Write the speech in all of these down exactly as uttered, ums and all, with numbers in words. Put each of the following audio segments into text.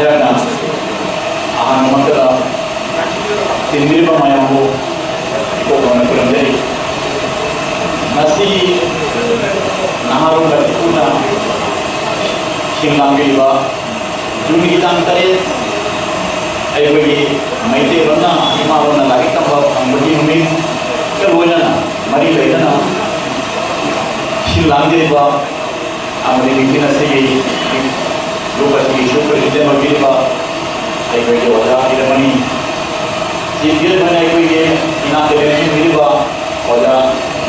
ꯑꯩꯍꯥꯛꯅ ꯑꯍꯥꯟꯕꯃꯛꯇꯗ ꯇꯤꯟꯕꯤꯔꯤꯕ ꯃꯌꯥꯝꯕꯨ ꯏꯀꯣꯛ ꯈꯨꯝꯅ ꯈꯨꯔꯨꯝꯖꯔꯤ꯫ ꯉꯁꯤꯒꯤ ꯅꯍꯥꯔꯣꯜ ꯑꯁꯤꯕꯨꯅ ꯁꯤꯟ ꯂꯥꯡꯕꯤꯔꯤꯕ ꯖꯨꯟꯒꯤ ꯇꯥꯡ ꯇꯔꯦꯠ, ꯑꯩꯈꯣꯏꯒꯤ ꯃꯩꯇꯩꯂꯣꯟꯅ ꯏꯃꯥ ꯂꯣꯟꯅ ꯂꯥꯏꯔꯤꯛ ꯇꯝꯕ ꯐꯪꯕꯒꯤ ꯅꯨꯃꯤꯠꯀ ꯂꯣꯏꯅꯅ ꯃꯔꯤ ꯂꯩꯅꯅ ꯁꯤꯟ ꯂꯥꯡꯖꯔꯤꯕ ꯑꯃꯗꯤ ꯅꯤꯡꯊꯤꯅ ꯁꯤꯒꯤ ꯂꯨꯞ ꯑꯁꯤꯒꯤꯁꯨ ꯄ꯭ꯔꯦꯁꯤꯗꯦꯟ ꯑꯣꯏꯕꯤꯔꯤꯕ ꯑꯩꯈꯣꯏꯒꯤ ꯑꯣꯖꯥ ꯕꯤꯔꯃꯅꯤ, ꯆꯤꯐ ꯒꯦꯁ ꯑꯣꯏꯅ ꯑꯩꯈꯣꯏꯒꯤ ꯏꯅꯥꯛꯇ ꯂꯦꯡꯁꯤꯟꯕꯤꯔꯤꯕ ꯑꯣꯖꯥ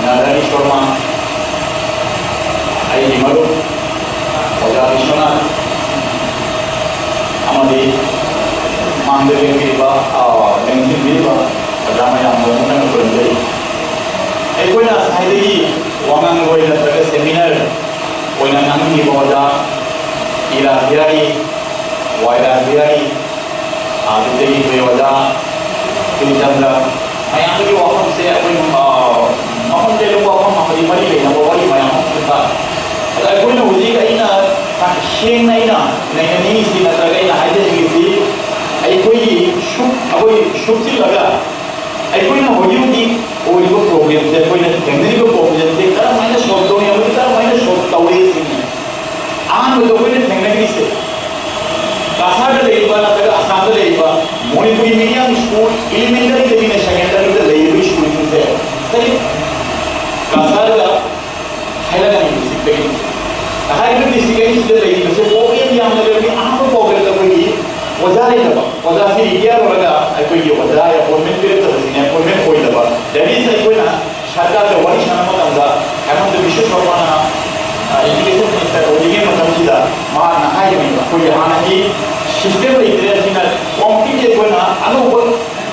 ꯅꯥꯔꯥꯌꯅꯤ ꯁꯔꯃ, ꯑꯩꯒꯤ ꯃꯔꯨꯞ ꯑꯣꯖꯥ ꯕꯤꯁ꯭ꯋꯅꯥꯊ ꯑꯃꯗꯤ ꯃꯥꯡꯗ ꯂꯦꯡꯕꯤꯔꯤꯕ, ꯑ, ꯂꯦꯡꯁꯤꯟꯕꯤꯔꯤꯕ ꯑꯣꯖꯥ ꯃꯌꯥꯝꯕꯨ ꯑꯃꯨꯛ ꯍꯟꯅ ꯈꯨꯔꯨꯝꯖꯔꯤ꯫ ꯑꯩꯈꯣꯏꯅ ꯉꯁꯥꯏꯗꯒꯤ ꯋꯥꯉꯥꯡꯂꯣꯏ ꯅꯠꯇ꯭ꯔꯒ ꯁꯦꯃꯤꯅꯥꯔ ꯑꯣꯏꯅ ꯉꯥꯡꯕꯤꯕ ꯑꯣꯖꯥ ꯏꯔꯥ ꯕꯤꯍꯥꯔꯤ, ꯋꯥꯏꯔꯥ ꯕꯤꯍꯥꯔꯤ, ꯑꯗꯨꯗꯒꯤ ꯑꯩꯈꯣꯏ ꯑꯣꯖꯥ ꯕꯤꯔꯆꯟꯗ꯭ꯔ, ꯃꯌꯥꯝꯗꯒꯤ ꯋꯥꯐꯝꯁꯦ ꯑꯩꯈꯣꯏ, ꯑ, ꯃꯐꯝ ꯂꯩꯕ ꯋꯥꯐꯝ ꯑꯃꯗꯤ ꯃꯔꯤ ꯂꯩꯅꯕ ꯋꯥꯔꯤ ꯃꯌꯥꯝ ꯑꯃꯁꯨ ꯇꯥꯏ꯫ ꯑꯗ ꯑꯩꯈꯣꯏꯅ ꯍꯧꯖꯤꯛ ꯑꯩꯅ ꯁꯦꯡꯅ ꯑꯩꯅ ꯅꯩꯅꯅꯤꯡꯉꯤꯁꯤ ꯅꯠꯇ꯭ꯔꯒ ꯑꯩꯅ ꯍꯥꯏꯖꯅꯤꯡꯉꯤꯁꯤ, ꯑꯩꯈꯣꯏꯒꯤ ꯁꯨꯛ-, ꯑꯩꯈꯣꯏ ꯁꯨꯞꯆꯤꯜꯂꯒ ꯑꯩꯈꯣꯏꯅ ꯍꯧꯖꯤꯛ ꯍꯧꯖꯤꯛ ꯑꯣꯏꯔꯤꯕ ꯄ꯭ꯔꯣꯕ꯭ꯂꯦꯝꯁꯦ, ꯑꯩꯈꯣꯏꯅ ꯊꯦꯡꯅꯔꯤꯕ ꯄ꯭ꯔꯣꯕ꯭ꯂꯦꯝꯁꯦ ꯀꯔꯝꯍꯥꯏꯅ ꯁꯣꯜꯕ ꯇꯧꯅꯤ ꯑꯃꯗꯤ ꯀꯔꯝꯍꯥꯏꯅ ꯁꯣꯜꯕ ꯇꯧꯔꯦ ꯁꯤꯅꯤ꯫ ꯑꯍꯥꯟꯕꯗ ꯑꯩꯈꯣꯏꯅ ꯊꯦꯡꯅꯈ꯭ꯔꯤꯁꯦ ꯀꯁꯥꯔꯗ ꯂꯩꯔꯤꯕ ꯅꯠꯇ꯭ꯔꯒ ꯑꯁꯥꯝꯗ ꯂꯩꯔꯤꯕ ꯃꯅꯤꯄꯨꯔꯤ ꯃꯤꯗꯤꯌꯝ ꯁ꯭ꯀꯨꯜ, ꯏꯂꯤꯃꯦꯟꯇꯔꯤꯗꯒꯤꯅ ꯁꯦꯀꯦꯟꯗꯔꯤꯗ ꯂꯩꯔꯤꯕ ꯁ꯭ꯀꯨꯜꯁꯤꯡꯁꯦ ꯀꯔꯤ ꯀꯁꯥꯔꯗ ꯍꯥꯏꯔꯒꯅꯤ ꯗꯤꯁꯇ꯭ꯔꯤꯛꯇꯒꯤ꯫ ꯍꯥꯏꯔꯤꯕ ꯗꯤꯁꯇ꯭ꯔꯤꯛ ꯑꯅꯤꯁꯤꯗ ꯂꯩꯔꯤꯕꯁꯦ ꯄ꯭ꯔꯣꯕ꯭ꯂꯦꯝ ꯌꯥꯝꯅ ꯂꯩꯔꯝꯃꯤ꯫ ꯑꯍꯥꯟꯕ ꯄ꯭ꯔꯣꯕ꯭ꯂꯦꯝꯗ ꯑꯩꯈꯣꯏꯒꯤ ꯑꯣꯖꯥ ꯂꯩꯇꯕ, ꯑꯣꯖꯥꯁꯤ ꯔꯤꯇꯤꯌꯥꯔ ꯑꯣꯏꯔꯒ ꯑꯩꯈꯣꯏꯒꯤ ꯑꯣꯖꯥ ꯑꯦꯄꯣꯏꯟꯃꯦꯟ ꯄꯤꯔꯛꯇꯕꯁꯤꯅꯦ ꯑꯦꯄꯣꯏꯟꯃꯦꯟ ꯑꯣꯏꯗꯕ꯫ ꯗꯦꯠ ꯏꯁ ꯑꯩꯈꯣꯏꯅ ꯁꯔꯀꯥꯔꯒ ꯋꯥꯔꯤ ꯁꯥꯟꯅꯕ ꯃꯇꯝꯗ ꯍꯦꯃꯟꯇ ꯕꯤꯁ꯭ꯋ ꯁꯔꯃꯅ, ꯑ, ꯏꯖꯨꯀꯦꯁꯟ ꯃꯤꯅꯤꯁꯇꯔ ꯑꯣꯏꯔꯤꯉꯩ ꯃꯇꯝꯁꯤꯗ ꯃꯍꯥꯛꯅ ꯍꯥꯏꯕꯅꯦꯕ, ꯑꯩꯈꯣꯏꯒꯤ ꯍꯥꯟꯅꯒꯤ ꯁꯤꯁꯇꯦꯝ ꯂꯩꯇ꯭ꯔꯦ, ꯑꯁꯤꯅ ꯀꯣꯝꯄ꯭ꯂꯤꯠꯂꯤ ꯑꯩꯈꯣꯏꯅ ꯑꯅꯧꯕ,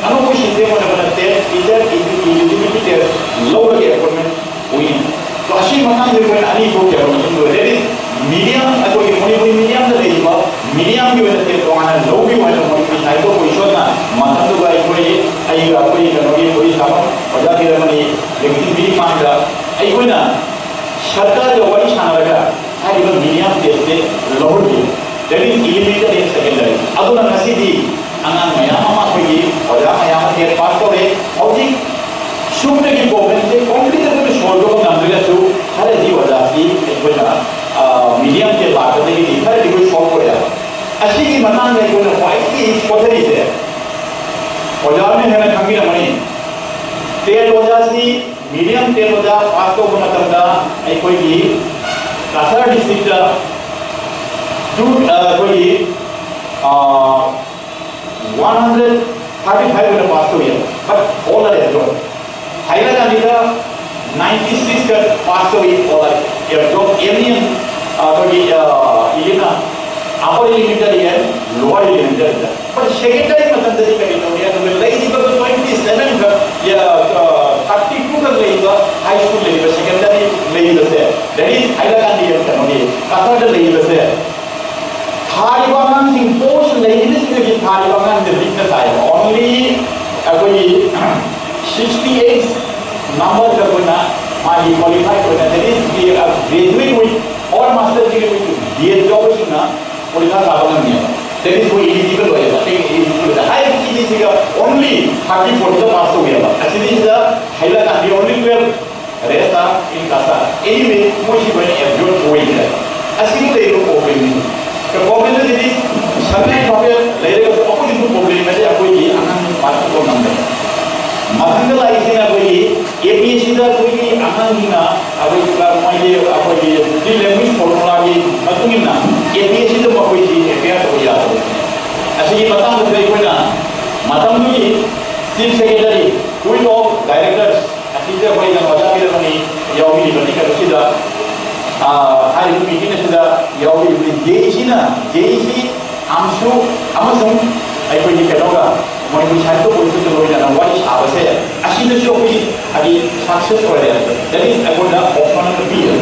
ꯑꯅꯧꯕ ꯁꯤꯁꯇꯦꯝ ꯑꯣꯏꯅ ꯑꯩꯈꯣꯏꯅ ꯇꯦꯁ, ꯇꯤꯆꯔ ꯏꯂꯤꯖꯤꯕꯤꯂꯤꯇꯤ ꯇꯦꯁ ꯂꯧꯔꯒ ꯑꯦꯄꯣꯏꯟꯃꯦꯟ ꯑꯣꯏꯅꯤ꯫ ꯑꯗꯣ ꯑꯁꯤꯒꯤ ꯃꯇꯥꯡꯗ ꯑꯩꯈꯣꯏꯅ ꯑꯅꯤ ꯊꯣꯛꯀꯦ ꯍꯥꯏꯕ ꯃꯇꯝꯗ, ꯗꯦꯠ ꯏꯁ ꯃꯤꯗꯤꯌꯝ, ꯑꯩꯈꯣꯏꯒꯤ ꯃꯅꯤꯄꯨꯔꯤ ꯃꯤꯗꯤꯌꯝꯗ ꯂꯩꯔꯤꯕ ꯃꯤꯗꯤꯌꯝꯒꯤ ꯑꯣꯏꯅ ꯇꯦꯁ ꯇꯣꯉꯥꯟꯅ ꯂꯧꯕꯤꯌꯨ ꯍꯥꯏꯅ ꯃꯣꯗꯤꯐꯤꯀꯦꯁꯟ ꯍꯥꯏꯗꯣꯛꯄ ꯏꯁꯣꯔꯅ ꯃꯇꯝꯗꯨꯗ ꯑꯩꯈꯣꯏ, ꯑꯩꯒ ꯑꯩꯈꯣꯏ ꯀꯩꯅꯣꯒꯤ ꯄꯨꯂꯤꯁ ꯊꯥꯕ ꯑꯣꯖꯥ ꯕꯤꯔꯃꯅꯤ ꯂꯦꯡꯁꯤꯟꯕꯤꯔꯤ ꯃꯥꯡꯗ ꯑꯩꯈꯣꯏꯅ ꯁꯔꯀꯥꯔꯒ ꯋꯥꯔꯤ ꯁꯥꯟꯅꯔꯒ ꯍꯥꯏꯔꯤꯕ ꯃꯤꯗꯤꯌꯝ ꯇꯦꯁꯁꯦ ꯂꯧꯍꯟꯕꯤꯌꯨ꯫ That is elementary and secondary. ꯃꯇꯥꯡꯗ ꯑꯩꯈꯣꯏꯅ ꯈ꯭ꯋꯥꯏꯗꯒꯤ ꯁꯣꯊꯔꯤꯁꯦ, ꯑꯣꯖꯥꯅ ꯍꯦꯟꯅ ꯈꯪꯕꯤꯔꯝꯃꯅꯤ, ꯇꯦꯠ ꯑꯣꯖꯥꯁꯤ, ꯃꯤꯗꯤꯌꯝ ꯇꯦꯠ ꯑꯣꯖꯥ ꯄꯥꯁ ꯇꯧꯕ ꯃꯇꯝꯗ ꯑꯩꯈꯣꯏꯒꯤ ꯀꯁꯥꯔ ꯗꯤꯁꯇ꯭ꯔꯤꯛꯇ ꯇꯨ ꯑꯩꯈꯣꯏꯒꯤ ꯋꯥꯟ ꯍꯟꯗ꯭ꯔꯦꯠ ꯊꯥꯔꯇꯤ ꯐꯥꯏꯚ ꯑꯣꯏꯅ ꯄꯥꯁ ꯇꯧꯏ, but all are abroad. ꯍꯥꯏꯂꯥꯀꯥꯟꯗꯤꯗ ꯅꯥꯏꯟꯇꯤ ꯁꯤꯛꯁꯇ ꯄꯥꯁ ꯇꯧꯏ, all are abroad, any ꯑꯩꯈꯣꯏꯒꯤ ꯏꯂꯤꯅ ꯑꯄꯔ ꯏꯂꯤꯃꯦꯟꯇꯔꯤ ꯑꯦꯟ ꯂꯣꯋꯔ ꯏꯂꯤꯃꯦꯟꯇꯔꯤꯗ꯫ ꯕꯠ ꯁꯦꯀꯦꯟꯗꯔꯤ ꯃꯇꯝꯗꯗꯤ ꯀꯔꯤ ꯇꯧꯏ? ꯑꯗꯨꯒ ꯂꯩꯔꯤꯕ ꯇ꯭ꯋꯦꯟꯇꯤ ꯁꯚꯦꯟ ꯈꯛ, ꯊꯥꯔꯇꯤ ꯇꯨ ꯈꯛ ꯂꯩꯕ ꯍꯥꯏ ꯁ꯭ꯀꯨꯜ ꯂꯩꯔꯤꯕ ꯁꯦꯀꯦꯟꯗꯔꯤ ꯂꯩꯔꯤꯕꯁꯦ, that is ꯍꯥꯏꯂꯥꯀꯥꯟꯗꯤ ꯀꯩꯅꯣꯒꯤ ꯀꯁꯥꯔꯗ ꯂꯩꯔꯤꯕꯁꯦ, ꯊꯥꯔꯤꯕ ꯑꯉꯥꯡꯁꯤꯡ, ꯄꯣꯁ ꯂꯩꯔꯤꯕꯁꯤꯡꯗꯒꯤ ꯊꯥꯔꯤꯕ ꯑꯉꯥꯡꯁꯦ ꯂꯤꯛꯅ ꯊꯥꯏꯕ꯫ Only ꯑꯩꯈꯣꯏꯒꯤ sixty eight number ꯈꯛ ꯑꯣꯏꯅ ꯃꯥꯒꯤ qualified ꯑꯣꯏꯅ, that is, graduate with or master degree with B Ed ꯌꯥꯎꯕꯁꯤꯡꯅ ꯄꯔꯤꯈꯥ ꯊꯥꯕ ꯉꯝꯃꯦꯕ꯫ That is, ꯑꯩꯈꯣꯏ eligible ꯑꯣꯏꯌꯦꯕ꯫ ꯑꯇꯩ eligible ꯑꯣꯏꯗꯦ꯫ ꯍꯥꯏꯔꯤꯕ ꯁꯤꯗꯤ ꯁꯤꯒ only thirty forty ꯈꯛ ꯄꯥꯁ ꯇꯧꯋꯦꯕ꯫ ꯑꯁꯤꯗꯤ ꯁꯤꯗ ꯍꯥꯏꯂꯥꯀꯥꯟꯗꯤ only twelve, rest are in Kasa꯫ Anyway, ꯃꯣꯏꯁꯤ ꯂꯣꯏꯅ abroad ꯑꯣꯏꯈ꯭ꯔꯦ꯫ ꯑꯁꯤꯗ ꯂꯩꯔꯤꯕ problemꯅꯤ꯫ The problemꯗꯨꯗꯤ ꯁꯉꯥꯏ ꯐꯥꯎꯕ ꯂꯩꯔꯒꯁꯨ ꯑꯩꯈꯣꯏꯒꯤꯁꯨ problem ꯑꯁꯤ ꯑꯩꯈꯣꯏꯒꯤ ꯑꯉꯥꯡ ꯄꯥꯊꯣꯛꯄ ꯉꯝꯗꯕ꯫ ꯃꯊꯪꯗ ꯂꯥꯛꯏꯁꯤꯅ ꯑꯩꯈꯣꯏꯒꯤ APSCꯗ ꯑꯩꯈꯣꯏꯒꯤ ꯑꯉꯥꯡꯁꯤꯡꯅ ꯑꯩꯈꯣꯏꯒꯤ ꯃꯣꯏꯒꯤ ꯑꯩꯈꯣꯏꯒꯤ three language formulaꯒꯤ ꯃꯇꯨꯡ ꯏꯟꯅ APSCꯗ ꯃꯈꯣꯏꯁꯤ appear ꯇꯧꯕ ꯌꯥꯗꯕꯅꯤ꯫ ꯑꯁꯤꯒꯤ ꯃꯇꯥꯡꯗꯁꯨ ꯑꯩꯈꯣꯏꯅ ꯃꯇꯝꯗꯨꯒꯤ Chief Secretary, Board of Directors, ꯑꯁꯤꯗ ꯑꯩꯈꯣꯏꯅ ꯑꯣꯖꯥ ꯕꯤꯔꯃꯅꯤ ꯌꯥꯎꯕꯤꯔꯤꯕꯅꯤ꯫ ꯀꯩꯅꯣꯁꯤꯗ, ꯑꯥ, ꯍꯥꯏꯔꯤꯕ meeting ꯑꯁꯤꯗ ꯌꯥꯎꯕꯤꯔꯤꯕꯅꯤ꯫ JECꯅ, JEC, AMSU ꯑꯃꯁꯨꯡ ꯑꯩꯈꯣꯏꯒꯤ ꯀꯩꯅꯣꯒ, ꯃꯅꯤꯄꯨꯔ ꯁꯥꯍꯤꯇ꯭ꯌ ꯄꯔꯤꯁꯠꯀ ꯂꯣꯏꯅꯅ ꯋꯥꯔꯤ ꯁꯥꯕꯁꯦ, ꯑꯁꯤꯗꯁꯨ ꯑꯩꯈꯣꯏꯒꯤ ꯍꯥꯏꯗꯤ success ꯑꯣꯏꯔꯦ꯫ That is, ꯑꯩꯉꯣꯟꯗ option ꯑꯃ ꯄꯤꯔꯦ꯫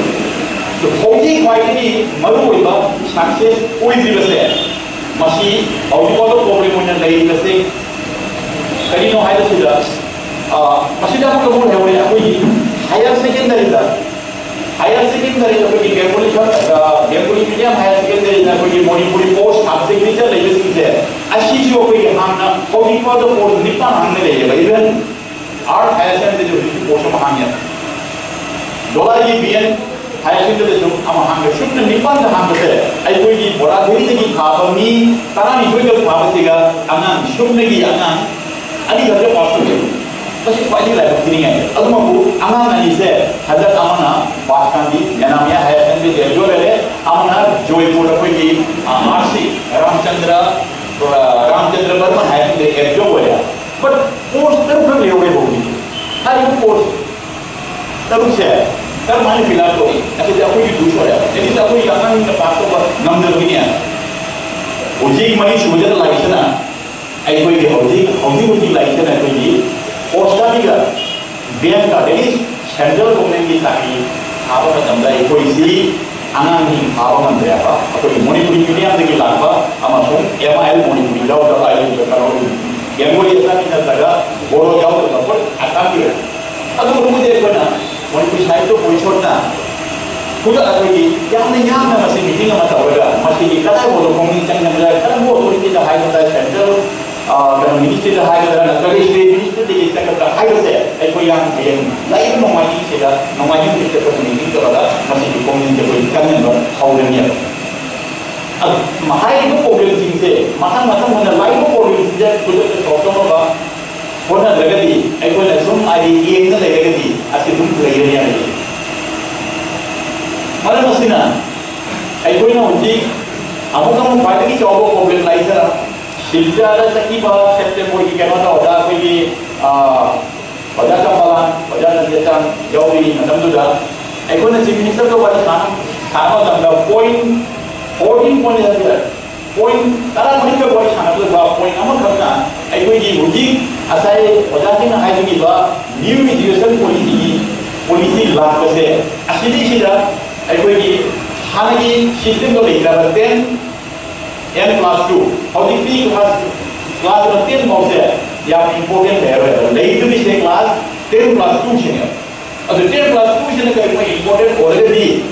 ꯑꯗꯣ ꯍꯧꯖꯤꯛ ꯈ꯭ꯋꯥꯏꯗꯒꯤ ꯃꯔꯨꯑꯣꯏꯕ success ꯑꯣꯏꯗ꯭ꯔꯤꯕꯁꯦ, ꯃꯁꯤ ꯍꯧꯖꯤꯛ ꯐꯥꯎꯕ problem ꯑꯣꯏꯅ ꯂꯩꯔꯤꯕꯁꯦ ꯀꯔꯤꯅꯣ ꯍꯥꯏꯕꯁꯤꯗ, ꯑ, ꯃꯁꯤꯗ ꯑꯃꯨꯛꯀ ꯑꯃꯨꯛ ꯂꯩꯍꯧꯔꯦ꯫ ꯑꯩꯈꯣꯏꯒꯤ higher secondary ꯗ, higher secondary ꯗ ꯑꯩꯈꯣꯏꯒꯤ Bengali ꯈꯛ, ꯑ, Bengali medium higher secondary ꯗ ꯑꯩꯈꯣꯏꯒꯤ ꯃꯅꯤꯄꯨꯔꯤ post subject teacher ꯂꯩꯕꯁꯤꯡꯁꯦ, ꯑꯁꯤꯁꯨ ꯑꯩꯈꯣꯏꯒꯤ ꯍꯥꯟꯅ ꯍꯧꯖꯤꯛ ꯐꯥꯎꯕ post ꯅꯤꯄꯥꯟ ꯍꯥꯡꯅ ꯂꯩꯌꯦꯕ꯫ Even Art higher secondary ꯗ ꯍꯧꯖꯤꯛ post ꯑꯃ ꯍꯥꯡꯉꯦ꯫ ꯗꯣꯂꯥꯏꯒꯤ BN ꯍꯥꯏꯌꯔ ꯁꯦꯀꯦꯟꯗꯔꯤꯗꯁꯨ ꯑꯃ ꯍꯥꯡꯈ꯭ꯔꯦ꯫ ꯁꯨꯞꯅ ꯅꯤꯄꯥꯟꯗ ꯍꯥꯡꯕꯁꯦ ꯑꯩꯈꯣꯏꯒꯤ ꯕꯣꯔꯥꯗꯦꯔꯤꯗꯒꯤ ꯊꯥꯕ ꯃꯤ ꯇꯔꯥꯅꯤꯊꯣꯏꯗ ꯊꯥꯕꯁꯤꯒ ꯑꯉꯥꯡ ꯁꯨꯞꯅꯒꯤ ꯑꯉꯥꯡ ꯑꯅꯤꯈꯛꯇ ꯄꯥꯁ ꯇꯧꯋꯦ꯫ ꯃꯁꯤ ꯈ꯭ꯋꯥꯏꯗꯒꯤ ꯂꯥꯏꯕꯛ ꯊꯤꯅꯤꯡꯉꯥꯏꯅꯤ꯫ ꯑꯗꯨꯃꯛꯄꯨ ꯑꯉꯥꯡ ꯑꯅꯤꯁꯦ ꯍꯟꯗꯛ ꯑꯃꯅ ꯄꯥꯁ ꯀꯥꯟꯗꯤ ꯃꯦꯅꯥꯃꯤꯌꯥ ꯍꯥꯏꯌꯔ ꯁꯦꯀꯦꯟꯗꯔꯤ ꯒ꯭ꯔꯦꯖꯨꯑꯦꯠ ꯑꯣꯏꯔꯦ, ꯑꯃꯅ ꯖꯣꯏꯄꯨꯔ ꯑꯩꯈꯣꯏꯒꯤ R C Ramchandra Ramchandra Barman higher secondary ꯑꯦꯞꯖꯣꯔꯕ ꯑꯣꯏꯔꯦ꯫ ꯕꯠ ꯄꯣꯁ ꯇꯔꯨꯛꯈꯛ ꯂꯩꯍꯧꯔꯦ ꯍꯧꯖꯤꯛ꯫ ꯍꯥꯏꯔꯤꯕ ꯄꯣꯁ ꯇꯔꯨꯛꯁꯦ ꯀꯔꯝꯍꯥꯏꯅ ꯐꯤꯜ ꯑꯞ ꯇꯧꯏ? ꯑꯁꯤꯗꯤ ꯑꯩꯈꯣꯏꯒꯤ ꯗꯨꯁ ꯑꯣꯏꯔꯦ꯫ ꯑꯦꯠꯂꯤꯁ ꯑꯩꯈꯣꯏꯒꯤ ꯑꯉꯥꯡꯁꯤꯡꯅ ꯄꯥꯁ ꯇꯧꯕ ꯉꯝꯗꯕꯒꯤꯅꯦ꯫ ꯍꯧꯖꯤꯛ ꯃꯔꯤ ꯁꯨꯕꯗ ꯂꯥꯛꯏꯁꯤꯅ ꯑꯩꯈꯣꯏꯒꯤ ꯍꯧꯖꯤꯛ ꯍꯧꯖꯤꯛ ꯍꯧꯖꯤꯛ ꯂꯥꯛꯏꯁꯤꯅ ꯑꯩꯈꯣꯏꯒꯤ ꯄꯣꯁ ꯆꯥꯝꯃꯒ ꯕꯦꯡꯀ ꯑꯗꯒꯤ ꯁꯦꯟꯇ꯭ꯔꯦꯜ ꯒꯣꯔꯃꯦꯟꯒꯤ ꯆꯥꯀꯔꯤ ꯊꯥꯕ ꯃꯇꯝꯗ ꯑꯩꯈꯣꯏꯁꯤ ꯑꯉꯥꯡꯁꯤꯡ ꯊꯥꯕ ꯉꯝꯗ꯭ꯔꯦꯕ꯫ ꯑꯩꯈꯣꯏꯒꯤ ꯃꯅꯤꯄꯨꯔꯤ ꯃꯤꯗꯤꯌꯝꯗꯒꯤ ꯂꯥꯛꯄ ꯑꯃꯁꯨꯡ ꯑꯦꯝ ꯑꯥꯏ ꯑꯦꯜ ꯃꯅꯤꯄꯨꯔꯤ ꯌꯥꯎꯗꯕ, ꯑꯩ ꯀꯩꯅꯣ ꯕꯦꯡꯒꯣꯂꯤ ꯑꯆꯥꯃꯤ ꯅꯠꯇ꯭ꯔꯒ ꯕꯣꯔꯣ ꯌꯥꯎꯗꯕ ꯄꯣꯠ ꯑꯁꯥꯝꯒꯤ ꯑꯣꯏꯅ꯫ ꯑꯗꯨꯒꯨꯝꯕꯗꯤ ꯑꯩꯈꯣꯏꯅ ꯃꯅꯤꯄꯨꯔꯤ ꯁꯥꯍꯤꯇ꯭ꯌ ꯄꯣꯔꯤꯁꯣꯗꯅ ꯈꯨꯗꯛ ꯑꯩꯈꯣꯏꯒꯤ ꯌꯥꯝꯅ ꯌꯥꯝꯅ ꯃꯁꯤ ꯃꯤꯇꯤꯡ ꯑꯃ ꯇꯧꯔꯒ ꯃꯁꯤꯒꯤ ꯀꯗꯥꯏꯐꯥꯎꯗ ꯈꯣꯡꯅꯤꯡ ꯆꯪꯒꯗ꯭ꯔꯥ, ꯀꯔꯝꯕ ꯑꯣꯊꯣꯔꯤꯇꯤꯗ ꯍꯥꯏꯒꯗ꯭ꯔꯥ, ꯁꯦꯟꯇ꯭ꯔꯦꯜ, ꯑ, ꯀꯩꯅꯣ, ꯃꯤꯅꯤꯁꯇ꯭ꯔꯤꯗ ꯍꯥꯏꯒꯗ꯭ꯔꯥ ꯅꯠꯇ꯭ꯔꯒ ꯁ꯭ꯇꯦꯠ ꯃꯤꯅꯤꯁꯇ꯭ꯔꯤꯗꯒꯤ ꯆꯠꯀꯗ꯭ꯔꯥ ꯍꯥꯏꯕꯁꯦ ꯑꯩꯈꯣꯏ ꯌꯥꯝ ꯍꯌꯦꯡ ꯂꯩꯕ ꯅꯣꯡꯃꯥꯏꯖꯤꯡꯁꯤꯗ, ꯅꯣꯡꯃꯥꯏꯖꯤꯡ ꯅꯨꯃꯤꯠꯇ ꯑꯩꯈꯣꯏ ꯃꯤꯇꯤꯡ ꯇꯧꯔꯒ ꯃꯁꯤꯒꯤ ꯈꯣꯡꯅꯤꯡꯁꯦ ꯑꯩꯈꯣꯏ ꯆꯪꯅꯕ ꯍꯧꯔꯅꯦꯕ꯫ ꯑꯗꯨ ꯍꯥꯏꯔꯤꯕ ꯄ꯭ꯔꯣꯕ꯭ꯂꯦꯝꯁꯤꯡꯁꯦ ꯃꯊꯪ ꯃꯊꯪ ꯑꯣꯏꯅ ꯂꯥꯛꯏꯕ ꯄ꯭ꯔꯣꯕ꯭ꯂꯦꯝꯁꯤꯡꯁꯦ ꯈꯨꯗꯛꯇ ꯁꯣꯜꯕ ꯇꯧꯅꯕ ꯍꯣꯠꯅꯗ꯭ꯔꯒꯗꯤ, ꯑꯩꯈꯣꯏꯅ ꯁꯨꯝ ꯍꯥꯏꯗꯤ ꯌꯦꯡꯅ ꯂꯩꯔꯒꯗꯤ ꯑꯁꯤ ꯑꯗꯨꯝ ꯂꯩꯔꯅꯤ ꯍꯥꯏꯕꯁꯦ꯫ ꯃꯔꯝ ꯑꯁꯤꯅ ꯑꯩꯈꯣꯏꯅ ꯍꯧꯖꯤꯛ ꯑꯃꯨꯛ ꯑꯃꯨꯛ ꯈ꯭ꯋꯥꯏꯗꯒꯤ ꯆꯥꯎꯕ ꯄ꯭ꯔꯣꯕ꯭ꯂꯦꯝ ꯂꯥꯛꯏꯁꯤꯅ ꯁꯤꯜꯆꯔꯗ ꯆꯠꯈꯤꯕ ꯁꯦꯞꯇꯦꯝꯕꯔꯒꯤ ꯀꯩꯅꯣꯗ ꯑꯣꯖꯥ ꯑꯩꯈꯣꯏꯒꯤ, ꯑ, ꯑꯣꯖꯥ ꯆꯝꯄꯥꯂꯥꯟ, ꯑꯣꯖꯥ ꯅꯟꯗꯦꯆꯥꯟ ꯌꯥꯎꯔꯤ ꯃꯇꯝꯗꯨꯗ ꯑꯩꯈꯣꯏꯅ ꯆꯤꯐ ꯃꯤꯅꯤꯁꯇꯔꯒ ꯋꯥꯔꯤ ꯁꯥꯟꯅ-, ꯁꯥꯟꯅꯕ ꯃꯇꯝꯗ ꯄꯣꯏꯟ ꯐꯣꯔꯇꯤꯟ ꯄꯣꯏꯟ ꯄꯣꯏꯟ ꯇꯔꯥꯃꯔꯤꯒ ꯋꯥꯔꯤ ꯁꯥꯟꯅꯒꯗꯕ ꯄꯣꯏꯟ ꯑꯃꯈꯛꯅ ꯑꯩꯈꯣꯏꯒꯤ ꯍꯧꯖꯤꯛ ꯉꯁꯥꯏ ꯑꯣꯖꯥꯁꯤꯡꯅ ꯍꯥꯏꯕꯤꯈꯤꯕ ꯅ꯭ꯌꯨ ꯏꯗꯨꯀꯦꯁꯟ ꯄꯣꯂꯤꯁꯤꯒꯤ, ꯄꯣꯂꯤꯁꯤ ꯂꯥꯛꯄꯁꯦ, ꯑꯁꯤꯗꯩꯁꯤꯗ ꯑꯩꯈꯣꯏꯒꯤ ꯍꯥꯟꯅꯒꯤ ꯁꯤꯁꯇꯦꯝꯗꯣ ꯂꯩꯇ꯭ꯔꯕ, ꯇꯦꯟ ꯑꯦꯟ ꯀ꯭ꯂꯥꯁ ꯇꯨ, ꯍꯧꯖꯤꯛꯇꯤ ꯀ꯭ꯂꯥꯁ, ꯀ꯭ꯂꯥꯁ ꯇꯦꯟ ꯐꯥꯎꯁꯦ ꯌꯥꯝ ꯏꯝꯄꯣꯔꯇꯦꯟ ꯂꯩꯔꯔꯣꯏꯕ꯫ ꯂꯩꯗꯣꯔꯤꯁꯦ ꯀ꯭ꯂꯥꯁ ꯇꯦꯟ ꯀ꯭ꯂꯥꯁ ꯇꯨꯁꯤꯅꯦꯕ꯫ ꯑꯗꯨ ꯇꯦꯟ ꯀ꯭ꯂꯥꯁ ꯇꯨꯁꯤꯅ ꯀꯔꯤꯒꯨꯝꯕ ꯏꯝꯄꯣꯔꯇꯦꯟ ꯑꯣꯏꯔꯒꯗꯤ,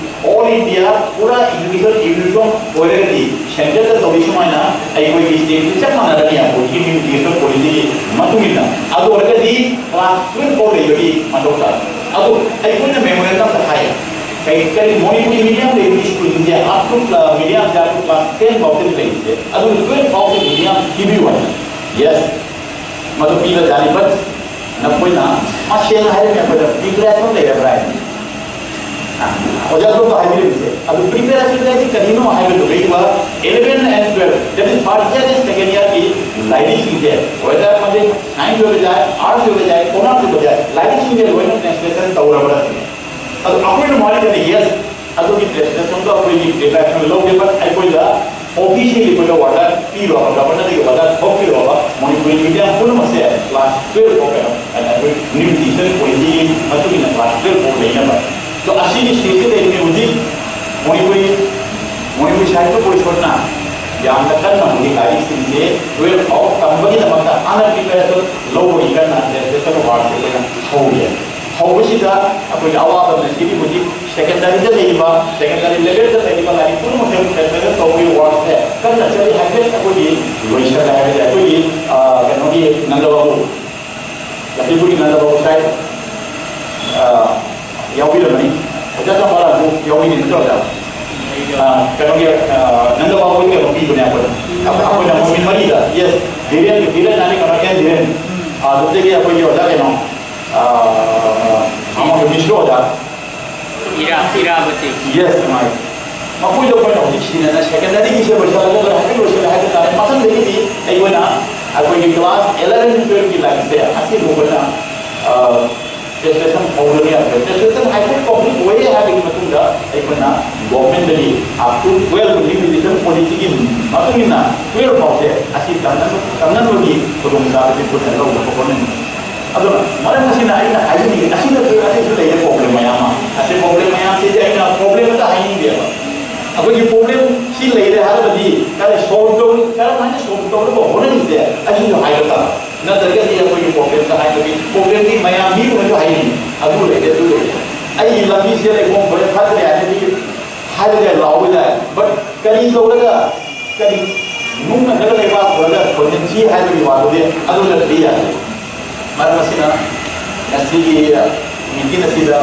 ꯑꯣꯜ ꯏꯟꯗꯤꯌꯥ ꯄꯨꯔꯥ ꯏꯗꯨꯀꯦꯁꯟ ꯏꯟꯁꯇꯤꯇ꯭ꯌꯨꯁꯟ ꯑꯣꯏꯔꯒꯗꯤ, ꯁꯦꯟꯇ꯭ꯔꯦꯜꯗ ꯇꯧꯔꯤ ꯁꯨꯃꯥꯏꯅ ꯑꯩꯈꯣꯏꯒꯤ ꯁ꯭ꯇꯦꯠꯇꯤ ꯆꯞ ꯃꯥꯟꯅꯔꯅꯤ ꯍꯧꯖꯤꯛꯀꯤ ꯅ꯭ꯌꯨ ꯏꯗꯨꯀꯦꯁꯟ ꯄꯣꯂꯤꯁꯤꯒꯤ ꯃꯇꯨꯡ ꯏꯟꯅ꯫ ꯑꯗꯨ ꯑꯣꯏꯔꯒꯗꯤ ꯀ꯭ꯂꯥꯁ ꯇꯨꯌꯦꯜꯐ ꯐꯥꯎ ꯂꯩꯕꯒꯤ ꯃꯊꯧ ꯇꯥꯏ꯫ ꯑꯗꯨ ꯑꯩꯈꯣꯏꯅ ꯃꯦꯃꯣꯔꯦꯟꯗꯝꯗ ꯍꯥꯏ, ꯀꯔꯤ ꯀꯔꯤ ꯃꯣꯅꯤꯄꯨꯔꯤ ꯃꯤꯗꯤꯌꯝ ꯂꯩꯕꯒꯤ ꯁ꯭ꯀꯨꯜꯁꯤꯡꯁꯦ ꯑꯞ ꯇꯨ ꯃꯤꯗꯤꯌꯝꯁꯦ ꯑꯞ ꯇꯨ ꯀ꯭ꯂꯥꯁ ꯇꯦꯟ ꯐꯥꯎꯗꯤ ꯂꯩꯔꯤꯁꯦ, ꯑꯗꯨ ꯇꯨꯌꯦꯜꯐ ꯐꯥꯎꯗꯤ ꯃꯤꯗꯤꯌꯝ ꯄꯤꯕꯤꯌꯨ ꯍꯥꯏꯅ꯫ ꯌꯦꯁ, ꯃꯗꯨ ꯄꯤꯕ ꯖꯥꯠꯅꯤ, ꯕꯠ ꯅꯈꯣꯏꯅ ꯃꯁꯦꯡꯅ ꯍꯥꯏꯔꯝꯃꯤ ꯑꯩꯈꯣꯏꯗ ꯄ꯭ꯔꯤꯄꯦꯔꯦꯁꯟ ꯂꯩꯔꯕ꯭ꯔꯥ ꯍꯥꯏꯅ꯫ ꯑꯣꯖꯥ ꯑꯇꯣꯞꯄ ꯍꯥꯏꯕꯤꯔꯤꯕꯁꯦ ꯑꯗꯨ ꯄ꯭ꯔꯤꯄꯦꯔꯦꯁꯟꯁꯦ ꯍꯥꯏꯗꯤ ꯀꯔꯤꯅꯣ ꯍꯥꯏꯕꯗꯨ ꯂꯩꯕ eleven and twelve, that is first year and second yearꯒꯤ ꯂꯥꯏꯔꯤꯛꯁꯤꯡꯁꯦ, ꯋꯦꯗꯔ ꯃꯗꯤ ꯁꯥꯏꯟꯁ ꯑꯣꯏꯕ ꯌꯥꯏ, ꯑꯥꯔꯠꯁ ꯑꯣꯏꯕ ꯌꯥꯏ, ꯀꯣꯃꯔꯁ ꯑꯣꯏꯕ ꯌꯥꯏ, ꯂꯥꯏꯔꯤꯛꯁꯤꯡꯁꯦ ꯂꯣꯏꯅ ꯇ꯭ꯔꯥꯟꯁꯂꯦꯁꯟ ꯇꯧꯔꯕ꯭ꯔꯥ ꯁꯤꯅꯤ꯫ ꯑꯗꯣ ꯑꯩꯈꯣꯏꯅ ꯃꯣꯏꯗꯗꯤ ꯌꯦꯁ, ꯑꯗꯨꯒꯤ ꯇ꯭ꯔꯥꯟꯁꯂꯦꯁꯟꯗꯣ ꯑꯩꯈꯣꯏꯒꯤ ꯄ꯭ꯔꯤꯄꯦꯔꯦꯁꯟ ꯂꯧꯗꯦ, ꯕꯠ ꯑꯩꯈꯣꯏꯗ ꯑꯣꯐꯤꯁꯤꯌꯦꯜꯂꯤ ꯑꯩꯈꯣꯏꯗ ꯑꯣꯔꯗꯔ ꯄꯤꯔꯣ, ꯒꯚꯔꯅꯔꯗꯒꯤ ꯑꯣꯔꯗꯔ ꯊꯣꯛꯄꯤꯔꯣꯕ, ꯃꯅꯤꯄꯨꯔꯤ ꯃꯤꯗꯤꯌꯝ ꯄꯨꯝꯅꯃꯛꯁꯦ ꯀ꯭ꯂꯥꯁ ꯇꯨꯌꯦꯜꯐ ꯐꯥꯎ ꯀꯩꯅꯣ, ꯑꯩꯈꯣꯏ ꯅ꯭ꯌꯨ ꯏꯗꯤꯁꯟ ꯄꯣꯂꯤꯁꯤꯒꯤ ꯃꯇꯨꯡ ꯏꯟꯅ ꯀ꯭ꯂꯥꯁ ꯇꯨꯌꯦꯜꯐ ꯐꯥꯎ ꯂꯩꯅꯕ꯫ ꯑꯗꯣ ꯑꯁꯤꯒꯤ ꯁ꯭ꯇꯦꯖꯁꯤꯗ ꯂꯩꯔꯤꯕ ꯍꯧꯖꯤꯛ ꯃꯅꯤꯄꯨꯔꯤ, ꯃꯅꯤꯄꯨꯔꯤ ꯁꯥꯍꯤꯇ꯭ꯌ ꯄꯣꯔꯤꯁꯠꯅ ꯌꯥꯝꯅ ꯀꯟꯅ ꯍꯧꯖꯤꯛ ꯂꯥꯏꯔꯤꯛꯁꯤꯡꯁꯦ ꯇꯨꯌꯦꯜꯐ ꯐꯥꯎ ꯇꯝꯕꯒꯤꯗꯃꯛꯇ ꯍꯥꯟꯅ ꯄ꯭ꯔꯤꯄꯦꯔꯦꯁꯟ ꯂꯧꯕꯒꯤ ꯀꯟꯅ ꯇ꯭ꯔꯥꯟꯁꯂꯦꯁꯟ ꯋꯥꯔꯛꯁꯦ ꯑꯩꯈꯣꯏꯅ ꯍꯧꯔꯤ꯫ ꯍꯧꯕꯁꯤꯗ ꯑꯩꯈꯣꯏꯒꯤ ꯑꯋꯥꯕ ꯑꯃꯅ ꯁꯤꯗꯤ ꯍꯧꯖꯤꯛ ꯁꯦꯀꯦꯟꯗꯔꯤꯗ ꯂꯩꯔꯤꯕ, ꯁꯦꯀꯦꯟꯗꯔꯤ ꯂꯦꯚꯦꯜꯗ ꯂꯩꯔꯤꯕ ꯂꯥꯏꯔꯤꯛ ꯄꯨꯝꯅꯃꯛꯁꯦ ꯇ꯭ꯔꯥꯟꯁꯂꯦꯁꯟ ꯇꯧꯕꯒꯤ ꯋꯥꯔꯛꯁꯦ ꯀꯟꯅ ꯆꯠꯂꯤ ꯍꯥꯏꯐꯦꯠ ꯑꯩꯈꯣꯏꯒꯤ ꯂꯣꯏꯁꯤꯜꯂꯦ ꯍꯥꯏꯕꯗꯤ ꯑꯩꯈꯣꯏꯒꯤ, ꯑ, ꯀꯩꯅꯣꯒꯤ ꯅꯟꯗ ꯕꯥꯕꯨ, ꯂꯛꯈꯤꯄꯨꯔꯒꯤ ꯅꯟꯗ ꯕꯥꯕꯨ ꯁꯥꯏ, ꯑ, ꯌꯥꯎꯕꯤꯔꯝꯃꯅꯤ꯫ ꯑꯣꯖꯥ ꯆꯝꯄꯥꯂꯥꯁꯨ ꯌꯥꯎꯕꯤꯅꯤ ꯅꯠꯇ꯭ꯔꯣ ꯑꯣꯖꯥ? ꯑ, ꯀꯩꯅꯣꯒꯤ, ꯑ, ꯅꯟꯗ ꯕꯥꯕꯨꯒꯤ ꯀꯩꯅꯣ ꯄꯤꯕꯅꯦ ꯑꯩꯈꯣꯏꯅ꯫ ꯑꯩꯈꯣꯏꯅ ꯃꯣꯏ ꯃꯔꯤꯗ, ꯌꯦꯁ, ꯙꯤꯔꯦꯟ, ꯙꯤꯔꯦꯟ ꯍꯥꯏꯅ ꯀꯩꯅꯣ, ꯑꯦꯟ ꯙꯤꯔꯦꯟ꯫ ꯑ, ꯑꯗꯨꯗꯒꯤ ꯑꯩꯈꯣꯏꯒꯤ ꯑꯣꯖꯥ ꯀꯩꯅꯣ, ꯑ, ꯑꯃ ꯃꯤꯁ꯭ꯔꯣ ꯑꯣꯖꯥ꯫ ꯏꯔꯥ-, ꯏꯔꯥꯕꯇꯤ꯫ ꯌꯦꯁ, ꯃꯥꯏ꯫ ꯃꯈꯣꯏꯗꯣ ꯑꯩꯈꯣꯏꯅ ꯍꯧꯖꯤꯛ ꯁꯤꯟꯅꯅ ꯁꯦꯀꯦꯟꯗꯔꯤꯒꯤꯁꯦ ꯂꯣꯏꯁꯤꯜꯂꯒ ꯂꯣꯏꯔꯦ, ꯍꯥꯏꯐꯦꯠ ꯂꯣꯏꯁꯤꯜꯂꯦ ꯍꯥꯏꯕ ꯇꯥꯔꯦ꯫ ꯃꯊꯪꯗꯒꯤꯗꯤ ꯑꯩꯈꯣꯏꯅ ꯑꯩꯈꯣꯏꯒꯤ ꯀ꯭ꯂꯥꯁ ꯏꯂꯚꯦꯟ ꯇꯨꯌꯦꯜꯐꯀꯤ ꯂꯥꯏꯔꯤꯛꯁꯦ ꯑꯁꯤꯕꯨ ꯑꯩꯈꯣꯏꯅ, ꯑ, ꯇ꯭ꯔꯥꯟꯁꯂꯦꯁꯟ ꯍꯧꯔꯅꯤ ꯍꯥꯏꯕ꯫ ꯇ꯭ꯔꯥꯟꯁꯂꯦꯁꯟ ꯍꯥꯏꯐꯦꯠ ꯀꯝꯄ꯭ꯂꯤꯠ ꯑꯣꯏꯔꯦ ꯍꯥꯏꯕꯒꯤ ꯃꯇꯨꯡꯗ ꯑꯩꯈꯣꯏꯅ ꯒꯣꯔꯃꯦꯟꯗꯒꯤ ꯑꯞ ꯇꯨ ꯇꯨꯌꯦꯜꯐ ꯂꯤꯃꯤꯇꯦꯁꯟ ꯄꯣꯂꯤꯁꯤꯒꯤ ꯃꯇꯨꯡ ꯏꯟꯅ ꯇꯨꯌꯦꯜꯐ ꯐꯥꯎꯁꯦ ꯑꯁꯤ ꯇꯝꯅꯕ-, ꯇꯝꯅꯕꯒꯤ ꯈꯨꯗꯣꯡꯆꯥꯕꯁꯤ ꯑꯩꯈꯣꯏꯅ ꯂꯧꯅꯕ ꯍꯣꯠꯅꯅꯤ꯫ ꯑꯗꯨꯅ ꯃꯔꯝ ꯑꯁꯤꯅ ꯑꯩꯅ ꯍꯥꯏꯖꯅꯤꯡꯉꯤ, ꯑꯁꯤꯗꯁꯨ, ꯑꯁꯤꯁꯨ ꯂꯩꯔꯦ ꯄ꯭ꯔꯣꯕ꯭ꯂꯦꯝ ꯃꯌꯥꯝ ꯑꯃ꯫ ꯑꯁꯤ ꯄ꯭ꯔꯣꯕ꯭ꯂꯦꯝ ꯃꯌꯥꯝꯁꯤꯗꯤ ꯑꯩꯅ ꯄ꯭ꯔꯣꯕ꯭ꯂꯦꯝ ꯑꯝꯇ ꯍꯥꯏꯅꯤꯡꯗꯦꯕ꯫ ꯑꯩꯈꯣꯏꯒꯤ ꯄ꯭ꯔꯣꯕ꯭ꯂꯦꯝ ꯁꯤ ꯂꯩꯔꯦ ꯍꯥꯏꯔꯒꯗꯤ ꯀꯔꯤ ꯁꯣꯜꯚ ꯇꯧ-, ꯀꯔꯝꯍꯥꯏꯅ ꯁꯣꯜꯚ ꯇꯧꯅꯕ ꯍꯣꯠꯅꯅꯤꯁꯦ ꯑꯁꯤꯁꯨ ꯍꯥꯏꯕ ꯇꯥꯕ꯫ ꯅꯠꯇ꯭ꯔꯒꯗꯤ ꯑꯩꯈꯣꯏꯒꯤ ꯄ꯭ꯔꯣꯕ꯭ꯂꯦꯝꯗ ꯍꯥꯏꯔꯒꯗꯤ ꯄ꯭ꯔꯣꯕ꯭ꯂꯦꯝꯗꯤ ꯃꯌꯥꯝ ꯃꯤ ꯑꯣꯏꯅꯁꯨ ꯍꯥꯏꯅꯤꯡꯉꯤ꯫ ꯑꯗꯨ ꯂꯩꯔꯦ, ꯑꯗꯨ ꯂꯩꯔꯦ꯫ ꯑꯩꯒꯤ ꯂꯝꯕꯤꯁꯦ ꯂꯩꯈꯣꯝ ꯐꯔꯦ ꯐꯠꯇ꯭ꯔꯦ ꯍꯥꯏꯔꯗꯤ ꯍꯥꯏꯕꯗꯤ ꯂꯥꯎꯕ ꯌꯥꯏ, ꯕꯠ ꯀꯔꯤ ꯇꯧꯔꯒ, ꯀꯔꯤ ꯅꯨꯡꯅ ꯈꯔ ꯂꯩꯕꯥꯛ ꯄꯨꯔꯒ ꯈꯣꯟꯖꯤꯟꯁꯤ ꯍꯥꯏꯕꯒꯤ ꯋꯥꯗꯨꯗꯤ ꯑꯗꯨ ꯅꯠꯇ꯭ꯔꯗꯤ ꯌꯥꯗꯦ꯫ ꯃꯔꯝ ꯑꯁꯤꯅ ꯉꯁꯤꯒꯤ ꯃꯤꯇꯤꯡ ꯑꯁꯤꯗ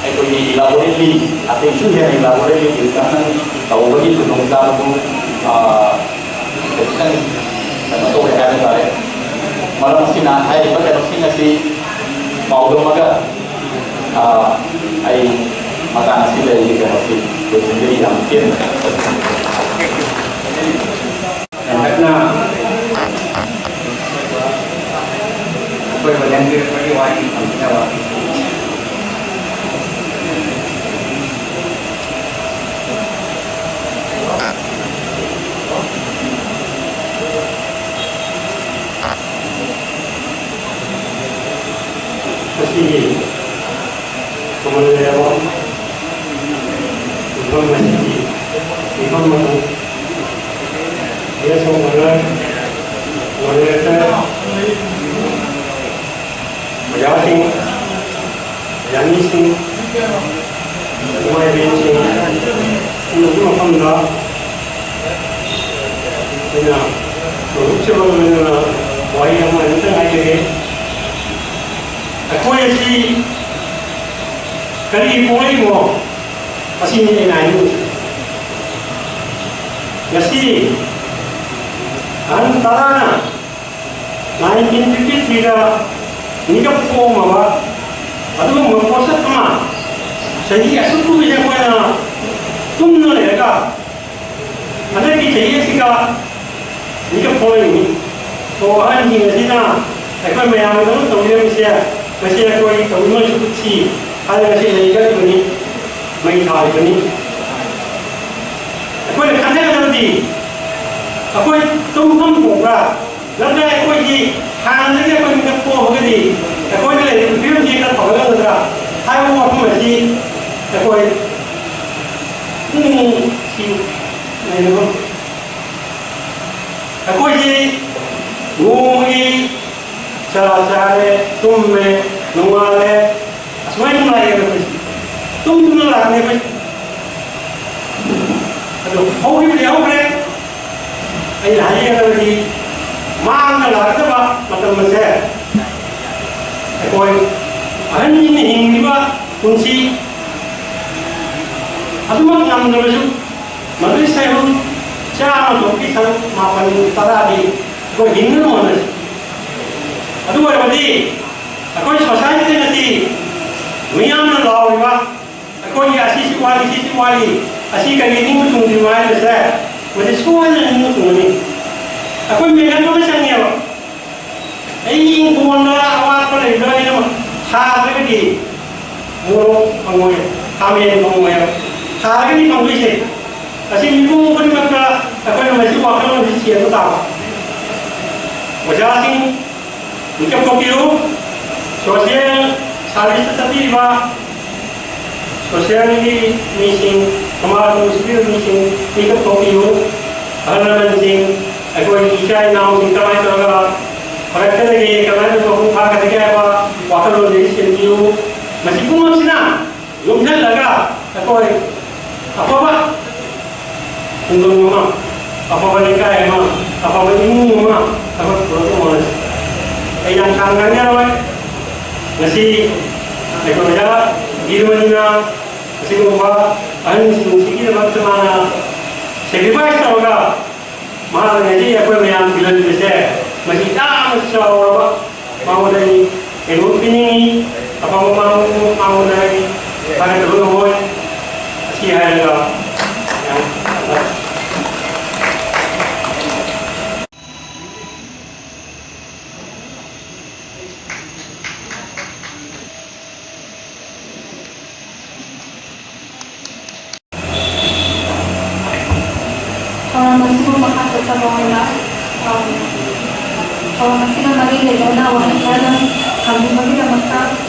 ꯑꯩꯈꯣꯏꯒꯤ ꯏꯂꯥꯕꯣꯔꯦꯠꯂꯤ, ꯑꯇꯩꯁꯨ ꯍꯦꯟꯅ ꯏꯂꯥꯕꯣꯔꯦꯠꯂꯤ ꯗꯤꯁꯀꯁꯟ ꯇꯧꯕꯒꯤ ꯈꯨꯗꯣꯡꯆꯥꯕꯗꯨ, ꯑ, ꯈꯤꯇꯪ ꯀꯩꯅꯣ ꯇꯧꯔꯦ ꯍꯥꯏꯕ ꯇꯥꯔꯦ꯫ ꯃꯔꯝ ꯑꯁꯤꯅ ꯍꯥꯏꯔꯤꯕ ꯀꯩꯅꯣꯁꯤꯡ ꯑꯁꯤ ꯄꯥꯎꯗꯝꯃꯒ, ꯑ, ꯑꯩ ꯃꯇꯥꯡ ꯑꯁꯤꯗ ꯑꯩꯒꯤ ꯀꯩꯅꯣꯁꯤ ꯂꯣꯏꯁꯤꯟꯖꯔꯤ꯫ ꯌꯥꯝ ꯇꯦꯟꯅ꯫ ꯍꯟꯗꯛꯅ ꯑꯩꯈꯣꯏ ꯚꯣꯂꯨꯟꯇꯤꯌꯔ ꯋꯥꯔꯤ ꯐꯪꯒꯗꯕ꯫ ꯃꯁꯤꯒꯤ ꯈꯨꯃꯟ ꯂꯩꯔꯕ ꯃꯐꯝ ꯑꯁꯤꯒꯤ ꯃꯤꯐꯝ ꯑꯗꯨ ꯒꯦꯁ ꯑꯣꯐ ꯑꯣꯅꯔ, ꯃꯣꯗꯔꯦꯇꯔ, ꯑꯣꯖꯥꯁꯤꯡ, ꯑꯣꯖꯥꯅꯤꯁꯤꯡ, ꯏꯃꯥ ꯏꯕꯦꯟꯁꯤꯡ, ꯑꯃꯁꯨꯡ ꯃꯐꯝꯗ ꯑꯩꯅ ꯃꯔꯨꯞꯁꯤꯡꯒ ꯂꯣꯏꯅꯅ ꯋꯥꯍꯩ ꯑꯃ ꯑꯅꯤꯇꯪ ꯍꯥꯏꯖꯒꯦ꯫ ꯑꯩꯈꯣꯏ ꯑꯁꯤ ꯀꯔꯤꯒꯤ ꯄꯣꯛꯂꯛꯏꯅꯣ? ꯑꯁꯤꯅꯤ ꯑꯩꯅ ꯍꯥꯏꯅꯤꯡꯉꯤꯁꯦ꯫ ꯉꯁꯤ ꯑꯍꯟ ꯇꯔꯥꯅ ꯅꯥꯏꯟꯇꯤꯟ ꯐꯤꯐꯇꯤ ꯊ꯭ꯔꯤꯗ ꯃꯤꯀꯞ ꯊꯣꯛꯑꯝꯃꯕ ꯑꯗꯨꯒꯨꯝꯕ ꯄꯣꯠꯁꯛ ꯑꯃ ꯆꯍꯤ ꯑꯁꯨꯛ ꯀꯨꯏꯅ ꯑꯩꯈꯣꯏꯅ ꯇꯨꯝꯅ ꯂꯩꯔꯒ ꯍꯟꯗꯛꯀꯤ ꯆꯍꯤ ꯑꯁꯤꯗ ꯃꯤꯀꯞ ꯊꯣꯛꯂꯛꯏꯅꯤ꯫ ꯁꯣ ꯑꯍꯟꯁꯤꯡ ꯑꯁꯤꯅ ꯑꯩꯈꯣꯏ ꯃꯌꯥꯝꯒꯤꯗꯃꯛ ꯇꯧꯕꯤꯔꯝꯃꯤꯁꯦ, ꯉꯁꯤ ꯑꯩꯈꯣꯏ ꯇꯧꯕꯤꯃꯜꯁꯨ ꯎꯠꯁꯤ ꯍꯥꯏꯅ ꯉꯁꯤ ꯂꯩꯒꯗꯕꯅꯤ, ꯃꯩ ꯊꯥꯔꯤꯕꯅꯤ꯫ ꯑꯩꯈꯣꯏꯅ ꯈꯟꯊꯒꯗꯕꯗꯤ ꯑꯩꯈꯣꯏ ꯇꯨꯝꯐꯝ ꯊꯣꯛꯄ꯭ꯔꯥ, ꯅꯠꯇ꯭ꯔꯒ ꯑꯩꯈꯣꯏꯒꯤ ꯍꯥꯟꯅꯗꯒꯤ ꯑꯩꯈꯣꯏ ꯃꯤꯀꯞ ꯊꯣꯛꯑꯒꯗꯤ ꯑꯩꯈꯣꯏꯅ ꯂꯩꯔꯤꯕ ꯐꯤꯕꯝꯁꯤ ꯈꯔ ꯐꯒꯠꯂꯛꯀꯗ꯭ꯔꯥ ꯍꯥꯏꯕ ꯋꯥꯐꯝ ꯑꯁꯤ ꯑꯩꯈꯣꯏ ꯄꯨꯛꯅꯤꯡ ꯅꯨꯡꯁꯤ ꯂꯩꯅꯕ꯫ ꯑꯩꯈꯣꯏꯁꯤ ꯅꯣꯡꯃꯒꯤ ꯆꯔꯥ ꯆꯥꯔꯦ, ꯇꯨꯝꯃꯦ, ꯅꯣꯡꯉꯥꯜꯂꯦ, ꯑꯁꯨꯃꯥꯏꯅ ꯅꯨꯡꯉꯥꯏꯌꯦꯕ ꯑꯩꯈꯣꯏꯁꯤ꯫ ꯇꯨꯝꯗꯨꯅ ꯂꯥꯛꯅꯦ ꯑꯩꯈꯣꯏ꯫ ꯑꯗꯣ ꯍꯧꯈꯤꯕꯗꯤ ꯍꯧꯈ꯭ꯔꯦ꯫ ꯑꯩꯅ ꯍꯥꯏꯖꯒꯗꯕꯗꯤ ꯃꯥꯡꯗ ꯂꯥꯛꯀꯗꯕ ꯃꯇꯝ ꯑꯁꯦ ꯑꯩꯈꯣꯏ ꯑꯍꯟꯁꯤꯡꯅ ꯍꯤꯡꯂꯤꯕ ꯄꯨꯟꯁꯤ ꯑꯗꯨꯃꯛ ꯉꯝꯗ꯭ꯔꯕꯁꯨ, ꯃꯗꯨꯒꯤ ꯁꯔꯨꯛ ꯆꯥꯝꯃ ꯊꯣꯛꯀꯤ ꯁꯔꯨꯛ ꯃꯥꯄꯟ ꯇꯔꯥꯗꯤ ꯑꯩꯈꯣꯏ ꯍꯤꯡꯅꯕ ꯍꯣꯠꯅꯁꯤ꯫ ꯑꯗꯨ ꯑꯣꯏꯔꯕꯗꯤ ꯑꯩꯈꯣꯏ ꯁꯣꯁꯥꯏꯇꯤꯗ ꯉꯁꯤ ꯃꯤꯌꯥꯝꯅ ꯂꯥꯎꯔꯤꯕ, ꯑꯩꯈꯣꯏꯒꯤ ꯑꯁꯤꯁꯤ ꯋꯥꯠꯂꯤ, ꯁꯤꯁꯤ ꯋꯥꯠꯂꯤ, ꯑꯁꯤ ꯀꯔꯤꯒꯤ ꯅꯤꯡꯕ ꯊꯨꯡꯗ꯭ꯔꯤꯕ ꯍꯥꯏꯕꯁꯦ, ꯃꯁꯤ ꯁꯣꯏꯗꯅ ꯅꯤꯡꯕ ꯊꯨꯡꯒꯅꯤ꯫ ꯑꯩꯈꯣꯏ ꯃꯦꯍꯅꯠ ꯑꯃ ꯆꯪꯉꯦꯕ꯫ ꯑꯩꯒꯤ ꯏꯪꯈꯣꯜꯗ ꯑꯋꯥꯠꯄ ꯂꯩꯕ꯭ꯔꯥ ꯍꯥꯏꯅ ꯊꯥꯗ꯭ꯔꯒꯗꯤ ꯃꯣꯔꯣꯛ ꯐꯪꯉꯣꯏ, ꯈꯥꯃꯦꯟ ꯐꯪꯉꯣꯏ ꯍꯥꯏꯕ꯫ ꯊꯥꯔꯒꯗꯤ ꯐꯪꯗꯣꯏꯁꯦ꯫ ꯑꯁꯤ ꯃꯤꯄꯨꯝ ꯈꯨꯗꯤꯡꯃꯛꯇ ꯑꯩꯈꯣꯏꯅ ꯃꯁꯤ ꯋꯥꯈꯜꯂꯣꯟꯁꯤ ꯆꯦꯟꯕ ꯇꯥꯕ꯫ ꯑꯣꯖꯥꯁꯤꯡ, ꯃꯤꯀꯞ ꯊꯣꯛꯄꯤꯌꯨ꯫ ꯁꯣꯁꯤꯌꯦꯜ ꯁꯥꯔꯚꯤꯁꯇ ꯆꯠꯄꯤꯔꯤꯕ ꯁꯣꯁꯤꯌꯦꯜꯒꯤ ꯃꯤꯁꯤꯡ, ꯁꯃꯥꯖ ꯅꯨꯡꯁꯤꯕꯤꯕ ꯃꯤꯁꯤꯡ, ꯃꯤꯀꯞ ꯊꯣꯛꯄꯤꯌꯨ꯫ ꯑꯍꯜ ꯂꯃꯟꯁꯤꯡ, ꯑꯩꯈꯣꯏꯒꯤ ꯏꯆꯥ ꯏꯅꯥꯎꯁꯤꯡ ꯀꯃꯥꯏꯅ ꯇꯧꯔꯒ ꯐꯒꯠꯀꯗꯒꯦ, ꯀꯃꯥꯏꯅ ꯇꯧꯔꯒ ꯃꯄꯨꯡ ꯐꯥꯒꯗꯒꯦ ꯍꯥꯏꯕ ꯋꯥꯈꯜꯂꯣꯟꯁꯤꯡ ꯁꯦꯝꯕꯤꯌꯨ꯫ ꯃꯁꯤ ꯄꯨꯝꯅꯃꯛꯁꯤꯅ ꯌꯣꯝꯁꯤꯜꯂꯒ ꯑꯩꯈꯣꯏ ꯑꯐꯕ ꯈꯨꯡꯒꯪ ꯑꯃ, ꯑꯐꯕ ꯂꯩꯀꯥꯏ ꯑꯃ, ꯑꯐꯕ ꯏꯃꯨꯡ ꯑꯃ ꯑꯩꯈꯣꯏ ꯄꯨꯔꯛꯄ ꯉꯝꯒꯅꯤ꯫ ꯑꯩ ꯌꯥꯝ ꯁꯥꯡꯅ ꯉꯥꯡꯖꯔꯣꯏ꯫ ꯉꯁꯤ ꯑꯩꯈꯣꯏ ꯑꯣꯖꯥ ꯕꯤꯔꯃꯅꯤꯅ ꯑꯁꯤꯒꯨꯝꯕ ꯑꯍꯟꯁꯤꯡꯁꯤꯒꯤꯗꯃꯛꯇ ꯃꯥꯅ ꯁꯦꯀ꯭ꯔꯤꯐꯥꯏꯁ ꯇꯧꯔꯒ ꯃꯍꯥꯛꯅ ꯉꯁꯤ ꯑꯩꯈꯣꯏ ꯃꯌꯥꯝ ꯊꯤꯜꯍꯟꯕꯁꯦ, ꯃꯁꯤ ꯌꯥꯝꯅ ꯆꯥꯎꯔꯕ ꯃꯉꯣꯟꯗ ꯑꯩ ꯀꯩꯅꯣꯝ ꯄꯤꯅꯤꯡꯉꯤ꯫ ꯑꯐꯕ ꯃꯥꯡ-, ꯃꯉꯣꯟꯗ ꯑꯩ ꯊꯥꯒꯠꯇꯕ ꯉꯝꯃꯣꯏ꯫ ꯑꯁꯤ ꯍꯥꯏꯔꯒ ꯌꯥꯝ ꯊꯧꯔꯝ ꯑꯁꯤꯕꯨ ꯃꯈꯥ ꯆꯠꯊꯕ ꯑꯣꯏꯅ, ꯑꯝ, ꯊꯧꯔꯝ ꯑꯁꯤꯒ ꯃꯔꯤ ꯂꯩꯅꯅ ꯋꯥꯍꯩ ꯈꯔꯗꯪ ꯊꯝꯕꯤꯕꯒꯤꯗꯃꯛꯇ,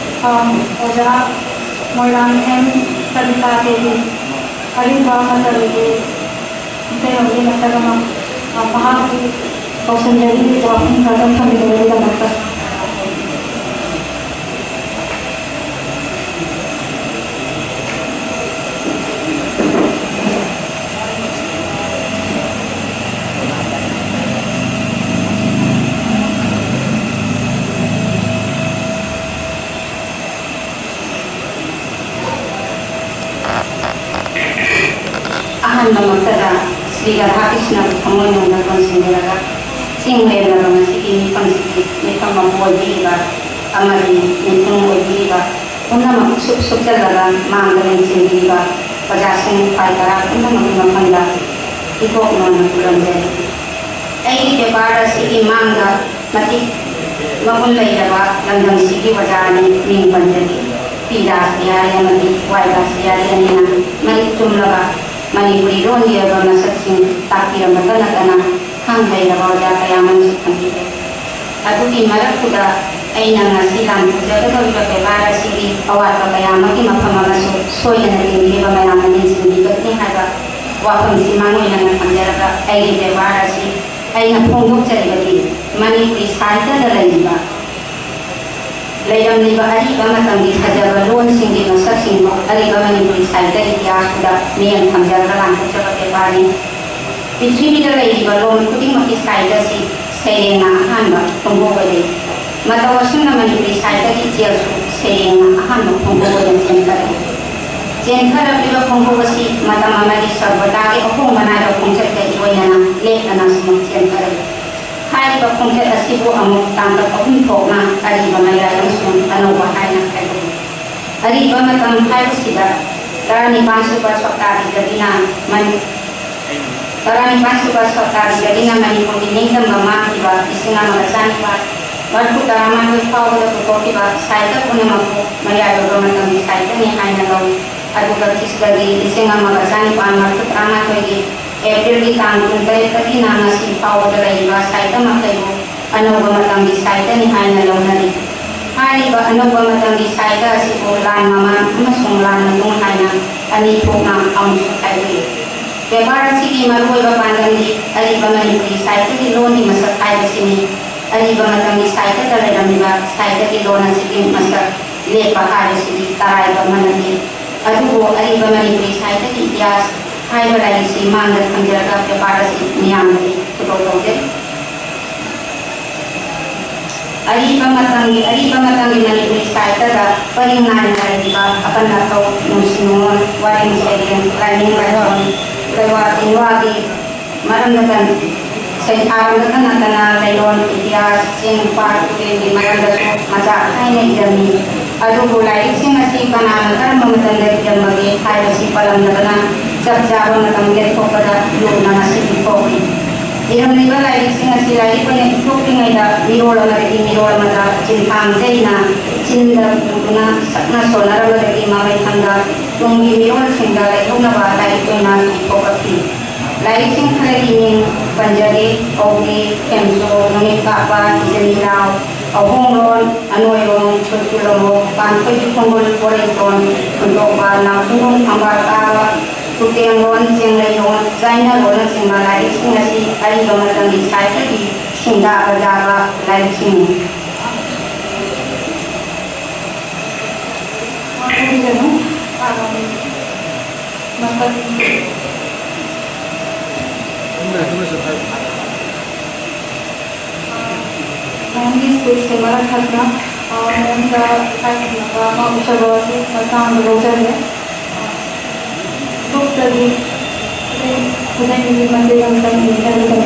ꯑꯝ, ꯑꯣꯖꯥ ꯃꯣꯏꯔꯥꯡꯊꯦꯝ ꯁꯔꯃꯤꯂꯥ ꯗꯦꯕꯤ, ꯑꯔꯤꯕ ꯃꯇꯝꯒꯤ ꯃꯤꯇꯩꯔꯣꯟꯒꯤ ꯃꯁꯛ ꯑꯃ, ꯑ, ꯃꯍꯥꯛꯄꯨ ꯀꯧꯁꯤꯟꯖꯔꯤ, ꯋꯥꯐꯝ ꯈꯔꯗꯪ ꯊꯝꯕꯤꯕꯒꯤꯗꯃꯛꯇ꯫ ꯁꯤꯒ ꯍꯥꯞꯄꯤꯁꯤꯅ ꯊꯃꯣꯏꯅꯨꯡꯗ ꯀꯣꯟꯁꯤꯟꯕꯤꯔꯒ ꯆꯤꯡ ꯂꯦꯝꯂꯕ ꯉꯁꯤꯒꯤ ꯃꯤꯐꯝꯁꯤꯒꯤ ꯃꯤꯐꯝ ꯑꯃ ꯑꯣꯏꯕꯤꯔꯤꯕ ꯑꯃꯗꯤ ꯃꯤꯄꯨꯝ ꯑꯣꯏꯕꯤꯔꯤꯕ ꯄꯨꯝꯅꯃꯛ ꯁꯨꯞ ꯁꯨꯞꯆꯜꯂꯒ ꯃꯥꯡꯗ ꯂꯦꯡꯁꯤꯟꯕꯤꯔꯤꯕ ꯑꯣꯖꯥꯁꯤꯡ ꯈ꯭ꯋꯥꯏ ꯇꯔꯥ ꯄꯨꯝꯅꯃꯛꯀꯤ ꯃꯐꯝꯗ ꯏꯊꯣꯛ ꯅꯣꯟꯅ ꯈꯨꯔꯨꯝꯖꯔꯤ꯫ ꯑꯩꯒꯤ ꯄꯦꯄꯔ ꯑꯁꯤꯒꯤ ꯃꯥꯡꯗ ꯃꯇꯤꯛ ꯃꯒꯨꯟ ꯂꯩꯔꯕ ꯂꯝꯗꯝꯁꯤꯒꯤ ꯑꯣꯖꯥ ꯑꯅꯤ ꯃꯤꯡ ꯄꯟꯖꯒꯦ꯫ ꯄꯤ ꯔꯥꯁꯕꯤꯍꯥꯔꯤ ꯑꯃꯗꯤ ꯋꯥꯏ ꯔꯥꯁꯕꯤꯍꯥꯔꯤ ꯑꯅꯤꯅ ꯃꯔꯤꯛ ꯆꯨꯝꯂꯕ ꯃꯅꯤꯄꯨꯔꯤ ꯂꯣꯟꯒꯤ ꯑꯣꯏꯕ ꯃꯁꯛꯁꯤꯡ ꯇꯥꯛꯄꯤꯔꯝꯕꯇ ꯅꯠꯇꯅ ꯈꯪ ꯍꯩꯔꯕ ꯑꯣꯖꯥ ꯀꯌꯥ ꯑꯃꯁꯨ ꯊꯝꯕꯤꯔꯦ꯫ ꯑꯗꯨꯒꯤ ꯃꯔꯛꯇꯨꯗ ꯑꯩꯅ ꯉꯁꯤ ꯂꯥꯟꯊꯣꯛꯆꯒꯗꯧꯔꯤꯕ ꯄꯦꯄꯔ ꯑꯁꯤꯒꯤ ꯑꯋꯥꯠꯄ ꯀꯌꯥ ꯑꯃꯒꯤ ꯃꯐꯝ ꯑꯃꯁꯨ ꯁꯣꯏꯗꯅ ꯌꯦꯡꯕꯤꯕ ꯃꯌꯥꯝꯅ ꯃꯦꯟꯁꯤꯟꯕꯤꯒꯅꯤ ꯍꯥꯏꯕ ꯋꯥꯐꯝꯁꯤ ꯃꯥꯡꯑꯣꯏꯅꯅ ꯊꯝꯖꯔꯒ ꯑꯩꯒꯤ ꯄꯦꯄꯔ ꯑꯁꯤ ꯑꯩꯅ ꯐꯣꯡꯗꯣꯛꯆꯔꯤꯕꯗꯤ ꯃꯅꯤꯄꯨꯔꯤ ꯁꯥꯍꯤꯇ꯭ꯌꯗ ꯂꯩꯔꯤꯕ ꯂꯩꯔꯝꯂꯤꯕ ꯑꯔꯤꯕ ꯃꯇꯝꯒꯤ ꯐꯖꯕ ꯂꯣꯟꯁꯤꯡꯒꯤ ꯃꯁꯛꯁꯤꯡꯕꯨ ꯑꯔꯤꯕ ꯃꯅꯤꯄꯨꯔꯤ ꯁꯥꯍꯤꯇ꯭ꯌ ꯏꯇꯤꯍꯥꯁꯇꯨꯗ ꯃꯤꯠꯌꯦꯡ ꯊꯝꯖꯔꯒ ꯂꯥꯟꯊꯣꯛꯆꯕ ꯄꯦꯄꯔꯅꯤ꯫ ꯄ꯭ꯔꯤꯊꯤꯕꯤꯗ ꯂꯩꯔꯤꯕ ꯂꯣꯟ ꯈꯨꯗꯤꯡꯃꯛꯀꯤ ꯁꯥꯍꯤꯇ꯭ꯌꯁꯤ ꯁꯩꯔꯦꯡꯅ ꯑꯍꯥꯟꯕ ꯐꯣꯡꯗꯣꯛ ꯑꯣꯏꯔꯦ꯫ ꯃꯇꯧ ꯑꯁꯨꯝꯅ ꯃꯅꯤꯄꯨꯔꯤ ꯁꯥꯍꯤꯇ꯭ꯌꯒꯤ ꯏꯆꯦꯜꯁꯨ ꯁꯩꯔꯦꯡꯅ ꯑꯍꯥꯟꯕ ꯐꯣꯡꯗꯣꯛ ꯑꯣꯏꯅ ꯆꯦꯟꯊꯔꯛꯏ꯫ ꯆꯦꯟꯊꯔꯛꯂꯤꯕ ꯈꯣꯡꯊꯣꯛ ꯑꯁꯤ ꯃꯇꯝ ꯑꯃꯒꯤ ꯁꯔꯕꯇꯥꯒꯤ ꯑꯍꯣꯡꯕ ꯅꯥꯏꯕ ꯈꯣꯡꯆꯠꯀ ꯏꯔꯣꯏꯅꯅ ꯂꯦꯞꯇꯅ ꯁꯨꯝ ꯆꯦꯟꯊꯔꯛꯏ꯫ ꯍꯥꯏꯔꯤꯕ ꯈꯣꯡꯆꯠ ꯑꯁꯤꯕꯨ ꯑꯃꯨꯛ ꯇꯥꯡꯀꯛ ꯑꯍꯨꯝ ꯊꯣꯛꯅ ꯑꯔꯤꯕ, ꯃꯌꯥꯏ ꯑꯃꯁꯨꯡ ꯑꯅꯧꯕ ꯍꯥꯏꯅ ꯈꯥꯏꯗꯣꯛꯏ꯫ ꯑꯔꯤꯕ ꯃꯇꯝ ꯍꯥꯏꯕꯁꯤꯗ ꯇꯔꯥꯅꯤꯄꯥꯟ ꯁꯨꯕ ꯁꯣꯇꯥꯕꯤꯗꯗꯤꯅ ꯃꯅꯤ-, ꯇꯔꯥꯅꯤꯄꯥꯟ ꯁꯨꯕ ꯁꯣꯇꯥꯕꯤꯗꯒꯤꯅ ꯃꯅꯤꯄꯨꯔꯒꯤ ꯅꯤꯡꯇꯝꯕ ꯃꯥꯡꯈꯤꯕ ꯂꯤꯁꯤꯡ ꯑꯃꯒ ꯆꯥꯅꯤꯄꯥꯟ ꯃꯔꯤꯐꯨ ꯇꯔꯥꯃꯥꯊꯣꯏ ꯐꯥꯎꯕꯗ ꯄꯨꯊꯣꯛꯈꯤꯕ ꯁꯥꯍꯤꯇ꯭ꯌ ꯄꯨꯝꯅꯃꯛꯄꯨ ꯃꯌꯥꯏ ꯑꯣꯏꯕ ꯃꯇꯝꯒꯤ ꯁꯥꯍꯤꯇ꯭ꯌꯅꯤ ꯍꯥꯏꯅ ꯂꯧꯏ꯫ ꯑꯗꯨꯒ ꯈ꯭ꯔꯤꯁꯇꯒꯤ ꯂꯤꯁꯤꯡ ꯑꯃꯒ ꯆꯥꯅꯤꯄꯥꯟ ꯃꯔꯤꯐꯨ ꯇꯔꯥꯃꯥꯊꯣꯏꯒꯤ ꯑꯦꯄ꯭ꯔꯤꯜꯒꯤ ꯇꯥꯡ ꯀꯨꯟꯇꯔꯦꯠꯇꯒꯤꯅ ꯉꯁꯤ ꯐꯥꯎꯕꯗ ꯂꯩꯔꯤꯕ ꯁꯥꯍꯤꯇ꯭ꯌ ꯃꯈꯩꯕꯨ ꯑꯅꯧꯕ ꯃꯇꯝꯒꯤ ꯁꯥꯍꯤꯇ꯭ꯌꯅꯤ ꯍꯥꯏꯅ ꯂꯧꯅꯔꯤ꯫ ꯍꯥꯏꯔꯤꯕ ꯑꯅꯧꯕ ꯃꯇꯝꯒꯤ ꯁꯥꯍꯤꯇ꯭ꯌ ꯑꯁꯤꯕꯨ ꯂꯥꯟ ꯃꯃꯥꯡ ꯑꯃꯁꯨꯡ ꯂꯥꯟ ꯃꯇꯨꯡ ꯍꯥꯏꯅ ꯑꯅꯤ ꯊꯣꯛꯅ ꯑꯃꯨꯛꯁꯨ ꯈꯥꯏꯗꯣꯛꯏ꯫ ꯄꯦꯄꯔ ꯑꯁꯤꯒꯤ ꯃꯔꯨꯑꯣꯏꯕ ꯄꯥꯟꯗꯝꯗꯤ ꯑꯔꯤꯕ ꯃꯅꯤꯄꯨꯔꯤ ꯁꯥꯍꯤꯇ꯭ꯌꯒꯤ ꯂꯣꯟꯒꯤ ꯃꯁꯛ ꯍꯥꯏꯕꯁꯤꯅꯤ꯫ ꯑꯔꯤꯕ ꯃꯇꯝꯒꯤ ꯁꯥꯍꯤꯇ꯭ꯌꯗ ꯂꯩꯔꯝꯂꯤꯕ ꯁꯥꯍꯤꯇ꯭ꯌꯒꯤ ꯂꯣꯟ ꯑꯁꯤꯒꯤ ꯃꯁꯛ ꯂꯦꯞꯄ ꯍꯥꯏꯕꯁꯤꯗꯤ ꯇꯔꯥꯏꯕ ꯑꯃ ꯅꯠꯇꯦ꯫ ꯑꯗꯨꯕꯨ ꯑꯔꯤꯕ ꯃꯅꯤꯄꯨꯔꯤ ꯁꯥꯍꯤꯇ꯭ꯌꯒꯤ ꯏꯇꯤꯍꯥꯁ ꯍꯥꯏꯕ ꯂꯥꯏꯔꯤꯛꯁꯤ ꯃꯥꯡꯗ ꯊꯝꯖꯔꯒ ꯄꯦꯄꯔ ꯑꯁꯤ ꯃꯤꯌꯥꯝꯗ ꯈꯨꯗꯣꯜ ꯇꯧꯖꯔꯤ꯫ ꯑꯔꯤꯕ ꯃꯇꯝꯒꯤ, ꯑꯔꯤꯕ ꯃꯇꯝꯒꯤ ꯃꯅꯤꯄꯨꯔꯤ ꯁꯥꯍꯤꯇ꯭ꯌꯗ ꯄꯔꯤꯡ ꯅꯥꯏꯅ ꯂꯩꯔꯤꯕ ꯑꯀꯟ ꯑꯊꯧ, ꯅꯨꯡꯁꯤ ꯅꯨꯡꯉꯣꯜ, ꯋꯥꯔꯦꯡ ꯁꯩꯔꯦꯡ, ꯂꯥꯏꯅꯤꯡ ꯂꯥꯏꯁꯣꯟ, ꯀꯩꯋꯥ ꯇꯤꯟꯋꯥꯒꯤ ꯃꯔꯝꯗꯇ, ꯁꯩꯊꯥꯔꯣꯜꯗꯇ ꯅꯠꯇꯅ ꯂꯩꯔꯣꯟ, ꯏꯇꯤꯍꯥꯁ, ꯆꯤꯡ, ꯄꯥꯠ, ꯇꯨꯔꯦꯜꯒꯤ ꯃꯔꯝꯗꯁꯨ ꯃꯆꯥ ꯊꯥꯏꯅ ꯏꯔꯝꯃꯤ꯫ ꯑꯗꯨꯕꯨ ꯂꯥꯏꯔꯤꯛꯁꯤꯡ ꯑꯁꯤ ꯀꯅꯥꯅ ꯀꯔꯝꯕ ꯃꯇꯝꯗ ꯏꯔꯝꯕꯒꯦ ꯍꯥꯏꯕꯁꯤ ꯄꯜꯂꯝꯗꯕꯅ ꯆꯞ ꯆꯥꯕ ꯃꯇꯝ ꯂꯦꯞꯊꯣꯛꯄꯗ ꯂꯨꯅ ꯉꯁꯤꯗꯤ ꯊꯣꯛꯂꯤ꯫ ꯏꯔꯝꯂꯤꯕ ꯂꯥꯏꯔꯤꯛꯁꯤꯡ ꯑꯁꯤ ꯂꯥꯏꯔꯤꯛ ꯑꯣꯏꯅ ꯏꯊꯣꯛꯇ꯭ꯔꯤꯉꯩꯗ ꯃꯤꯔꯣꯜ ꯑꯃꯗꯒꯤ ꯃꯤꯔꯣꯜ ꯑꯃꯗ ꯆꯤꯟꯊꯥꯡ ꯆꯩꯅ ꯆꯤꯟꯗ ꯄꯨꯗꯨꯅ ꯁꯛꯅ ꯁꯣꯟꯅꯔꯝꯕꯗꯒꯤ ꯃꯃꯩꯊꯪꯗ ꯇꯨꯡꯒꯤ ꯃꯤꯔꯣꯜꯁꯤꯡꯗ ꯂꯩꯍꯧꯅꯕ ꯂꯥꯏꯔꯤꯛ ꯑꯣꯏꯅ ꯏꯊꯣꯛꯂꯛꯈꯤ꯫ ꯂꯥꯏꯔꯤꯛꯁꯤꯡ ꯈꯔꯒꯤ ꯃꯤꯡ ꯄꯟꯖꯒꯦ꯫ ꯀꯧꯕ꯭ꯔꯤ, ꯊꯦꯝꯆꯣ, ꯅꯨꯃꯤꯠ ꯀꯥꯞꯄ, ꯏꯖꯅꯤ ꯂꯥꯎ, ꯑꯍꯣꯡꯂꯣꯟ, ꯑꯅꯣꯏꯔꯣꯟ, ꯈꯨꯠꯀꯤ ꯂꯣꯝꯕꯣꯛ, ꯄꯥꯟꯊꯣꯏꯒꯤ ꯈꯣꯡꯒꯨꯜ, ꯄꯣꯔꯩꯇꯣꯟ, ꯈꯨꯟꯇꯣꯛꯄ, ꯅꯥꯎꯊꯨꯡꯕꯝ, ꯊꯝꯕꯥꯜ ꯀꯥꯕ, ꯇꯨꯇꯦꯡꯂꯣꯟ, ꯆꯦꯡꯂꯩꯔꯣꯟ, ꯆꯥꯏꯅꯔꯣꯟꯅꯆꯤꯡꯕ ꯂꯥꯏꯔꯤꯛꯁꯤꯡ ꯑꯁꯤ ꯑꯔꯤꯕ ꯃꯇꯝꯒꯤ ꯁꯥꯍꯤꯇ꯭ꯌꯒꯤ ꯁꯤꯡꯗꯥ ꯕꯖꯥꯕ ꯂꯥꯏꯔꯤꯛꯁꯤꯡꯅꯤ꯫ ꯃꯇꯝ ꯃꯌꯥꯝꯒꯤ ꯁ꯭ꯀꯨꯜꯁꯦ ꯃꯔꯛ ꯊꯠꯅ, ꯑ, ꯃꯌꯥꯝꯗ ꯏꯀꯥꯏꯈꯨꯝꯅꯕ ꯑꯃ ꯎꯠꯆꯕꯒꯤ ꯃꯇꯥꯡꯗ ꯂꯧꯖꯒꯦ꯫ ꯒ꯭ꯔꯨꯞꯇꯒꯤ ꯈꯨꯗꯩ, ꯈꯨꯗꯩꯒꯤ ꯃꯇꯦꯛ ꯑꯃꯇꯪ ꯏꯟꯅꯕꯤꯔꯝꯃꯨ꯫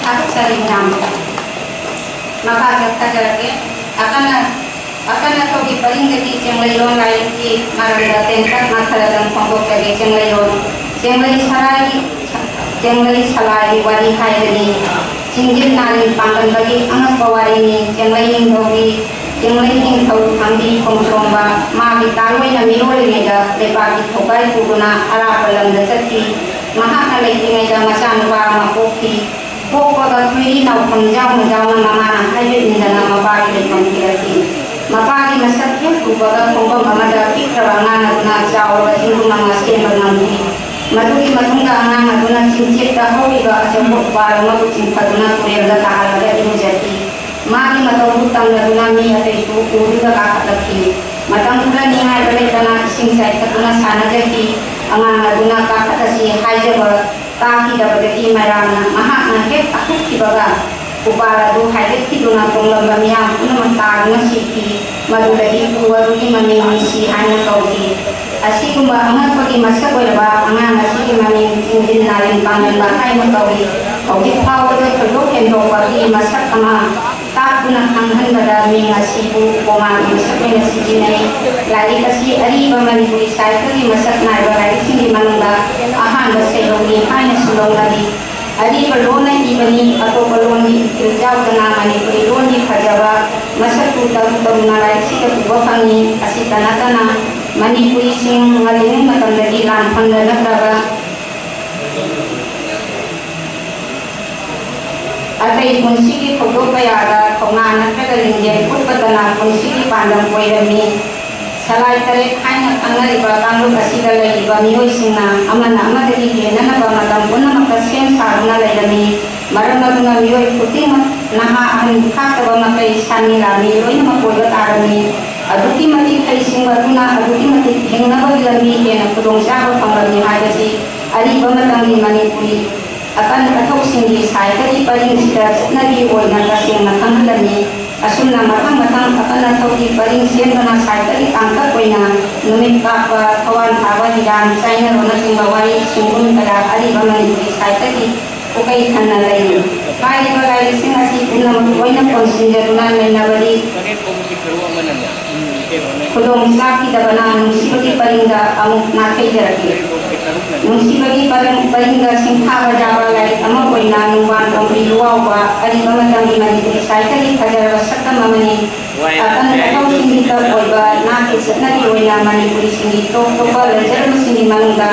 ꯊꯥꯒꯠꯆꯔꯤ ꯃꯌꯥꯝꯕꯨ꯫ ꯃꯈꯥ ꯆꯠꯊꯖꯔꯛꯀꯦ꯫ ꯑꯀꯟꯅ, ꯑꯀꯟ ꯑꯊꯧꯒꯤ ꯄꯔꯤꯡꯗꯒꯤ ꯆꯦꯡꯂꯩꯔꯣꯟ ꯂꯥꯏꯔꯤꯛꯀꯤ ꯃꯔꯝꯗ ꯇꯦꯟꯇꯛꯅ ꯈꯔꯗꯪ ꯐꯣꯡꯗꯣꯛꯆꯒꯦ꯫ ꯆꯦꯡꯂꯩꯔꯣꯟ, ꯆꯦꯡꯂꯩ ꯁꯂꯥꯏꯒꯤ, ꯆꯦꯡꯂꯩ ꯁꯂꯥꯏꯒꯤ ꯋꯥꯔꯤ ꯍꯥꯏꯕꯅꯤ꯫ ꯆꯤꯡꯖꯤꯟ ꯅꯥꯔꯤꯟ ꯄꯥꯡꯒꯟꯕꯒꯤ ꯑꯉꯛꯄ ꯋꯥꯔꯤꯅꯤ꯫ ꯆꯦꯡꯂꯩ ꯅꯤꯡꯊꯧꯒꯤ, ꯆꯤꯡꯂꯩ ꯅꯤꯡꯊꯧ ꯈꯥꯡꯕꯤ ꯈꯣꯡꯖꯣꯝꯕ ꯃꯥꯒꯤ ꯇꯥꯡ ꯑꯣꯏꯅ ꯃꯤꯔꯣꯜꯂꯤꯉꯩꯗ ꯂꯩꯄꯥꯛꯀꯤ ꯊꯧꯒꯥꯏ ꯄꯨꯗꯨꯅ ꯑꯔꯥꯞꯄ ꯂꯝꯗ ꯆꯠꯈꯤ꯫ ꯃꯍꯥꯛꯅ ꯂꯩꯇ꯭ꯔꯤꯉꯩꯗ ꯃꯆꯥꯅꯨꯄꯥ ꯑꯃ ꯄꯣꯛꯈꯤ꯫ ꯄꯣꯛꯄꯒ ꯈꯣꯏꯔꯤ ꯅꯥꯎꯐꯝ ꯌꯥꯎꯅ ꯌꯥꯎꯅ ꯃꯃꯥꯅ ꯍꯥꯏꯕ ꯏꯟꯗꯅ ꯃꯄꯥꯒꯤ ꯂꯩꯐꯝ ꯊꯤꯔꯛꯈꯤ꯫ ꯃꯄꯥꯒꯤ ꯃꯁꯛ ꯍꯦꯛ ꯎꯕꯒ ꯈꯣꯡꯐꯝ ꯑꯃꯗ ꯄꯤꯛꯈ꯭ꯔꯕ ꯑꯉꯥꯡ ꯑꯗꯨꯅ ꯆꯥꯎꯔꯕ ꯆꯤꯡꯗꯨ ꯃꯉꯥ ꯁꯦꯝꯕ ꯉꯝꯈꯤ꯫ ꯃꯗꯨꯒꯤ ꯃꯇꯨꯡꯗ ꯑꯉꯥꯡ ꯑꯗꯨꯅ ꯆꯤꯡꯆꯦꯠꯇ ꯍꯧꯔꯤꯕ ꯑꯆꯧꯕ ꯎꯄꯥꯜ ꯑꯃꯕꯨ ꯆꯤꯡꯊꯗꯨꯅ ꯇꯨꯔꯦꯜꯗ ꯇꯥꯍꯜꯂꯒ ꯏꯔꯨꯖꯈꯤ꯫ ꯃꯥꯒꯤ ꯃꯇꯧꯗꯨ ꯇꯝꯂꯗꯨꯅ ꯃꯤ ꯑꯇꯩꯁꯨ ꯎꯗꯨꯗ ꯀꯥꯈꯠꯂꯛꯈꯤ꯫ ꯃꯇꯝ ꯈꯔ ꯅꯤꯡꯉꯥꯏꯕ ꯂꯩꯇꯅ ꯏꯁꯤꯡ ꯆꯥꯏꯈꯠꯇꯨꯅ ꯁꯥꯟꯅꯖꯈꯤ꯫ ꯑꯉꯥꯡ ꯑꯗꯨꯅ ꯀꯥꯈꯠꯂꯁꯤ ꯍꯥꯏꯖꯕ ꯇꯥꯈꯤꯗꯕꯗꯒꯤ ꯃꯩꯔꯥꯅ ꯃꯍꯥꯛꯅ ꯍꯦꯛ ꯀꯥꯈꯠꯈꯤꯕꯒ ꯎꯄꯥꯜ ꯑꯗꯨ ꯍꯥꯏꯒꯠꯈꯤꯗꯨꯅ ꯇꯣꯡꯂꯝꯕ ꯃꯤꯌꯥꯝ ꯄꯨꯝꯅꯃꯛ ꯇꯥꯗꯨꯅ ꯁꯤꯈꯤ꯫ ꯃꯗꯨꯗꯒꯤ ꯎ ꯑꯗꯨꯒꯤ ꯃꯃꯤꯡ ꯅꯤꯁꯤ ꯍꯥꯏꯅ ꯀꯧꯈꯤ꯫ ꯑꯁꯤꯒꯨꯝꯕ ꯑꯉꯛꯄꯒꯤ ꯃꯁꯛ ꯑꯣꯏꯔꯕ ꯑꯉꯥꯡ ꯑꯁꯤꯒꯤ ꯃꯃꯤꯡ ꯆꯤꯡꯖꯤꯟ ꯅꯥꯔꯤꯟ ꯄꯥꯡꯂꯦꯟꯕ ꯍꯥꯏꯅ ꯀꯧꯏ꯫ ꯍꯧꯖꯤꯛ ꯐꯥꯎꯕꯗ ꯊꯣꯏꯗꯣꯛ ꯍꯦꯟꯗꯣꯛꯄꯒꯤ ꯃꯁꯛ ꯑꯃ ꯇꯥꯛꯇꯨꯅ ꯈꯪꯍꯟꯕꯗ ꯃꯤꯡ ꯑꯁꯤꯕꯨ ꯎꯄꯃꯥꯒꯤ ꯃꯁꯛ ꯑꯣꯏꯅ ꯁꯤꯖꯤꯟꯅꯩ꯫ ꯂꯥꯏꯔꯤꯛ ꯑꯁꯤ ꯑꯔꯤꯕ ꯃꯅꯤꯄꯨꯔꯤ ꯁꯥꯍꯤꯇ꯭ꯌꯒꯤ ꯃꯁꯛ ꯅꯥꯏꯕ ꯂꯥꯏꯔꯤꯛꯁꯤꯡꯒꯤ ꯃꯅꯨꯡꯗ ꯑꯍꯥꯟꯕ ꯁꯩꯔꯧꯅꯤ ꯍꯥꯏꯅꯁꯨ ꯂꯧꯅꯔꯤ꯫ ꯑꯔꯤꯕ ꯂꯣꯟꯅ ꯏꯕꯅꯤ, ꯑꯇꯣꯞꯄ ꯂꯣꯟꯒꯤ ꯏꯊꯤꯜ ꯌꯥꯎꯗꯅ ꯃꯅꯤꯄꯨꯔꯤ ꯂꯣꯟꯒꯤ ꯐꯖꯕ ꯃꯁꯛꯄꯨ ꯇꯔꯨ ꯇꯔꯨꯅ ꯂꯥꯏꯔꯤꯛꯁꯤꯗ ꯎꯕ ꯐꯪꯏ꯫ ꯑꯁꯤꯇ ꯅꯠꯇꯅ ꯃꯅꯤꯄꯨꯔꯤꯁꯤꯡ ꯉꯜꯂꯤꯉꯩ ꯃꯇꯝꯗꯒꯤ ꯂꯥꯟꯐꯝꯗ ꯅꯠꯇ꯭ꯔꯒ ꯑꯇꯩ ꯄꯨꯟꯁꯤꯒꯤ ꯊꯧꯗꯣꯛ ꯀꯌꯥꯗ ꯊꯧꯅꯥ ꯅꯠꯇ꯭ꯔꯒ ꯂꯤꯡꯖꯦꯜ ꯎꯠꯄꯇꯅ ꯄꯨꯟꯁꯤꯒꯤ ꯄꯥꯟꯗꯝ ꯑꯣꯏꯔꯝꯃꯤ꯫ ꯁꯂꯥꯏ ꯇꯔꯦꯠ ꯍꯥꯏꯅ ꯈꯪꯅꯔꯤꯕ ꯀꯥꯡꯂꯨꯞ ꯑꯁꯤꯗ ꯂꯩꯔꯤꯕ ꯃꯤꯑꯣꯏꯁꯤꯡꯅ ꯑꯃꯅ ꯑꯃꯗꯒꯤ ꯍꯦꯟꯅꯅꯕ ꯃꯇꯝ ꯄꯨꯝꯅꯃꯛꯇ ꯁꯦꯝ ꯁꯥꯗꯨꯅ ꯂꯩꯔꯝꯃꯤ꯫ ꯃꯔꯝ ꯑꯗꯨꯅ ꯃꯤꯑꯣꯏ ꯈꯨꯗꯤꯡꯃꯛ, ꯅꯍꯥ ꯑꯍꯟ ꯈꯥꯛꯇꯕ ꯃꯈꯩ ꯁꯥꯟꯃꯤ ꯂꯥꯟꯃꯤ ꯂꯣꯏꯅꯃꯛ ꯑꯣꯏꯕ ꯇꯥꯔꯝꯃꯤ꯫ ꯑꯗꯨꯛꯀꯤ ꯃꯇꯤꯛ ꯍꯩꯁꯤꯡꯕ ꯑꯗꯨꯅ ꯑꯗꯨꯛꯀꯤ ꯃꯇꯤꯛ ꯍꯤꯡꯅꯕꯒꯤ ꯂꯝꯕꯤ ꯍꯦꯟꯅ ꯈꯨꯗꯣꯡꯆꯥꯕ ꯐꯪꯂꯝꯃꯤ ꯍꯥꯏꯕꯁꯤ ꯑꯔꯤꯕ ꯃꯇꯝꯒꯤ ꯃꯅꯤꯄꯨꯔꯤ ꯑꯀꯟ ꯑꯊꯧꯁꯤꯡꯒꯤ ꯁꯥꯍꯤꯇ꯭ꯌꯒꯤ ꯄꯔꯤꯡꯁꯤꯗ ꯆꯠꯅꯕꯤ ꯑꯣꯏꯅ ꯇꯁꯦꯡꯅ ꯈꯪꯍꯜꯂꯝꯃꯤ꯫ ꯑꯁꯨꯝꯅ ꯃꯊꯪ ꯃꯊꯪ ꯑꯀꯟ ꯑꯊꯧꯒꯤ ꯄꯔꯤꯡ ꯁꯦꯝꯗꯨꯅ ꯁꯥꯍꯤꯇ꯭ꯌꯒꯤ ꯇꯥꯡꯀꯛ ꯑꯣꯏꯅ ꯅꯨꯃꯤꯠ ꯀꯥꯞꯄ, ꯊꯋꯥꯟ ꯊꯥꯕ, ꯍꯤꯔꯥꯟ ꯆꯥꯏꯅꯕꯅꯆꯤꯡꯕ ꯋꯥꯔꯤ ꯁꯤꯡꯒꯨꯝ ꯀꯌꯥ ꯑꯔꯤꯕ ꯃꯅꯤꯄꯨꯔꯤ ꯁꯥꯍꯤꯇ꯭ꯌꯒꯤ ꯄꯨꯀꯩ ꯊꯟꯅ ꯂꯩꯔꯤ꯫ ꯍꯥꯏꯔꯤꯕ ꯂꯥꯏꯔꯤꯛꯁꯤꯡ ꯑꯁꯤ ꯄꯨꯝꯅꯃꯛ ꯂꯣꯏꯅ ꯀꯣꯟꯁꯤꯟꯖꯗꯨꯅ ꯅꯩꯅꯕꯗꯤ ꯈꯨꯗꯣꯡ ꯆꯥꯈꯤꯗꯕꯅ ꯅꯨꯡꯁꯤꯕꯒꯤ ꯄꯔꯤꯡꯗ ꯑꯃꯨꯛ ꯅꯥꯊꯩꯖꯔꯛꯂꯤ꯫ ꯅꯨꯡꯁꯤꯕꯒꯤ ꯄꯔꯤꯡ, ꯄꯔꯤꯡꯗ ꯁꯤꯡꯊꯥꯕ ꯌꯥꯕ ꯂꯥꯏꯔꯤꯛ ꯑꯃ ꯑꯣꯏꯅ ꯅꯨꯡꯕꯥꯟ ꯇꯣꯝꯕꯤ ꯂꯨꯋꯥꯎꯕ ꯑꯔꯤꯕ ꯃꯇꯝꯒꯤ ꯃꯅꯤꯄꯨꯔꯤ ꯁꯥꯍꯤꯇ꯭ꯌꯒꯤ ꯐꯖꯔꯕ ꯁꯛꯇꯝ ꯑꯃꯅꯤ꯫ ꯑꯀꯟ ꯑꯊꯧꯁꯤꯡꯒꯤ ꯀꯞ ꯑꯣꯏꯕ ꯅꯥꯠꯀꯤ ꯆꯠꯅꯕꯤ ꯑꯣꯏꯅ ꯃꯅꯤꯄꯨꯔꯤꯁꯤꯡꯒꯤ ꯇꯣꯞ ꯇꯣꯞꯄ ꯂꯩꯖꯔꯝꯕꯁꯤꯡꯒꯤ ꯃꯅꯨꯡꯗ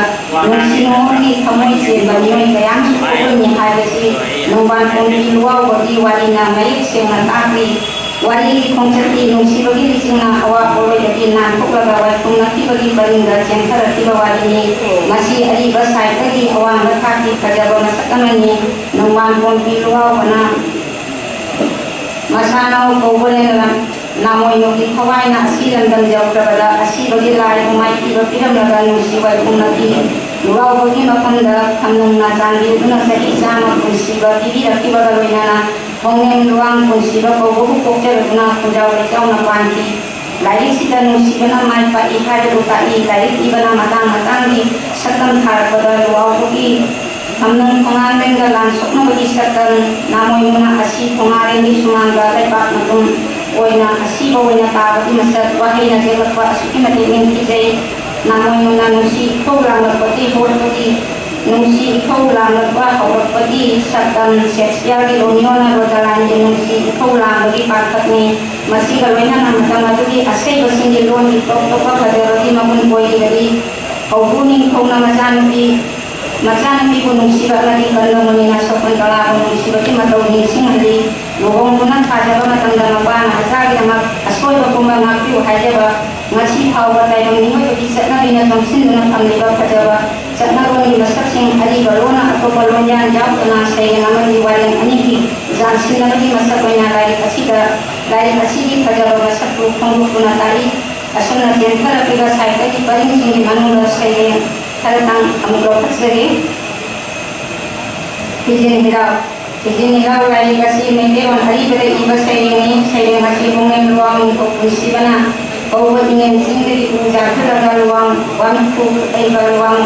ꯅꯨꯡꯁꯤ ꯅꯨꯡꯉꯣꯜꯒꯤ ꯊꯃꯣꯏ ꯆꯦꯟꯕ ꯃꯤꯑꯣꯏ ꯀꯌꯥ ꯑꯃꯁꯨ ꯄꯣꯛꯂꯝꯃꯤ ꯍꯥꯏꯕꯁꯤ ꯅꯣꯡꯕꯥꯟ ꯀꯣꯝꯕꯤ ꯂꯨꯋꯥꯎꯕꯒꯤ ꯋꯥꯔꯤꯅ ꯃꯌꯦꯛ ꯁꯦꯡꯅ ꯇꯥꯛꯂꯤ꯫ ꯋꯥꯔꯤꯒꯤ ꯈꯣꯡꯆꯠꯇꯤ ꯅꯨꯡꯁꯤꯕꯒꯤ ꯂꯤꯆꯤꯡꯅ ꯑꯋꯥ ꯄꯣꯠꯂꯣꯏꯗꯒꯤ ꯅꯥꯟꯊꯣꯛꯂꯒ ꯋꯥꯏꯈꯨꯝꯅꯈꯤꯕꯒꯤ ꯄꯔꯤꯡꯗ ꯆꯦꯟꯊꯔꯛꯈꯤꯕ ꯋꯥꯔꯤꯅꯤ꯫ ꯃꯁꯤ ꯑꯔꯤꯕ ꯁꯥꯍꯤꯇ꯭ꯌꯒꯤ ꯑꯋꯥꯡꯕ ꯊꯥꯛꯀꯤ ꯐꯖꯕ ꯃꯁꯛ ꯑꯃꯅꯤ꯫ ꯅꯣꯡꯕꯥꯟ ꯀꯣꯝꯕꯤ ꯂꯨꯋꯥꯎꯕꯅ ꯃꯁꯥꯅ ꯀꯧꯕꯅꯦꯅ ꯅꯥꯃꯣꯏꯅꯨꯒꯤ ꯊꯋꯥꯏꯅ ꯑꯁꯤ ꯂꯝꯗꯝ ꯌꯧꯈ꯭ꯔꯕꯗ ꯑꯁꯤꯕꯒꯤ ꯂꯥꯏꯕꯨ ꯃꯥꯏꯊꯤꯕ ꯄꯤꯔꯝꯂꯒ ꯅꯨꯡꯁꯤ ꯋꯥꯏꯈꯨꯝꯅꯈꯤ꯫ ꯂꯨꯋꯥꯎꯕꯒꯤ ꯃꯐꯝꯗ ꯊꯝꯅꯨꯡꯅ ꯆꯥꯟꯕꯤꯗꯨꯅ ꯆꯍꯤ ꯆꯥꯝꯃ ꯄꯨꯟꯁꯤꯕ ꯄꯤꯕꯤꯔꯛꯈꯤꯕꯒ ꯂꯣꯏꯅꯅ ꯍꯣꯡꯅꯦꯝ ꯂꯨꯋꯥꯡ ꯄꯨꯟꯁꯤꯕ ꯀꯧꯕꯕꯨ ꯄꯣꯛꯆꯔꯗꯨꯅ ꯈꯨꯟꯖꯥꯎ ꯂꯩꯆꯥꯎꯅ ꯄꯥꯟꯈꯤ꯫ ꯂꯥꯏꯔꯤꯛꯁꯤꯗ ꯅꯨꯡꯁꯤꯕꯅ ꯃꯥꯏ ꯄꯥꯛꯏ ꯍꯥꯏꯕꯕꯨ ꯇꯥꯛꯏ꯫ ꯂꯥꯏꯔꯤꯛ ꯏꯕꯅ ꯃꯇꯥꯡ ꯃꯇꯥꯡꯒꯤ ꯁꯛꯇꯝ ꯊꯥꯔꯛꯄꯗ ꯂꯨꯋꯥꯎꯕꯒꯤ ꯊꯝꯅꯨꯡ ꯈꯣꯡꯉꯥꯡꯕꯦꯟꯒ ꯂꯥꯟ ꯁꯣꯛꯅꯕꯒꯤ ꯁꯛꯇꯝ, ꯅꯥꯃꯣꯏꯅꯨꯅ ꯑꯁꯤ ꯈꯣꯡꯉꯥꯡꯕꯦꯟꯒꯤ ꯁꯨꯃꯥꯡꯗ ꯂꯩꯕꯥꯛ ꯃꯇꯨꯝ ꯑꯣꯏꯅ ꯑꯁꯤꯕ ꯑꯣꯏꯅ ꯇꯥꯕꯒꯤ ꯃꯁꯛ ꯋꯥꯍꯩꯅ ꯌꯦꯛꯂꯛꯄ ꯑꯁꯨꯛꯀꯤ ꯃꯇꯤꯛ ꯅꯤꯡꯊꯤꯖꯩ꯫ ꯅꯥꯃꯣꯏꯅꯨꯅ ꯅꯨꯡꯁꯤ ꯏꯊꯧ ꯂꯥꯡꯂꯛꯄꯒꯤ ꯍꯧꯔꯛꯄꯒꯤ ꯅꯨꯡꯁꯤ ꯏꯊꯧ ꯂꯥꯡꯂꯛꯄ ꯍꯧꯔꯛꯄꯒꯤ ꯁꯛꯇꯝ ꯁꯦꯛꯁꯄꯤꯌꯔꯒꯤ ꯔꯣꯃꯤꯑꯣꯅ ꯔꯣꯖꯥꯂꯥꯏꯟꯒꯤ ꯅꯨꯡꯁꯤ ꯏꯊꯧ ꯂꯥꯡꯕꯒꯤ ꯄꯥꯡꯈꯛꯅꯤ꯫ ꯃꯁꯤꯒ ꯂꯣꯏꯅꯅ ꯃꯇꯝ ꯑꯗꯨꯒꯤ ꯑꯁꯩꯕꯁꯤꯡꯒꯤ ꯂꯣꯟꯒꯤ ꯇꯣꯞ ꯇꯣꯞꯄ ꯐꯖꯕꯒꯤ ꯃꯒꯨꯟ ꯑꯣꯏꯔꯤꯕꯗꯤ ꯀꯧꯕ꯭ꯔꯨ ꯅꯤꯡꯊꯧꯅ ꯃꯆꯥꯅꯨꯄꯤ ꯃꯆꯥꯅꯨꯄꯤꯕꯨ ꯅꯨꯡꯁꯤꯕ ꯑꯃꯗꯤ ꯀꯟꯕ ꯃꯨꯅꯤꯅ ꯁꯣꯛꯄꯟ ꯀꯂꯥꯕꯨ ꯅꯨꯡꯁꯤꯕꯒꯤ ꯃꯇꯧ ꯅꯤꯡꯁꯤꯡꯍꯜꯂꯤ꯫ ꯂꯨꯍꯣꯡꯗꯨꯅ ꯊꯥꯖꯕ ꯃꯇꯝꯗ ꯃꯄꯥꯅ ꯃꯆꯥꯒꯤꯗꯃꯛ ꯑꯁꯣꯏꯕ ꯄꯨꯝꯕ ꯉꯥꯛꯄꯤꯌꯨ ꯍꯥꯏꯖꯕ ꯉꯁꯤ ꯐꯥꯎꯕ ꯇꯥꯏꯕꯪ ꯃꯤꯑꯣꯏꯕꯒꯤ ꯆꯠꯅꯕꯤꯅ ꯆꯪꯁꯤꯟꯗꯨꯅ ꯊꯝꯂꯤꯕ ꯐꯖꯕ ꯆꯠꯅꯔꯣꯟꯒꯤ ꯃꯁꯛꯁꯤꯡ ꯑꯔꯤꯕ ꯂꯣꯟꯅ ꯑꯇꯣꯞꯄ ꯂꯣꯟꯌꯥꯟ ꯌꯥꯎꯗꯅ ꯁꯩꯔꯦꯡ ꯑꯃꯗꯤ ꯋꯥꯔꯦꯡ ꯑꯅꯤꯒꯤ ꯌꯥꯟꯁꯤꯟꯅꯕꯒꯤ ꯃꯁꯛ ꯑꯣꯏꯅ ꯂꯥꯏꯔꯤꯛ ꯑꯁꯤꯗ ꯂꯥꯏꯔꯤꯛ ꯑꯁꯤꯒꯤ ꯐꯖꯕ ꯃꯁꯛꯄꯨ ꯐꯣꯡꯗꯣꯛꯇꯨꯅ ꯇꯥꯛꯏ꯫ ꯑꯁꯨꯝꯅ ꯆꯦꯟꯊꯔꯛꯂꯤꯕ ꯁꯥꯍꯤꯇ꯭ꯌꯒꯤ ꯄꯔꯤꯡꯁꯤꯡꯒꯤ ꯃꯅꯨꯡꯗ ꯁꯩꯔꯦꯡ ꯈꯔꯇꯪ ꯑꯃꯨꯛ ꯂꯧꯈꯠꯆꯒꯦ꯫ ꯐꯤꯖꯦꯟ ꯍꯤꯔꯥꯎ꯫ ꯐꯤꯖꯦꯟ ꯍꯤꯔꯥꯎ ꯂꯥꯏꯔꯤꯛ ꯑꯁꯤ ꯃꯩꯇꯩꯂꯣꯟ ꯑꯔꯤꯕꯗ ꯏꯕ ꯁꯩꯔꯦꯡꯅꯤ꯫ ꯁꯩꯔꯦꯡ ꯑꯁꯤ ꯄꯨꯡꯂꯦꯝ ꯂꯨꯋꯥꯡ ꯅꯤꯡꯊꯧ ꯄꯨꯟꯁꯤꯕꯅ ꯍꯧꯕ ꯏꯉꯦꯟ ꯆꯤꯡꯗꯒꯤ ꯎ ꯌꯥꯟꯊꯔꯒ ꯂꯨꯋꯥꯡ ꯋꯥꯃꯤꯈꯨ ꯂꯩꯕ ꯂꯨꯋꯥꯡ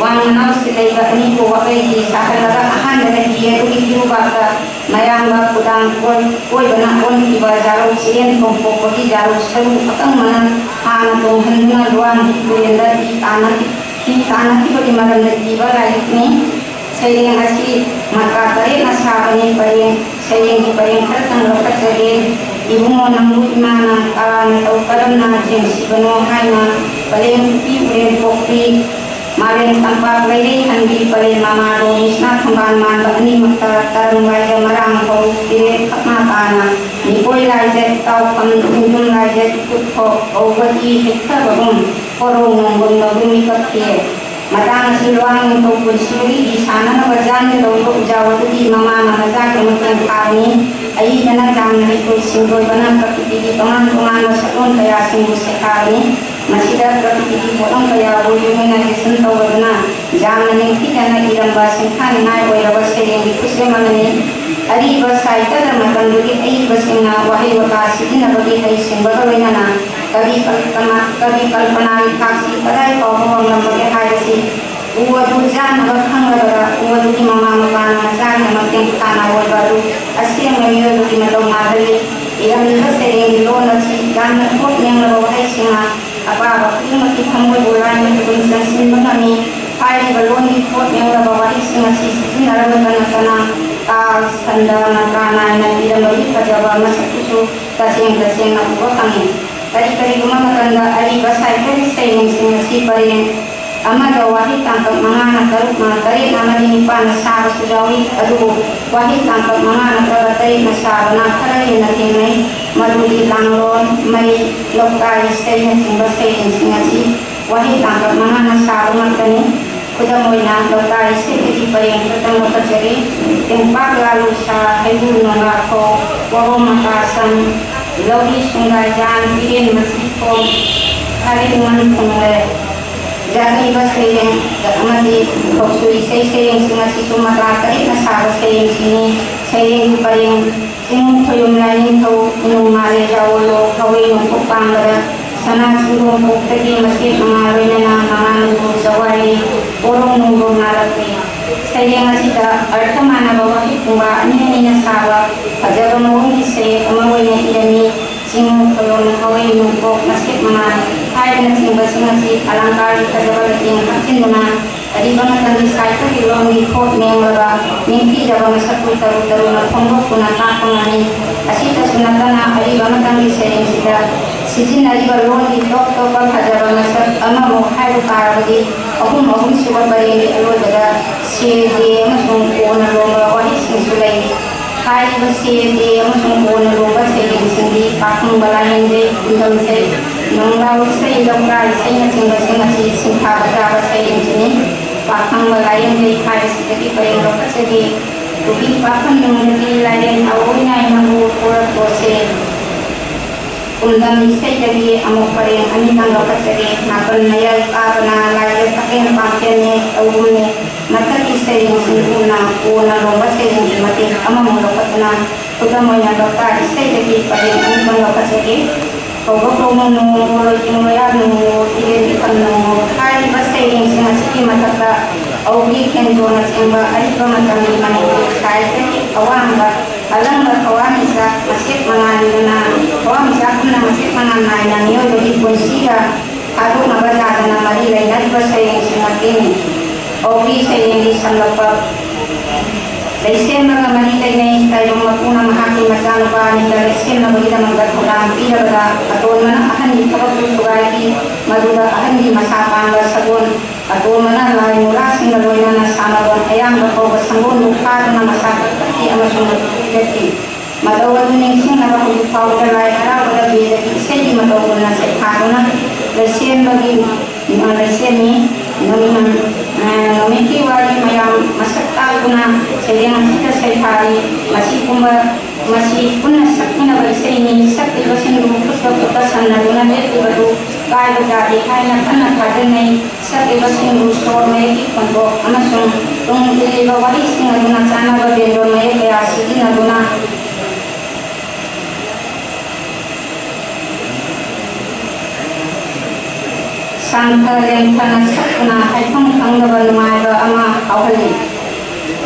ꯋꯥꯡ ꯃꯅꯥꯎꯁꯤ ꯂꯩꯕ ꯑꯅꯤꯕꯨ ꯋꯥꯀꯩꯒꯤ ꯁꯥꯍꯜꯂꯒ ꯑꯍꯥꯟꯕꯗ ꯍꯤ ꯑꯗꯨꯒꯤ ꯏꯔꯨꯕꯥꯛꯇ ꯃꯌꯥꯝꯕ ꯈꯨꯗꯥꯡ ꯀꯣꯏ-, ꯀꯣꯏꯕꯅ ꯑꯣꯟꯈꯤꯕ ꯖꯥꯔꯧ ꯆꯤꯔꯦꯟ ꯈꯣꯡꯄꯣꯛꯄꯒꯤ ꯖꯥꯔꯧ ꯁꯔꯨ ꯑꯀꯪꯕꯅ ꯍꯥꯟꯅ ꯇꯣꯡꯍꯟꯗꯨꯅ ꯂꯨꯋꯥꯡꯒꯤ ꯇꯨꯔꯦꯜꯗ ꯍꯤ ꯇꯥꯟꯅꯈꯤ-, ꯍꯤ ꯇꯥꯟꯅꯈꯤꯕꯒꯤ ꯃꯔꯝꯗ ꯏꯕ ꯂꯥꯏꯔꯤꯛꯅꯤ꯫ ꯁꯩꯔꯦꯡ ꯑꯁꯤ ꯃꯀꯥ ꯇꯔꯦꯠꯅ ꯁꯥꯕꯅꯤ꯫ ꯄꯔꯦꯡ, ꯁꯩꯔꯦꯡꯒꯤ ꯄꯔꯦꯡ ꯈꯔꯇꯪ ꯂꯧꯈꯠꯆꯒꯦ꯫ ꯏꯕꯨꯡꯉꯣ ꯅꯪꯕꯨ ꯏꯃꯥꯅ ꯀꯔꯥ ꯅꯇꯧ ꯀꯔꯝꯅ ꯆꯦꯟꯁꯤꯕꯅꯣ ꯍꯥꯏꯅ ꯄꯔꯦꯡ ꯎꯄꯤ ꯎꯔꯦꯡ ꯄꯣꯛꯄꯤ ꯃꯥꯂꯦꯝ ꯇꯝꯄꯥꯛ ꯂꯩꯔꯩ ꯍꯟꯕꯤ ꯄꯔꯦꯡ ꯃꯃꯥꯗꯣ ꯃꯤꯁꯅꯥ ꯊꯝꯕꯥꯜ ꯃꯥꯟꯕ ꯑꯅꯤꯃꯛꯇ ꯀꯔꯝ ꯋꯥꯏꯖ ꯃꯔꯥꯡ ꯍꯧ ꯄꯤꯔꯦ ꯈꯛꯅꯥ ꯇꯥꯅ ꯃꯤꯀꯣꯏ ꯂꯥꯏꯖ ꯏꯇꯥꯎ ꯈꯝ ꯏꯟꯗꯨꯝ ꯂꯥꯏꯖ ꯏꯀꯨꯠ ꯊꯣꯛ ꯍꯧꯕ ꯏ ꯍꯩꯊꯕꯒꯨꯝ ꯀꯣꯔꯧ ꯅꯣꯡꯒꯨꯝ ꯃꯒꯨꯝ ꯃꯤꯀꯞ ꯊꯤꯔꯦ꯫ ꯃꯇꯥꯡ ꯑꯁꯤ ꯂꯨꯋꯥꯡ ꯅꯤꯡꯊꯧ ꯄꯨꯟꯁꯤꯕꯒꯤ ꯍꯤ ꯁꯥꯟꯅꯅꯕ ꯖꯥꯟꯒ ꯇꯧꯔꯤꯕ ꯎꯖꯥꯎ ꯑꯗꯨꯒꯤ ꯃꯃꯥꯅ ꯃꯆꯥꯒꯤ ꯃꯇꯦꯡ ꯐꯥꯕꯅꯤ꯫ ꯑꯏꯕꯅ ꯌꯥꯝꯅ ꯍꯩꯊꯣꯏ ꯁꯤꯡꯊꯣꯏꯕꯅ ꯄ꯭ꯔꯀ꯭ꯔꯤꯇꯤꯒꯤ ꯇꯣꯉꯥꯟ ꯇꯣꯉꯥꯟꯕ ꯁꯛꯂꯣꯟ ꯀꯌꯥꯁꯤꯡꯕꯨ ꯁꯩꯊꯥꯕꯅꯤ꯫ ꯃꯁꯤꯗ ꯄ꯭ꯔꯀ꯭ꯔꯤꯇꯤꯒꯤ ꯄꯣꯠꯂꯝ ꯀꯌꯥꯕꯨ ꯌꯨꯃꯤꯅꯥꯏꯖꯦꯁꯟ ꯇꯧꯔꯗꯨꯅ ꯌꯥꯝꯅ ꯅꯤꯡꯊꯤꯖꯅ ꯏꯔꯝꯕ ꯁꯤꯡꯊꯥꯅꯤꯡꯉꯥꯏ ꯑꯣꯏꯔꯕ ꯁꯩꯔꯦꯡꯒꯤ ꯈꯨꯠꯁꯦꯝ ꯑꯃꯅꯤ꯫ ꯑꯔꯤꯕ ꯁꯥꯍꯤꯇ꯭ꯌꯗ ꯃꯇꯝꯗꯨꯒꯤ ꯑꯏꯕꯁꯤꯡꯅ ꯋꯥꯍꯩ ꯋꯥꯇꯥ ꯁꯤꯖꯤꯟꯅꯕꯒꯤ ꯍꯩꯁꯤꯡꯕꯒ ꯂꯣꯏꯅꯅ ꯀꯕꯤ ꯀꯜꯄꯅꯥ, ꯀꯕꯤ ꯀꯜꯄꯅꯥꯒꯤ ꯊꯥꯛꯁꯤ ꯀꯗꯥꯏ ꯐꯥꯎꯕ ꯋꯥꯡꯂꯝꯕꯒꯦ ꯍꯥꯏꯕꯁꯤ ꯎ ꯑꯗꯨ ꯆꯥꯅꯕ ꯈꯪꯂꯕꯗ ꯎ ꯑꯗꯨꯒꯤ ꯃꯃꯥ ꯃꯄꯥꯅ ꯃꯆꯥꯒꯤꯗꯃꯛ ꯇꯦꯡꯊꯥꯅ ꯑꯣꯏꯕ ꯑꯗꯨ ꯑꯁꯦꯡꯕ ꯃꯤꯑꯣꯏꯕꯒꯤ ꯃꯇꯧ ꯃꯥꯜꯍꯜꯂꯤ꯫ ꯏꯔꯝꯂꯤꯕ ꯁꯩꯔꯦꯡꯒꯤ ꯂꯣꯟ ꯑꯁꯤ ꯌꯥꯝꯅ ꯊꯣꯠ ꯅꯦꯡꯂꯕ ꯋꯥꯍꯩꯁꯤꯡꯅ ꯑꯄꯥꯕ ꯈꯨꯗꯤꯡꯃꯛꯀꯤ ꯊꯃꯣꯏꯕꯨ ꯂꯥꯏꯅ ꯄꯨꯛꯅꯤꯡ ꯆꯪꯁꯤꯟꯕ ꯉꯝꯃꯤ꯫ ꯍꯥꯏꯔꯤꯕ ꯂꯣꯟꯒꯤ ꯊꯣꯠ ꯅꯦꯡꯂꯕ ꯋꯥꯍꯩꯁꯤꯡ ꯑꯁꯤ ꯁꯤꯖꯤꯟꯅꯔꯕ ꯅꯠꯇꯅ ꯇꯥꯜ, ꯁꯟꯗ, ꯃꯇ꯭ꯔꯥ ꯅꯥꯏꯅ ꯏꯔꯝꯕꯒꯤ ꯐꯖꯕ ꯃꯁꯛꯇꯨꯁꯨ ꯇꯁꯦꯡ ꯇꯁꯦꯡꯅ ꯎꯕ ꯐꯪꯉꯤ꯫ ꯀꯔꯤ ꯀꯔꯤꯒꯨꯝꯕ ꯃꯇꯝꯗ ꯑꯔꯤꯕ ꯁꯥꯍꯤꯇ꯭ꯌꯒꯤ ꯁꯩꯔꯦꯡꯁꯤꯡ ꯑꯁꯤ ꯄꯔꯦꯡ ꯑꯃꯗ ꯋꯥꯍꯩ ꯇꯥꯡꯀꯛ ꯃꯉꯥꯅ ꯇꯔꯨꯛꯅ ꯇꯔꯦꯠꯅ ꯑꯃꯗꯤ ꯅꯤꯄꯥꯟꯅ ꯁꯥꯕꯁꯨ ꯌꯥꯎꯏ꯫ ꯑꯗꯨꯕꯨ ꯋꯥꯍꯩ ꯇꯥꯡꯀꯛ ꯃꯉꯥ ꯅꯠꯇ꯭ꯔꯒ ꯇꯔꯦꯠꯅ ꯁꯥꯕꯅ ꯈꯔ ꯍꯦꯟꯅ ꯊꯦꯡꯅꯩ꯫ ꯃꯗꯨꯗꯤ ꯂꯥꯡꯂꯣꯟ, ꯃꯩ, ꯂꯧꯇꯥ ꯏꯁꯩꯅꯆꯤꯡꯕ ꯁꯩꯔꯦꯡꯁꯤꯡ ꯑꯁꯤ ꯋꯥꯍꯩ ꯇꯥꯡꯀꯛ ꯃꯉꯥꯅ ꯁꯥꯕ ꯉꯥꯛꯇꯅꯤ꯫ ꯈꯨꯗꯝ ꯑꯣꯏꯅ ꯂꯧꯇꯥ ꯏꯁꯩꯗꯒꯤ ꯄꯔꯦꯡ ꯈꯛꯇꯪ ꯂꯧꯈꯠꯆꯔꯤ꯫ ꯇꯦꯡꯄꯥꯛ ꯂꯥꯂꯨꯁꯥ, ꯍꯩꯔꯨ ꯅꯣꯡꯂꯥꯛ ꯐꯧ, ꯄꯣꯔꯣꯝ ꯃꯀꯥ ꯁꯝ, ꯂꯧꯔꯤ ꯁꯨꯡꯒꯥꯏꯖꯥꯟ, ꯏꯔꯦꯟ ꯃꯆꯤ ꯈꯣꯝ, ꯐꯥꯔꯦꯡ ꯃꯟ ꯊꯨꯡꯂꯦ꯫ ꯖꯥꯠꯅꯤꯕ ꯁꯩꯔꯦꯡ ꯑꯃꯗꯤ ꯐꯧꯁꯨ ꯏꯁꯩ ꯁꯩꯔꯦꯡꯁꯤꯡ ꯑꯁꯤꯁꯨ ꯃꯇꯥ ꯇꯔꯦꯠꯅ ꯁꯥꯕ ꯁꯩꯔꯦꯡꯁꯤꯡꯅꯤ꯫ ꯁꯩꯔꯦꯡꯒꯤ ꯄꯔꯦꯡ: ꯆꯤꯡ ꯈꯣꯌꯨꯝ ꯂꯥꯏꯅꯤꯡꯊꯧ, ꯏꯅꯨꯡ ꯃꯥꯂꯦ ꯌꯥꯑꯣꯜꯂꯣ, ꯍꯋꯩ ꯅꯣꯡꯄꯣꯛ ꯄꯥꯡꯕꯗ, ꯁꯅꯥ ꯆꯤꯡꯗꯣꯟ ꯄꯣꯛꯇꯒꯤ ꯃꯆꯦꯠ ꯃꯉꯥ ꯂꯣꯏꯅꯅ ꯃꯉꯥꯜ ꯅꯨꯡꯕꯨ ꯆꯋꯥꯏꯔꯤ, ꯄꯣꯔꯣꯝ ꯅꯨꯡꯕꯨ ꯉꯥꯜꯂꯛꯂꯤ꯫ ꯁꯩꯔꯦꯡ ꯑꯁꯤꯗ ꯑꯔꯊ ꯃꯥꯟꯅꯕ ꯋꯥꯍꯩ ꯄꯨꯡꯕꯥ ꯑꯅꯤ ꯑꯅꯤꯅ ꯁꯥꯕ ꯐꯖꯕ ꯃꯑꯣꯡꯒꯤ ꯁꯩꯔꯦꯡ ꯑꯃ ꯑꯣꯏꯅ ꯏꯔꯝꯃꯤ꯫ ꯆꯤꯡ, ꯈꯣꯌꯣꯝ, ꯍꯋꯩ, ꯅꯣꯡꯄꯣꯛ, ꯃꯆꯦꯠ ꯃꯉꯥ ꯍꯥꯏꯕꯅꯆꯤꯡꯕꯁꯤꯡ ꯑꯁꯤ ꯑꯂꯪꯀꯥꯔꯒꯤ ꯐꯖꯕ ꯂꯩꯇꯦꯡ ꯍꯥꯞꯆꯤꯟꯗꯨꯅ ꯑꯔꯤꯕ ꯃꯇꯝꯒꯤ ꯁꯥꯍꯤꯇ꯭ꯌꯒꯤ ꯂꯣꯟꯒꯤ ꯊꯣꯠ ꯅꯦꯡꯂꯕ ꯅꯤꯡꯊꯤꯖꯕ ꯃꯁꯛꯄꯨ ꯇꯔꯨ ꯇꯔꯨꯅ ꯐꯣꯡꯗꯣꯛꯇꯨꯅ ꯇꯥꯛꯄ ꯉꯝꯃꯤ꯫ ꯑꯁꯤꯇꯁꯨ ꯅꯠꯇꯅ ꯑꯔꯤꯕ ꯃꯇꯝꯒꯤ ꯁꯩꯔꯦꯡꯁꯤꯗ ꯁꯤꯖꯤꯟꯅꯔꯤꯕ ꯂꯣꯟꯒꯤ ꯇꯣꯞ ꯇꯣꯞꯄ ꯐꯖꯕ ꯃꯁꯛ ꯑꯃꯃꯨꯛ ꯍꯥꯏꯕ ꯇꯥꯔꯕꯗꯤ ꯑꯍꯨꯝ, ꯑꯍꯨꯝꯁꯨꯕ ꯄꯔꯦꯡꯒꯤ ꯑꯔꯣꯏꯕꯗ ꯁꯦ, ꯗꯦ ꯑꯃꯁꯨꯡ ꯀꯣꯅ ꯂꯣꯟꯕ ꯋꯥꯍꯩꯁꯤꯡꯁꯨ ꯂꯩꯔꯤ꯫ ꯍꯥꯏꯔꯤꯕ ꯁꯦ, ꯗꯦ ꯑꯃꯁꯨꯡ ꯀꯣꯅ ꯂꯣꯟꯕ ꯁꯩꯔꯦꯡꯁꯤꯡꯗꯤ ꯄꯥꯈꯪꯕ ꯂꯥꯏꯌꯦꯡꯖꯩ, ꯈꯨꯟꯗꯝ ꯏꯁꯩ, ꯅꯣꯡꯂꯥꯎ ꯏꯁꯩ, ꯂꯧꯇꯥ ꯏꯁꯩꯅꯆꯤꯡꯕꯁꯤꯡ ꯑꯁꯤ ꯁꯤꯡꯊꯥꯕ ꯆꯥꯕ ꯁꯩꯔꯦꯡꯁꯤꯡꯅꯤ꯫ ꯄꯥꯈꯪꯕ ꯂꯥꯏꯌꯦꯡꯖꯩ ꯍꯥꯏꯕꯁꯤꯗꯒꯤ ꯄꯔꯦꯡ ꯂꯧꯈꯠꯆꯒꯦ꯫ ꯀꯨꯀꯤ ꯄꯥꯈꯪ ꯅꯨꯡꯗꯒꯤ ꯂꯥꯏꯔꯦꯟ ꯑꯑꯣꯏ ꯅꯥꯏꯅꯕꯨ ꯄꯨꯔꯛꯄꯁꯦ꯫ ꯈꯨꯗꯝ ꯏꯁꯩꯗꯒꯤ ꯑꯃꯨꯛ ꯄꯔꯦꯡ ꯑꯅꯤꯗꯪ ꯂꯧꯈꯠꯆꯒꯦ꯫ ꯅꯥꯀꯟ ꯃꯌꯥꯏ ꯀꯥꯕꯅ ꯂꯥꯏꯔꯦꯞ ꯑꯀꯦꯟ ꯄꯥꯝꯈꯦꯟꯅꯦ, ꯇꯧꯒꯨꯝꯅꯦ꯫ ꯃꯊꯛꯀꯤ ꯁꯩꯔꯦꯡꯁꯤꯡꯗꯨꯅ ꯀꯣꯟꯅ ꯂꯣꯝꯕ ꯁꯩꯔꯦꯡꯒꯤ ꯃꯇꯦꯛ ꯑꯃꯃꯨꯛ ꯂꯧꯈꯠꯇꯨꯅ, ꯈꯨꯗꯝ ꯑꯣꯏꯅ ꯂꯣꯛꯇꯥꯛ ꯏꯁꯩꯗꯒꯤ ꯄꯔꯦꯡ ꯑꯅꯤꯗꯪ ꯂꯧꯈꯠꯆꯒꯦ꯫ ꯀꯧꯕ ꯀꯧꯅꯨ ꯅꯣꯡꯉꯨ, ꯂꯣꯏ ꯆꯤꯡ ꯂꯣꯌꯥ ꯅꯣꯡꯉꯨ, ꯏꯔꯦꯟ ꯏꯐꯝ ꯅꯣꯡꯉꯨ꯫ ꯍꯥꯏꯔꯤꯕ ꯁꯩꯔꯦꯡꯁꯤꯡ ꯑꯁꯤꯒꯤ ꯃꯊꯛꯇ ꯑꯧꯒꯤ ꯈꯦꯟꯖꯣꯅꯆꯤꯡꯕ ꯑꯔꯤꯕ ꯃꯇꯝꯒꯤ ꯃꯅꯤꯄꯨꯔꯤ ꯁꯥꯍꯤꯇ꯭ꯌꯒꯤ ꯑꯋꯥꯡꯕ ꯑꯂꯪꯕ ꯊꯋꯥꯟꯃꯤꯆꯥꯛ ꯃꯁꯦꯛ ꯃꯉꯥꯜꯅꯤꯗꯅ, ꯊꯋꯥꯟꯃꯤꯆꯥꯛ ꯄꯨꯝꯅ ꯃꯁꯦꯛ ꯃꯉꯥꯜ ꯅꯥꯏꯅ ꯃꯤꯑꯣꯏꯕꯒꯤ ꯄꯨꯟꯁꯤꯒ ꯊꯥꯗꯣꯛꯅꯕ ꯌꯥꯗꯅ ꯃꯔꯤ ꯂꯩꯅꯔꯤꯕ ꯁꯩꯔꯦꯡꯁꯤꯡ ꯑꯁꯤꯅꯤ꯫ ꯑꯧꯒꯤ ꯁꯩꯔꯦꯡꯒꯤ ꯁꯝꯂꯞꯄ꯫ ꯂꯩꯁꯦꯝꯕꯒ ꯃꯔꯤ ꯂꯩꯅꯩ꯫ ꯇꯥꯏꯕꯪ ꯃꯄꯨꯅ ꯃꯍꯥꯛꯀꯤ ꯃꯆꯥꯅꯨꯄꯥ ꯑꯅꯤꯗ ꯂꯩꯁꯦꯝꯅꯕꯒꯤꯗꯃꯛꯇ ꯊꯧꯗꯥꯡ ꯄꯤꯔꯕꯗ, ꯑꯇꯣꯟꯕꯅ ꯑꯍꯟꯒꯤ ꯊꯕꯛꯇꯨ ꯊꯨꯒꯥꯏꯈꯤ꯫ ꯃꯗꯨꯗ ꯑꯍꯟꯒꯤ ꯃꯁꯥ ꯄꯥꯟꯕ ꯁꯒꯣꯜ, ꯑꯇꯣꯟꯕꯅ ꯂꯥꯏ ꯃꯨꯔꯥꯁꯤꯡꯒ ꯂꯣꯏꯅꯅ ꯁꯥꯟꯅꯕ ꯑꯌꯥꯡꯕ ꯀꯧꯕ ꯁꯪꯒꯣꯜꯕꯨ ꯐꯥꯗꯨꯅ ꯃꯁꯥ ꯀꯛꯊꯠꯈꯤ ꯑꯃꯁꯨꯡ ꯃꯇꯨ ꯄꯤꯔꯛꯈꯤ꯫ ꯃꯇꯧ ꯑꯗꯨ ꯅꯤꯡꯁꯤꯡꯅꯕ ꯍꯧꯖꯤꯛ ꯐꯥꯎꯕꯗ ꯂꯥꯏ ꯍꯔꯥꯎꯕꯗ ꯕꯦꯗꯒꯤ ꯏꯁꯩꯒꯤ ꯃꯇꯧꯒꯨꯝꯅ ꯁꯩꯊꯥꯗꯨꯅ ꯂꯩꯁꯦꯝꯕꯒꯤ ꯃꯤꯡꯑꯣꯟꯗ ꯁꯦꯝꯃꯤ꯫ ꯅꯨꯃꯤꯠ-, ꯑ, ꯅꯨꯃꯤꯠꯀꯤ ꯋꯥꯔꯤ ꯃꯌꯥꯝ ꯃꯁꯛ ꯇꯥꯛꯇꯨꯅ ꯁꯩꯔꯦꯡ ꯑꯁꯤꯗ ꯁꯩꯊꯥꯔꯤ꯫ ꯃꯁꯤꯒꯨꯝꯕ, ꯃꯁꯤ ꯄꯨꯟꯅ ꯁꯛꯃꯤꯟꯅꯕ ꯏꯁꯩꯅꯤ꯫ ꯁꯛꯂꯤꯕꯁꯤꯡꯗꯨ ꯈꯨꯠꯀ ꯈꯨꯠꯀ ꯁꯝꯅꯗꯨꯅ ꯂꯦꯞꯂꯤꯕꯗꯨ ꯀꯥꯏꯕ ꯌꯥꯗꯦ ꯍꯥꯏꯅ ꯀꯟꯅ ꯊꯥꯖꯅꯩ꯫ ꯁꯛꯂꯤꯕꯁꯤꯡꯗꯨ ꯁꯣꯔ ꯃꯌꯦꯛꯀꯤ ꯈꯣꯟꯊꯣꯛ ꯑꯃꯁꯨꯡ ꯇꯨꯡ ꯏꯜꯂꯤꯕ ꯋꯥꯔꯤꯁꯤꯡ ꯑꯗꯨꯅ ꯆꯥꯟꯅꯕ ꯕꯦꯟꯗꯣꯟ ꯃꯌꯦꯛ ꯀꯌꯥ ꯁꯤꯖꯤꯟꯅꯗꯨꯅ ꯁꯥꯟꯊ ꯂꯦꯡꯊꯅ ꯁꯛꯇꯨꯅ ꯍꯥꯏꯐꯝ ꯈꯪꯗꯕ ꯅꯨꯡꯉꯥꯏꯕ ꯑꯃ ꯐꯥꯎꯍꯜꯂꯤ꯫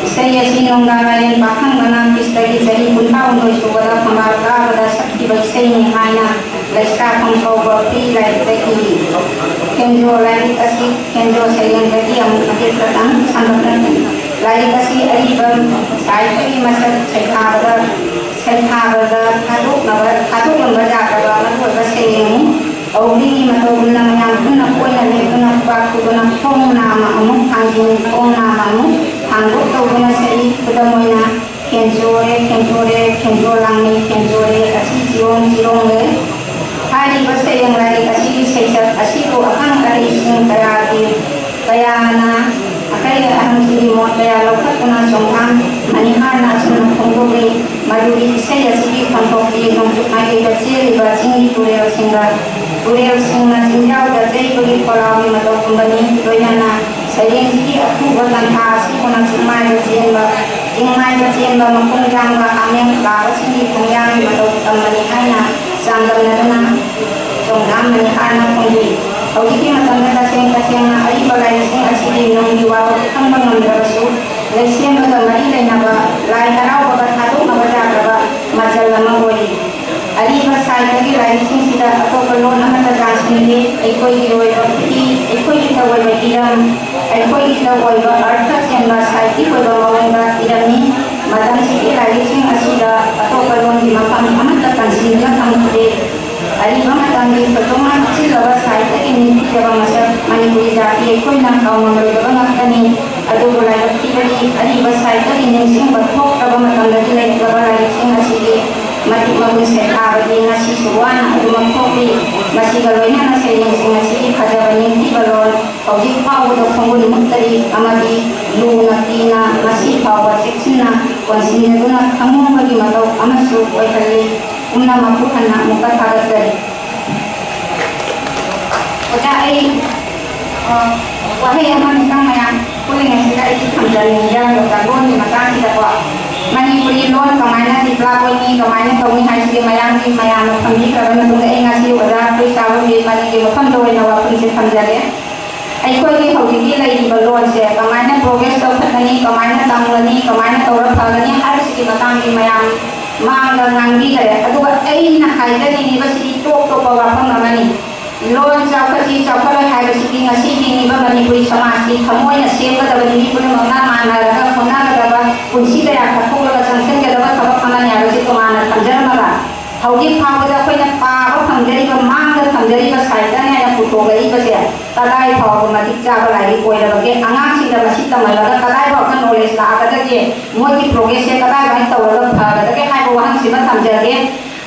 ꯏꯁꯩ ꯑꯁꯤ ꯅꯣꯡꯗꯥ ꯃꯥꯏꯔꯦꯟ ꯄꯥꯈꯪꯕꯅ ꯈ꯭ꯔꯤꯁꯇꯒꯤ ꯆꯍꯤ ꯀꯨꯟꯊ꯭ꯔꯥꯍꯨꯝꯗꯣꯏ ꯁꯨꯕꯗ ꯐꯝꯕꯥꯜ ꯀꯥꯕꯗ ꯁꯛꯈꯤꯕ ꯏꯁꯩꯅꯤ ꯍꯥꯏꯅ ꯂꯩꯁꯥꯐꯝ ꯀꯧꯕ ꯄꯤ ꯂꯥꯏꯔꯤꯛꯇ ꯏꯔꯤ꯫ ꯈꯦꯟꯖꯣ ꯂꯥꯏꯔꯤꯛ ꯑꯁꯤ ꯈꯦꯟꯖꯣ ꯁꯩꯔꯦꯡꯗꯒꯤ ꯑꯃꯨꯛ ꯃꯇꯦꯛ ꯈꯔꯇꯪ ꯁꯟꯗꯣꯛꯅ ꯏ꯫ ꯂꯥꯏꯔꯤꯛ ꯑꯁꯤ ꯑꯔꯤꯕ ꯁꯥꯍꯤꯇ꯭ꯌꯒꯤ ꯃꯁꯛ ꯁꯩꯊꯥꯕꯗ, ꯁꯩꯊꯥꯕꯗ ꯊꯥꯗꯣꯛꯅꯕ, ꯊꯥꯗꯣꯛꯂꯝꯕ ꯌꯥꯗ꯭ꯔꯕ ꯃꯔꯨꯑꯣꯏꯕ ꯁꯩꯔꯦꯡꯅꯤ꯫ ꯑꯧꯕꯤꯒꯤ ꯃꯇꯧꯒꯨꯝꯅ ꯃꯌꯥꯝ ꯄꯨꯟꯅ ꯀꯣꯏꯅ ꯂꯦꯞꯇꯨꯅ ꯈꯨꯕꯥꯛ ꯈꯨꯗꯨꯅ ꯈꯣꯡ ꯅꯥꯝꯃ ꯑꯃꯨꯛ ꯊꯥꯡꯖꯤꯟ, ꯈꯣꯡ ꯅꯥꯝꯃ ꯑꯃꯨꯛ ꯊꯥꯡꯗꯣꯛ ꯇꯧꯗꯨꯅ ꯁꯛꯏ꯫ ꯈꯨꯗꯝ ꯑꯣꯏꯅ, ꯈꯦꯟꯖꯣꯔꯦ, ꯈꯦꯟꯖꯣꯔꯦ, ꯈꯦꯟꯖꯣ ꯂꯥꯡꯃꯤ, ꯈꯦꯟꯖꯣꯔꯦ, ꯑꯁꯤ ꯆꯤꯔꯣꯡ, ꯆꯤꯔꯣꯡꯂꯦ꯫ ꯍꯥꯏꯔꯤꯕ ꯁꯩꯔꯦꯡ ꯂꯥꯏꯔꯤꯛ ꯑꯁꯤꯒꯤ ꯁꯩꯁꯛ ꯑꯁꯤꯕꯨ ꯑꯈꯪ ꯑꯍꯩꯁꯤꯡ ꯀꯌꯥꯒꯤ, ꯀꯌꯥꯅ ꯑꯀꯩ ꯑꯍꯟꯁꯤꯡꯒꯤ ꯃꯣꯠ ꯀꯌꯥ ꯂꯧꯈꯠꯇꯨꯅ ꯆꯣꯡꯊꯥꯝ ꯃꯅꯤꯍꯥꯔꯅ ꯑꯁꯨꯝꯅ ꯐꯣꯡꯗꯣꯛꯂꯤ, ꯃꯗꯨꯒꯤ ꯏꯁꯩ ꯑꯁꯤꯒꯤ ꯈꯣꯟꯊꯣꯛꯇꯤ ꯅꯣꯡꯆꯨꯞ ꯃꯥꯏꯀꯩꯗ ꯆꯦꯜꯂꯤ꯫ ꯂꯩꯕ ꯆꯤꯡꯒꯤ ꯇꯨꯔꯦꯜꯁꯤꯡꯗ, ꯇꯨꯔꯦꯜꯁꯤꯡꯅ ꯆꯤꯡꯖꯥꯎꯗ ꯆꯩꯕꯒꯤ ꯈꯣꯜꯂꯥꯎꯒꯤ ꯃꯇꯧ ꯄꯨꯝꯕꯅꯤ꯫ ꯂꯣꯏꯅꯅ ꯁꯩꯔꯦꯡꯁꯤꯒꯤ ꯑꯊꯨꯕ ꯇꯟꯊꯥ ꯑꯁꯤꯕꯨꯅ ꯆꯤꯡꯃꯥꯏꯗ ꯆꯦꯟꯕ, ꯆꯤꯡꯃꯥꯏꯗ ꯆꯦꯟꯕ ꯃꯈꯣꯡ ꯌꯥꯡꯕ ꯍꯥꯃꯦꯡ ꯂꯥꯕꯁꯤꯡꯒꯤ ꯈꯣꯡꯌꯥꯡꯒꯤ ꯃꯇꯧ ꯇꯝꯕꯅꯤ ꯍꯥꯏꯅ ꯆꯥꯡꯗꯝꯅꯗꯨꯅ ꯆꯣꯡꯊꯥꯝꯕꯅꯤ ꯍꯥꯏꯅ ꯐꯣꯡꯗꯣꯛꯏ꯫ ꯍꯧꯖꯤꯛꯀꯤ ꯃꯇꯝꯗ ꯇꯁꯦꯡ ꯇꯁꯦꯡꯅ ꯑꯔꯤꯕ ꯂꯥꯏꯔꯤꯛꯁꯤꯡ ꯑꯁꯤꯒꯤ ꯅꯨꯡꯒꯤ ꯋꯥꯐꯝ ꯈꯪꯕ ꯉꯝꯗ꯭ꯔꯕꯁꯨ, ꯂꯩꯁꯦꯝꯕꯒ ꯃꯔꯤ ꯂꯩꯅꯕ, ꯂꯥꯏ ꯍꯔꯥꯎꯕꯒ ꯊꯥꯗꯣꯛꯅꯕ ꯌꯥꯗ꯭ꯔꯕ ꯃꯆꯜ ꯑꯃ ꯑꯣꯏꯔꯤ꯫ ꯑꯔꯤꯕ ꯁꯥꯍꯤꯇ꯭ꯌꯒꯤ ꯂꯥꯏꯔꯤꯛꯁꯤꯡꯁꯤꯗ ꯑꯇꯣꯞꯄ ꯂꯣꯟ ꯑꯃꯠꯇ ꯆꯥꯟꯁꯤꯟꯗꯦ꯫ ꯑꯩꯈꯣꯏꯒꯤ ꯑꯣꯏꯕ ꯈꯨꯠꯏ, ꯑꯩꯈꯣꯏꯒꯤ ꯇꯧꯑꯣꯏꯕ ꯏꯔꯝ, ꯑꯩꯈꯣꯏꯒꯤ ꯇꯧꯑꯣꯏꯕ ꯑꯔꯊ ꯆꯦꯟꯕ ꯁꯥꯍꯤꯇ꯭ꯌꯤꯛ ꯑꯣꯏꯕ ꯃꯑꯣꯡꯗ ꯏꯔꯝꯃꯤ꯫ ꯃꯇꯝꯁꯤꯒꯤ ꯂꯥꯏꯔꯤꯛꯁꯤꯡ ꯑꯁꯤꯗ ꯑꯇꯣꯞꯄ ꯂꯣꯟꯒꯤ ꯃꯐꯝ ꯑꯃꯠꯇ ꯀꯟꯁꯤꯟꯗꯨꯅ ꯊꯝꯈꯤꯗꯦ꯫ ꯑꯔꯤꯕ ꯃꯇꯝꯒꯤ ꯈꯨꯠꯊꯣꯡꯅ ꯍꯥꯞꯆꯤꯜꯂꯕ ꯁꯥꯍꯤꯇ꯭ꯌꯒꯤ ꯅꯤꯡꯊꯤꯖꯕ ꯃꯁꯛ ꯃꯅꯤꯄꯨꯔꯤ ꯖꯥꯇꯤ ꯑꯩꯈꯣꯏꯅ ꯀꯥꯎꯉꯝꯂꯣꯏꯗꯕ ꯉꯥꯛꯇꯅꯤ꯫ ꯑꯗꯨꯕꯨ ꯂꯥꯏꯕꯛ ꯊꯤꯕꯗꯤ ꯑꯔꯤꯕ ꯁꯥꯍꯤꯇ꯭ꯌꯒꯤ ꯅꯤꯡꯁꯤꯡꯕ ꯊꯣꯛꯇ꯭ꯔꯕ ꯃꯇꯝꯗꯒꯤ ꯂꯩꯔꯛꯂꯕ ꯂꯥꯏꯔꯤꯛꯁꯤꯡ ꯑꯁꯤꯒꯤ ꯃꯇꯤꯛ ꯃꯒꯨꯟ ꯁꯦꯠꯊꯥꯕꯗꯤ ꯉꯁꯤꯁꯨ ꯋꯥꯅ ꯑꯗꯨꯃꯛ ꯊꯣꯛꯂꯤ꯫ ꯃꯁꯤꯒ ꯂꯣꯏꯅꯅ ꯁꯩꯔꯦꯡꯁꯤꯡ ꯑꯁꯤꯒꯤ ꯐꯖꯕ ꯅꯤꯡꯊꯤꯕ ꯂꯣꯟ ꯍꯧꯖꯤꯛ ꯐꯥꯎꯕꯗ ꯈꯣꯡꯒꯨꯟ ꯃꯨꯠꯇꯔꯤ ꯑꯃꯗꯤ ꯂꯨꯅ ꯀꯤꯅ ꯉꯁꯤ ꯐꯥꯎꯕ ꯆꯦꯛꯁꯤꯟꯅ ꯀꯣꯟꯁꯤꯟꯅꯗꯨꯅ ꯈꯪꯍꯣꯡꯕꯒꯤ ꯃꯇꯧ ꯑꯃꯁꯨ ꯑꯣꯏꯍꯜꯂꯤ꯫ ꯄꯨꯝꯅꯃꯛꯄꯨ ꯍꯟꯅ ꯑꯃꯨꯛꯀ ꯊꯥꯒꯠꯆꯔꯤ꯫ ꯑꯣꯖꯥ, ꯑꯩ, ꯑ, ꯋꯥꯍꯩ ꯑꯃꯅꯤꯇꯪ ꯃꯌꯥꯝ ꯄꯨꯜꯂꯤꯉꯩꯁꯤꯗ ꯑꯩꯁꯨ ꯊꯝꯖꯅꯤꯡꯉꯤ, ꯏꯔꯝꯗꯝꯗ ꯂꯣꯟꯒꯤ ꯃꯇꯥꯡꯁꯤꯗꯀꯣ꯫ ꯃꯅꯤꯄꯨꯔꯤ ꯂꯣꯟ ꯀꯃꯥꯏꯅ develop ꯑꯣꯏꯅꯤ, ꯀꯃꯥꯏꯅ ꯇꯧꯅꯤ ꯍꯥꯏꯁꯤꯗꯤ ꯃꯌꯥꯝꯒꯤ, ꯃꯌꯥꯝꯅ ꯊꯝꯕꯤꯈ꯭ꯔꯕ ꯃꯇꯨꯡꯗ ꯑꯩ ꯉꯁꯤ ꯑꯣꯖꯥ ꯇꯣꯏꯁꯥꯕꯝꯒꯤ ꯃꯅꯤꯡꯒꯤ ꯃꯐꯝꯗ ꯑꯣꯏꯅ ꯋꯥꯐꯝꯁꯦ ꯊꯝꯖꯒꯦ꯫ ꯑꯩꯈꯣꯏꯒꯤ ꯍꯧꯖꯤꯛꯀꯤ ꯂꯩꯔꯤꯕ ꯂꯣꯟꯁꯦ ꯀꯃꯥꯏꯅ progress ꯇꯧꯈꯠꯀꯅꯤ, ꯀꯃꯥꯏꯅ ꯇꯝꯒꯅꯤ, ꯀꯃꯥꯏꯅ ꯇꯧꯔ ꯐꯒꯅꯤ ꯍꯥꯏꯕꯁꯤꯒꯤ ꯃꯇꯥꯡꯗꯤ ꯃꯌꯥꯝ ꯃꯥꯡꯗ ꯉꯥꯡꯕꯤꯈꯔꯦ꯫ ꯑꯗꯨꯒ ꯑꯩꯅ ꯍꯥꯏꯖꯅꯤꯡꯉꯤꯕꯁꯤꯗꯤ ꯇꯣꯞ ꯇꯣꯞꯄ ꯋꯥꯐꯝ ꯑꯃꯅꯤ꯫ ꯂꯣꯟ ꯆꯥꯎꯈꯠꯁꯤ ꯆꯥꯎꯈꯠꯂꯣꯏ ꯍꯥꯏꯕꯁꯤꯗꯤ ꯉꯁꯤ ꯍꯤꯡꯉꯤꯕ ꯃꯅꯤꯄꯨꯔꯤ ꯁꯃꯥꯖꯀꯤ ꯊꯃꯣꯏꯅ ꯁꯦꯝꯒꯗꯕꯅꯤ꯫ ꯃꯤ ꯄꯨꯝꯅꯃꯛꯅ ꯃꯥꯟꯅꯔꯒ ꯍꯣꯠꯅꯒꯗꯕ, ꯄꯨꯟꯁꯤ ꯀꯌꯥ ꯀꯠꯊꯣꯛꯂꯒ ꯆꯪꯁꯤꯟꯒꯗꯕ ꯊꯕꯛ ꯑꯃꯅꯤ ꯍꯥꯏꯕꯁꯤ ꯇꯣꯉꯥꯟꯅ ꯊꯝꯖꯔꯝꯃꯒ, ꯍꯧꯖꯤꯛ ꯐꯥꯎꯕꯗ ꯑꯩꯈꯣꯏꯅ ꯄꯥꯕ ꯐꯪꯖꯔꯤꯕ, ꯃꯥꯡꯗ ꯊꯝꯖꯔꯤꯕ ꯁꯥꯍꯤꯇ꯭ꯌꯅ ꯍꯥꯏꯅ ꯄꯨꯊꯣꯛꯂꯛꯏꯕꯁꯦ ꯀꯗꯥꯏ ꯐꯥꯎꯕ ꯃꯇꯤꯛ ꯆꯥꯕ ꯂꯥꯏꯔꯤꯛ ꯑꯣꯏꯔꯕꯒꯦ? ꯑꯉꯥꯡꯁꯤꯡꯗ ꯃꯁꯤ ꯇꯝꯍꯜꯂꯒ ꯀꯗꯥꯏ ꯐꯥꯎꯕ knowledge ꯂꯥꯛꯑꯒꯗꯒꯦ? ꯃꯣꯏꯒꯤ progress ꯁꯦ ꯀꯗꯥꯏꯃꯥꯏꯅ ꯇꯧꯔꯒ ꯐꯒꯗꯒꯦ ꯍꯥꯏꯕ ꯋꯥꯍꯪꯁꯤꯃ ꯊꯝꯖꯒꯦ꯫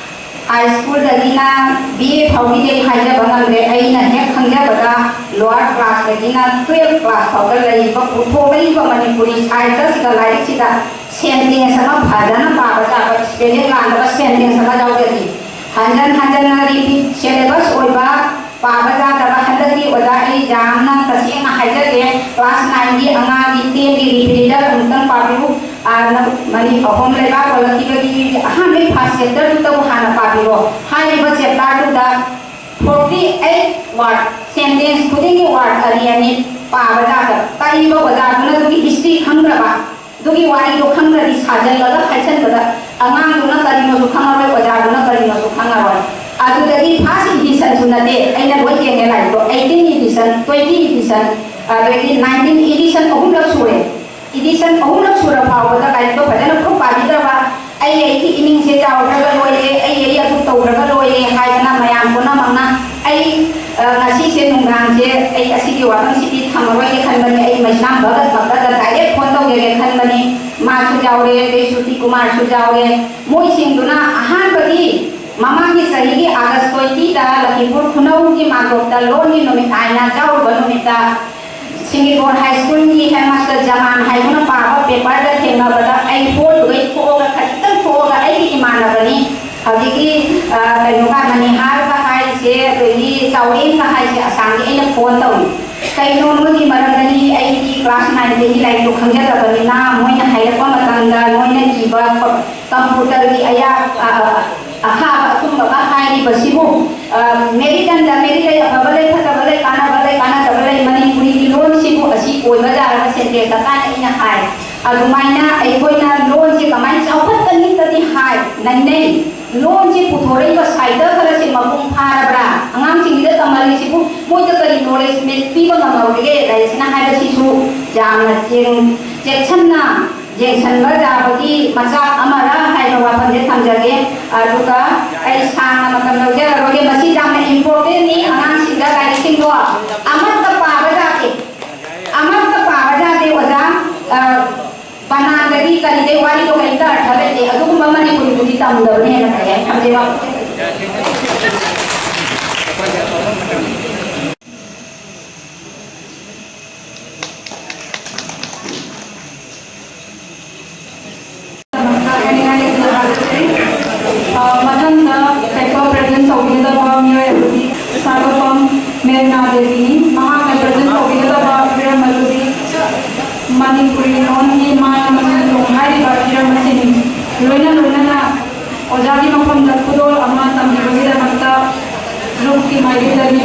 High school ꯗꯒꯤꯅ B A ꯐꯥꯎꯒꯤꯗꯤ ꯑꯩ ꯍꯥꯏꯖꯕ ꯉꯝꯗ꯭ꯔꯦ꯫ ꯑꯩꯅ ꯍꯦꯛ ꯈꯪꯖꯕꯗ lower class ꯇꯒꯤꯅ twelve class ꯐꯥꯎꯗ ꯂꯩꯔꯤꯕ ꯄꯨꯊꯣꯛꯂꯛꯏꯕ ꯃꯅꯤꯄꯨꯔꯤ ꯁꯥꯍꯤꯇ꯭ꯌꯁꯤꯗ, ꯂꯥꯏꯔꯤꯛꯁꯤꯗ sentence ꯑꯃ ꯐꯖꯅ ꯄꯥꯕ ꯌꯥꯕ, spelling ꯂꯥꯟꯗꯕ sentence ꯑꯃ ꯌꯥꯎꯖꯗꯦ꯫ ꯍꯟꯖ ꯍꯟꯖꯟ ꯍꯟꯖꯟꯅ repeat syllabus ꯑꯣꯏꯕ ꯄꯥꯕ ꯌꯥꯗꯕ꯫ ꯍꯟꯗꯛꯇꯤ ꯑꯣꯖꯥ ꯑꯩ ꯌꯥꯝꯅ ꯇꯁꯦꯡꯅ ꯍꯥꯏꯖꯒꯦ, class nineꯒꯤ ꯑꯉꯥꯡꯒꯤ tenꯒꯤ repeated ꯑꯃꯨꯛꯇꯪ ꯄꯥꯕꯤꯌꯨ꯫ ꯑꯥ, ꯅꯪ ꯃꯅꯤ ꯑꯍꯨꯝ ꯂꯩꯕꯥꯛ ꯑꯣꯜꯂꯛꯈꯤꯕꯒꯤ ꯑꯍꯥꯟꯕꯒꯤ first chapterꯗꯨꯇꯕꯨ ꯍꯥꯟꯅ ꯄꯥꯕꯤꯔꯣ꯫ ꯍꯥꯏꯔꯤꯕ chapterꯗꯨꯗ forty eight word, sentence ꯈꯨꯗꯤꯡꯒꯤ word ꯑꯅꯤ ꯑꯅꯤ ꯄꯥꯕ ꯌꯥꯗꯕ꯫ ꯀꯔꯤꯕ ꯑꯣꯖꯥꯗꯨꯅ ꯑꯗꯨꯒꯤ history ꯈꯪꯗ꯭ꯔꯕ? ꯑꯗꯨꯒꯤ ꯋꯥꯔꯤꯗꯣ ꯈꯪꯗ꯭ꯔꯗꯤ ꯁꯥꯖꯜꯂꯒ ꯍꯥꯏꯁꯟꯕꯗ ꯑꯉꯥꯡꯗꯨꯅ ꯀꯔꯤꯅꯣꯁꯨ ꯈꯪꯉꯔꯣꯏ, ꯑꯣꯖꯥꯗꯨꯅ ꯀꯔꯤꯅꯣꯁꯨ ꯈꯪꯉꯔꯣꯏ꯫ ꯑꯗꯨꯗꯒꯤ first editionꯁꯨ ꯅꯠꯇꯦ, ꯑꯩꯅ ꯂꯣꯏ ꯌꯦꯡꯉꯦ ꯂꯥꯏꯔꯤꯛꯇꯣ, eighteen edition, twenty edition, ꯑꯗꯒꯤ nineteen edition ꯑꯍꯨꯝꯂꯛ ꯁꯨꯔꯦ꯫ Edition ꯑꯍꯨꯝꯂꯛ ꯁꯨꯔ ꯐꯥꯎꯕꯗ ꯂꯥꯏꯔꯤꯛꯇꯣ ꯐꯖꯅ ꯄ꯭ꯔꯨꯞ ꯄꯥꯕꯤꯗ꯭ꯔꯕ, "ꯑꯩ ꯑꯩꯒꯤ ꯏꯅꯤꯡꯁꯦ ꯆꯥꯎꯈ꯭ꯔꯒ ꯂꯣꯏꯔꯦ, ꯑꯩ ꯑꯩ ꯑꯗꯨ ꯇꯧꯈ꯭ꯔꯒ ꯂꯣꯏꯔꯦ" ꯍꯥꯏꯗꯅ ꯃꯌꯥꯝ ꯄꯨꯝꯅꯃꯛꯅ ꯑꯩ, ꯑ, ꯉꯁꯤꯁꯦ ꯅꯨꯡꯗꯥꯡꯁꯦ ꯑꯩ ꯑꯁꯤꯒꯤ ꯋꯥꯐꯝꯁꯤꯗꯤ ꯊꯝꯃꯔꯣꯏꯒꯦ ꯈꯟꯕꯅꯤ꯫ ꯑꯩ ꯃꯩꯁꯅꯥꯝ ꯚꯒꯠ ꯚꯛꯇꯗ direct phone ꯇꯧꯖꯒꯦ ꯈꯟꯕꯅꯤ꯫ ꯃꯥꯁꯨ ꯌꯥꯎꯔꯦ, ꯑꯗꯩ ꯁ꯭ꯔꯨꯇꯤ ꯀꯨꯃꯥꯔꯁꯨ ꯌꯥꯎꯔꯦ꯫ ꯃꯣꯏꯁꯤꯡꯗꯨꯅ ꯑꯍꯥꯟꯕꯒꯤ ꯃꯃꯥꯡꯒꯤ ꯆꯍꯤꯒꯤ August twentyꯗ ꯂꯈꯤꯃꯄꯨꯔ ꯈꯨꯅꯧꯒꯤ ꯃꯥꯡꯗꯣꯞꯇ ꯂꯣꯟꯒꯤ ꯅꯨꯃꯤꯠ ꯍꯥꯏꯅ ꯌꯥꯎꯔꯨꯕ ꯅꯨꯃꯤꯠꯇ ꯁꯤꯡꯒꯤꯕꯣꯟ ꯍꯥꯏ ꯁ꯭ꯀꯨꯜꯒꯤ headmaster ꯖꯃꯥꯟ ꯍꯥꯏꯗꯨꯅ ꯄꯥꯕ paperꯗ ꯊꯦꯡꯅꯕꯗ ꯑꯩ ꯍꯣꯜꯗꯨꯗꯩ ꯊꯣꯛꯑꯒ, ꯈꯖꯤꯛꯇꯪ ꯊꯣꯛꯑꯒ ꯑꯩꯒꯤ ꯏꯃꯥꯟꯅꯕꯅꯤ ꯍꯧꯖꯤꯛꯀꯤ, ꯑ, ꯀꯩꯅꯣꯒ, ꯃꯅꯤꯍꯥꯔꯒ ꯍꯥꯏꯔꯤꯁꯦ, ꯑꯗꯒꯤ ꯆꯥꯎꯔꯦꯟꯒ ꯍꯥꯏꯔꯤꯁꯦ, ꯑꯁꯥꯝꯒꯤ, ꯑꯩꯅ phone ꯇꯧꯏ꯫ "ꯀꯩꯅꯣ ꯅꯣꯏꯒꯤ ꯃꯔꯝꯗꯗꯤ ꯑꯩꯗꯤ class nineꯗꯒꯤ ꯂꯥꯏꯔꯤꯛꯇꯣ ꯈꯪꯖꯗꯕꯅꯤꯅ ꯃꯣꯏꯅ ꯍꯥꯏꯔꯛꯄ ꯃꯇꯝꯗ ꯅꯣꯏꯅ ꯏꯕ computerꯒꯤ ꯑꯌꯥ-, ꯑ, ꯑ, ꯑꯈꯥꯕ ꯑꯆꯨꯝꯕꯒ ꯍꯥꯏꯔꯤꯕꯁꯤꯕꯨ, ꯑ, merit and demerit ꯂꯩ, ꯑꯐꯕ ꯂꯩ, ꯐꯠꯇꯕ ꯂꯩ, ꯀꯥꯟꯅꯕ ꯂꯩ, ꯀꯥꯟꯅꯗꯕ ꯂꯩ, ꯃꯅꯤꯄꯨꯔꯤꯒꯤ ꯂꯣꯟꯁꯤꯕꯨ ꯑꯁꯤ ꯑꯣꯏꯕ ꯌꯥꯔꯒ sentence ꯇꯥꯏ" ꯑꯩꯅ ꯍꯥꯏ꯫ ꯑꯗꯨꯃꯥꯏꯅ ꯑꯩꯈꯣꯏꯅ ꯂꯣꯟꯁꯦ ꯀꯃꯥꯏꯅ ꯆꯥꯎꯈꯠꯀꯅꯤꯇꯗꯤ ꯍꯥꯏ, ꯅꯩꯅꯩ꯫ ꯂꯣꯟꯁꯦ ꯄꯨꯊꯣꯔꯛꯏꯕ ꯁꯥꯍꯤꯇ꯭ꯌ ꯈꯔꯁꯦ ꯃꯄꯨꯡ ꯐꯥꯔꯕ꯭ꯔꯥ? ꯑꯉꯥꯡꯁꯤꯡꯁꯤꯗ ꯇꯝꯍꯜꯂꯤꯁꯤꯕꯨ ꯃꯣꯏꯗ ꯀꯔꯤ knowledge ꯄꯤꯕ ꯉꯝꯍꯧꯔꯤꯒꯦ ꯂꯥꯏꯔꯤꯛꯁꯤꯅ ꯍꯥꯏꯕꯁꯤꯁꯨ ꯌꯥꯝꯅ ꯆꯦꯛ-, ꯆꯦꯛꯁꯤꯟꯅ ꯌꯦꯡꯁꯤꯟꯕ ꯌꯥꯕꯒꯤ ꯃꯆꯥꯛ ꯑꯃꯔ ꯍꯥꯏꯕ ꯋꯥꯐꯝꯁꯦ ꯊꯝꯖꯒꯦ꯫ ꯑꯗꯨꯒ ꯑꯩ ꯁꯥꯡꯅ ꯃꯇꯝ ꯂꯧꯖꯔꯔꯣꯏꯒꯦ꯫ ꯃꯁꯤ ꯌꯥꯝꯅ importantꯅꯤ꯫ ꯑꯉꯥꯡꯁꯤꯡꯗ ꯂꯥꯏꯔꯤꯛꯁꯤꯡꯗꯣ ꯑꯃꯠꯇ ꯄꯥꯕ ꯌꯥꯗꯦ, ꯑꯃꯠꯇ ꯄꯥꯕ ꯌꯥꯗꯦ ꯑꯣꯖꯥ꯫ ꯑ, ꯕꯅꯥꯟꯗꯒꯤ ꯀꯔꯤꯗꯩ ꯋꯥꯔꯤꯗꯣ ꯀꯔꯤꯝꯇ ꯑꯔꯊ ꯂꯩꯇꯦ꯫ ꯑꯗꯨꯒꯨꯝꯕ ꯃꯅꯤꯄꯨꯔꯤꯕꯨꯗꯤ ꯇꯝꯗꯕꯅ ꯍꯦꯟꯅ ꯐꯩ ꯍꯥꯏꯅ ꯈꯟꯖꯩ꯫ ꯋꯥ ꯃꯊꯪꯗ paper ꯂꯣꯏꯅ ꯂꯣꯏꯅꯅ ꯑꯣꯖꯥꯒꯤ ꯃꯐꯝꯗ ꯈꯨꯗꯣꯜ ꯑꯃ ꯇꯝꯕꯤꯕꯒꯤꯗꯃꯛꯇ ꯒ꯭ꯔꯨꯞꯀꯤ ꯃꯥꯏꯀꯩꯗꯒꯤ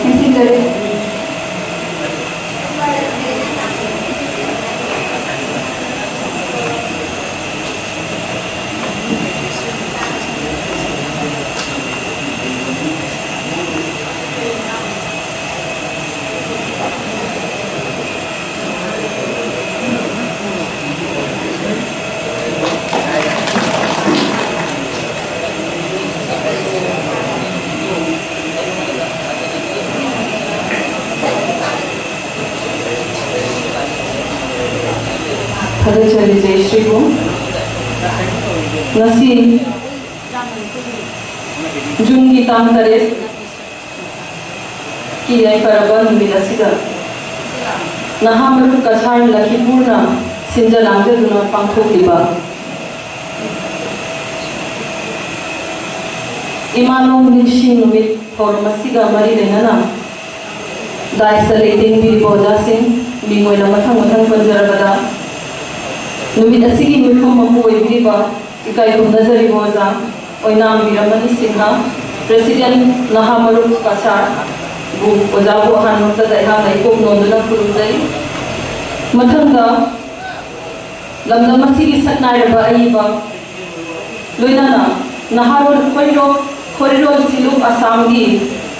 ꯅꯤꯡꯁꯤꯡꯖꯔꯤ꯫ ꯊꯥꯒꯠꯆꯔꯤ ꯖꯌꯁ꯭ꯔꯤꯕꯨ꯫ ꯉꯁꯤ ꯖꯨꯟꯒꯤ ꯇꯥꯡ ꯇꯔꯦꯠ ꯀꯤ ꯌꯥꯏꯐꯔꯕ ꯅꯨꯃꯤꯠ ꯑꯁꯤꯗ ꯅꯍꯥ ꯃꯔꯨꯞ ꯀꯁꯥꯔ ꯂꯈꯤꯄꯨꯔꯅ ꯁꯤꯟꯖ ꯂꯥꯡꯖꯗꯨꯅ ꯄꯥꯡꯊꯣꯛꯂꯤꯕ ꯏꯃꯥꯂꯣꯡ ꯅꯤꯡꯁꯤꯡ ꯅꯨꯃꯤꯠ ꯊꯧꯔꯝ ꯑꯁꯤꯒ ꯃꯔꯤ ꯂꯩꯅꯅ ꯗꯥꯏꯁꯇ ꯂꯦꯡꯕꯤꯔꯤꯕ ꯑꯣꯖꯥꯁꯤꯡ, ꯃꯤꯡ ꯑꯣꯏꯅ ꯃꯊꯪ ꯃꯊꯪ ꯄꯟꯖꯔꯕꯗ, ꯅꯨꯃꯤꯠ ꯑꯁꯤꯒꯤ ꯃꯤꯐꯝ ꯃꯄꯨ ꯑꯣꯏꯕꯤꯔꯤꯕ ꯏꯀꯥꯏ ꯈꯨꯝꯅꯖꯔꯤꯕ ꯑꯣꯖꯥ ꯑꯣꯏꯅꯥꯝ ꯕꯤꯔꯃꯅꯤ ꯁꯤꯡꯍ, ꯄ꯭ꯔꯦꯁꯤꯗꯦꯟꯠ ꯅꯍꯥ ꯃꯔꯨꯞ ꯀꯁꯥꯔꯕꯨ, ꯑꯣꯖꯥꯕꯨ ꯑꯍꯥꯟꯕꯃꯛꯇꯗ ꯑꯩꯍꯥꯛꯅ ꯏꯀꯣꯛ ꯅꯣꯟꯗꯨꯅ ꯈꯨꯔꯨꯝꯖꯔꯤ꯫ ꯃꯊꯪꯗ ꯂꯝꯗꯝ ꯑꯁꯤꯒꯤ ꯁꯛꯅꯥꯏꯔꯕ ꯑꯏꯕ, ꯂꯣꯏꯅꯅ ꯅꯍꯥꯔꯣꯜ ꯈꯣꯏꯔꯣ-, ꯈꯣꯏꯔꯣꯜ ꯁꯤꯂꯨꯛ ꯑꯁꯥꯝꯒꯤ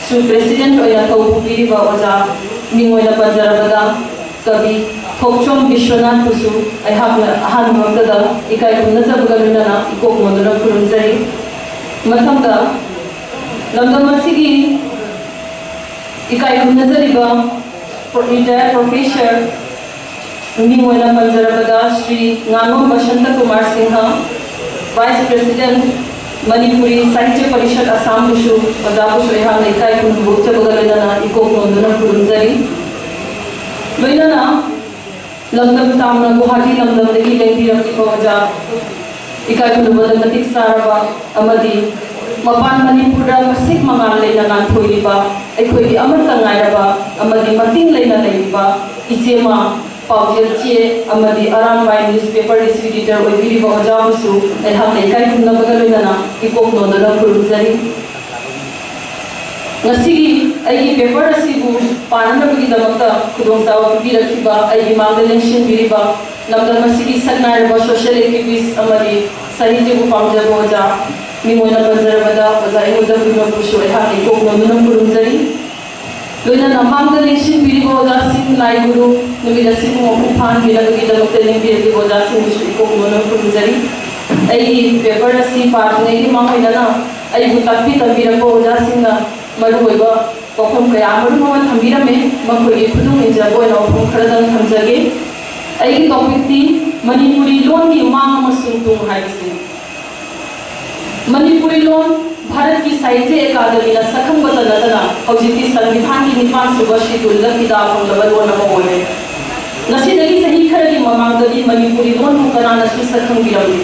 ꯁꯨ ꯄ꯭ꯔꯦꯁꯤꯗꯦꯟꯠ ꯑꯣꯏꯅ ꯊꯧ ꯄꯨꯕꯤꯔꯤꯕ ꯑꯣꯖꯥ, ꯃꯤꯡ ꯑꯣꯏꯅ ꯄꯟꯖꯔꯕꯗ, ꯀꯕꯤ ꯊꯣꯛꯆꯣꯝ ꯕꯤꯁ꯭ꯋꯅꯥꯊꯄꯨꯁꯨ ꯑꯩꯍꯥꯛꯅ ꯑꯍꯥꯟꯕꯃꯛꯇꯗ ꯏꯀꯥꯏ ꯈꯨꯝꯅꯖꯕꯒ ꯂꯣꯏꯅꯅ ꯏꯀꯣꯛ ꯅꯣꯟꯗꯨꯅ ꯈꯨꯔꯨꯝꯖꯔꯤ꯫ ꯃꯊꯪꯗ, ꯂꯝꯗꯝ ꯑꯁꯤꯒꯤ ꯏꯀꯥꯏ ꯈꯨꯝꯅꯖꯔꯤꯕ ꯔꯤꯇꯥꯌꯔ ꯄ꯭ꯔꯣꯐꯦꯁꯔ ꯃꯤꯡ ꯑꯣꯏꯅ ꯄꯟꯖꯔꯕꯗ ꯁ꯭ꯔꯤ ꯉꯥꯉꯣꯝ ꯕꯁꯟꯇ ꯀꯨꯃꯥꯔ ꯁꯤꯡꯍ, ꯚꯥꯏꯁ ꯄ꯭ꯔꯦꯁꯤꯗꯦꯟꯠ ꯃꯅꯤꯄꯨꯔꯤ ꯁꯥꯍꯤꯇ꯭ꯌ ꯄꯔꯤꯁꯠ ꯑꯁꯥꯝꯕꯨꯁꯨ, ꯑꯣꯖꯥꯕꯨꯁꯨ ꯑꯩꯍꯥꯛꯅ ꯏꯀꯥꯏ ꯈꯨꯝꯅꯕ ꯎꯠꯆꯕꯒ ꯂꯣꯏꯅꯅ ꯏꯀꯣꯛ ꯅꯣꯟꯗꯨꯅ ꯈꯨꯔꯨꯝꯖꯔꯤ꯫ ꯂꯣꯏꯅꯅ ꯂꯝꯗꯝ ꯇꯥꯝꯅ ꯒꯨꯋꯥꯍꯥꯇꯤ ꯂꯝꯗꯝꯗꯒꯤ ꯂꯦꯡꯕꯤꯔꯛꯂꯤꯕ ꯑꯣꯖꯥ, ꯏꯀꯥꯏ ꯈꯨꯝꯅꯕꯗ ꯃꯇꯤꯛ ꯆꯥꯔꯕ ꯑꯃꯗꯤ ꯃꯄꯥꯟ ꯃꯅꯤꯄꯨꯔꯗ ꯃꯁꯤꯡ ꯃꯉꯥꯜ ꯂꯩꯅ ꯉꯥꯟꯊꯣꯏꯔꯤꯕ, ꯑꯩꯈꯣꯏꯒꯤ ꯑꯃꯠꯇ ꯉꯥꯏꯔꯕ ꯑꯃꯗꯤ ꯃꯇꯤꯡ ꯂꯩꯅ ꯂꯩꯔꯤꯕ ꯏꯆꯦꯃ ꯄꯥꯎꯖꯦꯜ ꯆꯦ ꯑꯃꯗꯤ ꯑꯔꯥꯝꯕꯥꯏ ꯅ꯭ꯌꯨꯁꯄꯦꯄꯔ ꯏꯁꯨ ꯏꯗꯤꯇꯔ ꯑꯣꯏꯕꯤꯔꯤꯕ ꯑꯣꯖꯥꯕꯨꯁꯨ ꯑꯩꯍꯥꯛꯅ ꯏꯀꯥꯏ ꯈꯨꯝꯅꯕꯒ ꯂꯣꯏꯅꯅ ꯏꯀꯣꯛ ꯅꯣꯟꯗꯨꯅ ꯈꯨꯔꯨꯝꯖꯔꯤ꯫ ꯉꯁꯤꯒꯤ ꯑꯩꯒꯤ ꯄꯦꯄꯔ ꯑꯁꯤꯕꯨ ꯄꯥꯅꯅꯕꯒꯤꯗꯃꯛꯇ ꯈꯨꯗꯣꯡꯆꯥꯕ ꯄꯤꯕꯤꯔꯛꯈꯤꯕ ꯑꯩꯒꯤ ꯃꯥꯡꯗ ꯂꯦꯡꯁꯤꯟꯕꯤꯔꯤꯕ ꯂꯝꯗꯝ ꯑꯁꯤꯒꯤ ꯁꯛ ꯅꯥꯏꯔꯕ ꯁꯣꯁꯤꯌꯦꯜ ꯑꯦꯛꯇꯤꯚꯤꯁ ꯑꯃꯗꯤ ꯁꯥꯍꯤꯇ꯭ꯌꯕꯨ ꯄꯥꯝꯖꯕ ꯑꯣꯖꯥ, ꯃꯤꯡ ꯑꯣꯏꯅ ꯄꯟꯖꯔꯕꯗ ꯑꯣꯖꯥ ꯏꯃꯣꯏꯗ ꯄꯨꯝꯅꯃꯛꯄꯨꯁꯨ ꯑꯩꯍꯥꯛꯅ ꯏꯀꯣꯛ ꯅꯣꯟꯗꯨꯅ ꯈꯨꯔꯨꯝꯖꯔꯤ꯫ ꯂꯣꯏꯅꯅ ꯃꯥꯡꯗ ꯂꯦꯡꯁꯤꯟꯕꯤꯔꯤꯕ ꯑꯣꯖꯥꯁꯤꯡ, ꯂꯥꯏ ꯒꯨꯔꯨ, ꯅꯨꯃꯤꯠ ꯑꯁꯤꯕꯨ ꯃꯄꯨꯡ ꯐꯥꯍꯟꯕꯤꯅꯕꯒꯤꯗꯃꯛꯇ ꯂꯦꯡꯕꯤꯔꯛꯂꯤꯕ ꯑꯣꯖꯥꯁꯤꯡꯕꯨꯁꯨ ꯏꯀꯣꯛ ꯅꯣꯟꯗꯨꯅ ꯈꯨꯔꯨꯝꯖꯔꯤ꯫ ꯑꯩꯒꯤ ꯄꯦꯄꯔ ꯑꯁꯤ ꯄꯥꯗ꯭ꯔꯤꯉꯩꯒꯤ ꯃꯥꯡꯑꯣꯏꯅꯅ ꯑꯩꯕꯨ ꯇꯥꯛꯄꯤ ꯇꯝꯕꯤꯔꯛꯄ ꯑꯣꯖꯥꯁꯤꯡꯅ ꯃꯔꯨꯑꯣꯏꯕ ꯋꯥꯐꯝ ꯀꯌꯥ ꯑꯃꯔꯣꯝ ꯑꯃ ꯊꯝꯕꯤꯔꯝꯃꯦ꯫ ꯃꯈꯣꯏꯒꯤ ꯈꯨꯗꯨꯡ ꯅꯤꯡꯖꯕ ꯑꯣꯏꯅ ꯋꯥꯐꯝ ꯈꯔꯗꯪ ꯊꯝꯖꯒꯦ꯫ ꯑꯩꯒꯤ ꯇꯣꯄꯤꯛꯇꯤ ꯃꯅꯤꯄꯨꯔꯤ ꯂꯣꯟꯒꯤ ꯃꯥꯡ ꯑꯃꯁꯨꯡ ꯇꯨꯡ ꯍꯥꯏꯕꯁꯤꯅꯤ꯫ ꯃꯅꯤꯄꯨꯔꯤ ꯂꯣꯟ ꯚꯥꯔꯠꯀꯤ ꯁꯥꯍꯤꯇ꯭ꯌ ꯑꯦꯀꯥꯗꯃꯤꯅ ꯁꯛꯈꯪꯕꯇ ꯅꯠꯇꯅ ꯍꯧꯖꯤꯛꯇꯤ ꯁꯪꯕꯤꯙꯥꯟꯒꯤ ꯅꯤꯄꯥꯟ ꯁꯨꯕ ꯁꯤꯗꯨꯜꯗ ꯐꯤꯗꯥ ꯐꯪꯂꯕ ꯂꯣꯟ ꯑꯃ ꯑꯣꯏꯔꯦ꯫ ꯉꯁꯤꯗꯒꯤ ꯆꯍꯤ ꯈꯔꯒꯤ ꯃꯃꯥꯡꯗꯗꯤ ꯃꯅꯤꯄꯨꯔꯤ ꯂꯣꯟꯕꯨ ꯀꯅꯥꯅꯁꯨ ꯁꯛꯈꯪꯕꯤꯔꯝꯗꯦ꯫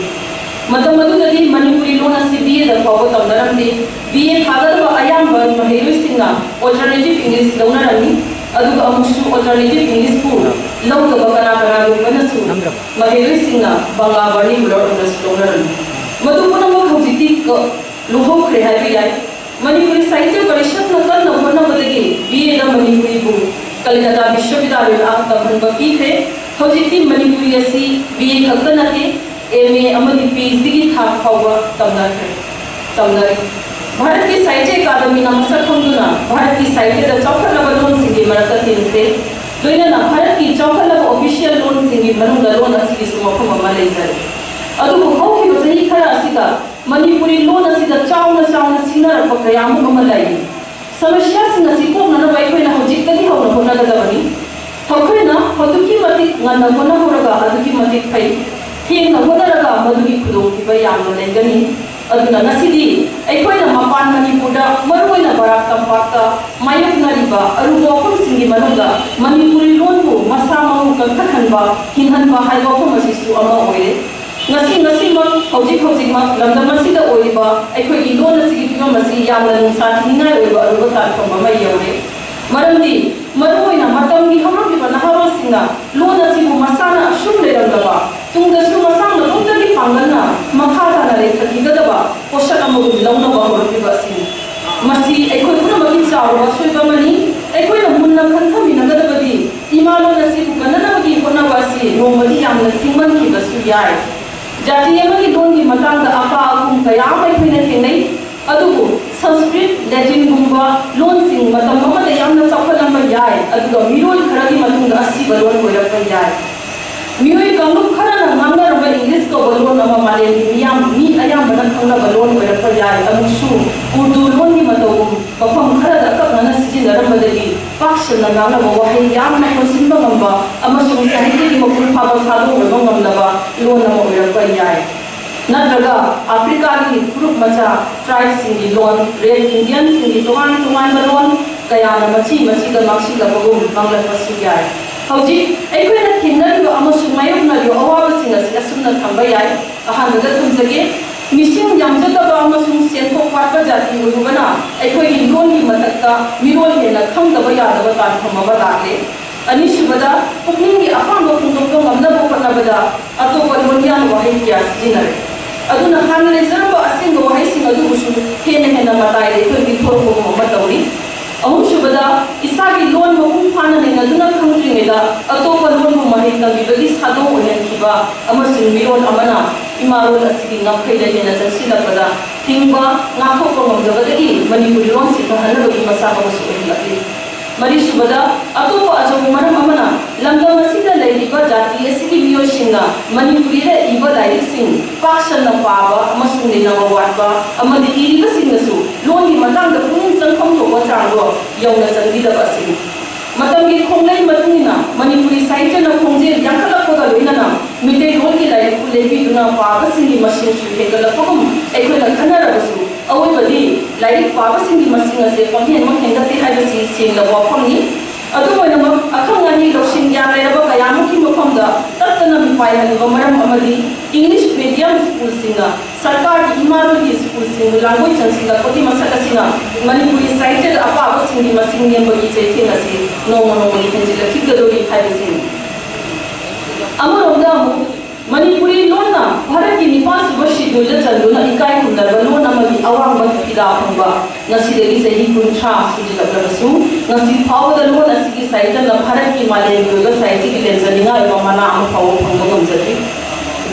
ꯃꯇꯝ ꯑꯗꯨꯗꯗꯤ ꯃꯅꯤꯄꯨꯔꯤ ꯂꯣꯟ ꯑꯁꯤ ꯕꯤ ꯑꯦꯗ ꯐꯥꯎꯕ ꯇꯝꯅꯔꯝꯗꯦ꯫ ꯕꯤ ꯑꯦ ꯊꯥꯒꯗꯕ ꯑꯌꯥꯝꯕ ꯃꯍꯩꯔꯣꯏꯁꯤꯡꯅ ꯑꯣꯜꯇꯔꯅꯦꯇꯤꯚ ꯏꯪꯂꯤꯁ ꯂꯧꯅꯔꯝꯃꯤ꯫ ꯑꯗꯨꯒ ꯑꯃꯨꯛꯁꯨ ꯑꯣꯜꯇꯔꯅꯦꯇꯤꯚ ꯏꯪꯂꯤꯁꯄꯨ ꯂꯧꯗꯕ ꯀꯅꯥ ꯀꯅꯥꯒꯨꯝꯕꯅꯁꯨ ꯃꯍꯩꯔꯣꯏꯁꯤꯡꯅ ꯕꯪꯂꯥ ꯚꯔꯅꯤꯀꯨꯂꯔ ꯑꯣꯏꯅꯁꯨ ꯂꯧꯅꯔꯝꯃꯤ꯫ ꯃꯗꯨ ꯄꯨꯝꯅꯃꯛ ꯍꯧꯖꯤꯛꯇꯤ ꯀ-, ꯂꯨꯍꯧꯈ꯭ꯔꯦ ꯍꯥꯏꯕ ꯌꯥꯏ꯫ ꯃꯅꯤꯄꯨꯔꯤ ꯁꯥꯍꯤꯇ꯭ꯌ ꯄꯔꯤꯁꯠꯅ ꯀꯟꯅ ꯍꯣꯠꯅꯕꯗꯒꯤ ꯕꯤ ꯑꯦꯗ ꯃꯅꯤꯄꯨꯔꯤꯕꯨ ꯀꯂꯀꯇꯥ ꯕꯤꯁ꯭ꯋꯕꯤꯗ꯭ꯌꯥꯂꯌꯗ ꯇꯝꯍꯟꯕ ꯄꯤꯈ꯭ꯔꯦ꯫ ꯍꯧꯖꯤꯛꯇꯤ ꯃꯅꯤꯄꯨꯔꯤ ꯑꯁꯤ ꯕꯤ ꯑꯦ ꯈꯛꯇ ꯅꯠꯇꯦ, ꯑꯦꯝ ꯑꯦ ꯑꯃꯗꯤ ꯄꯤ ꯑꯩꯆ ꯗꯤꯒꯤ ꯊꯥꯛ ꯐꯥꯎꯕ ꯇꯝꯅꯈ꯭ꯔꯦ, ꯇꯝꯅꯔꯤ꯫ ꯚꯥꯔꯠꯀꯤ ꯁꯥꯍꯤꯇ꯭ꯌ ꯑꯦꯀꯥꯗꯃꯤꯅ ꯃꯁꯛ ꯈꯪꯗꯨꯅ ꯚꯥꯔꯠꯀꯤ ꯁꯥꯍꯤꯇ꯭ꯌꯗ ꯆꯥꯎꯈꯠꯂꯕ ꯂꯣꯟꯁꯤꯡꯒꯤ ꯃꯔꯛꯇ ꯇꯤꯟꯈ꯭ꯔꯦ꯫ ꯂꯣꯏꯅꯅ ꯚꯥꯔꯠꯀꯤ ꯆꯥꯎꯈꯠꯂꯕ ꯑꯣꯐꯤꯁꯤꯌꯦꯜ ꯂꯣꯟꯁꯤꯡꯒꯤ ꯃꯅꯨꯡꯗ ꯂꯣꯟ ꯑꯁꯤꯒꯤꯁꯨ ꯃꯐꯝ ꯑꯃ ꯂꯩꯖꯔꯦ꯫ ꯑꯗꯨꯕꯨ ꯍꯧꯈꯤꯕ ꯆꯍꯤ ꯈꯔ ꯑꯁꯤꯗ ꯃꯅꯤꯄꯨꯔꯤ ꯂꯣꯟ ꯑꯁꯤꯗ ꯆꯥꯎꯅ ꯆꯥꯎꯅ ꯁꯤꯡꯅꯔꯛꯄ ꯀꯌꯥ ꯑꯃ ꯑꯃ ꯂꯩ꯫ ꯁꯃꯁ꯭ꯌꯥꯁꯤꯡ ꯑꯁꯤ ꯀꯣꯛꯅꯅꯕ ꯑꯩꯈꯣꯏꯅ ꯍꯧꯖꯤꯛꯇꯒꯤ ꯍꯧꯅ ꯍꯣꯠꯅꯒꯗꯕꯅꯤ꯫ ꯑꯩꯈꯣꯏꯅ ꯑꯗꯨꯛꯀꯤ ꯃꯇꯤꯛ ꯉꯟꯅ ꯍꯣꯠꯅꯍꯧꯔꯒ ꯑꯗꯨꯛꯀꯤ ꯃꯇꯤꯛ ꯐꯩ꯫ ꯊꯦꯡꯅ ꯍꯣꯠꯅꯔꯒ ꯃꯗꯨꯒꯤ ꯈꯨꯗꯣꯡꯊꯤꯕ ꯌꯥꯝꯅ ꯂꯩꯒꯅꯤ꯫ ꯑꯗꯨꯅ ꯉꯁꯤꯗꯤ ꯑꯩꯈꯣꯏꯅ ꯃꯄꯥꯟ ꯃꯅꯤꯄꯨꯔꯗ, ꯃꯔꯨꯑꯣꯏꯅ ꯕꯔꯥꯛ ꯇꯝꯄꯥꯛꯇ ꯃꯥꯌꯣꯛꯅꯔꯤꯕ ꯑꯔꯨꯕ ꯋꯥꯐꯝꯁꯤꯡꯒꯤ ꯃꯅꯨꯡꯗ ꯃꯅꯤꯄꯨꯔꯤ ꯂꯣꯟꯕꯨ ꯃꯁꯥ ꯃꯎ ꯀꯟꯈꯠꯍꯟꯕ, ꯍꯤꯡꯍꯟꯕ ꯍꯥꯏꯕ ꯋꯥꯐꯝ ꯑꯁꯤꯁꯨ ꯑꯃ ꯑꯣꯏꯔꯦ꯫ ꯉꯁꯤ ꯉꯁꯤꯃꯛ, ꯍꯧꯖꯤꯛ ꯍꯧꯖꯤꯛꯃꯛ ꯂꯝꯗꯝ ꯑꯁꯤꯗ ꯑꯣꯏꯔꯤꯕ ꯑꯩꯈꯣꯏꯒꯤ ꯂꯣꯟ ꯑꯁꯤꯒꯤ ꯐꯤꯕꯝ ꯑꯁꯤ ꯌꯥꯝꯅ ꯅꯨꯡꯁꯥ ꯊꯤꯅꯤꯡꯉꯥꯏ ꯑꯣꯏꯕ ꯑꯔꯨꯕ ꯇꯥꯟꯐꯝ ꯑꯃ ꯌꯧꯔꯦ꯫ ꯃꯔꯝꯗꯤ ꯃꯔꯨꯑꯣꯏꯅ ꯃꯇꯝꯒꯤ ꯍꯧꯔꯛꯂꯤꯕ ꯅꯍꯥꯔꯣꯜꯁꯤꯡꯅ ꯂꯣꯟ ꯑꯁꯤꯕꯨ ꯃꯁꯥꯅ ꯑꯁꯨꯝ ꯂꯩꯔꯝꯗꯕ, ꯇꯨꯡꯗꯁꯨ ꯃꯁꯥ ꯃꯇꯣꯝꯇꯒꯤ ꯄꯥꯡꯒꯜꯅ ꯃꯈꯥ ꯇꯥꯅ ꯂꯩꯊꯈꯤꯒꯗꯕ ꯄꯣꯠꯁꯛ ꯑꯃꯒꯨꯝ ꯂꯧꯅꯕ ꯍꯧꯔꯛꯂꯤꯕ ꯑꯁꯤꯅꯤ꯫ ꯃꯁꯤ ꯑꯩꯈꯣꯏ ꯄꯨꯝꯅꯃꯛꯀꯤ ꯆꯥꯎꯔꯕ ꯑꯁꯣꯏꯕ ꯑꯃꯅꯤ꯫ ꯑꯩꯈꯣꯏꯅ ꯃꯨꯟꯅ ꯈꯟꯊꯃꯤꯟꯅꯒꯗꯕꯗꯤ ꯏꯃꯥ ꯂꯣꯟ ꯑꯁꯤꯕꯨ ꯀꯟꯅꯅꯕꯒꯤ ꯍꯣꯠꯅꯕ ꯑꯁꯤ ꯅꯣꯡꯃꯗꯤ ꯌꯥꯝꯅ ꯊꯦꯡꯃꯟꯈꯤꯕꯁꯨ ꯌꯥꯏ꯫ ꯖꯥꯇꯤ ꯑꯃꯒꯤ ꯂꯣꯟꯒꯤ ꯃꯇꯥꯡꯗ ꯑꯄꯥ ꯑꯄꯨꯝ ꯀꯌꯥ ꯑꯃ ꯑꯩꯈꯣꯏꯅ ꯊꯦꯡꯅꯩ꯫ ꯑꯗꯨꯕꯨ ꯁꯪꯁꯀ꯭ꯔꯤꯠ, ꯂꯦꯇꯤꯟꯒꯨꯝꯕ ꯂꯣꯟꯁꯤꯡ ꯃꯇꯝ ꯑꯃꯗ ꯌꯥꯝꯅ ꯆꯥꯎꯈꯠꯂꯝꯕ ꯌꯥꯏ, ꯑꯗꯨꯒ ꯃꯤꯔꯣꯜ ꯈꯔꯒꯤ ꯃꯇꯨꯡꯗ ꯑꯁꯤꯕ ꯂꯣꯟ ꯑꯣꯏꯔꯛꯄ ꯌꯥꯏ꯫ ꯃꯤꯑꯣꯏ ꯀꯥꯡꯂꯨꯞ ꯈꯔꯅ ꯉꯥꯡꯅꯔꯝꯕ ꯏꯪꯂꯤꯁ ꯀꯧꯕ ꯂꯣꯟ ꯑꯃ ꯃꯥꯂꯦꯝꯒꯤ ꯃꯤꯌꯥꯝ, ꯃꯤ ꯑꯌꯥꯝꯕꯅ ꯈꯪꯅꯕ ꯂꯣꯟ ꯑꯣꯏꯔꯛꯄ ꯌꯥꯏ꯫ ꯑꯃꯨꯛꯁꯨ ꯎꯔꯗꯨ ꯂꯣꯟꯒꯤ ꯃꯇꯧꯒꯨꯝ ꯃꯐꯝ ꯈꯔꯗ ꯑꯀꯛꯅꯅ ꯁꯤꯖꯤꯟꯅꯔꯝꯕꯗꯒꯤ ꯄꯥꯛ ꯁꯟꯅ ꯉꯥꯡꯅꯕ ꯋꯥꯍꯩ ꯌꯥꯝꯅ ꯀꯣꯟꯁꯤꯟꯕ ꯉꯝꯕ ꯑꯃꯁꯨꯡ ꯁꯥꯍꯤꯇ꯭ꯌꯒꯤ ꯃꯄꯨꯡ ꯐꯥꯕ ꯁꯥꯗꯣꯛꯅꯕ ꯉꯝꯂꯕ ꯂꯣꯟ ꯑꯃ ꯑꯣꯏꯔꯛꯄ ꯌꯥꯏ꯫ ꯅꯠꯇ꯭ꯔꯒ ꯑꯐ꯭ꯔꯤꯀꯥꯒꯤ ꯐꯨꯔꯨꯞ ꯃꯆꯥ ꯇ꯭ꯔꯥꯏꯕꯁꯤꯡꯒꯤ ꯂꯣꯟ, ꯔꯦꯗ ꯏꯟꯗꯤꯌꯟꯁꯤꯡꯒꯤ ꯇꯣꯉꯥꯟ ꯇꯣꯉꯥꯟꯕ ꯂꯣꯟ ꯀꯌꯥꯅ ꯃꯆꯤ ꯃꯆꯤꯗ ꯉꯥꯡꯁꯤꯜꯂꯛꯄꯒꯨꯝ ꯉꯥꯡꯂꯛꯄꯁꯨ ꯌꯥꯏ꯫ ꯍꯧꯖꯤꯛ ꯑꯩꯈꯣꯏꯅ ꯊꯦꯡꯅꯔꯤꯕ ꯑꯃꯁꯨꯡ ꯃꯥꯌꯣꯛꯅꯔꯤꯕ ꯑꯋꯥꯕꯁꯤꯡ ꯑꯁꯤ ꯑꯁꯨꯝꯅ ꯊꯝꯕ ꯌꯥꯏ꯫ ꯑꯍꯥꯟꯕꯗ ꯊꯝꯖꯒꯦ, ꯃꯤꯁꯤꯡ ꯌꯥꯝꯖꯗꯕ ꯑꯃꯁꯨꯡ ꯁꯦꯟꯊꯣꯛ ꯋꯥꯠꯄ ꯖꯥꯇꯤ ꯑꯣꯏꯔꯨꯕꯅ ꯑꯩꯈꯣꯏꯒꯤ ꯂꯣꯟꯒꯤ ꯃꯊꯛꯇ ꯃꯤꯔꯣꯜ ꯍꯦꯟꯅ ꯈꯪꯗꯕ ꯌꯥꯗꯕ ꯇꯥꯟꯐꯝ ꯑꯃ ꯂꯥꯛꯂꯦ꯫ ꯑꯅꯤꯁꯨꯕꯗ, ꯄꯨꯛꯅꯤꯡꯒꯤ ꯑꯄꯥꯝꯕ ꯐꯣꯡꯗꯣꯛꯄ ꯉꯝꯅꯕ ꯍꯣꯠꯅꯕꯗ ꯑꯇꯣꯞꯄ ꯂꯣꯟꯌꯥꯟ ꯋꯥꯍꯩ ꯀꯌꯥ ꯁꯤꯖꯤꯟꯅꯔꯦ꯫ ꯑꯗꯨꯅ ꯍꯥꯟꯅ ꯂꯩꯖꯔꯝꯕ ꯑꯁꯦꯡꯕ ꯋꯥꯍꯩꯁꯤꯡ ꯑꯗꯨꯕꯨꯁꯨ ꯍꯦꯟꯅ ꯍꯦꯟꯅ ꯃꯇꯥꯏ ꯂꯩꯊꯣꯛ ꯄꯤꯊꯣꯔꯛꯄꯒꯨꯝ ꯑꯃ ꯇꯧꯔꯤ꯫ ꯑꯍꯨꯝꯁꯨꯕꯗ, ꯏꯁꯥꯒꯤ ꯂꯣꯟ ꯃꯄꯨꯡ ꯐꯥꯅ ꯅꯩꯅꯗꯨꯅ ꯈꯪꯗ꯭ꯔꯤꯉꯩꯗ ꯑꯇꯣꯞꯄ ꯂꯣꯟꯕꯨ ꯃꯍꯩ ꯇꯝꯕꯤꯕꯒꯤ ꯁꯥꯗꯣꯡ ꯑꯣꯏꯍꯟꯈꯤꯕ ꯑꯃꯁꯨꯡ ꯃꯤꯔꯣꯜ ꯑꯃꯅ ꯏꯃꯥꯂꯣꯟ ꯑꯁꯤꯒꯤ ꯉꯝꯈꯩꯗ ꯍꯦꯟꯅ ꯆꯪꯁꯤꯜꯂꯛꯄꯗ ꯍꯤꯡꯕ ꯉꯥꯛꯊꯣꯛꯄ ꯉꯝꯗꯕꯗꯒꯤ ꯃꯅꯤꯄꯨꯔꯤ ꯂꯣꯟ ꯁꯤꯊꯍꯟꯅꯕꯒꯤ ꯃꯆꯥꯛ ꯑꯃꯁꯨ ꯑꯣꯏꯍꯜꯂꯛꯂꯤ꯫ ꯃꯔꯤꯁꯨꯕꯗ, ꯑꯇꯣꯞꯄ ꯑꯆꯧꯕ ꯃꯔꯝ ꯑꯃꯅ ꯂꯝꯗꯝ ꯑꯁꯤꯗ ꯂꯩꯔꯤꯕ ꯖꯥꯇꯤ ꯑꯁꯤꯒꯤ ꯃꯤꯑꯣꯏꯁꯤꯡꯅ ꯃꯅꯤꯄꯨꯔꯤꯗ ꯏꯕ ꯂꯥꯏꯔꯤꯛꯁꯤꯡ ꯄꯥꯛ ꯁꯟꯅ ꯄꯥꯕ ꯑꯃꯁꯨꯡ ꯅꯩꯅꯕ ꯋꯥꯠꯄ ꯑꯃꯗꯤ ꯏꯔꯤꯕꯁꯤꯡꯅꯁꯨ ꯂꯣꯟꯒꯤ ꯃꯇꯥꯡꯗ ꯄꯨꯛꯅꯤꯡ ꯆꯪꯐꯝ ꯊꯣꯛꯄ ꯆꯥꯡꯗꯣ ꯌꯧꯅ ꯆꯪꯕꯤꯗꯕ ꯑꯁꯤꯅꯤ꯫ ꯃꯇꯝꯒꯤ ꯈꯣꯡꯂꯩ ꯃꯇꯨꯡ ꯏꯟꯅ ꯃꯅꯤꯄꯨꯔꯤ ꯁꯥꯍꯤꯇ꯭ꯌꯅ ꯈꯣꯡꯖꯦꯜ ꯌꯥꯡꯈꯠꯂꯛꯄꯒ ꯂꯣꯏꯅꯅ ꯃꯤꯇꯩꯂꯣꯟꯒꯤ ꯂꯥꯏꯔꯤꯛꯄꯨ ꯂꯩꯕꯤꯗꯨꯅ ꯄꯥꯕꯁꯤꯡꯒꯤ ꯃꯁꯤꯡꯁꯨ ꯍꯦꯟꯒꯠꯂꯛꯄꯒꯨꯝ ꯑꯩꯈꯣꯏꯅ ꯈꯟꯅꯔꯕꯁꯨ, ꯑꯋꯣꯏꯕꯗꯤ ꯂꯥꯏꯔꯤꯛ ꯄꯥꯕꯁꯤꯡꯒꯤ ꯃꯁꯤꯡ ꯑꯁꯦ ꯄꯪꯍꯦꯟꯃꯛ ꯍꯦꯟꯒꯠꯇꯦ ꯍꯥꯏꯕꯁꯤ ꯁꯦꯡꯂꯕ ꯋꯥꯐꯝꯅꯤ꯫ ꯑꯗꯨꯝ ꯑꯣꯏꯅꯃꯛ, ꯑꯈꯪ ꯑꯍꯩ ꯂꯧꯁꯤꯡ ꯒ꯭ꯌꯥꯟ ꯂꯩꯔꯕ ꯀꯌꯥꯃꯨꯛꯀꯤ ꯃꯐꯝꯗ ꯇꯠꯇꯅ ꯃꯤꯄꯥꯏꯍꯜꯂꯤꯕ ꯃꯔꯝ ꯑꯃꯗꯤ ꯏꯪꯂꯤꯁ ꯃꯦꯗꯤꯌꯝ ꯁ꯭ꯀꯨꯜꯁꯤꯡꯅ ꯁꯔꯀꯥꯔꯒꯤ ꯏꯃꯥ ꯂꯣꯟꯒꯤ ꯁ꯭ꯀꯨꯜꯁꯤꯡ ꯂꯥꯡꯒꯣꯏ ꯆꯪꯁꯤꯜꯂꯛꯄꯒꯤ ꯃꯁꯛ ꯑꯁꯤꯅ ꯃꯅꯤꯄꯨꯔꯤ ꯁꯥꯍꯤꯇ꯭ꯌꯗ ꯑꯄꯥꯕꯁꯤꯡꯒꯤ ꯃꯁꯤꯡ ꯅꯦꯝꯕꯒꯤ ꯆꯩꯊꯦꯡ ꯑꯁꯤ ꯅꯣꯡꯃ ꯅꯣꯡꯃꯒꯤ ꯍꯦꯟꯖꯤꯜꯂꯛꯈꯤꯒꯗꯧꯔꯤ ꯍꯥꯏꯕꯁꯤꯅꯤ꯫ ꯑꯃꯔꯣꯝꯗ ꯑꯃꯨꯛ ꯃꯅꯤꯄꯨꯔꯤ ꯂꯣꯟꯅ ꯚꯥꯔꯠꯀꯤ ꯅꯤꯄꯥꯟ ꯁꯨꯕ ꯁꯤꯗꯨꯜꯗ ꯆꯟꯗꯨꯅ ꯏꯀꯥꯏ ꯈꯨꯝꯅꯔꯕ ꯂꯣꯟ ꯑꯃꯒꯤ ꯑꯋꯥꯡꯕ ꯐꯤꯗꯥ ꯐꯪꯕ ꯉꯁꯤꯗꯒꯤ ꯆꯍꯤ ꯀꯨꯟꯊ꯭ꯔꯥ ꯁꯨꯖꯤꯜꯂꯛꯂꯕꯁꯨ, ꯉꯁꯤ ꯐꯥꯎꯕꯗ ꯂꯣꯟ ꯑꯁꯤꯒꯤ ꯁꯥꯍꯤꯇ꯭ꯌꯅ ꯚꯥꯔꯠꯀꯤ ꯃꯥꯂꯦꯝꯒꯤ ꯑꯣꯏꯕ ꯁꯥꯍꯤꯇ꯭ꯌꯒꯤ ꯂꯦꯝꯖꯅꯤꯡꯉꯥꯏ ꯑꯣꯏꯕ ꯃꯅꯥ ꯑꯃ ꯐꯥꯎꯕ ꯐꯪꯕ ꯉꯝꯖꯗ꯭ꯔꯤ꯫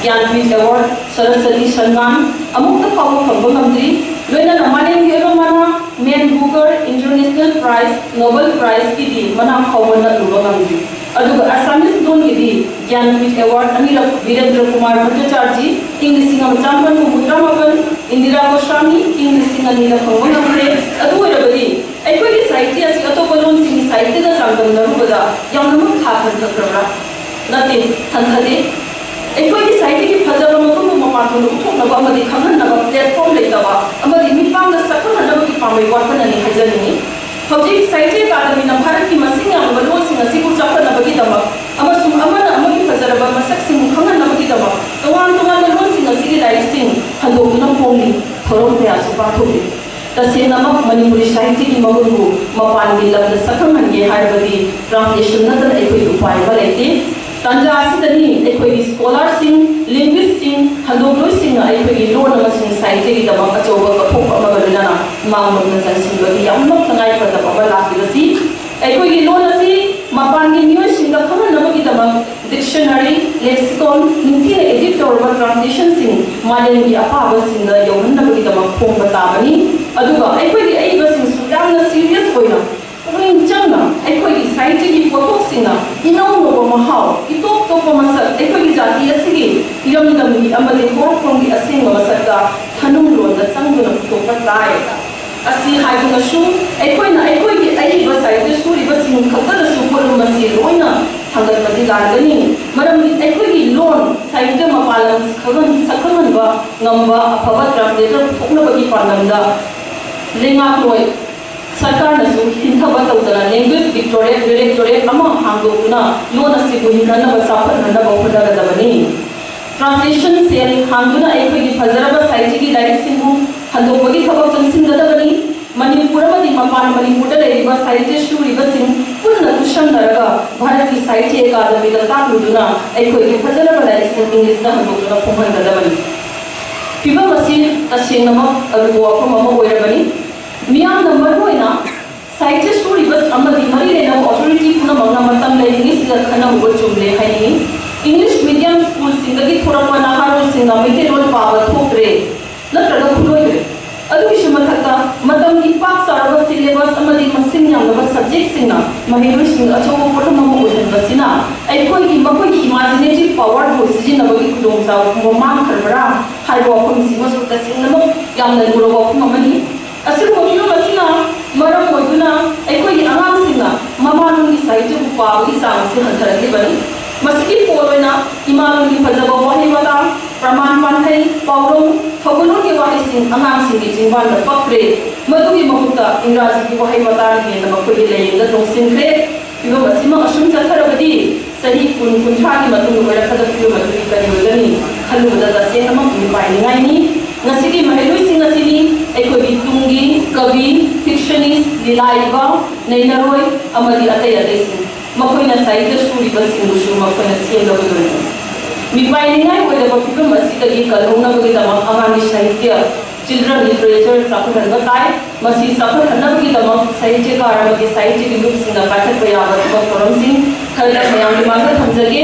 ꯒ꯭ꯌꯥꯟꯄꯤꯊ ꯑꯦꯋꯥꯔꯗ, ꯁꯔꯁ꯭ꯋꯇꯤ ꯁꯟꯃꯥꯟ ꯑꯃꯨꯛꯇ ꯐꯥꯎꯕ ꯐꯪꯕ ꯉꯝꯗ꯭ꯔꯤ꯫ ꯂꯣꯏꯅꯅ ꯃꯥꯂꯦꯝꯒꯤ ꯑꯣꯏꯕ ꯃꯅꯥ, ꯃꯦꯟ ꯕꯨꯀꯔ ꯏꯟꯇꯔꯅꯦꯁꯅꯦꯜ ꯄ꯭ꯔꯥꯏꯖ, ꯅꯣꯕꯦꯜ ꯄ꯭ꯔꯥꯏꯖꯀꯤꯗꯤ ꯃꯅꯥ ꯐꯥꯎꯕ ꯅꯠꯂꯨꯕ ꯉꯝꯗ꯭ꯔꯤ꯫ ꯑꯗꯨꯒ ꯑꯁꯥꯃꯤꯁ ꯂꯣꯟꯒꯤꯗꯤ ꯒ꯭ꯌꯥꯟꯄꯤꯊ ꯑꯦꯋꯥꯔꯗ ꯑꯅꯤꯔꯛ ꯕꯤꯔꯦꯟꯗ꯭ꯔ ꯀꯨꯃꯥꯔ ꯚꯠꯇꯥꯆꯥꯔꯖꯤ ꯏꯪ ꯂꯤꯁꯤꯡ ꯑꯃ ꯆꯥꯃꯥꯄꯟ ꯍꯨꯝꯐꯨꯇꯔꯥ ꯃꯥꯄꯟ, ꯏꯟꯗꯤꯔꯥ ꯒꯣꯁ꯭ꯋꯥꯃꯤ ꯏꯪ ꯂꯤꯁꯤꯡ ꯑꯅꯤꯗ ꯐꯪꯕ ꯉꯝꯈ꯭ꯔꯦ꯫ ꯑꯗꯨ ꯑꯣꯏꯔꯕꯗꯤ ꯑꯩꯈꯣꯏꯒꯤ ꯁꯥꯍꯤꯇ꯭ꯌ ꯑꯁꯤ ꯑꯇꯣꯞꯄ ꯂꯣꯟꯁꯤꯡꯒꯤ ꯁꯥꯍꯤꯇ꯭ꯌꯒ ꯆꯥꯡꯗꯝꯅꯔꯨꯕꯗ ꯌꯥꯝꯅꯃꯛ ꯈꯥ ꯍꯟꯊꯈ꯭ꯔꯕ꯭ꯔꯥ? ꯅꯠꯇꯦ, ꯍꯟꯊꯗꯦ꯫ ꯑꯩꯈꯣꯏꯒꯤ ꯁꯥꯍꯤꯇ꯭ꯌꯒꯤ ꯐꯖꯕ ꯃꯒꯨꯟꯕꯨ ꯃꯄꯥꯟ ꯊꯣꯡꯗ ꯎꯠꯊꯣꯛꯅꯕ ꯑꯃꯗꯤ ꯈꯪꯍꯟꯅꯕ ꯄ꯭ꯂꯦꯠꯐꯣꯝ ꯂꯩꯇꯕ ꯑꯃꯗꯤ ꯃꯤꯠꯃꯥꯡꯗ ꯁꯛꯈꯪꯍꯟꯅꯕꯒꯤ ꯄꯥꯝꯕꯩ ꯋꯥꯈꯜꯅꯅꯤ ꯍꯥꯏꯖꯅꯤꯡꯏ꯫ ꯍꯧꯖꯤꯛ ꯁꯥꯍꯤꯇ꯭ꯌ ꯑꯦꯀꯥꯗꯃꯤꯅ ꯚꯥꯔꯠꯀꯤ ꯃꯁꯤꯡ ꯌꯥꯝꯂꯕ ꯂꯣꯟꯁꯤꯡ ꯑꯁꯤꯕꯨ ꯆꯥꯎꯈꯠꯅꯕꯒꯤꯗꯃꯛ ꯑꯃꯁꯨꯡ ꯑꯃꯅ ꯑꯃꯒꯤ ꯐꯖꯔꯕ ꯃꯁꯛꯁꯤꯡꯕꯨ ꯈꯪꯍꯟꯅꯕꯒꯤꯗꯃꯛ ꯇꯣꯉꯥꯟ ꯇꯣꯉꯥꯟꯕ ꯂꯣꯟꯁꯤꯡ ꯑꯁꯤꯒꯤ ꯂꯥꯏꯔꯤꯛꯁꯤꯡ ꯍꯟꯗꯣꯛꯇꯨꯅ ꯐꯣꯡꯂꯤ, ꯊꯧꯔꯝ ꯀꯌꯥꯁꯨ ꯄꯥꯡꯊꯣꯛꯂꯤ꯫ ꯇꯁꯦꯡꯅꯃꯛ ꯃꯅꯤꯄꯨꯔꯤ ꯁꯥꯍꯤꯇ꯭ꯌꯒꯤ ꯃꯒꯨꯟꯕꯨ ꯃꯄꯥꯟꯒꯤ ꯂꯝꯗ ꯁꯛꯈꯪꯍꯟꯒꯦ ꯍꯥꯏꯔꯕꯗꯤ ꯇ꯭ꯔꯥꯟꯁꯂꯦꯁꯟ ꯅꯠꯇꯅ ꯑꯩꯈꯣꯏꯒꯤ ꯎꯄꯥꯏ ꯑꯃ ꯂꯩꯇꯦ꯫ ꯇꯥꯟꯖꯥ ꯑꯁꯤꯗꯅꯤ ꯑꯩꯈꯣꯏꯒꯤ ꯁ꯭ꯀꯣꯂꯥꯔꯁꯤꯡ, ꯂꯤꯡꯒ꯭ꯋꯤꯁꯁꯤꯡ, ꯍꯟꯗꯣꯛꯂꯣꯏꯁꯤꯡꯅ ꯑꯩꯈꯣꯏꯒꯤ ꯂꯣꯟ ꯑꯃꯁꯨꯡ ꯁꯥꯍꯤꯇ꯭ꯌꯒꯤꯗꯃꯛ ꯑꯆꯧꯕ ꯀꯠꯊꯣꯛꯄ ꯑꯃꯒ ꯂꯣꯏꯅꯅ ꯃꯥꯡꯂꯣꯝꯗ ꯆꯪꯁꯤꯟꯕꯒꯤ ꯌꯥꯝꯅ ꯇꯉꯥꯏꯐꯗꯕ ꯑꯃ ꯂꯥꯛꯂꯤꯕꯁꯤ꯫ ꯑꯩꯈꯣꯏꯒꯤ ꯂꯣꯟ ꯑꯁꯤ ꯃꯄꯥꯟꯒꯤ ꯃꯤꯑꯣꯏꯁꯤꯡꯗ ꯈꯪꯍꯟꯅꯕꯒꯤꯗꯃꯛ ꯗꯤꯛꯁꯅꯔꯤ, ꯂꯦꯛꯁꯤꯀꯣꯟ, ꯅꯤꯡꯊꯤꯅ ꯑꯦꯗꯤꯠ ꯇꯧꯔꯕ ꯇ꯭ꯔꯥꯟꯁꯂꯦꯁꯟꯁꯤꯡ ꯃꯥꯂꯦꯝꯒꯤ ꯑꯄꯥꯕꯁꯤꯡꯗ ꯌꯧꯍꯟꯅꯕꯒꯤꯗꯃꯛ ꯐꯣꯡꯕ ꯇꯥꯕꯅꯤ꯫ ꯑꯗꯨꯒ ꯑꯩꯈꯣꯏꯒꯤ ꯑꯏꯕꯁꯤꯡꯁꯨ ꯌꯥꯝꯅ ꯁꯤꯔꯤꯌꯁ ꯑꯣꯏꯅ ꯄꯨꯛꯅꯤꯡ ꯆꯪꯅ ꯑꯩꯈꯣꯏꯒꯤ ꯁꯥꯍꯤꯇ꯭ꯌꯒꯤ ꯄꯣꯠꯊꯣꯛꯁꯤꯡꯅ ꯏꯅꯧ ꯅꯧꯕ ꯃꯍꯥꯎ, ꯏꯇꯣꯞ ꯇꯣꯞꯄ ꯃꯁꯛ, ꯑꯩꯈꯣꯏꯒꯤ ꯖꯥꯇꯤ ꯑꯁꯤꯒꯤ ꯏꯔꯝꯗꯝꯒꯤ ꯑꯃꯗꯤ ꯍꯧꯔꯛꯐꯝꯒꯤ ꯑꯁꯦꯡꯕ ꯃꯁꯛꯇ ꯊꯅꯨꯡ ꯂꯣꯟꯗ ꯆꯪꯗꯨꯅ ꯄꯨꯊꯣꯛꯄ ꯇꯥꯏ꯫ ꯑꯁꯤ ꯍꯥꯏꯗꯨꯅꯁꯨ ꯑꯩꯈꯣꯏꯅ ꯑꯩꯈꯣꯏꯒꯤ ꯑꯏꯕ ꯁꯥꯍꯤꯇ꯭ꯌ ꯁꯨꯔꯤꯕꯁꯤꯡ ꯈꯛꯇꯗꯁꯨ ꯄꯣꯠꯂꯨꯝ ꯑꯁꯤ ꯂꯣꯏꯅ ꯊꯥꯡꯒꯠꯄꯗꯤ ꯂꯥꯟꯒꯅꯤ꯫ ꯃꯔꯝꯗꯤ ꯑꯩꯈꯣꯏꯒꯤ ꯂꯣꯟ ꯁꯥꯍꯤꯇ꯭ꯌ ꯃꯄꯥꯟ ꯂꯝ ꯁꯛꯈꯪ-, ꯁꯛꯈꯪꯍꯟꯕ ꯉꯝꯕ ꯑꯐꯕ ꯇ꯭ꯔꯥꯟꯁꯂꯦꯇꯔ ꯄꯨꯊꯣꯛꯅꯕꯒꯤ ꯄꯥꯟꯗꯝꯗ ꯂꯩꯉꯥꯛꯂꯣꯏ ꯁꯔꯀꯥꯔꯅꯁꯨ ꯍꯟꯊꯕ ꯇꯧꯗꯅ ꯂꯦꯡꯒ꯭ꯋꯦꯖ ꯗꯤꯔꯦꯛꯇꯣꯔꯦꯠ ꯑꯃ ꯍꯥꯡꯗꯣꯛꯇꯨꯅ ꯂꯣꯟ ꯑꯁꯤꯕꯨ ꯍꯤꯡꯒꯠꯅꯕ ꯆꯥꯎꯈꯠꯍꯟꯅꯕ ꯍꯣꯠꯅꯒꯗꯕꯅꯤ꯫ ꯇ꯭ꯔꯥꯟꯁꯂꯦꯁꯟ ꯁꯦꯜ ꯍꯥꯡꯗꯨꯅ ꯑꯩꯈꯣꯏꯒꯤ ꯐꯖꯔꯕ ꯁꯥꯍꯤꯇ꯭ꯌꯒꯤ ꯂꯥꯏꯔꯤꯛꯁꯤꯡꯕꯨ ꯍꯟꯗꯣꯛꯄꯒꯤ ꯊꯕꯛ ꯆꯪꯁꯤꯟꯒꯗꯕꯅꯤ꯫ ꯃꯅꯤꯄꯨꯔ ꯑꯃꯗꯤ ꯃꯄꯥꯟ ꯃꯅꯤꯄꯨꯔꯗ ꯂꯩꯔꯤꯕ ꯁꯥꯍꯤꯇ꯭ꯌ ꯁꯨꯔꯤꯕꯁꯤꯡ ꯄꯨꯟꯅ ꯈꯨꯠꯁꯝꯅꯔꯒ ꯚꯥꯔꯠꯀꯤ ꯁꯥꯍꯤꯇ꯭ꯌ ꯑꯦꯀꯥꯗꯃꯤꯗ ꯇꯥꯛꯂꯨꯗꯨꯅ ꯑꯩꯈꯣꯏꯒꯤ ꯐꯖꯔꯕ ꯂꯥꯏꯔꯤꯛꯁꯤꯡ ꯏꯪꯂꯤꯁꯇ ꯍꯟꯗꯣꯛꯇꯨꯅ ꯐꯣꯡꯍꯟꯒꯗꯕꯅꯤ꯫ ꯐꯤꯕꯝ ꯑꯁꯤ ꯇꯁꯦꯡꯅꯃꯛ ꯑꯔꯨꯕ ꯋꯥꯐꯝ ꯑꯃ ꯑꯣꯏꯔꯕꯅꯤ꯫ ꯃꯤꯌꯥꯝꯅ ꯃꯔꯨꯑꯣꯏꯅ ꯁꯥꯍꯤꯇ꯭ꯌ ꯁꯨꯔꯤꯕ ꯑꯃꯗꯤ ꯃꯔꯤ ꯂꯩꯅꯕ ꯑꯣꯊꯣꯔꯤꯇꯤ ꯄꯨꯝꯅꯃꯛꯅ ꯃꯇꯝ ꯂꯩꯔꯤꯉꯩꯁꯤꯗ ꯈꯟꯅꯍꯧꯕ ꯆꯨꯝꯂꯦ ꯍꯥꯏꯅꯤꯡꯏ꯫ ꯏꯪꯂꯤꯁ ꯃꯤꯗꯤꯌꯝ ꯁ꯭ꯀꯨꯜꯁꯤꯡꯗꯒꯤ ꯊꯣꯔꯛꯄ ꯅꯍꯥꯔꯣꯜꯁꯤꯡꯅ ꯃꯩꯇꯩꯂꯣꯟ ꯄꯥꯕ ꯊꯣꯛꯇ꯭ꯔꯦ ꯅꯠꯇ꯭ꯔꯒ ꯈꯨꯠꯂꯣꯏꯗ꯭ꯔꯦ꯫ ꯑꯗꯨꯒꯤꯁꯨ ꯃꯊꯛꯇ ꯃꯇꯝꯒꯤ ꯄꯥꯛ ꯆꯥꯎꯔꯕ ꯁꯤꯂꯦꯕꯁ ꯑꯃꯗꯤ ꯃꯁꯤꯡ ꯌꯥꯝꯂꯕ ꯁꯕꯖꯦꯛꯁꯤꯡꯅ ꯃꯍꯩꯔꯣꯏꯁꯤꯡꯗ ꯑꯆꯧꯕ ꯄꯣꯠꯂꯨꯝ ꯑꯃ ꯑꯣꯏꯍꯟꯕꯁꯤꯅ ꯑꯩꯈꯣꯏꯒꯤ ꯃꯈꯣꯏꯒꯤ ꯏꯃꯥꯖꯤꯅꯦꯇꯤꯚ ꯄꯥꯋꯔꯕꯨ ꯁꯤꯖꯤꯟꯅꯕꯒꯤ ꯈꯨꯗꯣꯡꯆꯥꯕ ꯄꯨꯝꯕ ꯃꯥꯡꯈ꯭ꯔꯕ꯭ꯔꯥ ꯍꯥꯏꯕ ꯋꯥꯐꯝꯁꯤꯃꯁꯨ ꯇꯁꯦꯡꯅꯃꯛ ꯌꯥꯝꯅ ꯂꯨꯔꯕ ꯋꯥꯐꯝ ꯑꯃꯅꯤ꯫ ꯑꯁꯤꯒꯨꯝꯕ ꯐꯤꯕꯝ ꯑꯁꯤꯅ ꯃꯔꯝ ꯑꯣꯏꯗꯨꯅ ꯑꯩꯈꯣꯏꯒꯤ ꯑꯉꯥꯡꯁꯤꯡꯅ ꯃꯃꯥꯂꯣꯟꯒꯤ ꯁꯥꯍꯤꯇ꯭ꯌꯕꯨ ꯄꯥꯕꯒꯤ ꯆꯥꯡ ꯑꯁꯤ ꯍꯟꯊꯔꯛꯂꯤꯕꯅꯤ꯫ ꯃꯁꯤꯒꯤ ꯐꯣꯜ ꯑꯣꯏꯅ ꯏꯃꯥꯂꯣꯟꯒꯤ ꯐꯖꯕ ꯋꯥꯍꯩ ꯋꯥꯇꯥ, ꯄ꯭ꯔꯃꯥꯟ ꯄꯥꯟꯊꯩ, ꯄꯥꯎꯔꯧ, ꯊꯧꯒꯜꯂꯣꯟꯒꯤ ꯋꯥꯍꯩꯁꯤꯡ ꯑꯉꯥꯡꯁꯤꯡꯒꯤ ꯆꯤꯟꯕꯥꯟꯗ ꯄꯛꯇ꯭ꯔꯦ꯫ ꯃꯗꯨꯒꯤ ꯃꯍꯨꯠꯇ ꯏꯪꯒ꯭ꯔꯥꯖꯤꯒꯤ ꯋꯥꯍꯩ ꯋꯥꯇꯥꯅ ꯍꯦꯟꯅ ꯃꯈꯣꯏꯒꯤ ꯂꯥꯏꯌꯦꯡꯗ ꯇꯣꯡꯁꯤꯟꯈ꯭ꯔꯦ꯫ ꯐꯤꯕꯝ ꯑꯁꯤꯃꯛ ꯑꯁꯨꯝ ꯆꯠꯊꯔꯕꯗꯤ ꯆꯍꯤ ꯀꯨꯟ, ꯀꯨꯟꯊ꯭ꯔꯥꯒꯤ ꯃꯇꯨꯡꯗ ꯑꯣꯏꯔꯛꯀꯗꯕ ꯐꯤꯕꯝ ꯑꯗꯨꯗꯤ ꯀꯔꯤ ꯑꯣꯏꯒꯅꯤ ꯈꯜꯂꯨꯕꯗ ꯇꯁꯦꯡꯅꯃꯛ ꯃꯤꯄꯥꯏꯅꯤꯡꯉꯥꯏꯅꯤ꯫ ꯉꯁꯤꯒꯤ ꯃꯍꯩꯔꯣꯏꯁꯤꯡ ꯑꯁꯤꯅꯤ ꯑꯩꯈꯣꯏꯒꯤ ꯇꯨꯡꯒꯤ ꯀꯕꯤ, ꯐꯤꯛꯁꯅꯤꯁ, ꯂꯤꯂꯥ ꯏꯕ, ꯅꯩꯅꯔꯣꯏ ꯑꯃꯗꯤ ꯑꯇꯩ ꯑꯇꯩꯁꯤꯡ꯫ ꯃꯈꯣꯏꯅ ꯁꯥꯍꯤꯇ꯭ꯌ ꯁꯨꯔꯤꯕꯁꯤꯡꯕꯨꯁꯨ ꯃꯈꯣꯏꯅ ꯁꯦꯝꯂꯕꯗꯨꯅꯤ꯫ ꯃꯤꯄꯥꯏꯅꯤꯡꯉꯥꯏ ꯑꯣꯏꯔꯕ ꯐꯤꯕꯝ ꯑꯁꯤꯗꯒꯤ ꯀꯜꯍꯧꯅꯕꯒꯤꯗꯃꯛ ꯑꯉꯥꯡꯒꯤ ꯁꯥꯍꯤꯇ꯭ꯌ, ꯆꯤꯜꯗ꯭ꯔꯟ ꯂꯤꯇꯔꯦꯆꯔ ꯆꯥꯎꯈꯠꯍꯟꯕ ꯇꯥꯏ꯫ ꯃꯁꯤ ꯆꯥꯎꯈꯠꯍꯟꯅꯕꯒꯤꯗꯃꯛ ꯁꯥꯍꯤꯇ꯭ꯌꯀꯥꯔ ꯑꯃꯗꯤ ꯁꯥꯍꯤꯇ꯭ꯌꯒꯤ ꯂꯨꯞꯁꯤꯡꯅ ꯄꯥꯏꯈꯠꯄ ꯌꯥꯕ ꯊꯕꯛ ꯊꯧꯔꯝꯁꯤꯡ ꯈꯔ ꯃꯌꯥꯝꯒꯤ ꯃꯥꯡꯗ ꯊꯝꯖꯒꯦ꯫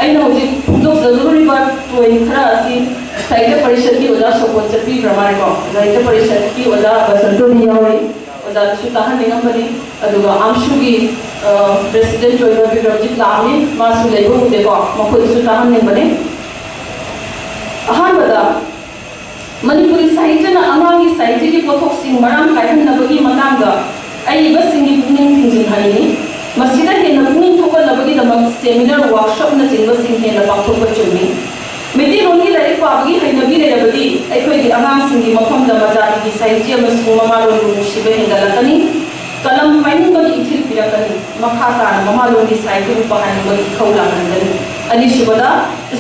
ꯑꯩꯅ ꯍꯧꯖꯤꯛ ꯐꯣꯡꯗꯣꯛꯆꯒꯗꯧꯔꯤꯕ ꯄꯣꯏꯟ ꯈꯔ ꯑꯁꯤ ꯁꯥꯍꯤꯇ꯭ꯌ ꯄꯔꯤꯁꯠꯀꯤ ꯑꯣꯖꯥ ꯁꯣꯄꯣꯠ ꯆꯠꯄꯤꯈ꯭ꯔ ꯃꯥꯜꯂꯦꯀꯣ꯫ ꯁꯥꯍꯤꯇ꯭ꯌ ꯄꯔꯤꯁꯠꯀꯤ ꯑꯣꯖꯥ ꯕꯁꯟꯇꯗꯤ ꯌꯥꯎꯔꯤ꯫ ꯑꯣꯖꯥꯗꯁꯨ ꯇꯥꯍꯟꯅꯤꯡꯉꯝꯕꯅꯤ꯫ ꯑꯗꯨꯒ ꯑꯝꯁꯨꯒꯤ, ꯑ, ꯄ꯭ꯔꯦꯁꯤꯗꯦꯟꯠ ꯑꯣꯏꯕ ꯕꯤꯀ꯭ꯔꯝꯖꯤꯠ ꯂꯥꯛꯑꯝꯃꯤ, ꯃꯥꯁꯨ ꯂꯩꯕ ꯎꯗꯦꯀꯣ, ꯃꯈꯣꯏꯗꯁꯨ ꯇꯥꯍꯟꯅꯤꯡꯕꯅꯤ꯫ ꯑꯍꯥꯟꯕꯗ, ꯃꯅꯤꯄꯨꯔꯤ ꯁꯥꯍꯤꯇ꯭ꯌꯅ ꯑꯉꯥꯡꯒꯤ ꯁꯥꯍꯤꯇ꯭ꯌꯒꯤ ꯄꯣꯠꯊꯣꯛꯁꯤꯡ ꯃꯔꯥꯡ ꯀꯥꯏꯍꯟꯅꯕꯒꯤ ꯃꯇꯥꯡꯗ ꯑꯏꯕꯁꯤꯡꯒꯤ ꯄꯨꯛꯅꯤꯡ ꯊꯤꯡꯖꯤꯟꯍꯟꯅꯤꯡꯏ꯫ ꯃꯁꯤꯗ ꯍꯦꯟꯅ ꯄꯨꯛꯅꯤꯡ ꯊꯧꯒꯠꯅꯕꯒꯤꯗꯃꯛ ꯁꯦꯃꯤꯅꯥꯔ, ꯋꯥꯔꯛꯁꯣꯞꯅꯆꯤꯡꯕꯁꯤꯡ ꯍꯦꯟꯅ ꯄꯥꯡꯊꯣꯛꯄ ꯆꯨꯝꯃꯤ꯫ ꯃꯩꯇꯩꯂꯣꯟꯒꯤ ꯂꯥꯏꯔꯤꯛ ꯄꯥꯕꯒꯤ ꯍꯩꯅꯕꯤ ꯂꯩꯔꯕꯗꯤ ꯑꯩꯈꯣꯏꯒꯤ ꯑꯉꯥꯡꯁꯤꯡꯒꯤ ꯃꯐꯝꯗ ꯃꯖꯥꯇꯤꯒꯤ ꯁꯥꯍꯤꯇ꯭ꯌ ꯑꯃꯁꯨꯡ ꯃꯃꯥꯂꯣꯟꯕꯨ ꯅꯨꯡꯁꯤꯕ ꯍꯦꯟꯒꯠꯂꯛꯀꯅꯤ꯫ ꯀꯂꯝ ꯄꯥꯏꯅꯤꯡꯕꯒꯤ ꯏꯊꯤꯜ ꯄꯤꯔꯛꯀꯅꯤ꯫ ꯃꯈꯥ ꯇꯥꯅ ꯃꯃꯥꯂꯣꯟꯒꯤ ꯁꯥꯍꯤꯇ꯭ꯌꯕꯨ ꯄꯥꯍꯟꯅꯤꯡꯕꯒꯤ ꯏꯊꯧ ꯂꯥꯛꯍꯟꯒꯅꯤ꯫ ꯑꯅꯤꯁꯨꯕꯗ,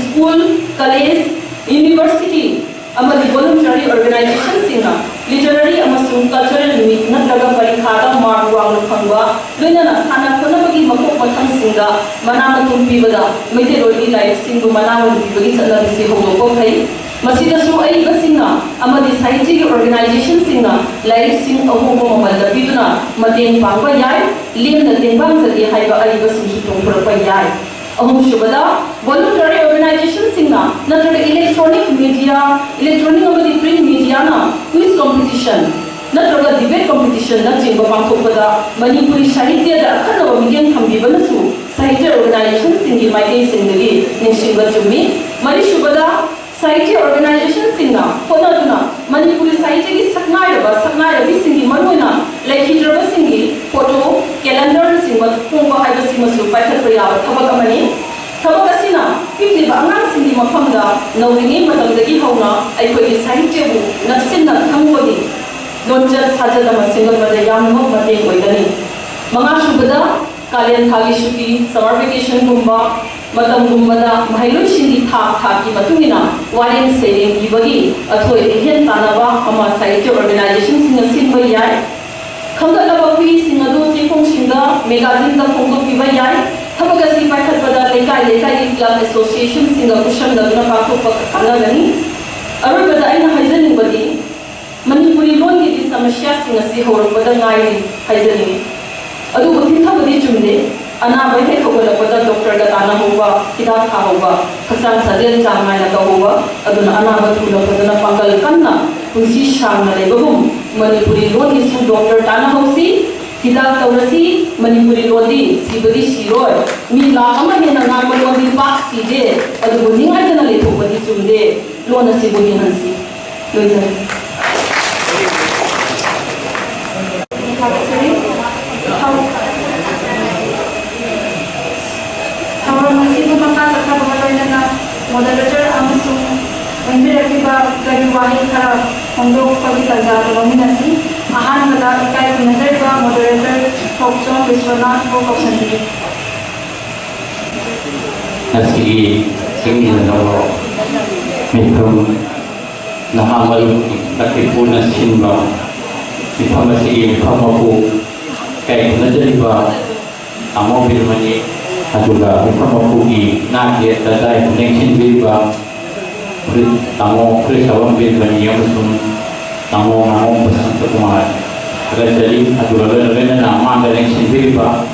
ꯁ꯭ꯀꯨꯜ, ꯀꯂꯦꯖ, ꯌꯨꯅꯤꯚꯔꯁꯤꯇꯤ, ꯑꯃꯗꯤ voluntary organizationꯁꯤꯡꯅ literary ꯑꯃꯁꯨꯡ cultural meet ꯅꯠꯇ꯭ꯔꯒ ꯄꯔꯤꯈꯥꯗ mark ꯋꯥꯡꯅ ꯐꯪꯕ, ꯂꯣꯏꯅꯅ ꯁꯥꯟꯅ ꯈꯣꯠꯅꯕꯒꯤ ꯃꯀꯣꯛ ꯃꯊꯪꯁꯤꯡꯗ ꯃꯅꯥ ꯃꯊꯨꯝ ꯄꯤꯕꯗ ꯃꯩꯇꯩꯂꯣꯟꯒꯤ ꯂꯥꯏꯔꯤꯛꯁꯤꯡꯕꯨ ꯃꯅꯥ ꯑꯣꯏꯅ ꯄꯤꯕꯒꯤ ꯆꯠꯅꯕꯤꯁꯤ ꯍꯧꯗꯣꯛꯄ ꯐꯩ꯫ ꯃꯁꯤꯗꯁꯨ ꯑꯏꯕꯁꯤꯡꯅ ꯑꯃꯗꯤ ꯁꯥꯍꯤꯇ꯭ꯌꯒꯤ organizationꯁꯤꯡꯅ ꯂꯥꯏꯔꯤꯛꯁꯤꯡ ꯑꯍꯣꯡꯕ ꯃꯃꯜꯗ ꯄꯤꯗꯨꯅ ꯃꯇꯦꯡ ꯄꯥꯡꯕ ꯌꯥꯏ꯫ ꯂꯦꯝꯅ ꯇꯦꯡꯕꯥꯡꯖꯒꯦ ꯍꯥꯏꯕ ꯑꯏꯕꯁꯤꯡꯁꯨ ꯆꯣꯡꯊꯣꯔꯛꯄ ꯌꯥꯏ꯫ ꯑꯍꯨꯝꯁꯨꯕꯗ, voluntary organizationꯁꯤꯡꯅ ꯅꯠꯇ꯭ꯔꯒ electronic media, electronic ꯑꯃꯗꯤ print mediaꯅ quiz competition ꯅꯠꯇ꯭ꯔꯒ debate competitionꯅꯆꯤꯡꯕ ꯄꯥꯡꯊꯣꯛꯄꯗ ꯃꯅꯤꯄꯨꯔꯤ ꯁꯥꯍꯤꯇ꯭ꯌꯗ ꯑꯈꯟꯅꯕ ꯃꯤꯠꯌꯦꯡ ꯊꯝꯕꯤꯕꯅꯁꯨ ꯁꯥꯍꯤꯇ꯭ꯌ organizationꯁꯤꯡꯒꯤ ꯃꯥꯏꯀꯩꯁꯤꯡꯗꯒꯤ ꯅꯤꯡꯁꯤꯡꯕ ꯆꯨꯝꯃꯤ꯫ ꯃꯔꯤꯁꯨꯕꯗ, ꯁꯥꯍꯤꯇ꯭ꯌ organizationꯁꯤꯡꯅ ꯍꯣꯠꯅꯗꯨꯅ ꯃꯅꯤꯄꯨꯔꯤ ꯁꯥꯍꯤꯇ꯭ꯌꯒꯤ ꯁꯛꯅꯥꯏꯔꯕ ꯁꯛꯅꯥꯏꯔꯕꯤꯁꯤꯡꯒꯤ, ꯃꯔꯨꯑꯣꯏꯅ ꯂꯩꯈꯤꯗ꯭ꯔꯕꯁꯤꯡꯒꯤ photo, calendarꯅꯆꯤꯡꯕ ꯐꯣꯡꯕ ꯍꯥꯏꯕꯁꯤꯃꯁꯨ ꯄꯥꯏꯈꯠꯄ ꯌꯥꯕ ꯊꯕꯛ ꯑꯃꯅꯤ꯫ ꯊꯕꯛ ꯑꯁꯤꯅ ꯄꯤꯛꯂꯤꯕ ꯑꯉꯥꯡꯁꯤꯡꯒꯤ ꯃꯐꯝꯗ ꯅꯧꯔꯤꯉꯩ ꯃꯇꯝꯗꯒꯤ ꯍꯧꯅ ꯑꯩꯈꯣꯏꯒꯤ ꯁꯥꯍꯤꯇ꯭ꯌꯕꯨ ꯅꯛꯁꯤꯟꯅ ꯈꯪꯕꯒꯤ ꯂꯣꯟꯆꯠ ꯁꯥꯖꯠ ꯑꯃ ꯁꯦꯝꯒꯠꯄꯗ ꯌꯥꯝꯅꯃꯛ ꯃꯇꯦꯡ ꯑꯣꯏꯒꯅꯤ꯫ ꯃꯉꯥꯁꯨꯕꯗ, ꯀꯥꯂꯦꯟ ꯊꯥꯒꯤ ꯁꯨꯇꯤ, summer vacationꯒꯨꯝꯕ ꯃꯇꯝꯒꯨꯝꯕꯗ ꯃꯍꯩꯔꯣꯏꯁꯤꯡꯒꯤ ꯊꯥꯛ ꯊꯥꯛꯀꯤ ꯃꯇꯨꯡ ꯏꯟꯅ ꯋꯥꯔꯦꯡ ꯁꯩꯔꯦꯡ ꯏꯕꯒꯤ ꯑꯊꯣꯏ ꯑꯍꯦꯟ ꯇꯥꯟꯅꯕ ꯑꯃ ꯁꯥꯍꯤꯇ꯭ꯌ organizationꯁꯤꯡꯅ ꯁꯤꯟꯕ ꯌꯥꯏ꯫ ꯈꯟꯒꯠꯂꯕ ꯍꯨꯏꯁꯤꯡ ꯑꯗꯨ ꯆꯦꯐꯣꯡꯁꯤꯡꯗ, magazineꯗ ꯐꯣꯡꯗꯣꯛꯄꯤꯕ ꯌꯥꯏ꯫ ꯊꯕꯛ ꯑꯁꯤ ꯄꯥꯏꯈꯠꯄꯗ ꯂꯩꯀꯥꯏ ꯂꯩꯀꯥꯏꯒꯤ club associationꯁꯤꯡꯒ ꯈꯨꯠꯁꯝꯅꯗꯨꯅ ꯄꯥꯡꯊꯣꯛꯄ ꯀꯥꯟꯅꯒꯅꯤ꯫ ꯑꯔꯣꯏꯕꯗ ꯑꯩꯅ ꯍꯥꯏꯖꯅꯤꯡꯕꯗꯤ, ꯃꯅꯤꯄꯨꯔꯤ ꯂꯣꯟꯒꯤꯗꯤ ꯁꯃꯁ꯭ꯌꯥꯁꯤꯡ ꯑꯁꯤ ꯍꯧꯔꯛꯄꯗ ꯉꯥꯏꯔꯤ ꯍꯥꯏꯖꯅꯤꯡꯏ꯫ ꯑꯗꯨꯕꯨ ꯊꯤꯡꯊꯕꯗꯤ ꯆꯨꯝꯗꯦ꯫ ꯑꯅꯥꯕ ꯍꯦꯛ ꯍꯧꯒꯠꯂꯛꯄꯗ doctorꯒ ꯇꯥꯟꯅꯍꯧꯕ, ꯍꯤꯗꯥꯛ ꯊꯥꯍꯧꯕ, ꯍꯛꯆꯥꯡ ꯁꯥꯖꯦꯜ ꯆꯥꯡ ꯅꯥꯏꯅ ꯇꯧꯍꯧꯕ, ꯑꯗꯨꯅ ꯑꯅꯥꯕ ꯊꯨꯅ ꯐꯗꯨꯅ ꯄꯥꯡꯒꯜ ꯀꯟꯅ ꯄꯨꯟꯁꯤ ꯁꯥꯡꯅ ꯂꯩꯕꯒꯨꯝ ꯃꯅꯤꯄꯨꯔꯤ ꯂꯣꯟꯒꯤꯁꯨ doctor ꯇꯥꯟꯅꯍꯧꯁꯤ, ꯍꯤꯗꯥꯛ ꯇꯧꯔꯁꯤ꯫ ꯃꯅꯤꯄꯨꯔꯤ ꯂꯣꯟꯗꯤ ꯁꯤꯕꯗꯤ ꯁꯤꯔꯣꯏ꯫ ꯃꯤ ꯂꯥꯈ ꯑꯃ ꯍꯦꯟꯅ ꯉꯥꯡꯕ ꯂꯣꯟꯗꯤ ꯄꯥꯛ ꯁꯤꯗꯦ꯫ ꯑꯗꯨꯕꯨ ꯅꯤꯡꯉꯥꯏꯗꯅ ꯂꯩꯊꯣꯛꯄꯗꯤ ꯆꯨꯝꯗꯦ꯫ ꯂꯣꯟ ꯑꯁꯤꯕꯨ ꯍꯤꯡꯍꯟꯁꯤ꯫ ꯂꯣꯏꯖꯔꯦ꯫ ꯊꯥꯒꯠꯆꯔꯤ꯫ ꯊꯧ-, ꯊꯧꯔꯝ ꯑꯁꯤꯕꯨ ꯃꯈꯥ ꯆꯠꯊꯕꯒ ꯂꯣꯏꯅꯅ moderator ꯑꯃꯁꯨꯡ ꯈꯟꯕꯤꯔꯛꯂꯤꯕ ꯀꯔꯤ ꯋꯥꯍꯩ ꯈꯔ ꯐꯣꯡꯗꯣꯛꯄꯒꯤ ꯇꯥꯟꯖꯥ ꯑꯗꯨ ꯂꯧꯃꯤꯟꯅꯁꯤ꯫ ꯑꯍꯥꯟꯕꯗ ꯏꯀꯥꯏ ꯈꯨꯝꯅꯖꯔꯤꯕ moderator ꯊꯣꯛꯆꯣꯝ ꯕꯤꯁ꯭ꯋꯅꯥꯊꯄꯨ ꯀꯧꯁꯤꯟꯖꯔꯤ꯫ ꯉꯁꯤꯒꯤ ꯆꯤꯡ ꯏꯅ ꯂꯧꯔꯣ ꯃꯤꯐꯝ ꯅꯍꯥ ꯃꯔꯨꯞ ꯂꯛꯈꯤꯄꯨꯔꯅ ꯁꯤꯟꯕ ꯃꯤꯐꯝ ꯑꯁꯤꯒꯤ ꯃꯤꯐꯝ ꯃꯄꯨ ꯏꯀꯥꯏ ꯈꯨꯝꯅꯖꯔꯤꯕ ꯇꯥꯃꯣ ꯕꯤꯔꯃꯅꯤ, ꯑꯗꯨꯒ ꯃꯤꯐꯝ ꯃꯄꯨꯒꯤ ꯅꯥꯛ ꯌꯦꯠꯇ ꯗꯥꯏꯠꯇ ꯂꯦꯡꯁꯤꯟꯕꯤꯔꯤꯕ ꯐꯨꯔꯤꯠ ꯇꯥꯃꯣ ꯐꯨꯔꯤꯠ ꯁꯥꯕꯝ ꯕꯤꯔꯃꯅꯤ ꯑꯃꯁꯨꯡ ꯇꯥꯃꯣ ꯉꯥꯉꯣꯝ ꯕꯁꯟꯇ ꯀꯨꯃꯥꯔ ꯊꯥꯒꯠꯆꯔꯤ꯫ ꯑꯗꯨꯒ ꯂꯣꯏꯅ ꯂꯣꯏꯅꯅ ꯃꯥꯡꯗ ꯂꯦꯡꯁꯤꯟꯕꯤꯔꯤꯕ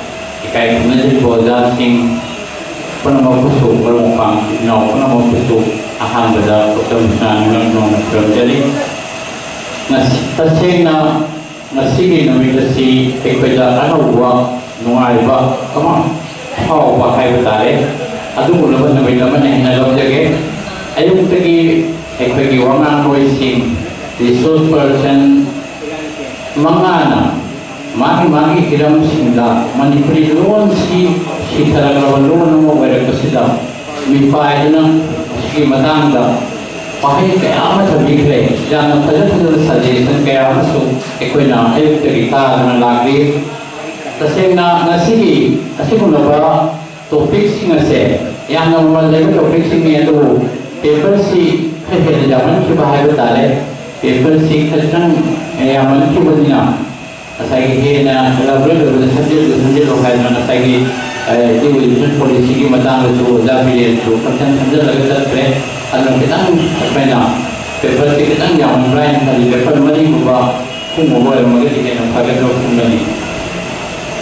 ꯏꯀꯥꯏ ꯈꯨꯝꯅꯖꯔꯤꯕ ꯑꯣꯖꯥꯁꯤꯡ ꯄꯨꯝꯅꯃꯛꯄꯨꯁꯨ, ꯃꯔꯨꯞ ꯃꯄꯥꯡ ꯏꯆꯤꯟ ꯏꯅꯥꯎ ꯄꯨꯝꯅꯃꯛꯄꯨꯁꯨ ꯑꯍꯥꯟꯕꯗ ꯗꯣꯛꯇꯔ ꯃꯨꯁꯅꯥ ꯅꯤꯡꯉꯝ ꯅꯣꯡꯅ ꯈꯨꯔꯨꯝꯖꯔꯤ꯫ ꯉꯁꯤ, ꯇꯁꯦꯡꯅ ꯉꯁꯤꯒꯤ ꯅꯨꯃꯤꯠ ꯑꯁꯤ ꯑꯩꯈꯣꯏꯗ ꯑꯅꯧꯕ, ꯅꯨꯡꯉꯥꯏꯕ ꯑꯃ ꯐꯥꯎꯕ ꯍꯥꯏꯕ ꯇꯥꯔꯦ꯫ ꯑꯗꯨꯒꯨꯝꯂꯕ ꯅꯨꯃꯤꯠ ꯑꯃꯅꯤ ꯍꯥꯏꯅ ꯂꯧꯖꯒꯦ꯫ ꯑꯌꯨꯛꯇꯒꯤ ꯑꯩꯈꯣꯏꯒꯤ ꯋꯥꯉꯥꯡꯂꯣꯏꯁꯤꯡ, ꯔꯤꯁꯣꯔꯁ ꯄꯔꯁꯟ ꯃꯉꯥꯅ ꯃꯥꯒꯤ ꯃꯥꯒꯤ ꯍꯤꯔꯝꯁꯤꯡꯗ ꯃꯅꯤꯄꯨꯔꯤ ꯂꯣꯟꯁꯤ ꯁꯤꯊꯔꯛꯂꯕ ꯂꯣꯟ ꯑꯃ ꯑꯣꯏꯔꯛꯄꯁꯤꯗ ꯃꯤꯄꯥꯏꯗꯨꯅ ꯃꯁꯤꯒꯤ ꯃꯇꯥꯡꯗ ꯋꯥꯍꯩ ꯀꯌꯥ ꯑꯃ ꯊꯝꯕꯤꯈ꯭ꯔꯦ꯫ ꯌꯥꯝꯅ ꯐꯖ ꯐꯖꯕ ꯁꯖꯦꯁꯟ ꯀꯌꯥ ꯑꯃꯁꯨ ꯑꯩꯈꯣꯏꯅ ꯑꯌꯨꯛꯇꯒꯤ ꯇꯥꯗꯨꯅ ꯂꯥꯛꯂꯤ꯫ ꯇꯁꯦꯡꯅ ꯉꯁꯤꯒꯤ ꯑꯁꯤꯒꯨꯝꯂꯕ ꯇꯣꯄꯤꯛꯁꯤꯡ ꯑꯁꯦ ꯌꯥꯝꯅ ꯃꯃꯜ ꯂꯩꯕ ꯇꯣꯄꯤꯛꯁꯤꯡꯅꯤ, ꯑꯗꯨꯕꯨ ꯄꯦꯄꯔꯁꯤ ꯈꯔ ꯍꯦꯟꯅ ꯌꯥꯝꯃꯟꯈꯤꯕ ꯍꯥꯏꯕ ꯇꯥꯔꯦ꯫ ꯄꯦꯄꯔꯁꯤ ꯈꯖꯤꯛꯇꯪ ꯌꯥꯝꯃꯟꯈꯤꯕꯅꯤꯅ ꯉꯁꯥꯏꯒꯤ ꯍꯦꯟꯅ ꯂꯧꯔꯣꯏꯗꯕꯗ ꯁꯝꯖꯤꯜꯂꯨ, ꯁꯝꯖꯤꯜꯂꯨ ꯍꯥꯏꯗꯅ ꯉꯁꯥꯏꯒꯤ, ꯑꯦ, ꯏꯗꯨꯀꯦꯁꯟ ꯄꯣꯂꯤꯁꯤꯒꯤ ꯃꯇꯥꯡꯗꯁꯨ ꯑꯣꯖꯥ ꯕꯤꯔꯦꯟꯁꯨ ꯈꯪꯁꯟ ꯈꯪꯖꯤꯜꯂꯒ ꯆꯠꯈ꯭ꯔꯦ꯫ ꯑꯗꯨꯅ ꯈꯤꯇꯪ ꯑꯩꯈꯣꯏꯅ ꯄꯦꯄꯔꯁꯤ ꯈꯤꯇꯪ ꯌꯥꯝꯃꯟꯕ꯭ꯔꯥ ꯍꯥꯏꯅ ꯈꯜꯂꯤ꯫ ꯄꯦꯄꯔ ꯃꯔꯤꯒꯨꯝꯕ, ꯑꯍꯨꯝꯒꯨꯝꯕ ꯑꯣꯏꯔꯝꯃꯒꯗꯤ ꯍꯦꯟꯅ ꯐꯒꯗ꯭ꯔꯥ ꯈꯟꯕꯅꯤ꯫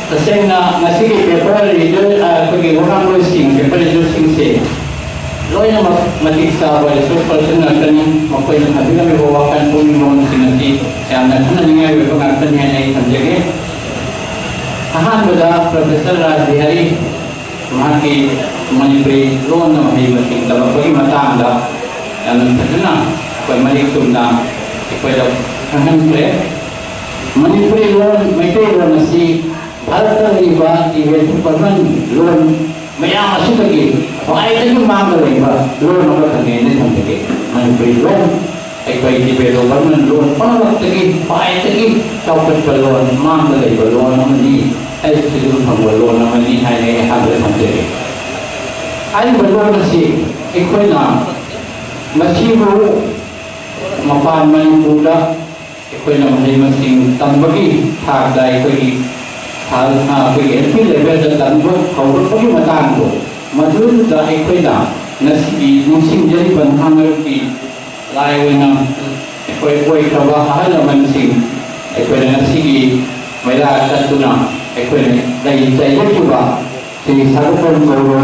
ꯇꯁꯦꯡꯅ ꯉꯁꯤꯒꯤ ꯄꯦꯄꯔ ꯔꯤꯖꯜ, ꯑ, ꯑꯩꯈꯣꯏꯒꯤ ꯋꯥꯉꯥꯡꯂꯣꯏꯁꯤꯡ, ꯄꯦꯄꯔ ꯔꯤꯖꯜꯁꯤꯡꯁꯦ ꯂꯣꯏꯅꯃꯛ ꯃꯇꯤꯛ ꯆꯥꯕ ꯔꯤꯁꯣꯔꯁ ꯄꯔꯁꯟ ꯉꯥꯛꯇꯅꯤ꯫ ꯃꯈꯣꯏꯅ ꯊꯝꯕꯤꯔꯝꯂꯤꯕ ꯋꯥꯈꯜ ꯄꯨꯛꯅꯤꯡ ꯃꯔꯣꯟꯁꯤꯡ ꯑꯁꯤ ꯌꯥꯝꯅ ꯈꯟꯅꯅꯤꯡꯉꯥꯏ ꯑꯣꯏꯕ ꯉꯥꯛꯇꯅꯤ ꯍꯥꯏꯅ ꯑꯩ ꯊꯝꯖꯒꯦ꯫ ꯑꯍꯥꯟꯕꯗ ꯄ꯭ꯔꯣꯐꯦꯁꯔ ꯔꯥꯖ ꯕꯤꯍꯥꯔꯤ ꯃꯍꯥꯛꯀꯤ ꯃꯅꯤꯄꯨꯔꯤ ꯂꯣꯟꯅ ꯃꯍꯩ ꯃꯁꯤꯡ ꯇꯝꯂꯛꯄꯒꯤ ꯃꯇꯥꯡꯗ ꯌꯥꯝꯅ ꯐꯖꯅ ꯑꯩꯈꯣꯏ ꯃꯔꯤꯛ ꯆꯨꯝꯅ ꯑꯩꯈꯣꯏꯗ ꯈꯪꯍꯟꯈ꯭ꯔꯦ꯫ ꯃꯅꯤꯄꯨꯔꯤ ꯂꯣꯟ, ꯃꯩꯇꯩꯂꯣꯟ ꯑꯁꯤ ꯚꯥꯔꯠꯇ ꯂꯩꯔꯤꯕ ꯇꯤꯕꯦꯇꯟ ꯕꯔꯃꯟ ꯂꯣꯟ ꯃꯌꯥꯝ ꯑꯁꯤꯗꯒꯤ ꯈ꯭ꯋꯥꯏꯗꯒꯤ ꯃꯥꯡꯗ ꯂꯩꯕ ꯂꯣꯟ ꯑꯃꯈꯛꯅꯦꯅ ꯊꯝꯖꯒꯦ꯫ ꯃꯅꯤꯄꯨꯔꯤ ꯂꯣꯟ ꯑꯩꯈꯣꯏ ꯇꯤꯕꯦꯇꯣ ꯕꯔꯃꯟ ꯂꯣꯟ ꯄꯨꯝꯅꯃꯛꯇꯒꯤ ꯈ꯭ꯋꯥꯏꯗꯒꯤ ꯆꯥꯎꯈꯠꯄ ꯂꯣꯟ, ꯃꯥꯡꯗ ꯂꯩꯕ ꯂꯣꯟ ꯑꯃꯅꯤ, ꯑꯩ ꯁꯤꯒꯨꯝ ꯐꯪꯕ ꯂꯣꯟ ꯑꯃꯅꯤ ꯍꯥꯏꯅ ꯑꯩ ꯑꯍꯥꯟꯕꯗ ꯊꯝꯖꯒꯦ꯫ ꯍꯥꯏꯔꯤꯕ ꯂꯣꯟ ꯑꯁꯤ ꯑꯩꯈꯣꯏꯅ ꯃꯁꯤꯕꯨ ꯃꯄꯥꯟ ꯃꯅꯤꯄꯨꯔꯗ ꯑꯩꯈꯣꯏꯅ ꯃꯍꯩ ꯃꯁꯤꯡ ꯇꯝꯕꯒꯤ ꯊꯥꯛꯇ ꯑꯩꯈꯣꯏꯒꯤ ꯊꯥ-, ꯑꯩꯈꯣꯏꯒꯤ ꯑꯦꯜ ꯄꯤ ꯂꯦꯚꯦꯜꯗ ꯇꯝꯕ ꯍꯧꯔꯛꯄꯒꯤ ꯃꯇꯥꯡꯗꯣ, ꯃꯗꯨꯗ ꯑꯩꯈꯣꯏꯅ ꯉꯁꯤꯗꯤ ꯅꯤꯡꯁꯤꯡꯖꯔꯤꯕ ꯅꯍꯥ ꯃꯔꯛꯀꯤ ꯂꯥꯏ ꯑꯣꯏꯅ ꯑꯩꯈꯣꯏ ꯑꯣꯏꯈ꯭ꯔꯕ ꯑꯍꯜ ꯂꯃꯟꯁꯤꯡ, ꯑꯩꯈꯣꯏꯅ ꯉꯁꯤꯒꯤ ꯃꯩꯔꯥ ꯆꯠꯇꯨꯅ ꯑꯩꯈꯣꯏꯅ ꯂꯩ ꯆꯩꯖꯈꯤꯕ ꯁ꯭ꯔꯤ ꯁꯥꯒꯣꯄꯟ ꯒꯧꯔꯣ,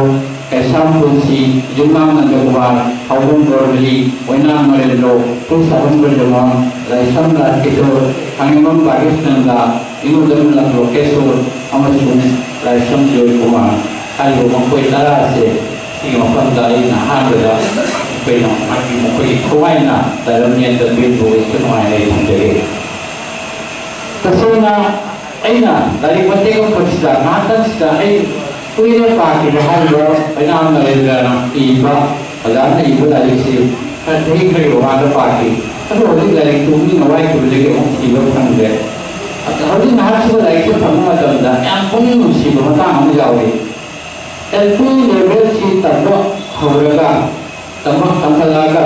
ꯀꯩꯁꯥꯝ ꯄꯨꯟꯁꯤ, ꯌꯨꯝꯅꯥꯝ ꯅꯟꯗꯀꯨꯃꯥꯔ, ꯍꯥꯎꯕꯝ ꯒꯣꯔꯃꯦꯂꯤ, ꯑꯣꯏꯅꯥꯝ ꯅꯔꯦꯟꯗ꯭ꯔꯣ, ꯈꯨꯜꯁꯥꯕꯝ ꯕ꯭ꯔꯖꯃꯣꯍꯟ, ꯂꯥꯏꯁ꯭ꯔꯝ ꯔꯥꯖꯀꯤꯁꯣꯔ, ꯊꯥꯡꯉꯦꯝꯕꯝ ꯕꯥꯒꯤꯁꯅꯟꯗ, ꯏꯃꯨꯗꯝ ꯂꯣꯀꯦꯁꯣꯔ ꯑꯃꯁꯨꯡ ꯂꯥꯏꯁ꯭ꯔꯝ ꯖꯣꯏꯀꯨꯃꯥꯔ ꯍꯥꯏꯔꯤꯕ ꯃꯈꯣꯏ ꯇꯔꯥ ꯑꯁꯦ ꯁꯤꯒꯤ ꯃꯐꯝꯗ ꯑꯩꯅ ꯑꯍꯥꯟꯕꯗ ꯑꯩꯈꯣꯏꯅ ꯃꯍꯥꯛꯀꯤ, ꯃꯈꯣꯏꯒꯤ ꯊꯋꯥꯏꯅ ꯇꯥꯏꯕꯪ ꯃꯤꯌꯥꯝꯗ ꯄꯤꯔꯤꯕ ꯋꯤꯁꯇꯨ ꯅꯨꯡꯉꯥꯏꯅ ꯑꯩ ꯊꯝꯖꯒꯦ꯫ ꯇꯁꯦꯡꯅ ꯑꯩꯅ ꯂꯥꯏꯔꯤꯛ ꯃꯇꯦꯛ ꯑꯃꯈꯛꯁꯤꯗ, ꯉꯥꯏꯍꯥꯛꯇꯪꯁꯤꯗ ꯑꯩ ꯀꯨꯏꯔꯦ ꯄꯥꯈꯤꯕ ꯍꯥꯏꯔꯤꯕ ꯑꯣꯏꯅꯥꯝ ꯅꯔꯦꯟꯗ꯭ꯔꯅ ꯏꯕ, ꯑꯣꯖꯥꯅ ꯏꯕ ꯂꯥꯏꯔꯤꯛꯁꯤ ꯈꯔ ꯆꯍꯤ ꯈꯔꯒꯤ ꯃꯃꯥꯡꯗ ꯄꯥꯈꯤ꯫ ꯑꯗꯨ ꯍꯧꯖꯤꯛ ꯂꯥꯏꯔꯤꯛꯇꯨ ꯃꯤꯅ ꯋꯥꯏꯈꯤꯕꯗꯒꯤ ꯑꯃꯨꯛ ꯊꯤꯕ ꯐꯪꯗ꯭ꯔꯦ꯫ ꯑꯗ ꯍꯧꯖꯤꯛ ꯉꯥꯏꯍꯥꯛꯁꯤꯗ ꯂꯥꯏꯔꯤꯛꯁꯦ ꯐꯪꯕ ꯃꯇꯝꯗ ꯌꯥꯝ ꯄꯨꯛꯅꯤꯡ ꯅꯨꯡꯁꯤꯕ ꯃꯇꯥꯡ ꯑꯃ ꯌꯥꯎꯔꯤ꯫ ꯑꯦꯜ ꯄꯤ ꯂꯦꯚꯦꯜꯁꯤ ꯇꯝꯕ ꯍꯧꯔꯒ, ꯇꯝꯕ ꯇꯝꯈꯠꯂꯛꯑꯒ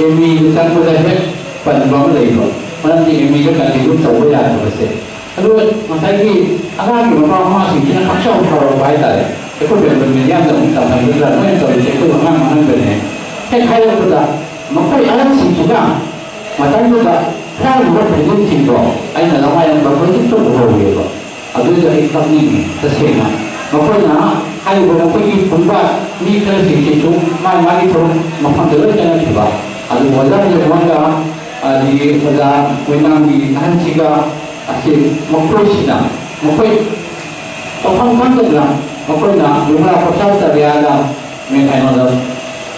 ꯑꯦꯝ ꯏꯗ ꯆꯪꯕꯗ ꯍꯦꯛ ꯄꯟꯕ ꯑꯃ ꯂꯩꯕ, ꯃꯔꯝꯗꯤ ꯑꯦꯝ ꯏꯗ ꯀꯟꯇꯤꯅ꯭ꯌꯨ ꯇꯧꯕ ꯌꯥꯗꯕꯁꯦ꯫ ꯑꯗꯨꯒ ꯉꯁꯥꯏꯒꯤ ꯑꯉꯥꯡꯒꯤ ꯃꯄꯥ ꯃꯃꯥꯁꯤꯡꯁꯤꯅ ꯈꯪꯁꯥꯎ ꯁꯥꯎꯔꯛꯄ ꯍꯥꯏꯇꯥꯔꯦ, "ꯑꯩꯈꯣꯏ ꯕꯦꯡꯒꯣꯂꯤ ꯃꯤꯗꯤꯌꯝꯗ ꯑꯃꯨꯛ ꯇꯝꯍꯟꯒꯗ꯭ꯔꯥ, ꯅꯣꯏꯅ ꯇꯧꯔꯤꯁꯦ ꯑꯩꯈꯣꯏ ꯑꯉꯥꯡ ꯃꯥꯡꯍꯟꯕꯅꯦ" ꯍꯦꯛ ꯍꯥꯏꯔꯛꯄꯗ, ꯃꯈꯣꯏ ꯑꯍꯟꯁꯤꯡꯁꯤꯅ ꯃꯇꯝꯗꯨꯗ ꯍꯥꯏꯔꯤꯕ ꯐꯤꯂꯝꯁꯤꯡꯗꯣ ꯑꯩꯅ ꯂꯃꯥꯏ ꯑꯃ ꯍꯧꯖꯤꯛꯇ ꯎꯍꯧꯔꯦꯕ꯫ ꯑꯗꯨꯗ ꯑꯩ ꯀꯞꯅꯤꯡꯉꯤ ꯇꯁꯦꯡꯅ꯫ ꯃꯈꯣꯏꯅ ꯍꯥꯏꯔꯤꯕ ꯃꯈꯣꯏꯒꯤ ꯈꯣꯡꯕꯥ ꯃꯤ ꯈꯔꯁꯤꯡꯁꯤꯁꯨ ꯃꯥꯒꯤ ꯃꯥꯒꯤ ꯊꯕꯛ ꯃꯐꯝꯗ ꯂꯣꯏ ꯆꯠꯅꯈꯤꯕ꯫ ꯑꯗꯨ ꯑꯣꯖꯥ ꯔꯦꯃꯣꯟꯒ ꯑꯗꯒꯤ ꯑꯣꯖꯥ ꯑꯣꯏꯅꯥꯝꯒꯤ ꯑꯍꯟꯁꯤꯒ ꯑꯁꯤ ꯃꯈꯣꯏꯁꯤꯅ ꯃꯈꯣꯏ ꯇꯧꯐꯝ ꯈꯪꯗꯗꯅ ꯃꯈꯣꯏꯅ ꯕꯤꯃꯂꯥ ꯄ꯭ꯔꯁꯥꯗ ꯆꯥꯔꯤꯌꯥꯗ ꯃꯦ-, ꯀꯩꯅꯣꯗ,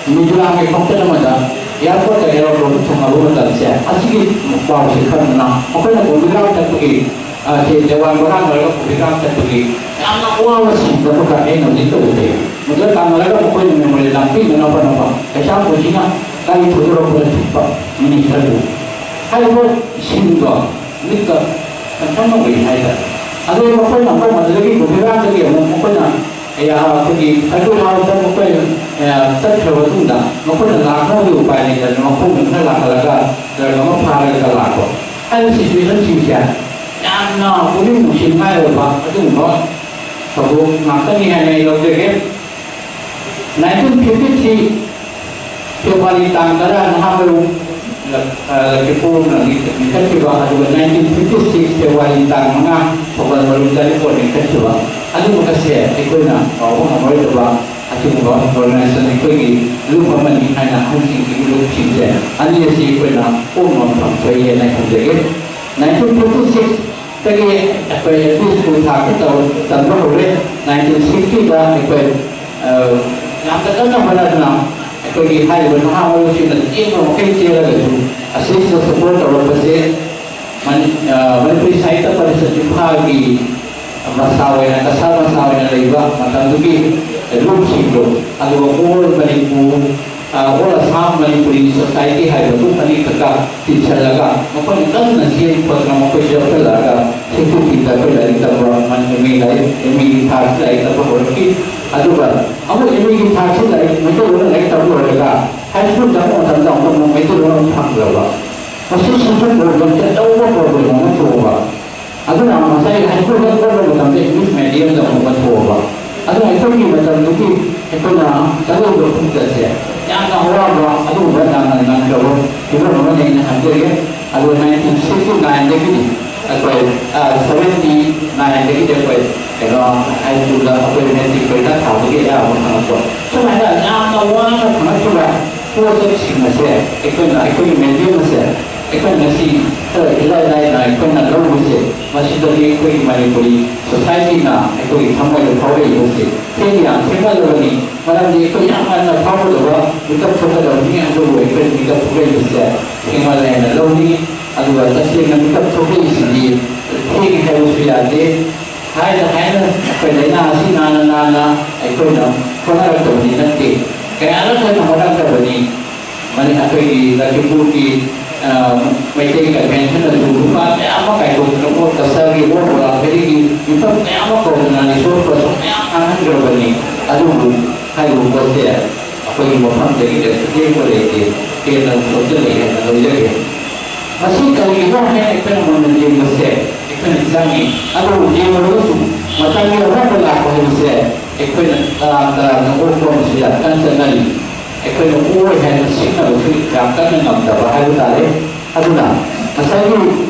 ꯃꯤꯖꯣꯔꯥꯝꯒꯤ ꯈꯣꯡꯆꯠ ꯑꯃꯗ ꯑꯦꯌꯥꯔꯄꯣꯔꯠꯇ ꯑꯦꯔꯣꯗ꯭ꯔꯣꯝꯗ ꯊꯨꯡꯂꯕ ꯃꯇꯝꯁꯦ, ꯑꯁꯤꯒꯤ ꯄꯥꯎꯁꯦ ꯈꯪꯗꯅ ꯃꯈꯣꯏꯅ ꯀꯣꯕꯤꯒ꯭ꯔꯥꯝ ꯆꯠꯄꯒꯤ, ꯑ, ꯁꯤ ꯗꯦꯋꯥꯟ ꯕꯣꯔꯥ ꯂꯣꯏꯔꯒ ꯀꯣꯕꯤꯒ꯭ꯔꯥꯝ ꯆꯠꯄꯒꯤ ꯌꯥꯝꯅ ꯑꯋꯥꯕ ꯁꯤꯟꯗꯕ ꯈꯔ ꯑꯩꯅ ꯍꯧꯖꯤꯛꯇ ꯎꯖꯩ꯫ ꯃꯗꯨꯗ ꯇꯥꯟꯅꯔꯒ ꯃꯈꯣꯏꯅ ꯃꯦꯃꯣꯔꯤꯌꯦꯜ ꯂꯥꯛꯄꯤꯅꯅꯕ ꯍꯣꯠꯅꯕ, ꯀꯩꯁꯥꯝ ꯄꯨꯟꯁꯤꯅ ꯒꯥꯔꯤ ꯊꯧꯗꯣꯔꯛꯄꯗ ꯊꯤꯠꯄ ꯃꯤꯅꯤꯁꯇꯔꯕꯨ ꯍꯥꯏꯔꯤꯕ ꯁꯤꯟꯗꯣ ꯃꯤꯠꯇ ꯀꯟꯁꯪꯅ ꯎꯏ ꯍꯥꯏꯇꯥꯔꯦ꯫ ꯑꯗꯨ ꯃꯈꯣꯏꯅ ꯑꯃꯨꯛ ꯃꯗꯨꯗꯒꯤ ꯀꯣꯕꯤꯒ꯭ꯔꯥꯝꯗꯒꯤ ꯑꯃꯨꯛ ꯃꯈꯣꯏꯅ, ꯑꯩ, ꯑꯩꯈꯣꯏꯒꯤ ꯁꯥꯏꯀꯜ ꯊꯥꯎꯗ ꯃꯈꯣꯏ ꯆꯠꯈ꯭ꯔꯕ ꯃꯇꯨꯡꯗ ꯃꯈꯣꯏꯅ ꯂꯥꯛꯅꯕꯒꯤ ꯎꯄꯥꯏ ꯂꯩꯇꯗꯅ ꯃꯈꯣꯡꯅ ꯈꯔ ꯂꯥꯛꯍꯜꯂꯒ ꯗ꯭ꯔꯒ ꯑꯃ ꯐꯥꯔꯒ ꯂꯥꯛꯄ ꯍꯥꯏꯕ ꯁꯤꯆꯨꯋꯦꯁꯟꯁꯤꯡꯁꯦ ꯌꯥꯝꯅ ꯄꯨꯛꯅꯤꯡ ꯅꯨꯡꯁꯤꯅꯤꯡꯉꯥꯏ ꯑꯣꯏꯕ ꯑꯗꯨꯒꯨꯝꯕ ꯊꯧꯗꯣꯛ ꯉꯥꯛꯇꯅꯤ ꯍꯥꯏꯅ ꯑꯩ ꯂꯧꯖꯒꯦ꯫ ꯅꯥꯏꯟꯇꯤꯟ ꯐꯤꯐꯇꯤ ꯊ꯭ꯔꯤ ꯐꯦꯕ꯭ꯔꯨꯋꯥꯔꯤ ꯇꯥꯡ ꯇꯔꯥ ꯅꯍꯥ ꯃꯔꯨ ꯂꯩꯈꯤꯕ ꯑꯗꯨꯒ ꯅꯥꯏꯟꯇꯤꯟ ꯐꯤꯐꯇꯤ ꯁꯤꯛꯁ ꯐꯦꯕ꯭ꯔꯨꯋꯥꯔꯤ ꯇꯥꯡ ꯃꯉꯥ ꯊꯧꯒꯜ ꯃꯔꯨ ꯆꯥꯔꯤꯄꯣꯠ ꯂꯤꯡꯈꯠꯈꯤꯕ ꯑꯗꯨꯒꯨꯝꯕ ꯑꯁꯦ ꯑꯩꯈꯣꯏꯅ ꯀꯥꯎꯕ ꯉꯝꯃꯔꯣꯏꯗꯕ ꯑꯁꯤꯒꯨꯝꯕ ꯑꯣꯔꯒꯅꯥꯏꯖꯦꯁꯟ ꯑꯩꯈꯣꯏꯒꯤ ꯂꯨꯞ ꯑꯃꯅꯤ ꯍꯥꯏꯅ ꯑꯍꯟꯁꯤꯡꯁꯤꯒꯤ ꯂꯨꯞꯁꯤꯡꯁꯦ ꯑꯅꯤ ꯑꯁꯤ ꯑꯩꯈꯣꯏꯅ ꯄꯨꯝꯅꯃꯛ ꯐꯪꯊꯣꯛꯏ ꯍꯥꯏꯅ ꯈꯟꯖꯒꯦ꯫ ꯅꯥꯏꯟꯇꯤꯟ ꯐꯤꯐꯇꯤ ꯁꯤꯛꯁꯇꯒꯤ ꯑꯩꯈꯣꯏ ꯑꯦꯜ ꯄꯤ ꯁ꯭ꯀꯨꯜ ꯊꯥꯛꯇ ꯇꯧ- ꯇꯝꯕ ꯍꯧꯔꯦ꯫ ꯅꯥꯏꯟꯇꯤꯟ ꯁꯤꯛꯁꯇꯤꯗ ꯑꯩꯈꯣꯏ ꯑ, ꯌꯥꯝꯅ ꯀꯟꯅ ꯍꯣꯠꯅꯗꯨꯅ ꯑꯩꯈꯣꯏꯒꯤ ꯍꯥꯏꯔꯤꯕ ꯅꯍꯥ ꯃꯔꯨꯞꯁꯤꯡꯅ ꯆꯦꯟꯕ ꯃꯈꯩ ꯆꯦꯜꯂꯒꯁꯨ ꯑꯁꯤꯁꯤꯗ ꯁꯄꯣꯔꯠ ꯇꯧꯔꯛꯄꯁꯦ ꯃꯅꯤ-, ꯑ, ꯃꯅꯤꯄꯨꯔꯤ ꯁꯥꯍꯤꯇ꯭ꯌ ꯄꯔꯤꯁꯠ ꯏꯝꯐꯥꯜꯒꯤ ꯃꯁꯥ ꯑꯣꯏꯅ, ꯀꯁꯥꯔ ꯃꯁꯥ ꯑꯣꯏꯅ ꯂꯩꯕ ꯃꯇꯝꯗꯨꯒꯤ ꯂꯨꯞꯁꯤꯡꯗꯣ, ꯑꯗꯨꯒ ꯑꯣꯜ ꯃꯅꯤꯄꯨꯔ, ꯑ, ꯑꯣꯜ ꯑꯁꯥꯝ ꯃꯅꯤꯄꯨꯔꯤ ꯁꯣꯁꯥꯏꯇꯤ ꯍꯥꯏꯕ ꯒ꯭ꯔꯨꯞ ꯑꯅꯤꯈꯛꯀ ꯇꯤꯟꯁꯤꯜꯂꯒ ꯃꯈꯣꯏꯅ ꯀꯟꯅ ꯆꯦꯟ ꯈꯣꯠꯇꯅ ꯃꯈꯣꯏꯁꯨ ꯌꯥꯎꯁꯜꯂꯛꯑꯒ ꯁꯤꯛꯁꯇꯤ ꯊ꯭ꯔꯤꯗ ꯑꯩꯈꯣꯏ ꯂꯥꯏꯔꯤꯛ ꯇꯝꯕ, ꯑꯦꯝ ꯑꯦ ꯂꯥꯏꯔꯤꯛ, ꯑꯦꯝ ꯑꯦꯒꯤ ꯊꯥꯛꯁꯤ ꯂꯥꯏꯔꯤꯛ ꯇꯝꯕ ꯍꯧꯔꯛꯈꯤ꯫ ꯑꯗꯨꯒ ꯑꯃꯨꯛ ꯑꯦꯝ ꯑꯦꯒꯤ ꯊꯥꯛꯁꯤ ꯂꯥꯏꯔꯤꯛ ꯃꯩꯇꯩꯂꯣꯟ ꯂꯥꯏꯔꯤꯛ ꯇꯝꯕ ꯂꯣꯏꯔꯒ ꯍꯥꯏ ꯁ꯭ꯀꯨꯜ ꯆꯪꯕ ꯃꯇꯝꯗ ꯑꯃꯨꯛ ꯃꯩꯇꯩꯂꯣꯟ ꯑꯃꯨꯛ ꯐꯪꯗ꯭ꯔꯕ꯫ ꯃꯁꯤ ꯁꯣꯁꯤꯌꯦꯜ ꯄ꯭ꯔꯣꯕ꯭ꯂꯦꯝꯁꯦ ꯑꯆꯧꯕ ꯄ꯭ꯔꯣꯕ꯭ꯂꯦꯝ ꯑꯃ ꯊꯣꯛꯑꯕ꯫ ꯑꯗꯨꯅ ꯉꯁꯥꯏ ꯍꯥꯏ ꯁ꯭ꯀꯨꯜ ꯍꯦꯛ ꯂꯣꯏꯕ ꯃꯇꯝꯗ ꯏꯪꯂꯤꯁ ꯃꯦꯗꯤꯌꯝꯗ ꯑꯃꯨꯛ ꯑꯣꯟꯊꯣꯛꯑꯕ꯫ ꯑꯗꯨꯅ ꯑꯩꯈꯣꯏꯒꯤ ꯃꯇꯝꯗꯨꯒꯤ ꯑꯩꯈꯣꯏꯅ ꯆꯠꯂꯨꯕ ꯈꯣꯡꯆꯠꯁꯦ ꯌꯥꯝꯅ ꯑꯋꯥꯕ ꯑꯗꯨꯒꯨꯝꯕ ꯌꯥꯝꯅ ꯅꯪꯈ꯭ꯔꯕ ꯐꯤꯕꯝ ꯑꯃꯅꯤ ꯑꯩꯅ ꯈꯟꯖꯒꯦ꯫ ꯑꯗꯨꯒ ꯅꯥꯏꯟꯇꯤꯟ ꯁꯤꯛꯁꯇꯤ ꯅꯥꯏꯟꯗꯒꯤꯗꯤ ꯑꯩꯈꯣꯏ, ꯑ, ꯁꯚꯦꯟꯇꯤ ꯅꯥꯏꯟꯗꯒꯤꯗꯤ ꯑꯩꯈꯣꯏ ꯀꯩꯅꯣ ꯍꯥꯏ ꯁ꯭ꯀꯨꯜꯗ ꯑꯩꯈꯣꯏ ꯃꯦꯇ꯭ꯔꯤꯛ ꯄꯔꯤꯈꯥ ꯊꯥꯕꯒꯤ ꯑꯌꯥꯕ ꯐꯪꯉꯛꯄ꯫ ꯁꯨꯃꯥꯏꯅ ꯌꯥꯝꯅ ꯋꯥꯅ ꯐꯪꯉꯛꯈꯤꯕ ꯄꯣꯠꯁꯛꯁꯤꯡ ꯑꯁꯦ ꯑꯩꯈꯣꯏꯅ, ꯑꯩꯈꯣꯏꯒꯤ ꯃꯦꯗꯤꯌꯝ ꯑꯁꯦ ꯑꯩꯈꯣꯏ ꯉꯁꯤ ꯈꯔ ꯏꯂꯥꯏ ꯂꯥꯏꯅ ꯑꯩꯈꯣꯏꯅ ꯂꯧꯕꯁꯦ, ꯃꯁꯤꯗꯗꯤ ꯑꯩꯈꯣꯏꯒꯤ ꯃꯅꯤꯄꯨꯔꯤ ꯁꯣꯁꯥꯏꯇꯤꯅ ꯑꯩꯈꯣꯏꯒꯤ ꯊꯃꯣꯏꯗ ꯐꯥꯎꯔꯛꯏꯕꯁꯦ ꯊꯦꯡ ꯌꯥꯝ ꯊꯦꯡꯃꯜꯂꯕꯅꯤ꯫ ꯃꯔꯝꯗꯤ ꯑꯩꯈꯣꯏ ꯌꯥꯝ ꯉꯟꯅ ꯐꯥꯎꯒꯗꯕ, ꯃꯤꯀꯞ ꯊꯣꯛꯀꯗꯕꯅꯤ, ꯑꯗꯨꯕꯨ ꯑꯩꯈꯣꯏ ꯃꯤꯀꯞ ꯊꯣꯛꯂꯛꯏꯕꯁꯦ ꯊꯦꯡꯃꯜꯂꯦ ꯍꯥꯏꯅ ꯂꯧꯅꯤ꯫ ꯑꯗꯨꯒ ꯇꯁꯦꯡꯅ ꯃꯤꯀꯞ ꯊꯣꯛꯂꯛꯏꯁꯤꯗꯤ ꯊꯦꯡꯉꯦ ꯍꯥꯏꯕꯁꯨ ꯌꯥꯗꯦ꯫ ꯍꯥꯏꯅ ꯍꯥꯏꯅ ꯑꯩꯈꯣꯏ ꯂꯥꯏꯅꯥ ꯑꯁꯤ ꯅꯥꯅ ꯅꯥꯅ ꯑꯩꯈꯣꯏꯅ ꯍꯣꯠꯅꯔꯛꯇꯕꯗꯤ ꯅꯠꯇꯦ, ꯀꯌꯥꯔꯛ ꯍꯦꯟꯅ ꯍꯣꯠꯅꯔꯛꯇꯕꯅꯤ꯫ ꯃꯅꯤ-, ꯑꯩꯈꯣꯏꯒꯤ ꯂꯛꯈꯤꯄꯨꯔꯒꯤ, ꯑ, ꯃꯩꯇꯩ ꯀꯟꯚꯦꯟꯁꯟꯗꯁꯨ ꯂꯨꯄꯥ ꯃꯌꯥꯝ ꯑꯃ ꯀꯥꯏꯊꯣꯛꯇꯅ, ꯑꯣꯔ ꯀꯁꯥꯔꯒꯤ, ꯑꯣꯔ ꯕꯣꯔꯥꯈꯩꯒꯤ ꯃꯤꯐꯝ ꯃꯌꯥꯝ ꯑꯃ ꯀꯧꯗꯅ ꯔꯤꯁꯣꯔꯁ ꯄꯔꯁꯟ ꯃꯌꯥꯝ ꯃꯥꯡꯍꯟꯈ꯭ꯔꯕꯅꯤ꯫ ꯑꯗꯨꯕꯨ ꯍꯥꯏꯔꯤꯕ ꯄꯣꯠꯁꯦ ꯑꯩꯈꯣꯏꯒꯤ ꯃꯐꯝꯗꯒꯤ ꯀꯩꯁꯨ ꯂꯦꯡꯕ ꯂꯩꯇꯦ, ꯍꯦꯟꯅ ꯁꯣꯛꯆꯜꯂꯛꯑꯦ ꯍꯥꯏꯅ ꯂꯧꯖꯒꯦ꯫ ꯃꯁꯤ ꯀꯔꯤꯒꯤꯅꯣ ꯍꯥꯏꯅ ꯑꯩꯈꯣꯏꯅ ꯃꯨꯟꯅ ꯌꯦꯡꯕꯁꯦ ꯑꯩꯈꯣꯏꯅ ꯆꯪꯉꯤ꯫ ꯑꯗꯨꯕꯨ ꯌꯦꯡꯂꯨꯔꯒꯁꯨ ꯃꯇꯝꯒꯤ ꯑꯍꯣꯡꯕ ꯂꯥꯛꯄ ꯍꯥꯏꯕꯁꯦ ꯑꯩꯈꯣꯏꯅ ꯇꯔꯥꯝ ꯇꯔꯥꯝꯅ ꯑꯣꯛꯄ ꯑꯃꯁꯨ ꯌꯥꯝ ꯀꯟꯅ ꯆꯠꯅꯔꯤ꯫ ꯑꯩꯈꯣꯏꯅ ꯑꯣꯛꯑꯣꯏ ꯍꯥꯏꯅ ꯁꯤꯡꯅꯕꯁꯨ ꯌꯥꯝ ꯀꯟꯅ ꯉꯝꯗꯕ ꯍꯥꯏꯕ ꯇꯥꯔꯦ꯫ ꯑꯗꯨꯅ ꯉꯁꯥꯏꯒꯤ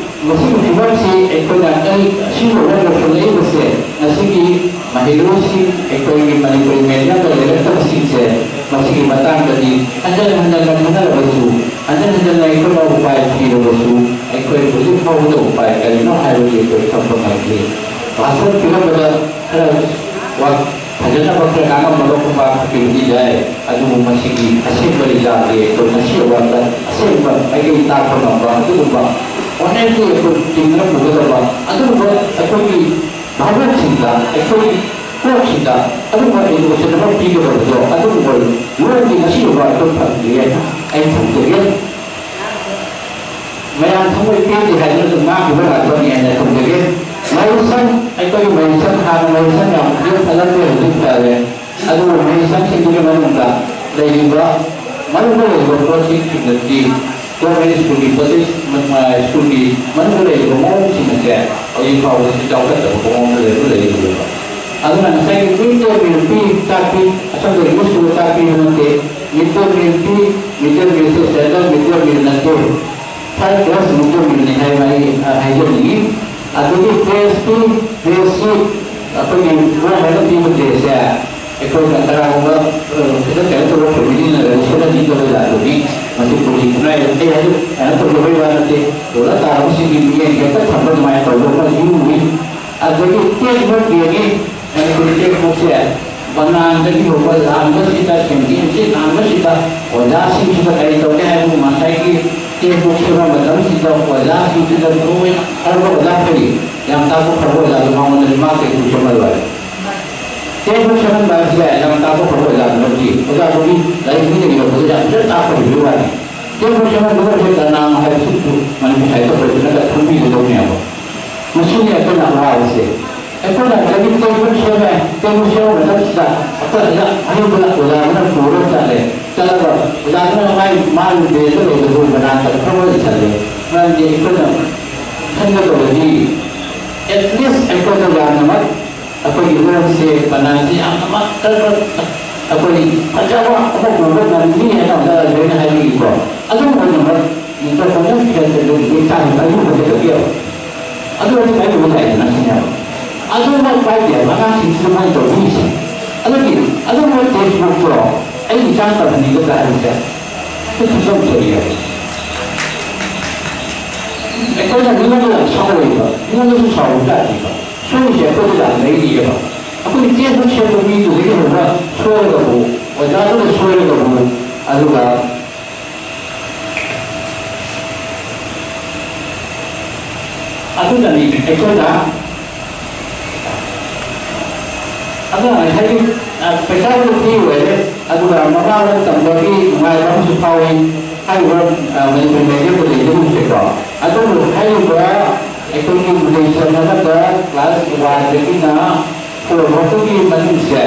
ꯃꯁꯤꯒꯤ ꯐꯤꯕꯝꯁꯤ ꯑꯩꯈꯣꯏꯅ ꯀꯔꯤ ꯑꯁꯤꯒꯨꯝꯕ ꯌꯧꯁꯤꯜꯂꯛꯏꯕꯁꯦ ꯉꯁꯤꯒꯤ ꯃꯍꯩꯔꯣꯏꯁꯤꯡ ꯑꯩꯈꯣꯏꯒꯤ ꯃꯅꯤꯄꯨꯔꯤ ꯃꯦꯗꯤꯌꯝꯗ ꯂꯩꯔꯛꯇꯕꯁꯤꯡꯁꯦ ꯃꯁꯤꯒꯤ ꯃꯇꯥꯡꯗꯗꯤ ꯍꯟꯖꯟ ꯍꯟꯖꯟꯅ ꯈꯟꯅꯔꯕꯁꯨ, ꯍꯟꯖꯟ ꯍꯟꯖꯟꯅ ꯑꯩꯈꯣꯏꯅ ꯎꯄꯥꯏ ꯊꯤꯔꯕꯁꯨ ꯑꯩꯈꯣꯏ ꯍꯧꯖꯤꯛ ꯐꯥꯎꯕꯗ ꯎꯄꯥꯏ ꯀꯔꯤꯅꯣ ꯍꯥꯏꯕꯗꯤ ꯑꯩꯈꯣꯏ ꯈꯪꯕ ꯉꯝꯗꯦ꯫ ꯚꯥꯁꯟ ꯄꯤꯔꯝꯕꯗ ꯈꯔ ꯋꯥ ꯐꯖꯅꯕ ꯈꯔ ꯉꯥꯡꯉꯝꯃꯒ ꯈꯨꯄꯥꯛ ꯈꯨꯄꯤꯕꯗꯤ ꯌꯥꯏ, ꯑꯗꯨꯕꯨ ꯃꯁꯤꯒꯤ ꯑꯁꯦꯡꯕ ꯔꯤꯖꯜꯁꯦ ꯑꯩꯈꯣꯏ ꯉꯁꯤ ꯑꯋꯥꯡꯗ ꯑꯁꯦꯡꯕ ꯃꯥꯏꯀꯩ ꯇꯥꯛꯄ ꯉꯝꯕ ꯑꯗꯨꯒꯨꯝꯕ ꯑꯣꯅꯔꯁꯤ ꯑꯩꯈꯣꯏ ꯆꯤꯡꯅ ꯄꯨꯒꯗꯕ ꯑꯗꯨꯒꯨꯝꯕ ꯑꯩꯈꯣꯏꯒꯤ ꯚꯥꯕꯣꯛꯁꯤꯡꯗ, ꯑꯩꯈꯣꯏꯒꯤ ꯀꯣꯛꯁꯤꯡꯗ ꯑꯗꯨꯒꯨꯝꯕ ꯑꯦꯖꯨꯀꯦꯁꯟ ꯑꯃ ꯄꯤꯒꯗꯕꯗꯣ ꯑꯗꯨꯒꯨꯝꯕ ꯂꯣꯟꯗꯤ ꯉꯁꯤ ꯐꯥꯎꯕ ꯑꯩꯈꯣꯏ ꯐꯪꯗ꯭ꯔꯤ ꯍꯥꯏꯅ ꯑꯩ ꯊꯝꯖꯒꯦ꯫ ꯃꯌꯥꯝ ꯊꯃꯣꯏ ꯄꯦꯟꯗꯦ ꯍꯥꯏꯗꯨꯅ ꯑꯗꯨꯝ ꯉꯥꯡꯈꯤꯕ ꯉꯥꯛꯇꯅꯤ ꯍꯥꯏꯅ ꯊꯝꯖꯒꯦ꯫ ꯃꯍꯩꯁꯪ, ꯑꯩꯈꯣꯏꯒꯤ ꯃꯍꯩꯁꯪ, ꯍꯥꯟꯅ ꯃꯍꯩꯁꯪ ꯌꯥꯝ ꯄꯤꯛꯅ ꯊꯜꯂꯝꯃꯦ, ꯍꯧꯖꯤꯛ ꯐꯔꯦ꯫ ꯑꯗꯨꯕꯨ ꯃꯍꯩꯁꯪꯁꯤꯡꯗꯨꯒꯤ ꯃꯅꯨꯡꯗ ꯂꯩꯔꯤꯕ, ꯃꯅꯨꯡꯗ ꯂꯩꯔꯤꯕ ꯄꯣꯠꯁꯤꯡꯁꯤꯡꯗꯗꯤ ꯒꯣꯔꯃꯦꯟ ꯁ꯭ꯀꯨꯜꯒꯤ ꯄꯣꯠꯆꯩ, ꯃ-, ꯃ-, ꯁ꯭ꯀꯨꯜꯒꯤ ꯃꯅꯨꯡꯗ ꯂꯩꯔꯤꯕ ꯃꯑꯣꯡꯁꯤꯡ ꯑꯁꯦ ꯍꯧꯖꯤꯛ ꯐꯥꯎꯕꯗꯁꯨ ꯆꯥꯎꯈꯠꯇꯕ ꯃꯑꯣꯡꯗ ꯂꯩꯕ ꯂꯩꯔꯤꯕ꯫ ꯑꯗꯨꯅ ꯉꯁꯥꯏꯒꯤ ꯃꯤꯠ ꯗꯦ ꯃꯤꯜ ꯄꯤ, ꯆꯥꯛ ꯄꯤ, ꯑꯁꯣꯝꯗ ꯏꯪꯂꯤꯁ ꯁ꯭ꯀꯨꯜꯗ ꯆꯥꯛ ꯄꯤꯕ ꯅꯠꯇꯦ꯫ ꯃꯤꯠ ꯗꯦ ꯃꯤꯜ ꯄꯤ, ꯃꯤꯠ ꯗꯦ ꯃꯤꯜꯁꯦ ꯁꯦꯟꯇ꯭ꯔꯦꯜ ꯃꯤꯠ ꯗꯦ ꯃꯤꯜ ꯅꯠꯇꯦ꯫ ꯊꯥꯔꯠ ꯀ꯭ꯂꯥꯁ ꯃꯤꯠ ꯗꯦ ꯃꯤꯜꯅꯤ ꯍꯥꯏꯕ ꯑꯩ, ꯑ, ꯍꯥꯏꯖꯅꯤꯡꯉꯤ꯫ ꯑꯗꯒꯤ ꯗ꯭ꯔꯦꯁ ꯄꯤ, ꯗ꯭ꯔꯦꯁꯁꯤ ꯑꯩꯈꯣꯏꯒꯤ ꯒꯣꯔꯃꯦꯟꯅ ꯄꯤꯕ ꯗ꯭ꯔꯦꯁꯁꯦ ꯑꯩꯈꯣꯏꯅ ꯀꯅꯥꯒꯨꯝꯕ, ꯑ, ꯈꯤꯇꯪ ꯀꯩꯅꯣ ꯇꯧꯕ ꯐꯦꯃꯤꯂꯤꯅ ꯂꯩꯔꯒ ꯁꯦꯠꯍꯟꯅꯤꯡꯗꯕ ꯖꯥꯠꯇꯨꯅꯤ꯫ ꯃꯁꯤ ꯄꯣꯂꯤꯇꯤꯛꯁ ꯅꯥꯏ-, ꯑꯩ ꯍꯥꯏꯖ-, ꯀꯩꯅꯣ ꯇꯧꯖꯕꯩ ꯋꯥ ꯅꯠꯇꯦ꯫ ꯗꯣꯂꯔ ꯇꯥꯔꯕꯁꯤꯡꯒꯤ ꯃꯤꯠꯌꯦꯡ ꯍꯦꯛꯇ ꯊꯝꯕ ꯑꯗꯨꯃꯥꯏꯅ ꯇꯧꯕ ꯑꯃ ꯌꯨꯝ ꯎꯏ꯫ ꯑꯗꯒꯤ ꯇꯦꯛꯁꯕꯨꯛ ꯌꯦꯡꯉꯤ, ꯃꯅꯤꯄꯨꯔꯤ ꯇꯦꯛꯁꯕꯨꯛꯁꯦ ꯕꯅꯥꯟꯗꯒꯤ ꯍꯧꯕ ꯂꯥꯟꯕꯁꯤꯗ, ꯁꯦꯟꯇꯤꯃꯦꯟꯁꯤ ꯂꯥꯟꯕꯁꯤꯗ ꯑꯣꯖꯥꯁꯤꯡꯁꯤꯗ ꯀꯔꯤ ꯇꯧꯒꯦ ꯍꯥꯏꯕꯕꯨ ꯉꯁꯥꯏꯒꯤ ꯇꯦꯛꯁꯕꯨꯛ ꯁꯦꯝꯕ ꯃꯇꯝꯁꯤꯗ ꯑꯣꯖꯥꯁꯤꯡꯁꯤꯗ ꯂꯣꯏꯅ ꯐꯔꯕ ꯑꯣꯖꯥ ꯐꯩ, ꯌꯥꯝ ꯇꯥꯛꯄ ꯐꯕ ꯑꯣꯖꯥꯗꯣ ꯃꯉꯣꯟꯗ ꯔꯤꯃꯥꯔꯛ ꯇꯦꯛꯁꯕꯨꯛ ꯁꯦꯝꯍꯜꯂꯣ ꯍꯥꯏ꯫ ꯇꯦꯛꯁꯕꯨꯛ ꯁꯦꯝꯍꯟꯕ ꯍꯥꯏꯕꯁꯦ ꯌꯥꯝ ꯇꯥꯛꯄ ꯐꯕ ꯑꯣꯖꯥꯗꯨ ꯅꯠꯇꯦ꯫ ꯑꯣꯖꯥꯗꯨꯒꯤ ꯂꯥꯏꯔꯤꯛ ꯃꯤꯅ ꯏꯔꯛꯄꯗ ꯌꯥꯝ ꯐꯖꯅ ꯇꯥꯛꯄ ꯍꯩꯕꯒꯤ ꯋꯥꯅꯤ꯫ ꯇꯦꯛꯁꯕꯨꯛ ꯁꯦꯝꯍꯟꯕꯗ ꯍꯧꯖꯤꯛ ꯀꯅꯥꯅꯣ ꯍꯥꯏꯕꯁꯤꯁꯨ ꯃꯅꯤꯄꯨꯔ ꯁꯥꯍꯤꯇ꯭ꯌ ꯄꯔꯤꯁꯠꯅꯒ ꯈꯪꯕꯤꯒꯗꯧꯅꯦꯕ꯫ ꯃꯁꯤꯅꯤ ꯑꯩꯈꯣꯏꯅ ꯑꯋꯥꯕꯁꯦ꯫ ꯑꯩꯈꯣꯏꯅ ꯉꯁꯥꯏꯒꯤ ꯇꯦꯕꯜ ꯁꯦꯝꯃꯦ꯫ ꯇꯦꯕꯜ ꯁꯦꯝꯕ ꯃꯇꯝꯁꯤꯗ ꯑꯩꯈꯣꯏ ꯑꯗꯨꯗ ꯑꯍꯩꯕ ꯑꯣꯖꯥ ꯑꯃꯅ ꯄꯨꯔꯒ ꯆꯠꯂꯦ꯫ ꯆꯠꯂꯒ ꯑꯣꯖꯥꯗꯨꯅ ꯃꯥꯏ, ꯃꯥꯒꯤ ꯕꯦꯟꯁꯇ ꯂꯩꯕꯗꯨ ꯃꯅꯥꯛꯇ ꯈꯔ ꯏꯁꯜꯂꯦ꯫ ꯃꯔꯝꯗꯤ ꯑꯩꯈꯣꯏꯅ ꯈꯟꯒꯗꯧꯕꯗꯤ, at least ꯑꯩꯈꯣꯏꯅ ꯌꯥꯝꯅꯃꯛ ꯑꯩꯈꯣꯏꯒꯤ ꯂꯣꯟꯁꯦ, ꯕꯅꯥꯟꯁꯦ ꯌꯥꯝꯅꯃꯛ ꯈꯔ ꯈꯔ ꯑꯩꯈꯣꯏ ꯐꯖꯕ ꯑꯃ ꯄꯨꯕ ꯉꯝꯒꯅꯤ ꯍꯥꯏꯅ ꯑꯣꯖꯥ ꯂꯣꯏꯅ ꯍꯥꯏꯕꯤꯀꯣ꯫ ꯑꯗꯨꯝ ꯑꯣꯏꯅꯃꯛ ꯏꯟꯇꯔꯅꯦꯁꯅꯦꯜ ꯁ꯭ꯇꯦꯟꯗꯔꯗ ꯂꯤꯡꯈꯠ ꯍꯥꯏꯕ ꯑꯗꯨ ꯍꯧꯖꯤꯛ ꯍꯧꯖꯤꯛ ꯑꯗꯨ ꯑꯩ ꯎꯕ ꯂꯥꯛꯏꯗꯅ ꯁꯤꯅꯦꯕ꯫ ꯑꯗꯨꯃꯛ ꯄꯥꯏꯗꯦꯕ ꯑꯉꯥꯡꯁꯤꯡꯁꯤꯗ ꯃꯣꯏꯅ ꯇꯧꯕꯤꯔꯤꯁꯦ꯫ ꯑꯗꯨꯒꯤ ꯑꯗꯨꯒꯨꯝꯕ ꯇꯦꯛꯁꯕꯨꯛꯇꯣ ꯑꯩ ꯏꯆꯥ ꯇꯝꯍꯟꯅꯤꯡꯒꯗ꯭ꯔꯥ ꯍꯥꯏꯕꯁꯦ ꯑꯩ ꯈꯨꯗꯝ ꯊꯣꯛꯏꯑꯕ꯫ ꯑꯩꯈꯣꯏꯅ ꯃꯤꯉꯣꯟꯗ ꯌꯥꯝ ꯁꯥꯎꯔꯛꯏꯕ, ꯃꯤꯉꯣꯟꯗꯁꯨ ꯁꯥꯎꯔꯨꯕ ꯌꯥꯗꯦꯕ꯫ ꯁꯣꯏꯔꯤꯁꯦ ꯑꯩꯈꯣꯏꯗ ꯌꯥꯝ ꯂꯩꯔꯤꯑꯕ꯫ ꯑꯩꯈꯣꯏꯒꯤ ꯇꯦꯛꯁꯕꯨꯛ ꯁꯦꯝꯕ ꯃꯤꯗꯨꯗꯒꯤ ꯍꯧꯔꯒ ꯁꯣꯏꯔꯒꯕꯨ, ꯑꯣꯖꯥꯗꯨꯅ ꯁꯣꯏꯔꯒꯕꯨ, ꯑꯗꯨꯒ ꯑꯗꯨꯅꯅꯤ ꯑꯩꯈꯣꯏꯅ ꯑꯗꯨꯅ ꯉꯁꯥꯏꯒꯤ, ꯑ, ꯄꯩꯁꯥ ꯐ꯭ꯔꯤ ꯑꯣꯏꯔꯦ, ꯑꯗꯨꯒ ꯃꯃꯥ ꯂꯣꯟ ꯇꯝꯕꯒꯤ ꯅꯨꯡꯉꯥꯏꯕ ꯑꯃꯁꯨ ꯐꯥꯎꯏ꯫ ꯍꯥꯏꯔꯤꯕ, ꯑ, ꯃꯅꯤꯄꯨꯔꯤ ꯃꯦꯗꯤꯌꯝꯗ ꯂꯩꯖꯔꯤꯕꯁꯦꯀꯣ꯫ ꯑꯗꯨꯕꯨ ꯍꯥꯏꯔꯤꯕ ꯑꯩꯈꯣꯏꯒꯤ ꯃꯨꯂꯦꯁꯟ ꯑꯃꯗ ꯀ꯭ꯂꯥꯁ ꯋꯥꯟꯗꯒꯤꯅ ꯐꯣꯔ ꯐꯥꯎꯕꯒꯤ ꯃꯅꯨꯡꯁꯦ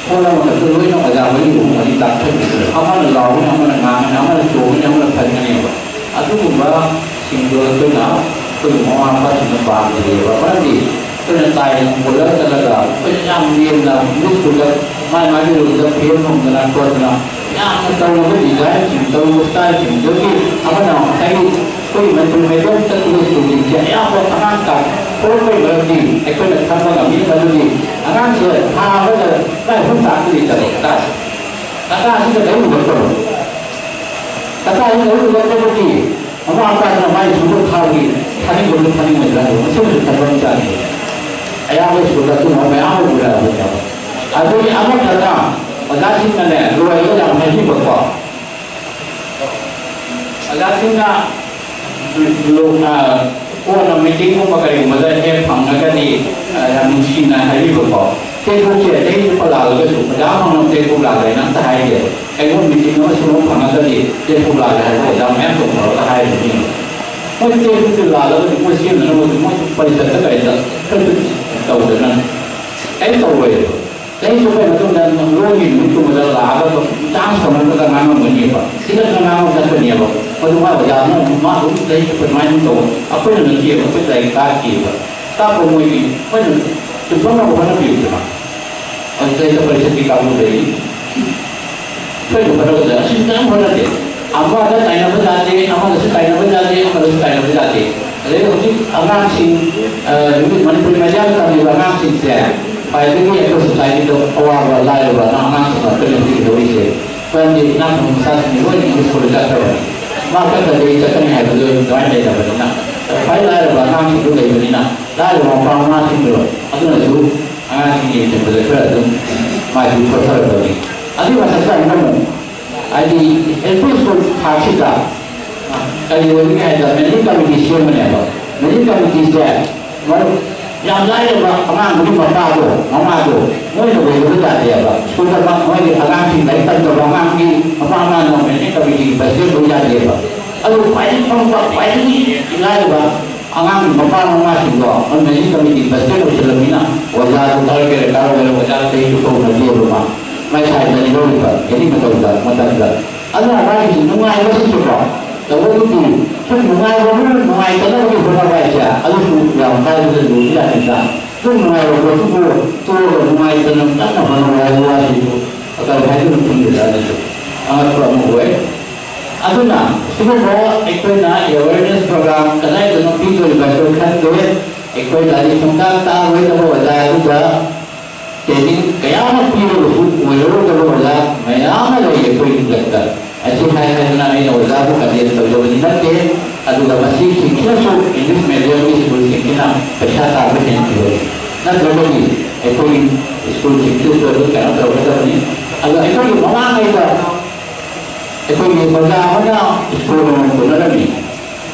ꯄꯣꯠ ꯑꯃꯈꯛꯇ ꯂꯣꯏꯅ ꯑꯣꯖꯥ ꯃꯔꯤ ꯑꯍꯨꯝ ꯃꯔꯤ ꯇꯥꯛꯊꯈꯤꯕꯗ ꯑꯃꯅ ꯂꯥꯎꯒꯅꯤ, ꯑꯃꯅ ꯉꯥꯡꯒꯅꯤ, ꯑꯃꯅ ꯆꯣꯡꯒꯅꯤ, ꯑꯃꯅ ꯐꯟꯒꯅꯦꯕ꯫ ꯑꯗꯨꯒꯨꯝꯕꯁꯤꯡꯗꯣ ꯑꯩꯈꯣꯏꯅ, ꯑꯩꯈꯣꯏꯒꯤ ꯃꯃꯥ ꯃꯄꯥꯁꯤꯡꯅ ꯄꯥꯝꯗꯦꯕ꯫ ꯃꯔꯝꯗꯤ ꯑꯩꯈꯣꯏꯅ ꯇꯥꯏ ꯄꯨꯔꯒ ꯆꯠꯂꯒ ꯑꯩꯈꯣꯏꯅ ꯌꯥꯝ ꯂꯦꯝꯅ ꯏꯪꯂꯤꯁ ꯁ꯭ꯀꯨꯜꯗ ꯃꯥꯏ ꯃꯥꯒꯤ ꯔꯨꯝꯗ ꯐꯦꯟ ꯍꯨꯝꯗꯅ ꯈꯣꯠꯇꯅ ꯌꯥꯝꯅ ꯇꯧꯔꯕ ꯗꯤꯖꯥꯏꯟꯁꯤꯡ, ꯇꯧꯔꯕ ꯁ꯭ꯇꯥꯏꯜꯁꯤꯡꯗꯨꯒꯤ ꯑꯃꯅ ꯉꯁꯥꯏꯒꯤ ꯑꯩꯈꯣꯏꯒꯤ ꯃꯅꯤꯄꯨꯔ ꯃꯩꯇꯩ ꯆꯠꯄꯒꯤ ꯁ꯭ꯀꯨꯜꯁꯤꯡꯁꯦ ꯑꯌꯥꯝꯕ ꯑꯉꯥꯡ ꯇꯥꯛ ꯊꯣꯛꯂꯛꯄꯒꯤ ꯃꯔꯝꯗꯤ ꯑꯩꯈꯣꯏꯅ ꯈꯪꯕ ꯉꯝꯃꯤ꯫ ꯃꯗꯨꯗꯤ ꯑꯉꯥꯡꯁꯦ ꯊꯥ ꯑꯃꯗ ꯂꯥꯏ ꯑꯍꯨꯝ ꯇꯥꯛꯄꯒꯤ ꯆꯠꯂꯦ ꯀꯗꯥꯏꯁꯦ꯫ ꯀꯗꯥꯏꯁꯤꯗ ꯂꯩꯔꯨꯕ ꯇꯧꯔꯣ꯫ ꯀꯗꯥꯏꯁꯤꯗ ꯂꯩꯔꯨꯕ ꯇꯧꯕꯗꯤ ꯃꯃꯥ ꯃꯄꯥꯁꯤꯅ ꯃꯥꯏ ꯁꯨꯕ ꯊꯥꯕꯒꯤ ꯊꯥꯅꯤꯡꯕꯗꯨ ꯊꯥꯅꯤꯡꯉꯣꯏꯗ꯭ꯔꯥ ꯍꯥꯏꯕ ꯃꯁꯤꯃꯁꯨ ꯈꯟꯕ ꯑꯃ ꯆꯪꯉꯤ꯫ ꯑꯌꯥꯝꯕ ꯁ꯭ꯀꯨꯜꯗ ꯑꯗꯨꯒꯨꯝꯕ ꯃꯌꯥꯝ ꯑꯃ ꯎꯅꯕꯅꯦꯕ꯫ ꯑꯗꯨꯒꯤ ꯑꯃꯈꯛꯅ ꯑꯣꯖꯥꯁꯤꯡꯅꯅꯦ ꯂꯣꯏꯔꯒ ꯌꯥꯝ ꯍꯥꯏꯕꯤꯕꯀꯣ꯫ ꯑꯣꯖꯥꯁꯤꯡꯅ ꯂꯣ-, ꯑ, ꯀꯣꯟꯅ ꯃꯤꯇꯤꯡꯒꯨꯝꯕ ꯀꯔꯤꯒꯨꯝꯕꯗ ꯍꯦꯛ ꯐꯪꯉꯒꯗꯤ, ꯑ, ꯌꯥꯝ ꯅꯨꯡꯁꯤꯅ ꯍꯥꯏꯕꯤꯕꯀꯣ꯫ ꯇꯦꯛꯕꯨꯛꯁꯦ ꯆꯍꯤ ꯆꯨꯞꯄ ꯂꯥꯜꯂꯒꯁꯨ ꯑꯣꯖꯥ ꯐꯪꯅꯕ ꯇꯦꯛꯕꯨꯛ ꯂꯥꯜꯂꯦꯅ ꯑꯝꯇ ꯍꯥꯏꯗꯦꯕ꯫ ꯀꯩꯒꯨꯝꯕ ꯃꯤꯇꯤꯡ ꯑꯃ ꯁꯤꯒꯨꯝꯕ ꯐꯪꯉꯒꯗꯤ ꯇꯦꯛꯕꯨꯛ ꯂꯥꯜꯂꯦ ꯍꯥꯏꯕ ꯑꯣꯖꯥ ꯃꯌꯥꯝ ꯇꯧꯊꯣꯔꯛꯑꯒ ꯍꯥꯏꯔꯤꯕꯅꯤ꯫ ꯃꯣꯏ ꯇꯦꯛꯕꯨꯛꯁꯦ ꯂꯥꯜꯂꯒꯗꯤ ꯃꯣꯏ ꯁꯦꯝꯅꯅꯕ ꯃꯣꯏ ꯄꯔꯤꯁꯠꯇ ꯀꯔꯤꯗ ꯈꯔ ꯇꯧꯗꯅ ꯀꯔꯤꯝ ꯇꯧꯔꯣꯏꯕ꯫ ꯆꯍꯤ ꯆꯨꯞꯄꯒꯤ ꯃꯇꯨꯡꯗ ꯂꯣꯟꯒꯤ ꯅꯨꯃꯤꯠꯀꯨꯝꯕꯗ ꯂꯥꯛꯑꯒ ꯑꯗꯨꯝ ꯆꯥꯟꯁ ꯐꯪꯅꯕꯗ ꯉꯥꯡꯉꯝꯒꯅꯦꯕ, ꯁꯤꯗ ꯉꯥꯡꯉꯝ ꯆꯠꯀꯅꯦꯕ꯫ ꯃꯗꯨ ꯃꯥ ꯑꯣꯖꯥꯗꯨꯅ ꯑꯃꯨꯛ ꯃꯥ ꯑꯗꯨꯝ ꯆꯍꯤ ꯆꯨꯞꯄ ꯑꯗꯨꯃꯥꯏꯅ ꯑꯗꯨꯝ ꯇꯧꯕ꯫ ꯑꯩꯈꯣꯏꯅ ꯅꯠꯇꯦꯕ, ꯑꯩꯈꯣꯏ ꯂꯥꯏꯔꯤꯛ ꯇꯥꯛꯇꯦꯕ꯫ ꯇꯥꯛꯄ ꯃꯣꯏꯒꯤ ꯑꯩꯈꯣꯏꯅ ꯆꯨꯝꯊꯣꯛꯅꯕ ꯍꯣꯠꯅꯕꯤꯕꯗꯨꯅ ꯑꯗꯨꯗꯩꯗ ꯄꯔꯤꯁꯠꯀꯤ ꯀꯥꯡꯕꯨꯗꯒꯤ ꯑꯩꯈꯣꯏꯅ ꯍꯣꯠꯅꯕꯗ ꯑꯁꯤ ꯀꯔꯤꯝ ꯍꯣꯠꯅꯗꯦ꯫ ꯑꯃꯗ ꯇꯥꯏꯅꯕ ꯌꯥꯗꯦ, ꯑꯃꯗꯁꯨ ꯇꯥꯏꯅꯕ ꯌꯥꯗꯦ, ꯑꯃꯗꯁꯨ ꯇꯥꯏꯅꯕ ꯌꯥꯗꯦ꯫ ꯑꯗꯩ ꯍꯧꯖꯤꯛ ꯑꯉꯥꯡꯁꯤꯡ, ꯑ, ꯃꯅꯤꯄꯨꯔꯤ ꯃꯦꯗꯤꯌꯝꯗ ꯇꯝꯂꯤꯕ ꯑꯉꯥꯡꯁꯤꯡꯁꯦ ꯈ꯭ꯋꯥꯏꯗꯒꯤ ꯑꯩꯈꯣꯏ ꯁꯣꯁꯥꯏꯇꯤꯗ ꯑꯋꯥꯕ ꯂꯥꯏꯔꯕ ꯑꯉꯥꯡꯁꯤꯡ ꯉꯥꯛꯇꯅꯤ ꯍꯧꯖꯤꯛ ꯂꯩꯍꯧꯔꯤꯁꯦ꯫ ꯃꯔꯝꯗꯤ ꯏꯅꯥꯛ ꯈꯨꯟꯕ ꯃꯆꯥꯁꯤꯡꯗꯤ ꯂꯣꯏꯅ ꯏꯪꯂꯤꯁ ꯁ꯭ꯀꯨꯜꯗ ꯆꯠꯈ꯭ꯔꯕꯅꯤ꯫ ꯃꯥ ꯈꯛꯇꯗꯤ ꯑꯩ ꯆꯠꯀꯅꯤ ꯍꯥꯏꯕꯗꯨ ꯑꯗꯨꯃꯥꯏꯅ ꯂꯩꯇꯕꯅꯤꯅ, ꯈ꯭ꯋꯥꯏ ꯂꯥꯏꯔꯕ ꯑꯉꯥꯡꯁꯤꯡꯗꯨ ꯂꯩꯕꯅꯤꯅ, ꯂꯥꯏꯔꯕ ꯃꯄꯥ ꯃꯃꯥꯁꯤꯡꯗꯣ ꯑꯗꯨꯅꯁꯨ ꯑꯉꯥꯡꯁꯤꯡꯒꯤ ꯌꯦꯡꯁꯤꯟꯕꯗ ꯈꯔ ꯑꯗꯨꯝ ꯃꯥꯏ ꯄꯨꯊꯣꯛꯊꯔꯛꯄꯅꯤ꯫ ꯑꯗꯨꯒꯤ ꯃꯊꯛꯇ ꯑꯃꯨꯛ ꯍꯥꯏꯗꯤ ꯑꯦꯜ ꯄꯤ ꯁ꯭ꯀꯨꯜ ꯊꯥꯛꯁꯤꯗ ꯀꯔꯤ ꯑꯣꯏꯒꯅꯤ ꯍꯥꯏꯗ ꯃꯦꯅꯦꯖꯤꯡ ꯀꯃꯤꯇꯤ ꯁꯦꯝꯕꯅꯦꯕ꯫ ꯃꯦꯅꯦꯖꯤꯡ ꯀꯃꯤꯇꯤꯁꯦ ꯃꯔꯨꯞ ꯌꯥꯝ ꯂꯥꯏꯔꯕ ꯑꯉꯥꯡꯗꯨꯒꯤ ꯃꯄꯥꯗꯣ, ꯃꯃꯥꯗꯣ ꯃꯣꯏꯅ ꯑꯣꯏꯗꯕ ꯌꯥꯗꯦꯕ꯫ ꯁ꯭ꯀꯨꯜꯗ ꯃ-, ꯃꯣꯏꯒꯤ ꯑꯉꯥꯡꯁꯤꯡ ꯂꯥꯏꯔꯤꯛ ꯇꯝꯗꯕ ꯑꯉꯥꯡꯒꯤ ꯃꯄꯥ ꯃꯃꯥꯅ ꯃꯦꯅꯦꯖꯤꯡ ꯀꯃꯤꯇꯤꯒꯤ ꯄ꯭ꯔꯁꯤꯗꯦꯟ ꯑꯣꯏ ꯌꯥꯗꯦꯕ꯫ ꯑꯗꯨ ꯈ꯭ꯋꯥꯏꯗꯒꯤ ꯄꯪꯕ, ꯈ꯭ꯋꯥꯏꯗꯒꯤ ꯂꯥꯏꯔꯕ ꯑꯉꯥꯡꯒꯤ ꯃꯄꯥ ꯃꯃꯥꯁꯤꯡꯗꯣ ꯃꯣꯏ ꯃꯦꯅꯦꯖꯤꯡ ꯀꯃꯤꯇꯤ ꯄ꯭ꯔꯁꯤꯗꯦꯟ ꯑꯣꯏꯁꯤꯜꯂꯝꯅꯤꯅ ꯑꯣꯖꯥꯗꯨ ꯀꯔ ꯀꯦꯔꯦ ꯀꯥꯔ ꯑꯣꯏꯔ ꯑꯣꯖꯥ ꯆꯍꯤꯁꯨ ꯀꯧꯅꯗꯦꯕ ꯃꯥ꯫ ꯃꯥꯏ ꯁꯥꯏꯗꯅꯤ ꯂꯧꯔꯤꯕ ꯑꯦꯅꯤ ꯃꯇꯧꯗ, ꯃꯇꯝꯗ꯫ ꯑꯗꯨꯅ ꯃꯥꯒꯤꯁꯨ ꯅꯨꯡꯉꯥꯏꯕꯁꯤꯁꯨꯀꯣ, ꯇꯧꯕꯕꯨꯗꯤ ꯁꯨꯝ ꯅꯨꯡꯉꯥꯏꯕ ꯑꯃ ꯅꯨꯡꯉꯥꯏꯇꯅꯕꯒꯤ ꯍꯣꯠꯅꯕ ꯍꯥꯏꯁꯦ ꯑꯗꯨꯁꯨ ꯌꯥꯝ ꯀꯥꯏꯕꯗ ꯂꯨꯕ ꯖꯥꯠꯅꯤꯗ꯫ ꯁꯨꯝ ꯅꯨꯡꯉꯥꯏꯕ ꯄꯣꯠꯇꯨꯕꯨ ꯇꯣꯛꯑꯒ ꯅꯨꯡꯉꯥꯏꯇꯅ ꯀꯟꯅ ꯍꯣꯠꯅꯕ ꯍꯥꯏꯕ ꯋꯥꯁꯤꯁꯨ ꯑꯀꯜ ꯍꯥꯏꯗꯨꯅ ꯈꯪꯗꯦꯗ ꯑꯗꯨꯁꯨ ꯑꯉꯛꯄ ꯑꯃ ꯑꯣꯏ꯫ ꯑꯗꯨꯅ ꯁꯤꯒꯨꯝꯕ ꯑꯩꯈꯣꯏꯅ ꯑꯦꯋꯦꯔꯅꯦꯁ ꯄ꯭ꯔꯣꯒ꯭ꯔꯥꯝ ꯀꯗꯥꯏꯗꯅꯣ ꯄꯤꯗꯣꯔꯤꯕ ꯍꯥꯏꯕꯗꯨ ꯈꯪꯗꯦ꯫ ꯑꯩꯈꯣꯏ ꯂꯥꯏꯔꯤꯛ ꯁꯨꯡꯇꯥꯛ ꯇꯥꯛꯑꯔꯣꯏꯗꯕ ꯑꯣꯖꯥ ꯑꯗꯨꯗ ꯇ꯭ꯔꯦꯅꯤꯡ ꯀꯌꯥ ꯑꯃ ꯄꯤꯔꯒꯁꯨ ꯑꯣꯏꯔꯔꯣꯏꯗꯕ ꯑꯣꯖꯥ ꯃꯌꯥꯝ ꯑꯃ ꯂꯩ ꯑꯩꯈꯣꯏꯒꯤ ꯂꯝꯗ꯫ ꯑꯁꯤ ꯍꯥꯏ ꯍꯥꯏꯗꯅ ꯑꯩꯅ ꯑꯣꯖꯥꯕꯨ ꯀꯟꯗꯦꯝ ꯇꯧꯖꯕꯗꯤ ꯅꯠꯇꯦ, ꯑꯗꯨꯒ ꯃꯁꯤꯁꯤꯡꯁꯤꯅꯁꯨ ꯏꯪꯂꯤꯁ ꯃꯦꯗꯤꯌꯝꯒꯤ ꯁ꯭ꯀꯨꯜꯁꯤꯡꯁꯤꯅ ꯄꯩꯁꯥ ꯇꯥꯟꯕ ꯍꯦꯟꯈꯤꯕꯅꯤ꯫ ꯅꯠꯇ꯭ꯔꯒꯗꯤ ꯑꯩꯈꯣꯏꯒꯤ ꯁ꯭ꯀꯨꯜꯁꯤꯡꯁꯤꯁꯨ ꯑꯗꯨꯝ ꯀꯩꯅꯣ ꯇꯧꯒꯗꯕꯅꯤ꯫ ꯑꯗꯣ ꯑꯩꯈꯣꯏꯒꯤ ꯃꯃꯥꯡꯉꯩꯗ ꯑꯩꯈꯣꯏꯒꯤ ꯑꯣꯖꯥ ꯑꯃꯅ ꯁ꯭ꯀꯨꯜ ꯑꯃꯃꯝ ꯄꯨꯅꯔꯝꯃꯤ꯫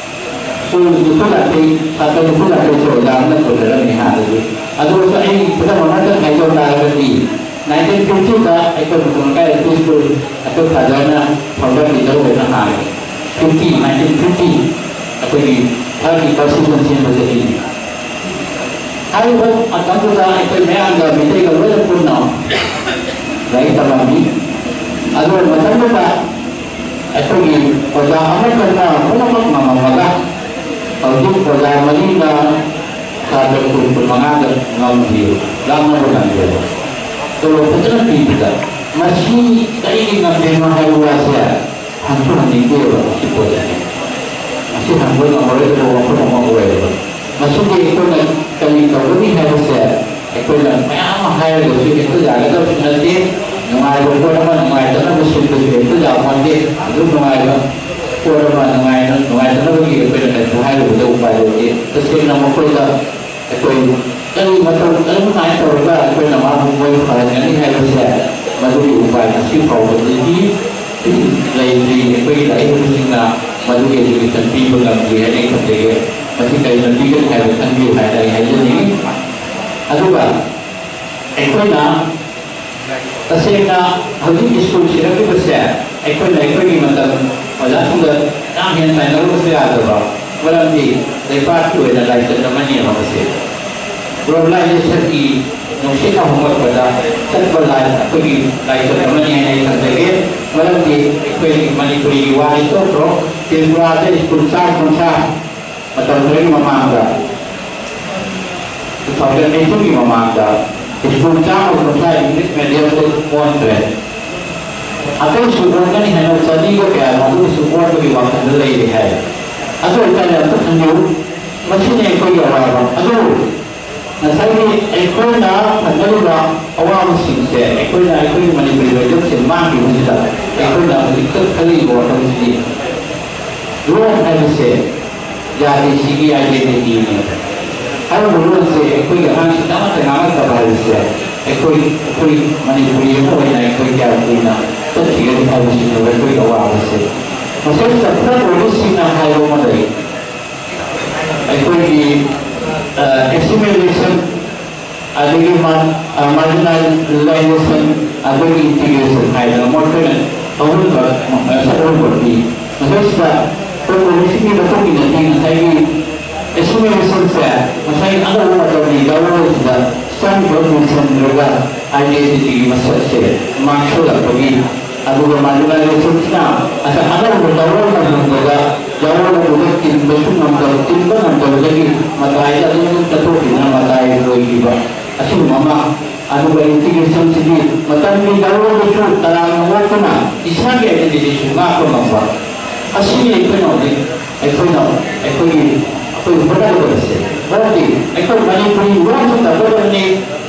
ꯁ꯭ꯀꯨꯜ ꯅꯤꯐꯨ ꯌꯥꯡꯈꯩ, ꯁꯥꯇ꯭ꯔ ꯅꯤꯐꯨ ꯌꯥꯡꯈꯩꯁꯦ ꯑꯣꯖꯥ ꯑꯃꯅ ꯄꯨꯅꯔꯝꯃꯤ ꯍꯥꯟꯅꯗꯤ꯫ ꯑꯗꯨ ꯑꯣꯏꯔꯁꯨ ꯑꯩ ꯈꯨꯗꯝ ꯑꯃꯇꯪ ꯍꯥꯏꯖꯧ ꯇꯥꯔꯒꯗꯤ, ꯅꯥꯏꯟꯇꯤꯟ ꯐꯤꯐꯇꯤꯗ ꯑꯩꯈꯣꯏ ꯃꯇꯝ ꯀꯥꯏ ꯄ꯭ꯔꯤ ꯁ꯭ꯀꯨꯜ ꯑꯩꯈꯣꯏ ꯐꯥꯗꯔꯅ ꯐꯥꯎꯟꯗꯔ ꯂꯤꯗꯔ ꯑꯣꯏꯅ ꯍꯥꯡꯉꯦ꯫ ꯐꯤꯐꯇꯤ, ꯅꯥꯏꯟꯇꯤꯟ ꯐꯤꯐꯇꯤ ꯑꯩꯈꯣꯏꯒꯤ ꯊꯥꯔꯠꯀꯤ ꯀꯟꯁꯇꯤꯇ꯭ꯌꯨꯁꯟ ꯁꯦꯝꯕ ꯆꯍꯤꯅꯤ꯫ ꯍꯥꯏꯔꯤꯕ ꯃꯇꯝꯗꯨꯗ ꯑꯩꯈꯣꯏ ꯃꯌꯥꯝꯒ ꯃꯤꯇꯩꯒ ꯂꯣꯏꯅ ꯄꯨꯟꯅ ꯂꯥꯏꯔꯤꯛ ꯇꯝꯂꯝꯃꯤ꯫ ꯑꯗꯨꯒ ꯃꯇꯝꯗꯨꯗ ꯑꯩꯈꯣꯏꯒꯤ ꯑꯣꯖꯥ ꯑꯃꯈꯛꯅ ꯄꯨꯝꯅꯃꯛ ꯉꯝꯃꯝꯃꯒ ꯍꯧꯖꯤꯛ ꯑꯣꯖꯥ ꯃꯔꯤꯅ ꯁꯥꯇ꯭ꯔ ꯀꯨꯟ, ꯀꯨꯟ ꯃꯉꯥꯗ ꯉꯝꯈꯤ, ꯂꯥꯛꯅꯕ ꯉꯝꯈꯤꯕ꯫ ꯇꯣꯂꯣꯞ ꯐꯖꯅ ꯄꯤꯕꯗ ꯃꯁꯤ ꯀꯔꯤꯒꯤ ꯉꯝꯗ꯭ꯔꯤꯅꯣ ꯍꯥꯏꯕ ꯋꯥꯁꯦ ꯍꯪꯁꯨ ꯍꯪꯅꯤꯡꯗꯦꯕ꯫ ꯃꯁꯤ ꯄꯣꯠꯁꯦ, ꯃꯁꯤ ꯍꯪꯕ ꯉꯝꯃꯔꯣꯏꯗꯕ ꯋꯥꯐꯝ ꯑꯃ ꯑꯣꯏꯌꯦꯕ꯫ ꯃꯁꯤꯗꯤ ꯑꯩꯈꯣꯏꯅ ꯀꯔꯤ ꯇꯧꯒꯅꯤ ꯍꯥꯏꯕꯁꯦ ꯑꯩꯈꯣꯏꯅ ꯃꯌꯥꯝ ꯑꯃ ꯍꯥꯏꯔꯒꯁꯨ ꯍꯦꯛꯇ ꯌꯥꯒꯗꯕꯁꯨ ꯅꯠꯇꯦ꯫ ꯅꯨꯡꯉꯥꯏꯕ ꯄꯣꯠ ꯑꯃ ꯅꯨꯡꯉꯥꯏꯇꯅꯕ ꯁꯤꯟꯕꯁꯨ ꯍꯦꯛꯇ ꯌꯥꯄꯣꯟꯇꯦ꯫ ꯑꯗꯨꯝ ꯅꯨꯡꯉꯥꯏꯕ ꯄꯣꯠ ꯑꯃ ꯅꯨꯡꯉꯥꯏꯅ, ꯅꯨꯡꯉꯥꯏꯇꯅꯕꯒꯤ ꯑꯩꯈꯣꯏꯅ ꯀꯩꯁꯨ ꯍꯥꯏꯔꯨꯕꯗ ꯎꯄꯥꯏ ꯂꯩꯇꯦ꯫ ꯇꯁꯦꯡꯅ ꯃꯈꯣꯏꯗ ꯑꯩꯈꯣꯏ ꯀꯔꯤ ꯃꯇꯧ, ꯀꯔꯝꯍꯥꯏꯅ ꯇꯧꯔꯒ ꯑꯩꯈꯣꯏꯅ ꯃꯥꯕꯨ ꯃꯣꯏ ꯐꯍꯟꯒꯅꯤ ꯍꯥꯏꯕꯁꯦ ꯃꯗꯨꯒꯤ ꯎꯄꯥꯏ ꯉꯁꯤ ꯐꯥꯎꯕꯗꯗꯤ ꯂꯩꯇ꯭ꯔꯤ꯫ ꯑꯩꯈꯣꯏꯒꯤ ꯂꯥꯏꯔꯤꯛ ꯍꯩꯕꯁꯤꯡꯅ ꯃꯗꯨꯒꯤ education ꯄꯤꯕ ꯉꯝꯗ꯭ꯔꯤ ꯍꯥꯏꯅ ꯑꯩ ꯊꯝꯖꯒꯦ꯫ ꯃꯁꯤ ꯀꯔꯤꯅ ꯄꯤꯒꯅꯤ ꯍꯥꯏꯕ ꯈꯟꯕꯤꯌꯨ ꯍꯥꯏꯅ ꯑꯩ ꯍꯥꯏꯖꯅꯤꯡꯉꯤ꯫ ꯑꯗꯨꯒ ꯑꯩꯈꯣꯏꯅ ꯇꯁꯦꯡꯅ ꯍꯧꯖꯤꯛ ꯁ꯭ꯀꯨꯜ ꯁꯤꯔꯛꯂꯤꯕꯁꯦ ꯑꯩꯈꯣꯏꯅ ꯑꯩꯈꯣꯏꯒꯤ ꯃꯇꯝ ꯑꯣꯖꯥꯁꯤꯡꯗ ꯌꯥꯝ ꯍꯦꯟꯅ ꯇꯥꯏꯅꯔꯨꯕꯁꯨ ꯌꯥꯗꯕ, ꯃꯔꯝꯗꯤ ꯂꯩꯕꯥꯛꯀꯤ ꯑꯣꯏꯅ ꯂꯥꯏꯆꯠ ꯑꯃꯅꯦꯕ ꯃꯁꯤ꯫ Globalizationꯒꯤ ꯅꯨꯡꯁꯤꯠꯅ ꯍꯨꯝꯂꯛꯄꯗ ꯆꯠꯄ ꯂꯥꯏ-, ꯑꯩꯈꯣꯏꯒꯤ ꯂꯥꯏꯆꯠ ꯑꯃꯅꯤ ꯍꯥꯏꯅ ꯑꯩ ꯊꯝꯖꯒꯦ꯫ ꯃꯔꯝꯗꯤ ꯑꯩꯈꯣꯏ ꯃꯅꯤꯄꯨꯔꯤꯒꯤ ꯋꯥꯔꯤ ꯇꯣꯛꯈ꯭ꯔꯣ, ꯇ꯭ꯔꯤꯄꯨꯔꯥꯗ ꯁ꯭ꯀꯨꯜ ꯆꯥꯝꯃ ꯀꯨꯟꯊ꯭ꯔꯥ ꯃꯇꯝ ꯈꯔꯒꯤ ꯃꯃꯥꯡꯗ, two thousand eighteenꯒꯤ ꯃꯃꯥꯡꯗ ꯁ꯭ꯀꯨꯜ ꯆꯥꯝꯃ ꯀꯨꯟꯊ꯭ꯔꯥ English mediumꯗ ꯑꯣꯟꯈ꯭ꯔꯦ꯫ ꯑꯇꯩꯁꯨ ꯑꯣꯟꯒꯅꯤ ꯍꯥꯏꯅ ꯆꯅꯤꯒ ꯀꯌꯥꯅꯣ ꯑꯗꯨꯒꯤꯁꯨ ꯑꯣꯟꯕꯒꯤ ꯋꯥꯈꯜꯗ ꯂꯩꯔꯤ ꯍꯥꯏ꯫ ꯑꯗꯨ ꯑꯣꯏꯇꯥꯔꯗꯤ ꯑꯝꯇ ꯈꯟꯕꯤꯌꯨ, ꯃꯁꯤꯅꯤ ꯑꯩꯈꯣꯏꯒꯤ ꯑꯋꯥꯕ꯫ ꯑꯗꯨꯕꯨ ꯉꯁꯥꯏꯒꯤ ꯑꯩꯈꯣꯏꯅ ꯊꯦꯡꯅꯔꯤꯕ ꯑꯋꯥꯕꯁꯤꯡꯁꯦ, ꯑꯩꯈꯣꯏꯅ ꯑꯩꯈꯣꯏꯒꯤ ꯃꯅꯤꯄꯨꯔꯤ mediumꯁꯦ ꯃꯥꯡꯈꯤꯕꯁꯤꯗ ꯑꯩꯈꯣꯏꯅ ꯍꯧꯖꯤꯛꯇ ꯈꯜꯂꯤꯕ ꯋꯥꯈꯜꯁꯤꯗꯤ ꯂꯣꯟ ꯍꯥꯏꯕꯁꯦ ꯖꯥꯇꯤꯁꯤꯒꯤ identityꯅꯦ꯫ ꯍꯥꯏꯔꯤꯕ ꯂꯣꯟꯁꯦ ꯑꯩꯈꯣꯏꯒꯤ ꯑꯉꯥꯡꯁꯤꯡ ꯑꯃꯠꯇ ꯉꯥꯡꯉꯛꯇꯕ ꯍꯥꯏꯕꯁꯦ ꯑꯩꯈꯣꯏ, ꯑꯩꯈꯣꯏ ꯃꯅꯤꯄꯨꯔꯤ ꯑꯃ ꯑꯣꯏꯅ ꯑꯩꯈꯣꯏ ꯀꯌꯥꯝ ꯀꯨꯏꯅ ꯆꯠꯈꯤꯒꯅꯤ ꯍꯥꯏꯕꯁꯤꯅꯦꯕ ꯑꯩꯈꯣꯏꯒꯤ ꯑꯋꯥꯕꯁꯦ꯫ ꯃꯁꯤꯗꯩꯁꯤꯗ ꯐ꯭ꯂꯠ ꯑꯣꯏꯕꯁꯤꯡꯅ ꯍꯥꯏꯕ ꯑꯃ ꯂꯩ꯫ ꯑꯩꯈꯣꯏꯒꯤ, ꯑ, assimilation, ꯑꯗꯒꯤ ꯃꯥ-, ꯑ, marginalization, ꯑꯗꯒꯤ integration ꯍꯥꯏꯗꯅ ꯃꯈꯣꯏꯅ ꯑꯍꯨꯝꯕ, ꯑ, ꯁꯛ ꯑꯍꯨꯝꯕ ꯄꯤ꯫ ꯃꯁꯤꯗꯩꯁꯤꯗ ꯑꯩꯈꯣꯏ ꯄꯣꯂꯤꯁꯤꯒꯤ ꯃꯇꯨꯡ ꯏꯟꯅꯗꯤ ꯉꯁꯥꯏꯒꯤ assimilationꯁꯦ ꯉꯁꯥꯏ ꯑꯅꯧꯕ ꯃꯇꯝꯒꯤ ꯌꯥꯎꯔꯣꯜꯁꯤꯗ ꯆꯪꯕ ꯂꯣꯏꯁꯤꯟꯗ꯭ꯔꯒ identity ꯒꯤ ꯃꯁꯛꯁꯦ ꯃꯥꯡꯁꯤꯜꯂꯛꯄꯒꯤ, ꯑꯗꯨꯒ marginalization ꯁꯤꯅ ꯑꯁ ꯑꯅꯧꯕ ꯌꯥꯎꯔꯣꯜ ꯑꯃꯃꯝꯗ ꯌꯥꯎꯔꯣꯜ ꯑꯗꯨꯗ ꯇꯤꯟꯕꯁꯨ ꯉꯝꯗꯕ, ꯇꯤꯟꯕ ꯉꯝꯗꯕꯗꯒꯤ ꯃꯇꯥꯏꯗ ꯑꯗꯨꯝ ꯆꯠꯊꯣꯛꯈꯤꯗꯨꯅ ꯃꯇꯥꯏ ꯑꯣꯏꯈꯤꯕ ꯑꯁꯤꯒꯨꯝꯕ ꯑꯃ, ꯑꯗꯨꯒ integration ꯁꯤꯗꯤ ꯃꯇꯝꯒꯤ ꯌꯥꯎꯔꯣꯜꯗꯁꯨ ꯇꯔꯥꯝꯅ ꯑꯣꯛꯇꯨꯅ ꯏꯁꯥꯒꯤ identity ꯁꯨ ꯉꯥꯛꯄ ꯉꯝꯕ, ꯑꯁꯤꯅꯤ ꯑꯩꯈꯣꯏꯅ ꯍꯧꯖꯤꯛ ꯑꯩꯈꯣꯏꯅ ꯑꯩꯈꯣꯏꯒꯤ ꯑꯩꯈꯣꯏ ꯍꯣꯠꯅꯒꯗꯕꯁꯦ꯫ ꯃꯔꯝꯗꯤ ꯑꯩꯈꯣꯏ ꯃꯅꯤꯄꯨꯔꯤ ꯂꯣꯟꯁꯨ ꯇꯝꯒꯗꯕꯅꯤ,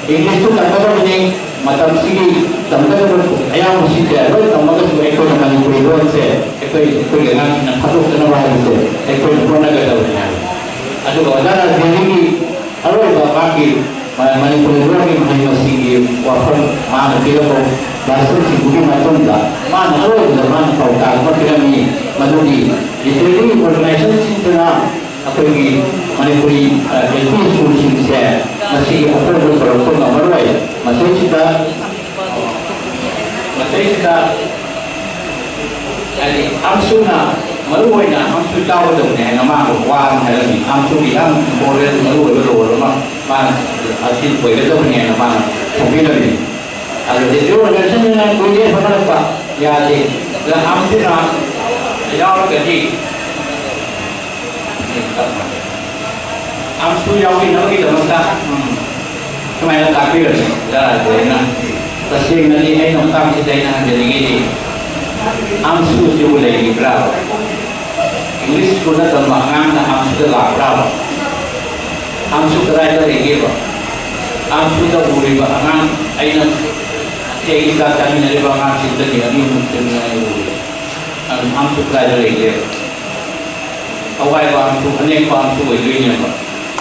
English ꯁꯨ ꯇꯝꯒꯗꯕꯅꯤ꯫ ꯃꯇꯝꯁꯤꯒꯤ ꯇꯝꯒꯗꯕ ꯑꯌꯥꯝꯕꯁꯤꯡꯁꯦ ꯂꯣꯏ ꯇꯝꯃꯒꯁꯨ ꯑꯩꯈꯣꯏꯅ ꯃꯅꯤꯄꯨꯔꯤ ꯂꯣꯟꯁꯦ ꯑꯩꯈꯣꯏ ꯑꯩꯈꯣꯏꯒꯤ ꯑꯉꯥꯡꯁꯤꯡꯅ ꯊꯥꯗꯣꯛꯇꯅꯕ ꯍꯥꯏꯕꯁꯦ ꯑꯩꯈꯣꯏꯅ ꯍꯣꯠꯅꯒꯗꯕꯅꯤ ꯍꯥꯏꯕ꯫ ꯑꯗꯨꯒ ꯑꯣꯖꯥ ꯔꯥꯖꯦꯟꯒꯤ ꯑꯔꯣꯏꯕ ꯃꯥꯒꯤ ꯃ-, ꯃꯅꯤꯄꯨꯔꯤ ꯂꯣꯟꯒꯤ ꯃꯍꯩ ꯃꯁꯤꯡꯒꯤ ꯋꯥꯐꯝ ꯃꯥꯅ ꯄꯤꯔꯛꯄ ꯂꯥꯏꯁꯣꯟꯁꯤꯡꯗꯨꯒꯤ ꯃꯇꯨꯡꯗ ꯃꯥꯅ ꯑꯔꯣꯏꯕꯗ ꯃꯥꯅ ꯄꯥꯎꯇꯥꯛ ꯑꯃ ꯄꯤꯔꯝꯃꯤ, ꯃꯗꯨꯗꯤ literary organization ꯁꯤꯡꯗꯨꯅ ꯑꯩꯈꯣꯏꯒꯤ ꯃꯅꯤꯄꯨꯔꯤ, ꯑ, ꯑꯦꯜ ꯄꯤ ꯁ꯭ꯀꯨꯜ ꯁꯤꯡꯁꯦ ꯃꯁꯤꯒꯤ ꯑꯍꯣꯡꯕ ꯄꯨꯔꯛꯄ ꯉꯝꯃꯔꯣꯏ꯫ ꯃꯁꯤꯁꯤꯗ, ꯃꯁꯤꯁꯤꯗ ꯍꯥꯏꯗꯤ ꯑꯝꯁꯨꯅ ꯃꯔꯨ ꯑꯣꯏꯅ ꯑꯝꯁꯨ ꯌꯥꯎꯒꯗꯕꯅꯤ ꯍꯥꯏꯅ ꯃꯥ ꯋꯥ ꯑꯃ ꯍꯥꯏꯔꯝꯃꯤ꯫ ꯑꯝꯁꯨꯒꯤ ꯌꯥꯝ important ꯃꯔꯨ ꯑꯣꯏꯕ role ꯑꯃ ꯃꯥ ꯑꯁꯤ ꯑꯣꯏꯒꯗꯕꯅꯤ ꯍꯥꯏꯅ ꯃꯥꯅ ꯊꯝꯕꯤꯔꯝꯃꯤ꯫ ꯑꯗꯨꯗꯤ organization ꯅ ꯀꯨꯏꯔꯦ ꯍꯣꯠꯅꯔꯛꯄ ꯌꯥꯗꯦ꯫ ꯑꯗ ꯑꯝꯁꯨꯅ ꯌꯥꯎꯔꯒꯗꯤ ꯑꯝꯁꯨ ꯌꯥꯎꯕꯤꯅꯕꯒꯤꯗꯃꯛꯇ, ꯎꯝ, ꯁꯨꯃꯥꯏꯅ ꯇꯥꯛꯄꯤꯔꯁꯤ꯫ ꯑꯣꯖꯥ ꯔꯥꯖꯦꯟꯅ, ꯇꯁꯦꯡꯅꯗꯤ ꯑꯩꯅ ꯃꯇꯥꯡꯁꯤꯗ ꯑꯩꯅ ꯍꯪꯖꯅꯤꯡꯉꯤꯗꯤ, ꯑꯝꯁꯨꯁꯤꯕꯨ ꯂꯩꯔꯤꯕ꯭ꯔꯥ? English ꯁ꯭ꯀꯨꯜꯗ ꯇꯝꯕ ꯑꯉꯥꯡꯅ ꯑꯝꯁꯨꯗ ꯂꯥꯛꯄ꯭ꯔꯥ? ꯑꯝꯁꯨ ꯀꯗꯥꯏꯗ ꯂꯩꯒꯦꯕ? ꯑꯝꯁꯨꯗ ꯎꯔꯤꯕ ꯑꯉꯥꯡ, ꯑꯩꯅ ꯑꯩꯒꯤ ꯆꯥꯛ ꯆꯥꯃꯤꯟꯅꯔꯤꯕ ꯑꯉꯥꯡꯁꯤꯡꯗꯗꯤ ꯑꯅꯤ ꯑꯍꯨꯝ ꯈꯛꯇꯅꯤ ꯑꯩ ꯎꯔꯤꯕ꯫ ꯑꯗꯨ ꯑꯝꯁꯨ ꯀꯗꯥꯏꯗ ꯂꯩꯒꯦꯕ? ꯑꯋꯥꯏꯕ ꯑꯝꯁꯨ, ꯑꯅꯦꯛꯄ ꯑꯝꯁꯨ ꯑꯣꯏꯗꯣꯏꯅꯦꯕ꯫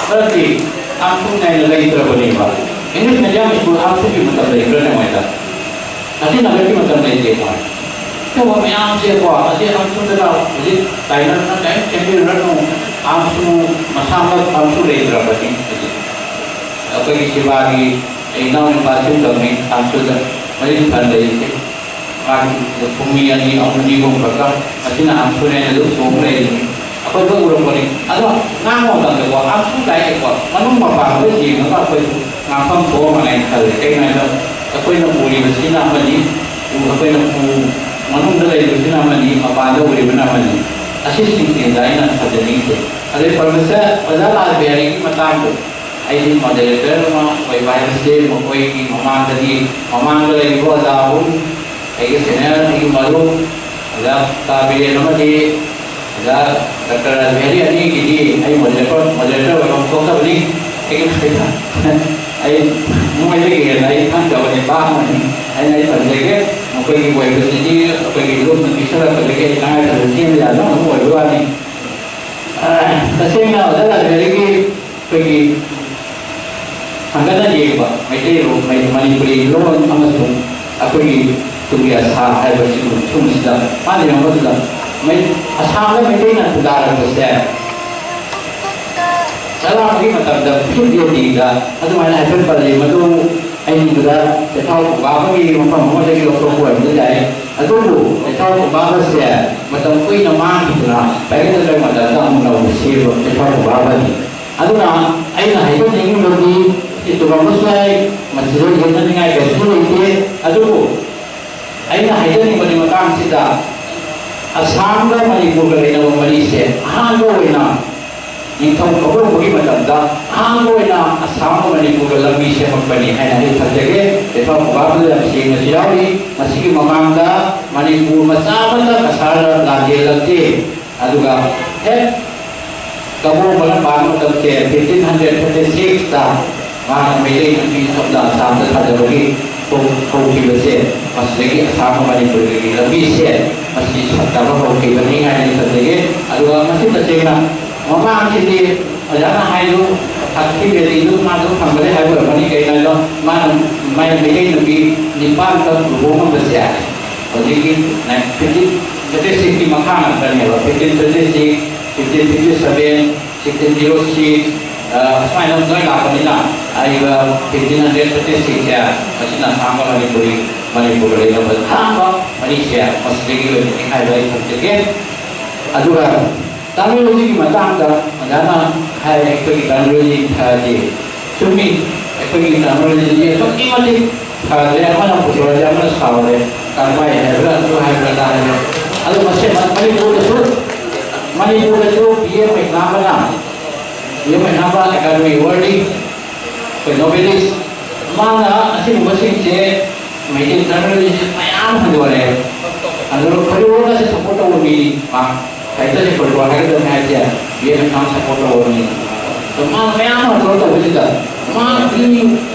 ꯃꯔꯝꯗꯤ ꯑꯝꯁꯨ ꯅꯥꯏꯅ ꯂꯩꯇ꯭ꯔꯕꯅꯦꯕ꯫ English medium ꯁ꯭ꯀꯨꯜ ꯑꯝꯁꯨꯒꯤ ꯃꯇꯝ ꯂꯩꯕ꯭ꯔꯅꯦ ꯃꯣꯏꯗ? ꯑꯁꯤ ꯅꯒꯔꯒꯤ ꯃꯇꯝ ꯂꯩꯇꯦ ꯃꯣꯏ꯫ ꯁꯤꯒꯨꯝꯕ ꯃꯌꯥꯝꯁꯦꯀꯣ, ꯑꯁꯤ ꯑꯝꯁꯨꯗꯒ ꯍꯧꯖꯤꯛ ꯇꯥꯏꯅꯗꯅ ꯀꯔꯤꯝ ꯁꯦꯝꯕꯤꯔꯨꯔꯅꯨ꯫ ꯑꯝꯁꯨ ꯃꯁꯥꯃꯛ ꯑꯝꯁꯨ ꯂꯩꯇ꯭ꯔꯕꯅꯤ ꯍꯧꯖꯤꯛ꯫ ꯑꯩꯈꯣꯏꯒꯤ ꯁꯤꯕꯥꯒꯤ ꯑꯩ ꯏꯅꯥꯎꯅꯨꯄꯥꯁꯨ ꯇꯝꯃꯤ ꯑꯝꯁꯨꯗ, ꯃꯔꯤꯛ ꯐꯅ ꯂꯩꯔꯤꯁꯦ꯫ ꯃꯥꯒꯤ ꯄꯨꯡ ꯃꯤ ꯑꯅꯤ, ꯑꯍꯨꯝ, ꯑꯅꯤꯒꯨꯝ ꯈꯛꯇ ꯃꯁꯤꯅ ꯑꯝꯁꯨꯅꯦꯅ ꯑꯗꯨꯝ ꯆꯣꯡ ꯂꯩꯔꯤꯅꯤ꯫ ꯑꯩꯈꯣꯏ ꯂꯣꯏ ꯎꯔꯛꯄꯅꯤ꯫ ꯑꯗꯣ ꯉꯥꯡꯕ ꯃꯇꯝꯗꯀꯣ, ꯑꯝꯁꯨ ꯀꯥꯏꯅꯀꯣ, ꯃꯅꯨꯡ ꯃꯄꯥꯟ ꯂꯣꯏ ꯌꯦꯡꯉꯒ ꯑꯩꯈꯣꯏ ꯉꯥꯡꯐꯝ ꯊꯣꯛꯑꯝꯒꯅꯤ ꯍꯥꯏꯅ ꯈꯜꯂꯤ꯫ ꯀꯩꯒꯤꯅꯣ ꯍꯥꯏꯕꯗ ꯑꯩꯈꯣꯏꯅ ꯎꯔꯤꯕꯁꯤꯅ ꯑꯃꯅꯤ, ꯎ-, ꯑꯩꯈꯣꯏꯅ ꯎ-, ꯃꯅꯨꯡꯗ ꯂꯩꯔꯤꯕꯁꯤꯅ ꯑꯃꯅꯤ, ꯃꯄꯥꯟꯗ ꯎꯔꯤꯕꯅ ꯑꯃꯅꯤ꯫ ꯑꯁꯤꯁꯤꯡꯁꯤꯗ ꯑꯩꯅ ꯊꯝꯖꯅꯤꯡꯉꯤꯁꯦ꯫ ꯑꯗꯩ ꯄ꯭ꯔꯣꯐꯦꯁꯔ ꯑꯣꯖꯥ ꯂꯥꯜ ꯕꯤꯍꯥꯔꯤꯒꯤ ꯃꯇꯥꯡꯗ ꯑꯩꯗꯤ ꯃꯣꯗꯦꯔꯦꯇꯔ ꯑꯃ ꯑꯣꯏꯕ ꯍꯥꯏꯕꯁꯦ ꯃꯈꯣꯏꯒꯤ ꯃꯃꯥꯡꯗꯗꯤ, ꯃꯃꯥꯡꯗ ꯂꯩꯔꯤꯕ ꯑꯣꯖꯥ ꯑꯍꯨꯝ, ꯑꯩꯒꯤ ꯁꯦꯅꯤꯌꯔ, ꯑꯩꯒꯤ ꯃꯔꯨꯞ, ꯑꯣꯖꯥ ꯇꯥ ꯕꯤꯔꯦꯟ ꯑꯃꯗꯤ ꯑꯣꯖꯥ ꯗꯥꯛꯇꯔ ꯔꯥꯖꯕꯤꯍꯥꯔꯤ ꯑꯅꯤꯒꯤꯗꯤ ꯑꯩ ꯃꯣꯗꯦꯔꯦꯇꯔ, ꯃꯣꯗꯦꯔꯦꯇꯔ ꯑꯣꯏꯕ ꯊꯣꯛꯇꯕꯅꯤ꯫ ꯑꯩꯒꯤ ꯈꯛꯇ ꯑꯩ ꯃꯣꯏꯗꯒꯤ ꯍꯦꯟꯅ ꯑꯩ ꯈꯪꯗꯕ ꯅꯤꯄꯥ ꯑꯃꯅꯤ꯫ ꯑꯩꯅ ꯑꯩ ꯊꯝꯖꯒꯦ, ꯃꯈꯣꯏꯒꯤ ꯑꯣꯏꯕꯁꯤꯗꯤ ꯑꯩꯈꯣꯏꯒꯤ ꯂꯨꯞꯅ ꯄꯤꯁꯜꯂꯛꯄꯗꯒꯤ ꯑꯩ ꯇꯉꯥꯏ ꯐꯗꯅ ꯁꯦꯝꯕ ꯌꯥꯗꯕ ꯑꯃ ꯑꯣꯏꯕ ꯋꯥꯅꯤ꯫ ꯑ, ꯇꯁꯦꯡꯅ ꯑꯣꯖꯥ ꯔꯥꯖꯕꯤꯍꯥꯔꯤꯒꯤ ꯑꯩꯈꯣꯏꯒꯤ ꯍꯪꯒꯠꯅ ꯌꯦꯡꯕ ꯃꯩꯇꯩꯂꯣꯟ, ꯃꯩ-, ꯃꯅꯤꯄꯨꯔꯤ ꯂꯣꯟ ꯑꯃꯁꯨꯡ ꯑꯩꯈꯣꯏꯒꯤ ꯇꯨꯡꯒꯤ ꯑꯁꯥ ꯍꯥꯏꯕ ꯁꯤꯒꯨꯝꯕ ꯁꯤꯒꯨꯝꯕꯁꯤꯗ ꯃꯥꯅ ꯏꯔꯝꯕꯗꯨꯗ ꯃꯩ-, ꯑꯁꯥꯝꯗ ꯃꯩꯇꯩꯅ ꯈꯨꯟꯗꯥꯔꯛꯄꯁꯦ ꯆꯔꯥꯡꯕꯒꯤ ꯃꯇꯝꯗ ꯐꯤꯐ ꯑꯦ ꯗꯤꯗ ꯑꯗꯨꯃꯥꯏꯅ ꯍꯥꯏꯐꯦꯠ ꯄꯜꯂꯤ꯫ ꯃꯗꯨ ꯑꯩ ꯎꯕꯗ ꯆꯩꯊꯥꯎ ꯄꯨꯝꯕꯥꯕꯒꯤ ꯃꯐꯝ ꯑꯃꯗꯒꯤ ꯂꯧꯊꯣꯛꯄ ꯑꯣꯏꯔꯝꯕ ꯌꯥꯏ꯫ ꯑꯗꯨꯕꯨ ꯆꯩꯊꯥꯎ ꯄꯨꯝꯕꯥꯕꯁꯦ ꯃꯇꯝ ꯀꯨꯏꯅ ꯃꯥꯡꯈꯤꯗꯅ ꯄꯥꯏꯒꯟꯗ ꯃꯇꯝꯗ ꯑꯃꯨꯛ ꯅꯧꯅ ꯁꯦꯝꯕ ꯆꯩꯊꯥꯎ ꯄꯨꯝꯕꯥꯕꯅꯤ꯫ ꯑꯗꯨꯅ ꯑꯩꯅ ꯍꯥꯏꯖꯅꯤꯡꯉꯤꯕꯗꯤ ꯁꯤ ꯆꯨꯝꯂꯝꯕꯁꯨ ꯌꯥꯏ, ꯃꯁꯤꯗ ꯌꯦꯠꯅꯅꯤꯡꯉꯥꯏ ꯀꯩꯁꯨ ꯂꯩꯇꯦ꯫ ꯑꯗꯨꯕꯨ ꯑꯩꯅ ꯍꯥꯏꯖꯅꯤꯡꯕꯗꯤ ꯃꯇꯥꯡꯁꯤꯗ ꯑꯁꯥꯝꯒ ꯃꯅꯤꯄꯨꯔꯒ ꯂꯩꯅꯕ ꯃꯔꯤꯁꯦ ꯑꯍꯥꯟꯕ ꯑꯣꯏꯅ ꯅꯤꯡꯊꯧ ꯀꯕꯣꯛꯄꯒꯤ ꯃꯇꯝꯗ ꯑꯍꯥꯟꯕ ꯑꯣꯏꯅ ꯑꯁꯥꯝꯒ ꯃꯅꯤꯄꯨꯔꯒ ꯂꯝꯕꯤ ꯁꯦꯝꯃꯛꯄꯅꯤ ꯍꯥꯏꯅ ꯑꯩ ꯊꯝꯖꯒꯦ꯫ ꯆꯩꯊꯥꯎ ꯄꯨꯝꯕꯥꯕꯗ ꯌꯥꯝ ꯁꯦꯡꯅꯁꯨ ꯌꯥꯎꯔꯤ꯫ ꯃꯁꯤꯒꯤ ꯃꯃꯥꯡꯗ ꯃꯅꯤꯄꯨꯔ ꯃꯆꯥ ꯑꯃꯠꯇ ꯀꯁꯥꯔꯗ ꯂꯥꯟꯖꯦꯜꯂꯛꯇꯦ꯫ ꯑꯗꯨꯒ ꯍꯦꯛ ꯀꯕꯣꯝꯕꯅ ꯄꯥꯟꯕ ꯃꯇꯝꯁꯦ ꯐꯤꯐꯇꯤꯟ ꯍꯟꯗ꯭ꯔꯦꯠ ꯊꯥꯔꯇꯤ ꯁꯤꯛꯁꯇ ꯃꯍꯥꯛꯅ ꯃꯩꯇꯩ ꯅꯨꯄꯤ ꯁꯣꯝꯗ ꯑꯁꯥꯝꯗ ꯊꯥꯗꯕꯒꯤ ꯍꯧ-, ꯍꯧꯈꯤꯕꯁꯦ, ꯃꯁꯤꯗꯒꯤ ꯑꯁꯥꯝꯒ ꯃꯅꯤꯄꯨꯔꯒꯤ ꯂꯝꯕꯤꯁꯦ ꯃꯁꯤ ꯁꯠꯇꯕ ꯍꯧꯈꯤꯕꯅꯤ ꯍꯥꯏꯅ ꯊꯝꯖꯒꯦ꯫ ꯑꯗꯨꯒ ꯃꯁꯤ ꯇꯁꯦꯡꯅ ꯃꯃꯥꯡꯁꯤꯗꯤ ꯑꯣꯖꯥꯅ ꯍꯥꯏꯗꯨ ꯁꯛꯊꯤ ꯕꯦꯂꯤꯗꯨ ꯃꯥꯁꯨ ꯐꯪꯒꯅꯤ ꯍꯥꯏꯕ ꯑꯣꯏꯔꯝꯒꯅꯤ꯫ ꯀꯩꯅꯣ ꯍꯥꯏꯕꯗ ꯃꯥꯅ ꯃꯥꯏ ꯃꯩꯇꯩ ꯅꯨꯄꯤ ꯅꯤꯄꯥꯟꯈꯛ ꯂꯨꯍꯣꯡꯉꯝꯕꯁꯦ ꯍꯧꯖꯤꯛꯀꯤ ꯐꯤꯐꯇꯤꯟ ꯊꯥꯔꯇꯤ ꯁꯤꯛꯁꯀꯤ ꯃꯈꯥ ꯉꯥꯛꯇꯅꯦꯕ꯫ Fifteen thirty six, fifteen fifty seven, fifteen zero six, ꯑ, ꯑꯁꯨꯃꯥꯏꯅ ꯂꯣꯏ ꯂꯥꯛꯄꯅꯤꯅ ꯍꯥꯏꯔꯤꯕ ꯐꯤꯐꯇꯤꯟ ꯍꯟꯗ꯭ꯔꯦꯠ ꯊꯥꯔꯇꯤ ꯁꯤꯛꯁꯁꯦ ꯃꯁꯤꯅ ꯑꯁꯥꯝꯒ ꯃꯅꯤꯄꯨꯔꯤ, ꯃꯅꯤꯄꯨꯔꯒ ꯂꯩꯅꯕ ꯑꯍꯥꯟꯕ ꯃꯔꯤꯁꯦ ꯃꯁꯤꯗꯒꯤ ꯑꯣꯏꯕꯅꯤ ꯍꯥꯏꯕ ꯑꯩ ꯊꯝꯖꯒꯦ꯫ ꯑꯗꯨꯒ ꯇꯥꯃꯤꯜ ꯍꯧꯖꯤꯛꯀꯤ ꯃꯇꯥꯡꯗ ꯑꯣꯖꯥꯅ ꯍꯥꯏ, ꯑꯩꯈꯣꯏꯒꯤ ꯇꯥꯃꯤꯜ ꯍꯧꯖꯤꯛ ꯐꯗꯦ꯫ ꯆꯨꯝꯃꯤ, ꯑꯩꯈꯣꯏꯒꯤ ꯇꯥꯃꯤꯜ ꯍꯧꯖꯤꯛ ꯑꯗꯨꯛꯀꯤ ꯃꯇꯤꯛ ꯐꯗ꯭ꯔꯦ꯫ ꯑꯃꯅ ꯄꯨꯊꯣꯔꯛꯑꯗꯤ ꯑꯃꯅ ꯁꯥꯎꯔꯦ꯫ ꯀꯥꯡꯕꯥꯏ ꯍꯥꯏꯕ꯭ꯔꯥ, ꯑꯗꯨ ꯍꯥꯏꯕ꯭ꯔꯥ, ꯑꯗꯥ ꯍꯥꯏꯕ꯭ꯔꯥ꯫ ꯑꯗꯨ ꯃꯁꯦ ꯃꯅꯤꯄꯨꯔꯗꯁꯨ, ꯃꯅꯤꯄꯨꯔꯗꯁꯨ ꯕꯤ ꯑꯦꯝ ꯃꯩꯅꯥꯝꯕꯅ, ꯕꯤ ꯑꯦꯝ ꯃꯩꯅꯥꯝꯕ ꯑꯦꯀꯥꯗꯃꯤ ꯑꯦꯋꯥꯔꯗꯤ ꯑꯩꯈꯣꯏ ꯅꯣꯕꯦꯂꯤꯁ, ꯃꯥꯅ ꯑꯁꯤꯒꯨꯝꯕꯁꯤꯡꯁꯦ ꯃꯩꯇꯩ ꯇ꯭ꯔꯥꯏꯕꯦꯜꯁꯦ ꯃꯌꯥꯝ ꯍꯟꯗꯣꯔꯛꯑꯦ꯫ ꯑꯗꯨꯒ ꯐꯣꯂꯤꯕꯣꯜꯒꯁꯦ ꯁꯞꯄꯣꯔꯠ ꯇꯧꯕ ꯃꯤ ꯃꯥ ꯁꯥꯍꯤꯇ꯭ꯌꯁꯦ ꯐꯣꯂꯤꯕꯣꯜ ꯍꯥꯏꯒꯗꯕꯅꯤ ꯍꯥꯏꯁꯦ ꯕꯤ ꯑꯦꯝ ꯃꯩꯅꯥꯝ ꯁꯞꯄꯣꯔꯠ ꯇꯧꯕ ꯃꯤ꯫ ꯑꯗꯣ ꯃꯥꯅ ꯃꯌꯥꯝ ꯑꯃ ꯍꯟꯗꯣꯔꯛ ꯇꯧꯕꯁꯤꯗ ꯃꯥꯒꯤ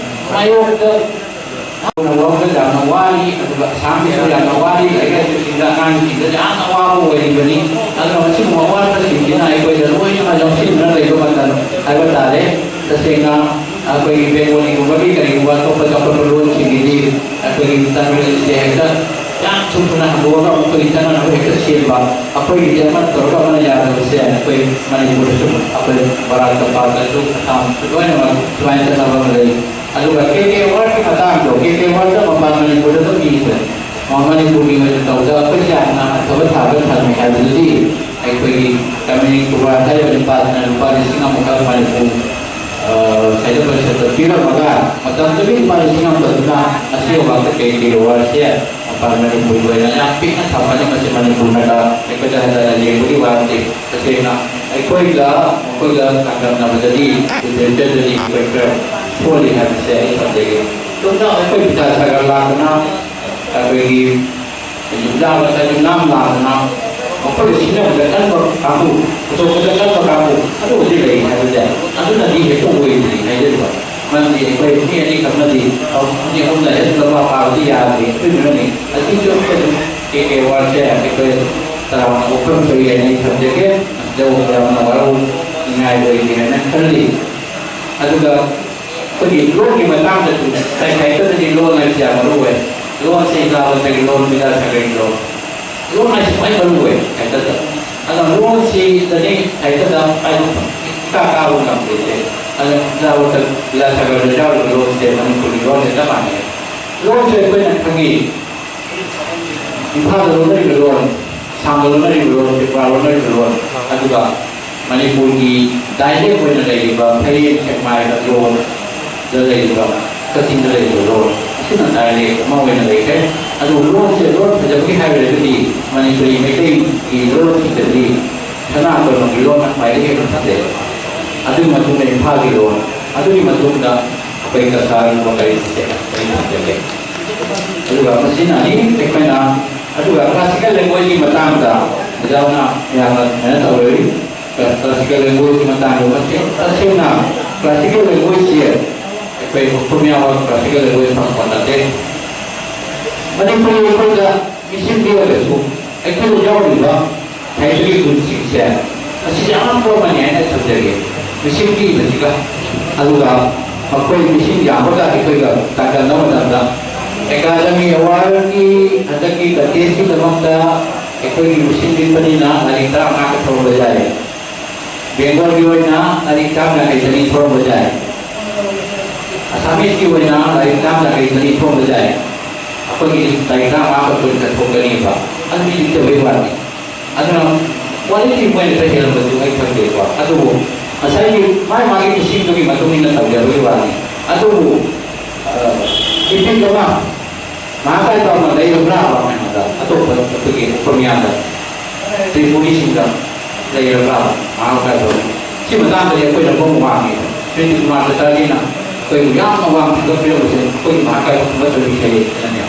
ꯃꯥꯌꯣꯛꯇ ꯋꯥꯈꯜ ꯌꯥꯝꯅ ꯋꯥꯔꯤ, ꯑꯗꯨꯒ ꯑꯁꯥꯝꯒꯤꯁꯨ ꯌꯥꯝꯅ ꯋꯥꯔꯤ, ꯂꯥꯏꯔꯤꯛ ꯂꯥꯏꯁꯨꯁꯤꯡꯗ ꯑꯉꯥꯡꯁꯤꯡꯗ ꯌꯥꯝꯅ ꯑꯋꯥꯕ ꯑꯣꯏꯔꯤꯕꯅꯤ꯫ ꯑꯗꯨꯅ ꯃꯁꯤꯒꯨꯝꯕ ꯑꯋꯥꯕꯁꯤꯡꯁꯤꯅ ꯑꯩꯈꯣꯏꯗ ꯂꯣꯏꯅꯃꯛ ꯂꯧꯁꯤꯟꯗꯨꯅ ꯂꯩꯕ ꯃꯇꯝ ꯍꯥꯏꯕ ꯇꯥꯔꯦ꯫ ꯇꯁꯦꯡꯅ ꯑꯩꯈꯣꯏꯒꯤ ꯕꯦꯡꯒꯣꯂꯤꯒꯨꯝꯕꯒꯤ ꯀꯔꯤꯒꯨꯝꯕ ꯑꯇꯣꯞꯄ ꯆꯥꯎꯈꯠꯄ ꯂꯣꯟꯁꯤꯡꯒꯤꯗꯤ ꯑꯩꯈꯣꯏꯒꯤ ꯇꯥꯃꯤꯜꯁꯦ ꯍꯦꯛꯇ ꯌꯥꯝ ꯊꯨ ꯊꯨꯅ ꯍꯟꯗꯣꯛꯑꯒ ꯃꯈꯣꯏꯒꯤ ꯆꯠꯅꯅꯕ ꯍꯦꯛꯇ ꯁꯦꯝꯕ, ꯑꯩꯈꯣꯏꯒꯤꯗꯤ ꯑꯃꯅ ꯇꯧꯔꯒ ꯑꯃꯅ ꯌꯥꯗꯕꯁꯦ ꯑꯩꯈꯣꯏ ꯃꯅꯤꯄꯨꯔꯗꯁꯨ, ꯑꯩꯈꯣꯏ ꯕꯔꯥꯛ ꯇꯝꯄꯥꯛꯇꯁꯨ, ꯑꯁꯥꯝꯁꯨ ꯂꯣꯏꯅꯃꯛ ꯁꯨꯃꯥꯏꯅ ꯆꯠꯅꯕ ꯑꯃ ꯂꯩ꯫ ꯑꯗꯨꯒ ꯀꯦ ꯀꯦ ꯑꯦꯋꯥꯔꯗꯀꯤ ꯃꯇꯥꯡꯗꯣ, ꯀꯦ ꯀꯦ ꯑꯦꯋꯥꯔꯗ ꯃꯄꯥꯟ ꯃꯅꯤꯄꯨꯔꯗ ꯑꯗꯨꯝ ꯄꯤꯈ꯭ꯔꯦ꯫ ꯃ-, ꯃꯅꯤꯄꯨꯔꯒꯤ ꯑꯣꯏꯅ ꯇꯧꯕꯗ ꯑꯩꯈꯣꯏꯁꯦ ꯌꯥꯝꯅ ꯑꯐꯕ ꯊꯥꯛꯇ ꯊꯝꯃꯦ ꯍꯥꯏꯕꯗꯨꯗꯤ ꯑꯩꯈꯣꯏꯒꯤ ꯀꯃꯤꯅꯤ ꯀꯨꯕꯥꯔ ꯍꯥꯏꯔꯤꯕ ꯅꯨꯄꯥꯁꯤꯅ ꯂꯨꯄꯥ ꯂꯤꯁꯤꯡ ꯑꯃꯈꯛ ꯃꯅꯤꯄꯨꯔ, ꯑ, ꯁꯥꯍꯤꯇ꯭ꯌ ꯄꯔꯤꯁꯠꯇ ꯄꯤꯔꯝꯃꯒ ꯃꯇꯝꯗꯨꯒꯤ ꯂꯨꯄꯥ ꯂꯤꯁꯤꯡ ꯑꯃꯈꯛꯇꯨꯅ ꯑꯁꯤ ꯑꯦꯋꯥꯔꯗ ꯀꯦ ꯀꯦ ꯑꯦꯋꯥꯔꯗꯁꯦ ꯃꯄꯥꯟ ꯃꯅꯤꯄꯨꯔꯒꯤ ꯑꯣꯏꯅ ꯌꯥꯝ ꯄꯤꯛꯅ ꯊꯝꯕꯅꯤ꯫ ꯃꯁꯤ ꯃꯅꯤꯄꯨꯔꯅꯒ ꯑꯩꯈꯣꯏꯗ ꯍꯟꯊꯅ ꯌꯦꯡꯕꯒꯤ ꯋꯥ ꯅꯠꯇꯦ꯫ ꯇꯁꯦꯡꯅ ꯑꯩꯈꯣꯏꯒ ꯃꯈꯣꯏꯒ ꯆꯥꯡꯗꯝꯅꯕꯗꯗꯤ, ꯂꯤꯇꯔꯦꯆꯔꯗꯗꯤ ꯑꯩꯈꯣꯏ ꯈꯔ ꯁꯣꯜꯂꯤ ꯍꯥꯏꯕꯁꯦ ꯑꯩ ꯊꯝꯖꯒꯦ꯫ ꯆꯨꯝꯅ ꯑꯩꯈꯣꯏ ꯕꯤꯗ꯭ꯌꯥꯁꯥꯒꯔ ꯂꯥꯛꯇꯅ, ꯑꯩꯈꯣꯏꯒꯤ ꯌꯨꯝꯖꯥꯕꯗ ꯌꯨꯝꯅꯥꯝ ꯂꯥꯛꯇꯅ, ꯃꯈꯣꯏ ꯁꯤꯖꯤꯟꯅꯕꯗ ꯀꯟꯕ ꯀꯥꯡꯕꯨ, ꯄꯨꯊꯣꯛꯄꯗ ꯀꯟꯕ ꯀꯥꯡꯕꯨ ꯑꯗꯨꯕꯨꯗꯤ ꯂꯩ ꯍꯥꯏꯕꯁꯦ ꯑꯗꯨꯅꯗꯤ ꯍꯦꯛꯇ ꯑꯣꯏꯗ꯭ꯔꯤ ꯍꯥꯏꯖꯔꯤꯕ꯫ ꯃꯔꯝꯗꯤ ꯑꯩꯈꯣꯏ ꯃꯤ ꯑꯅꯤꯈꯛꯅꯗꯤ, ꯑꯅꯤ ꯑꯍꯨꯝꯅ ꯍꯦꯟꯅ ꯂꯧꯕ ꯄꯥꯕꯗꯤ ꯌꯥꯗꯦ꯫ ꯑꯗꯨꯗꯨꯅꯅꯤ ꯑꯁꯤꯁꯨ ꯑꯩꯈꯣꯏ ꯑꯗꯨꯝ ꯀꯦ ꯀꯦ ꯑꯦꯋꯥꯔꯗꯁꯦ ꯑꯩꯈꯣꯏ ꯇꯔꯥꯝꯅ ꯑꯣꯛꯐꯝ ꯊꯣꯛꯏ ꯍꯥꯏꯅ ꯑꯩ ꯊꯝꯖꯒꯦ꯫ ꯃꯁꯤꯗ ꯌꯥꯝꯅ ꯋꯥꯔꯧꯅꯤꯡꯉꯥꯏ ꯑꯣꯏꯗꯦ ꯍꯥꯏꯅ ꯈꯜꯂꯤ꯫ ꯑꯗꯨꯒ ꯑꯩꯈꯣꯏꯒꯤ ꯂꯣꯟꯒꯤ ꯃꯇꯥꯡꯗꯁꯨ ꯉꯁꯥꯏ ꯁꯥꯍꯤꯇ꯭ꯌꯗꯗꯤ ꯂꯣꯟ ꯍꯥꯏꯕꯁꯤ ꯌꯥꯝ ꯃꯔꯨ ꯑꯣꯏ꯫ ꯂꯣꯟꯁꯤ ꯏꯔꯥꯕꯣꯠꯇꯒꯤ ꯂꯣꯟ, ꯕꯤꯗ꯭ꯌꯥꯁꯥꯒꯔꯒꯤ ꯂꯣꯟ, ꯂꯣꯟ ꯍꯥꯏꯁꯤ ꯈ꯭ꯋꯥꯏ ꯃꯔꯨ ꯑꯣꯏ ꯁꯥꯍꯤꯇ꯭ꯌꯗ꯫ ꯑꯗꯨꯅ ꯂꯣꯟꯁꯤꯗꯅꯤ ꯁꯥꯍꯤꯇ꯭ꯌꯗ ꯍꯥꯏꯕ ꯏꯀꯥ ꯀꯥꯕ ꯉꯝꯗ꯭ꯔꯤꯁꯦ꯫ ꯑꯗꯨꯅ ꯏꯔꯥꯕꯣꯠꯇ ꯕꯤꯗ꯭ꯌꯥꯁꯥꯒꯔꯗ ꯌꯥꯎꯔꯤꯕ ꯂꯣꯟꯁꯦ ꯃꯅꯤꯄꯨꯔꯒꯤ ꯂꯣꯟꯒ ꯆꯞ ꯃꯥꯟꯅꯩ꯫ ꯂꯣꯟꯁꯦ ꯑꯩꯈꯣꯏꯅ ꯈꯪꯉꯤ꯫ ꯏꯝꯐꯥꯜꯗ ꯂꯣꯟꯅꯔꯤꯕ ꯂꯣꯟ, ꯊꯥꯡꯒ ꯂꯣꯟꯅꯔꯤꯕ ꯂꯣꯟ, ꯇ꯭ꯔꯤꯄꯨꯔꯥ ꯂꯣꯟꯅꯔꯤꯕ ꯂꯣꯟ, ꯑꯗꯨꯒ ꯃꯅꯤꯄꯨꯔꯒꯤ dialect ꯑꯣꯏꯅ ꯂꯩꯔꯤꯕ ꯐꯌꯦꯟ ꯁꯦꯛꯃꯥꯏ ꯂꯣꯟꯗ ꯂꯩꯔꯤꯕ, ꯀꯛꯆꯤꯡꯗ ꯂꯩꯔꯤꯕ ꯂꯣꯟ, ꯑꯁꯤꯅ dialect ꯑꯃ ꯑꯣꯏꯅ ꯂꯩꯈ꯭ꯔꯦ꯫ ꯑꯗꯨꯕꯨ ꯂꯣꯟꯁꯦ ꯂꯣꯟ ꯐꯖꯕꯒꯤ ꯍꯥꯏꯔꯒꯗꯤ ꯃꯅꯤꯄꯨꯔꯤ ꯃꯩꯇꯩꯒꯤ ꯂꯣꯟꯁꯤꯡꯗꯗꯤ ꯁꯅꯥ ꯀꯣꯂꯣꯝꯒꯤ ꯂꯣꯟꯅ ꯈ꯭ꯋꯥꯏꯗꯒꯤ ꯍꯦꯟꯅ ꯐꯖꯩ꯫ ꯑꯗꯨꯒꯤ ꯃꯇꯨꯡꯗ ꯏꯝꯐꯥꯜꯒꯤ ꯂꯣꯟ, ꯑꯗꯨꯒꯤ ꯃꯇꯨꯡꯗ ꯑꯩꯈꯣꯏ ꯀꯁꯥꯔ ꯋꯥꯀꯩ ꯁꯦ ꯑꯩ ꯊꯝꯖꯒꯦ꯫ ꯑꯗꯨꯒ ꯃꯁꯤꯅ ꯑꯅꯤ ꯑꯩꯈꯣꯏꯅ, ꯑꯗꯨꯒ classical languageꯀꯤ ꯃꯇꯥꯡꯗ ꯑꯣꯖꯥꯅ ꯌꯥꯝꯅ ꯀꯩꯅꯣ ꯇꯧꯔꯤ꯫ Classical languageꯀꯤ ꯃꯇꯥꯡꯗ ꯃꯁꯤ ꯇꯁꯦꯡꯅ classical languageetꯁꯦ ꯑꯩꯈꯣꯏ ꯄꯨꯝꯌꯥꯕ classical language ꯐꯪꯕ ꯅꯠꯇꯦ꯫ ꯃꯅꯤꯄꯨꯔꯤ ꯑꯩꯈꯣꯏꯗ ꯃꯤꯁꯤꯡ ꯄꯤꯔꯒꯁꯨ ꯑꯩꯈꯣꯏꯗ ꯌꯥꯎꯔꯤꯕ ꯍꯩꯕꯒꯤ ꯒꯨꯟꯁꯤꯡꯁꯦ ꯑꯁꯤꯁꯦ ꯑꯉꯛꯄ ꯑꯃꯅꯤ ꯍꯥꯏꯅ ꯊꯝꯖꯒꯦ꯫ ꯃꯤꯁꯤꯡ ꯄꯤꯕꯁꯤꯒ ꯑꯗꯨꯒ ꯃꯈꯣꯏ ꯃꯤꯁꯤꯡ ꯌꯥꯝꯕꯒ ꯑꯩꯈꯣꯏꯒ ꯆꯥꯡꯗꯝꯅꯕ ꯃꯇꯝꯗ academy awardꯀꯤ ꯍꯟꯗꯛꯀꯤ contestꯀꯤꯗꯃꯛꯇ ꯑꯩꯈꯣꯏꯒꯤ ꯃꯤꯁꯤꯡ ꯄꯤꯛꯄꯅꯤꯅ ꯂꯥꯏꯔꯤꯛ ꯇꯔꯥꯃꯉꯥ ꯈꯛ ꯊꯣꯛꯂꯛꯄ ꯌꯥꯏ꯫ ꯕꯦꯡꯒꯣꯜꯒꯤ ꯑꯣꯏꯅ ꯂꯥꯏꯔꯤꯛ ꯆꯥꯝ ꯌꯥꯡꯈꯩ ꯆꯅꯤ ꯊꯣꯛꯂꯛꯄ ꯌꯥꯏ꯫ ꯑꯁꯥꯃꯤꯁꯀꯤ ꯑꯣꯏꯅ ꯂꯥꯏꯔꯤꯛ ꯆꯥꯝ ꯌꯥꯡꯈꯩ ꯆꯅꯤ ꯊꯣꯛꯂꯛꯄ ꯌꯥꯏ꯫ ꯑꯩꯈꯣꯏꯒꯤ ꯂꯥꯏꯔꯤꯛ ꯇꯔꯥꯃꯉꯥ ꯈꯛ ꯊꯣꯛꯂꯛꯀꯅꯤꯕ꯫ ꯑꯗꯨꯗꯤ ꯂꯤꯛꯇꯕꯩ ꯋꯥꯅꯤ꯫ ꯑꯗꯨꯅ quality point ꯈꯔ ꯍꯦꯜꯂꯝꯕꯁꯨ ꯑꯩ ꯈꯪꯗꯦꯀꯣ꯫ ꯑꯗꯨꯕꯨ ꯉꯁꯥꯏꯒꯤ ꯃꯥꯒꯤ ꯃꯥꯒꯤ ꯏꯁꯤꯡꯗꯨꯒꯤ ꯃꯇꯨꯡ ꯏꯟꯅ ꯇꯧꯖꯕꯒꯤ ꯋꯥꯅꯤ꯫ ꯑꯗꯨꯕꯨ, ꯑ, ꯏꯄꯤꯛ ꯑꯃ ꯃꯍꯥꯛ ꯀꯥꯏ ꯇꯧꯅ ꯂꯩꯔꯕ꯭ꯔꯥ ꯍꯥꯏꯕꯗ ꯑꯇꯣꯞꯄ ꯑꯩꯈꯣꯏꯒꯤ ꯑꯩꯈꯣꯏ ꯃꯤꯌꯥꯝꯗ ꯇ꯭ꯔꯤꯄꯨꯔꯤꯁꯤꯡꯗ ꯂꯩꯔꯕ꯭ꯔꯥ ꯃꯍꯥꯛ ꯀꯥꯏ ꯇꯧꯅ? ꯁꯤ ꯃꯇꯥꯡꯗꯗꯤ ꯑꯩꯈꯣꯏꯅ ꯃꯣꯡ ꯋꯥꯡꯉꯤ꯫ ꯁ꯭ꯔꯤꯖꯤꯠ ꯀꯨꯃꯥꯔ ꯆꯇꯥꯔꯖꯤꯅ ꯑꯩꯈꯣꯏꯕꯨ ꯌꯥꯝꯅ ꯋꯥꯡꯅ ꯊꯥꯒꯠꯄꯤꯔꯝꯕꯁꯦ ꯑꯩꯈꯣꯏꯒꯤ ꯃꯍꯥꯛ ꯀꯥꯏꯕ ꯈꯨꯝꯕ ꯇꯧꯕꯤꯁꯦ ꯍꯥꯏꯅꯅꯦ꯫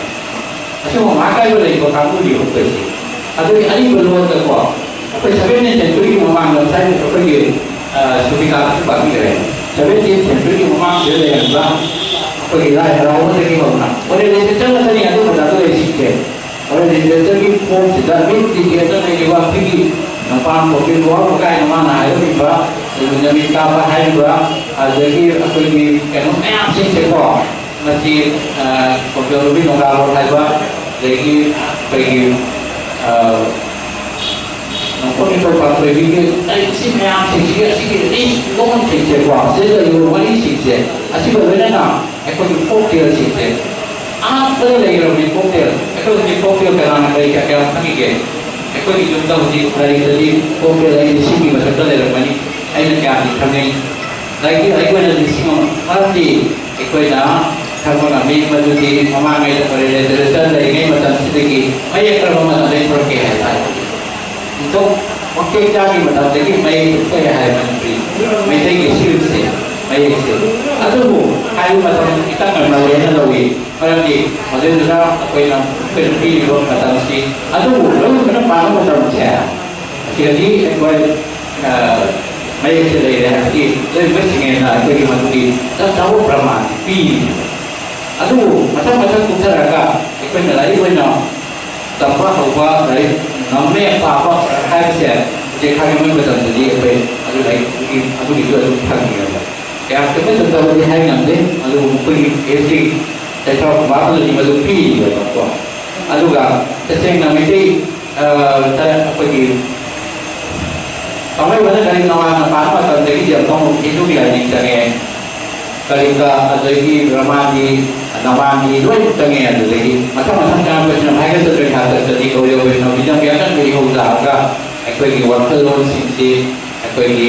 ꯑꯁꯤꯒꯨꯝꯕ ꯃꯍꯥꯛ ꯀꯥꯏꯕ ꯂꯩꯕ ꯀꯥꯡꯕꯨꯅꯤ ꯑꯩꯈꯣꯏꯁꯦ꯫ ꯑꯗꯨꯒꯤ ꯑꯔꯤꯕ ꯂꯣꯟꯗꯀꯣ, ꯑꯩꯈꯣꯏ seventeenth centuryꯒꯤ ꯃꯃꯥꯡꯗ ꯉꯁꯥꯏ ꯑꯩꯈꯣꯏꯒꯤ, ꯑ, ꯁꯨꯕꯤꯀꯥꯁꯨ ꯄꯥꯕꯤꯈ꯭ꯔꯦ꯫ Seventeenth centuryꯒꯤ ꯃꯃꯥꯡꯗ ꯂꯩꯔꯝꯕ ꯑꯩꯈꯣꯏꯒꯤ ꯂꯥꯏ ꯍꯔꯥꯎꯕꯗꯒꯤ ꯍꯧꯅ ꯑꯣꯔꯦꯜ ꯂꯤꯇꯔꯦꯆꯔ ꯉꯥꯛꯇꯅꯤ ꯑꯗꯨ ꯃꯇꯝꯗ ꯂꯩꯔꯤꯁꯤꯡꯁꯦ꯫ ꯑꯣꯔꯦꯜ ꯂꯤꯇꯔꯦꯆꯔꯒꯤ ꯐꯣꯝꯁꯤꯗ ꯃꯤꯠ ꯂꯤꯇꯔꯦꯆꯔ ꯂꯩꯔꯤꯕ ꯑꯩꯈꯣꯏꯒꯤ ꯅꯄꯥꯝ ꯄꯣꯛꯄꯤ ꯂꯣꯍꯔ ꯀꯥꯏꯅ ꯃꯥꯅ ꯍꯥꯏꯔꯝꯃꯤꯕ, ꯑꯗꯨꯒ ꯅꯨꯃꯤꯠ ꯀꯥꯞꯄ ꯍꯥꯏꯔꯤꯕ, ꯑꯗꯒꯤ ꯑꯩꯈꯣꯏꯒꯤ ꯀꯩꯅꯣ ꯃꯌꯥꯝꯁꯤꯡꯁꯦꯀꯣ, ꯃꯁꯤ, ꯑ, ꯈꯣꯡꯖꯣꯝ ꯅꯨꯄꯤ ꯅꯣꯡꯒꯥꯕꯣꯟ ꯍꯥꯏꯕ, ꯑꯗꯒꯤ ꯑꯩꯈꯣꯏꯒꯤ, ꯑ, ꯅꯣꯡꯄꯣꯛ ꯅꯤꯡꯊꯧ ꯄꯥꯟꯊꯣꯏꯕꯤꯒꯤ ꯂꯥꯏꯔꯤꯛꯁꯤ ꯃꯌꯥꯝꯁꯤꯡꯁꯤꯒꯤ ꯑꯁꯤꯒꯤ ꯂꯤꯁ ꯂꯣꯟꯁꯤꯡꯁꯦꯀꯣ, ꯁꯤꯗ ꯂꯩꯔꯤꯕ ꯋꯥꯔꯤꯁꯤꯡꯁꯦ, ꯑꯁꯤꯒ ꯂꯣꯏꯅꯅ ꯑꯩꯈꯣꯏꯒꯤ ꯐꯣꯛ ꯇꯦꯜꯁꯤꯡꯁꯦ ꯑꯉꯛꯄꯗ ꯂꯩꯈ꯭ꯔꯕꯅꯤ꯫ ꯐꯣꯛ ꯇꯦꯜ, ꯑꯩꯈꯣꯏ ꯍꯧꯖꯤꯛ ꯐꯣꯛ ꯇꯦꯜ ꯀꯅꯥꯅ ꯀꯔꯤ ꯀꯌꯥ ꯀꯌꯥ ꯈꯪꯉꯤꯒꯦ? ꯑꯩꯈꯣꯏꯒꯤ ꯌꯨꯝꯗ ꯍꯧꯖꯤꯛ ꯂꯥꯏꯔꯤꯛꯇꯗꯤ ꯄꯣꯛꯄꯦ ꯂꯥꯏꯔꯤꯛ ꯂꯤꯁꯤꯡꯒꯤ ꯃꯊꯛꯇ ꯂꯩꯔꯝꯒꯅꯤ꯫ ꯑꯩꯅ ꯀꯌꯥꯗꯤ ꯈꯪꯅꯩ꯫ ꯂꯥꯏꯔꯤꯛꯀꯤ ꯑꯩꯈꯣꯏꯅ ꯂꯤꯁꯤꯡ ꯑꯃ ꯃꯔꯝꯗꯤ ꯑꯩꯈꯣꯏꯅ ꯈꯪꯕ ꯉꯝꯃꯤ꯫ ꯃꯗꯨꯗꯤ ꯃꯃꯥꯡꯉꯩꯗ ꯑꯩꯈꯣꯏ ꯂꯤꯇꯔꯦꯆꯔ ꯂꯩꯔꯤꯉꯩ ꯃꯇꯝꯁꯤꯗꯒꯤ ꯃꯌꯦꯛ ꯀꯔꯝꯕ ꯃꯇꯝꯗꯒꯤ ꯊꯣꯛꯂꯛꯀꯦ ꯍꯥꯏ ꯇꯥꯔꯒꯗꯤ, ꯅꯤꯡꯊꯧ ꯋꯥꯡꯈꯩ ꯆꯥꯒꯤ ꯃꯇꯝꯗꯒꯤ ꯃꯌꯦꯛ ꯊꯣꯛꯑꯦ ꯍꯥꯏ ꯃꯅꯤꯄꯨꯔꯤ ꯃꯩꯇꯩꯒꯤ ꯁꯤꯜꯁꯦ, ꯃꯌꯦꯛꯁꯦ꯫ ꯑꯗꯨꯕꯨ ꯍꯥꯏꯔꯤꯕ ꯃꯇꯝꯗ ꯈꯤꯇꯪ ꯉꯟꯃꯜꯂꯦꯅ ꯂꯧꯏ꯫ ꯃꯔꯝꯗꯤ ꯃꯗꯨꯗꯨꯅ ꯑꯩꯈꯣꯏꯅ ꯑꯩꯈꯣꯏꯅ ꯄꯤꯔꯤꯕ ꯃꯇꯝꯁꯤ ꯑꯗꯨꯕꯨ ꯂꯣꯏꯅ ꯄꯥꯕ ꯃꯇꯝꯁꯦ ꯑꯁꯤꯗꯗꯤ ꯑꯩꯈꯣꯏ, ꯑ, ꯃꯌꯦꯛꯁꯦ ꯂꯩꯔꯦ ꯍꯥꯏꯕꯗꯤ ꯂꯣꯏꯅꯃꯛ ꯁꯤꯡꯉꯦꯅ ꯑꯩꯈꯣꯏꯒꯤ ꯃꯗꯨꯒꯤ ꯆꯞ ꯆꯥꯕ ꯄ꯭ꯔꯃꯥꯟ ꯄꯤꯔꯤꯅꯦꯕ꯫ ꯑꯗꯨꯕꯨ ꯃꯊꯪ ꯃꯊꯪ ꯀꯨꯝꯊꯔꯛꯑꯒ ꯑꯩꯈꯣꯏꯅ ꯂꯥꯏꯔꯤꯛ ꯑꯣꯏꯅ ꯇꯝꯕ ꯍꯧꯕ, ꯂꯥꯏꯔꯤꯛ ꯉꯝꯃꯦ ꯄꯥꯕ ꯍꯥꯏꯕꯁꯦ ꯍꯧꯖꯤꯛ ꯈꯥꯒꯦꯝꯕꯒꯤ ꯃꯇꯝꯗꯗꯤ ꯑꯩꯈꯣꯏ ꯑꯗꯨ ꯂꯥꯏꯔꯤꯛ ꯑꯗꯨꯒꯤ, ꯑꯗꯨꯒꯤꯁꯨ ꯑꯗꯨꯝ ꯐꯪꯉꯦꯕ꯫ ꯀꯌꯥꯝ ꯆꯨꯝꯕ ꯆꯨꯝꯗꯕꯗꯤ ꯍꯥꯏ ꯉꯝꯗꯦ, ꯑꯗꯨꯕꯨ ꯃꯈꯣꯏꯒꯤ ꯍꯤꯁꯇ꯭ꯔꯤ ꯆꯩꯊꯥꯎ ꯀꯨꯃꯥꯔ ꯑꯃꯗꯤ ꯃꯗꯨ ꯄꯤꯔꯤꯕꯀꯣ꯫ ꯑꯗꯨꯒ ꯇꯁꯦꯡꯅ ꯃꯩꯇꯩ, ꯑ, ꯇ-, ꯑꯩꯈꯣꯏꯒꯤ ꯄꯥꯡꯒꯜ ꯃꯅꯨꯡꯗ ꯀꯔꯤ ꯇꯣꯉꯥꯟꯅ ꯄꯥꯟꯕ ꯃꯇꯝꯗꯒꯤꯗꯤ ꯑꯃꯨꯛ ꯍꯤꯟꯗꯨꯒꯤ ꯂꯥꯏꯅꯤꯡ ꯆꯪꯉꯦ꯫ ꯀꯂꯤꯡꯒ ꯑꯗꯒꯤ ꯔꯃꯥꯟꯒꯤ, ꯅꯃꯥꯟꯒꯤ ꯂꯣꯏ ꯆꯪꯉꯦ꯫ ꯑꯗꯨꯗꯒꯤ ꯃꯊꯪ ꯃꯊꯪ ꯆꯪꯉꯛꯄꯁꯤꯅ ꯚꯥꯏꯒ꯭ꯔ ꯆꯇ꯭ꯔ ꯁꯥꯇ꯭ꯔ ꯁꯗꯤ ꯒꯧꯔ ꯋꯩꯁꯅꯕꯤꯖꯝꯒꯤ ꯑꯀꯟꯕ ꯏꯍꯧ ꯂꯥꯛꯑꯒ ꯑꯩꯈꯣꯏꯒꯤ ꯋꯥꯈꯜꯂꯣꯟꯁꯤꯡꯁꯤ ꯑꯩꯈꯣꯏꯒꯤ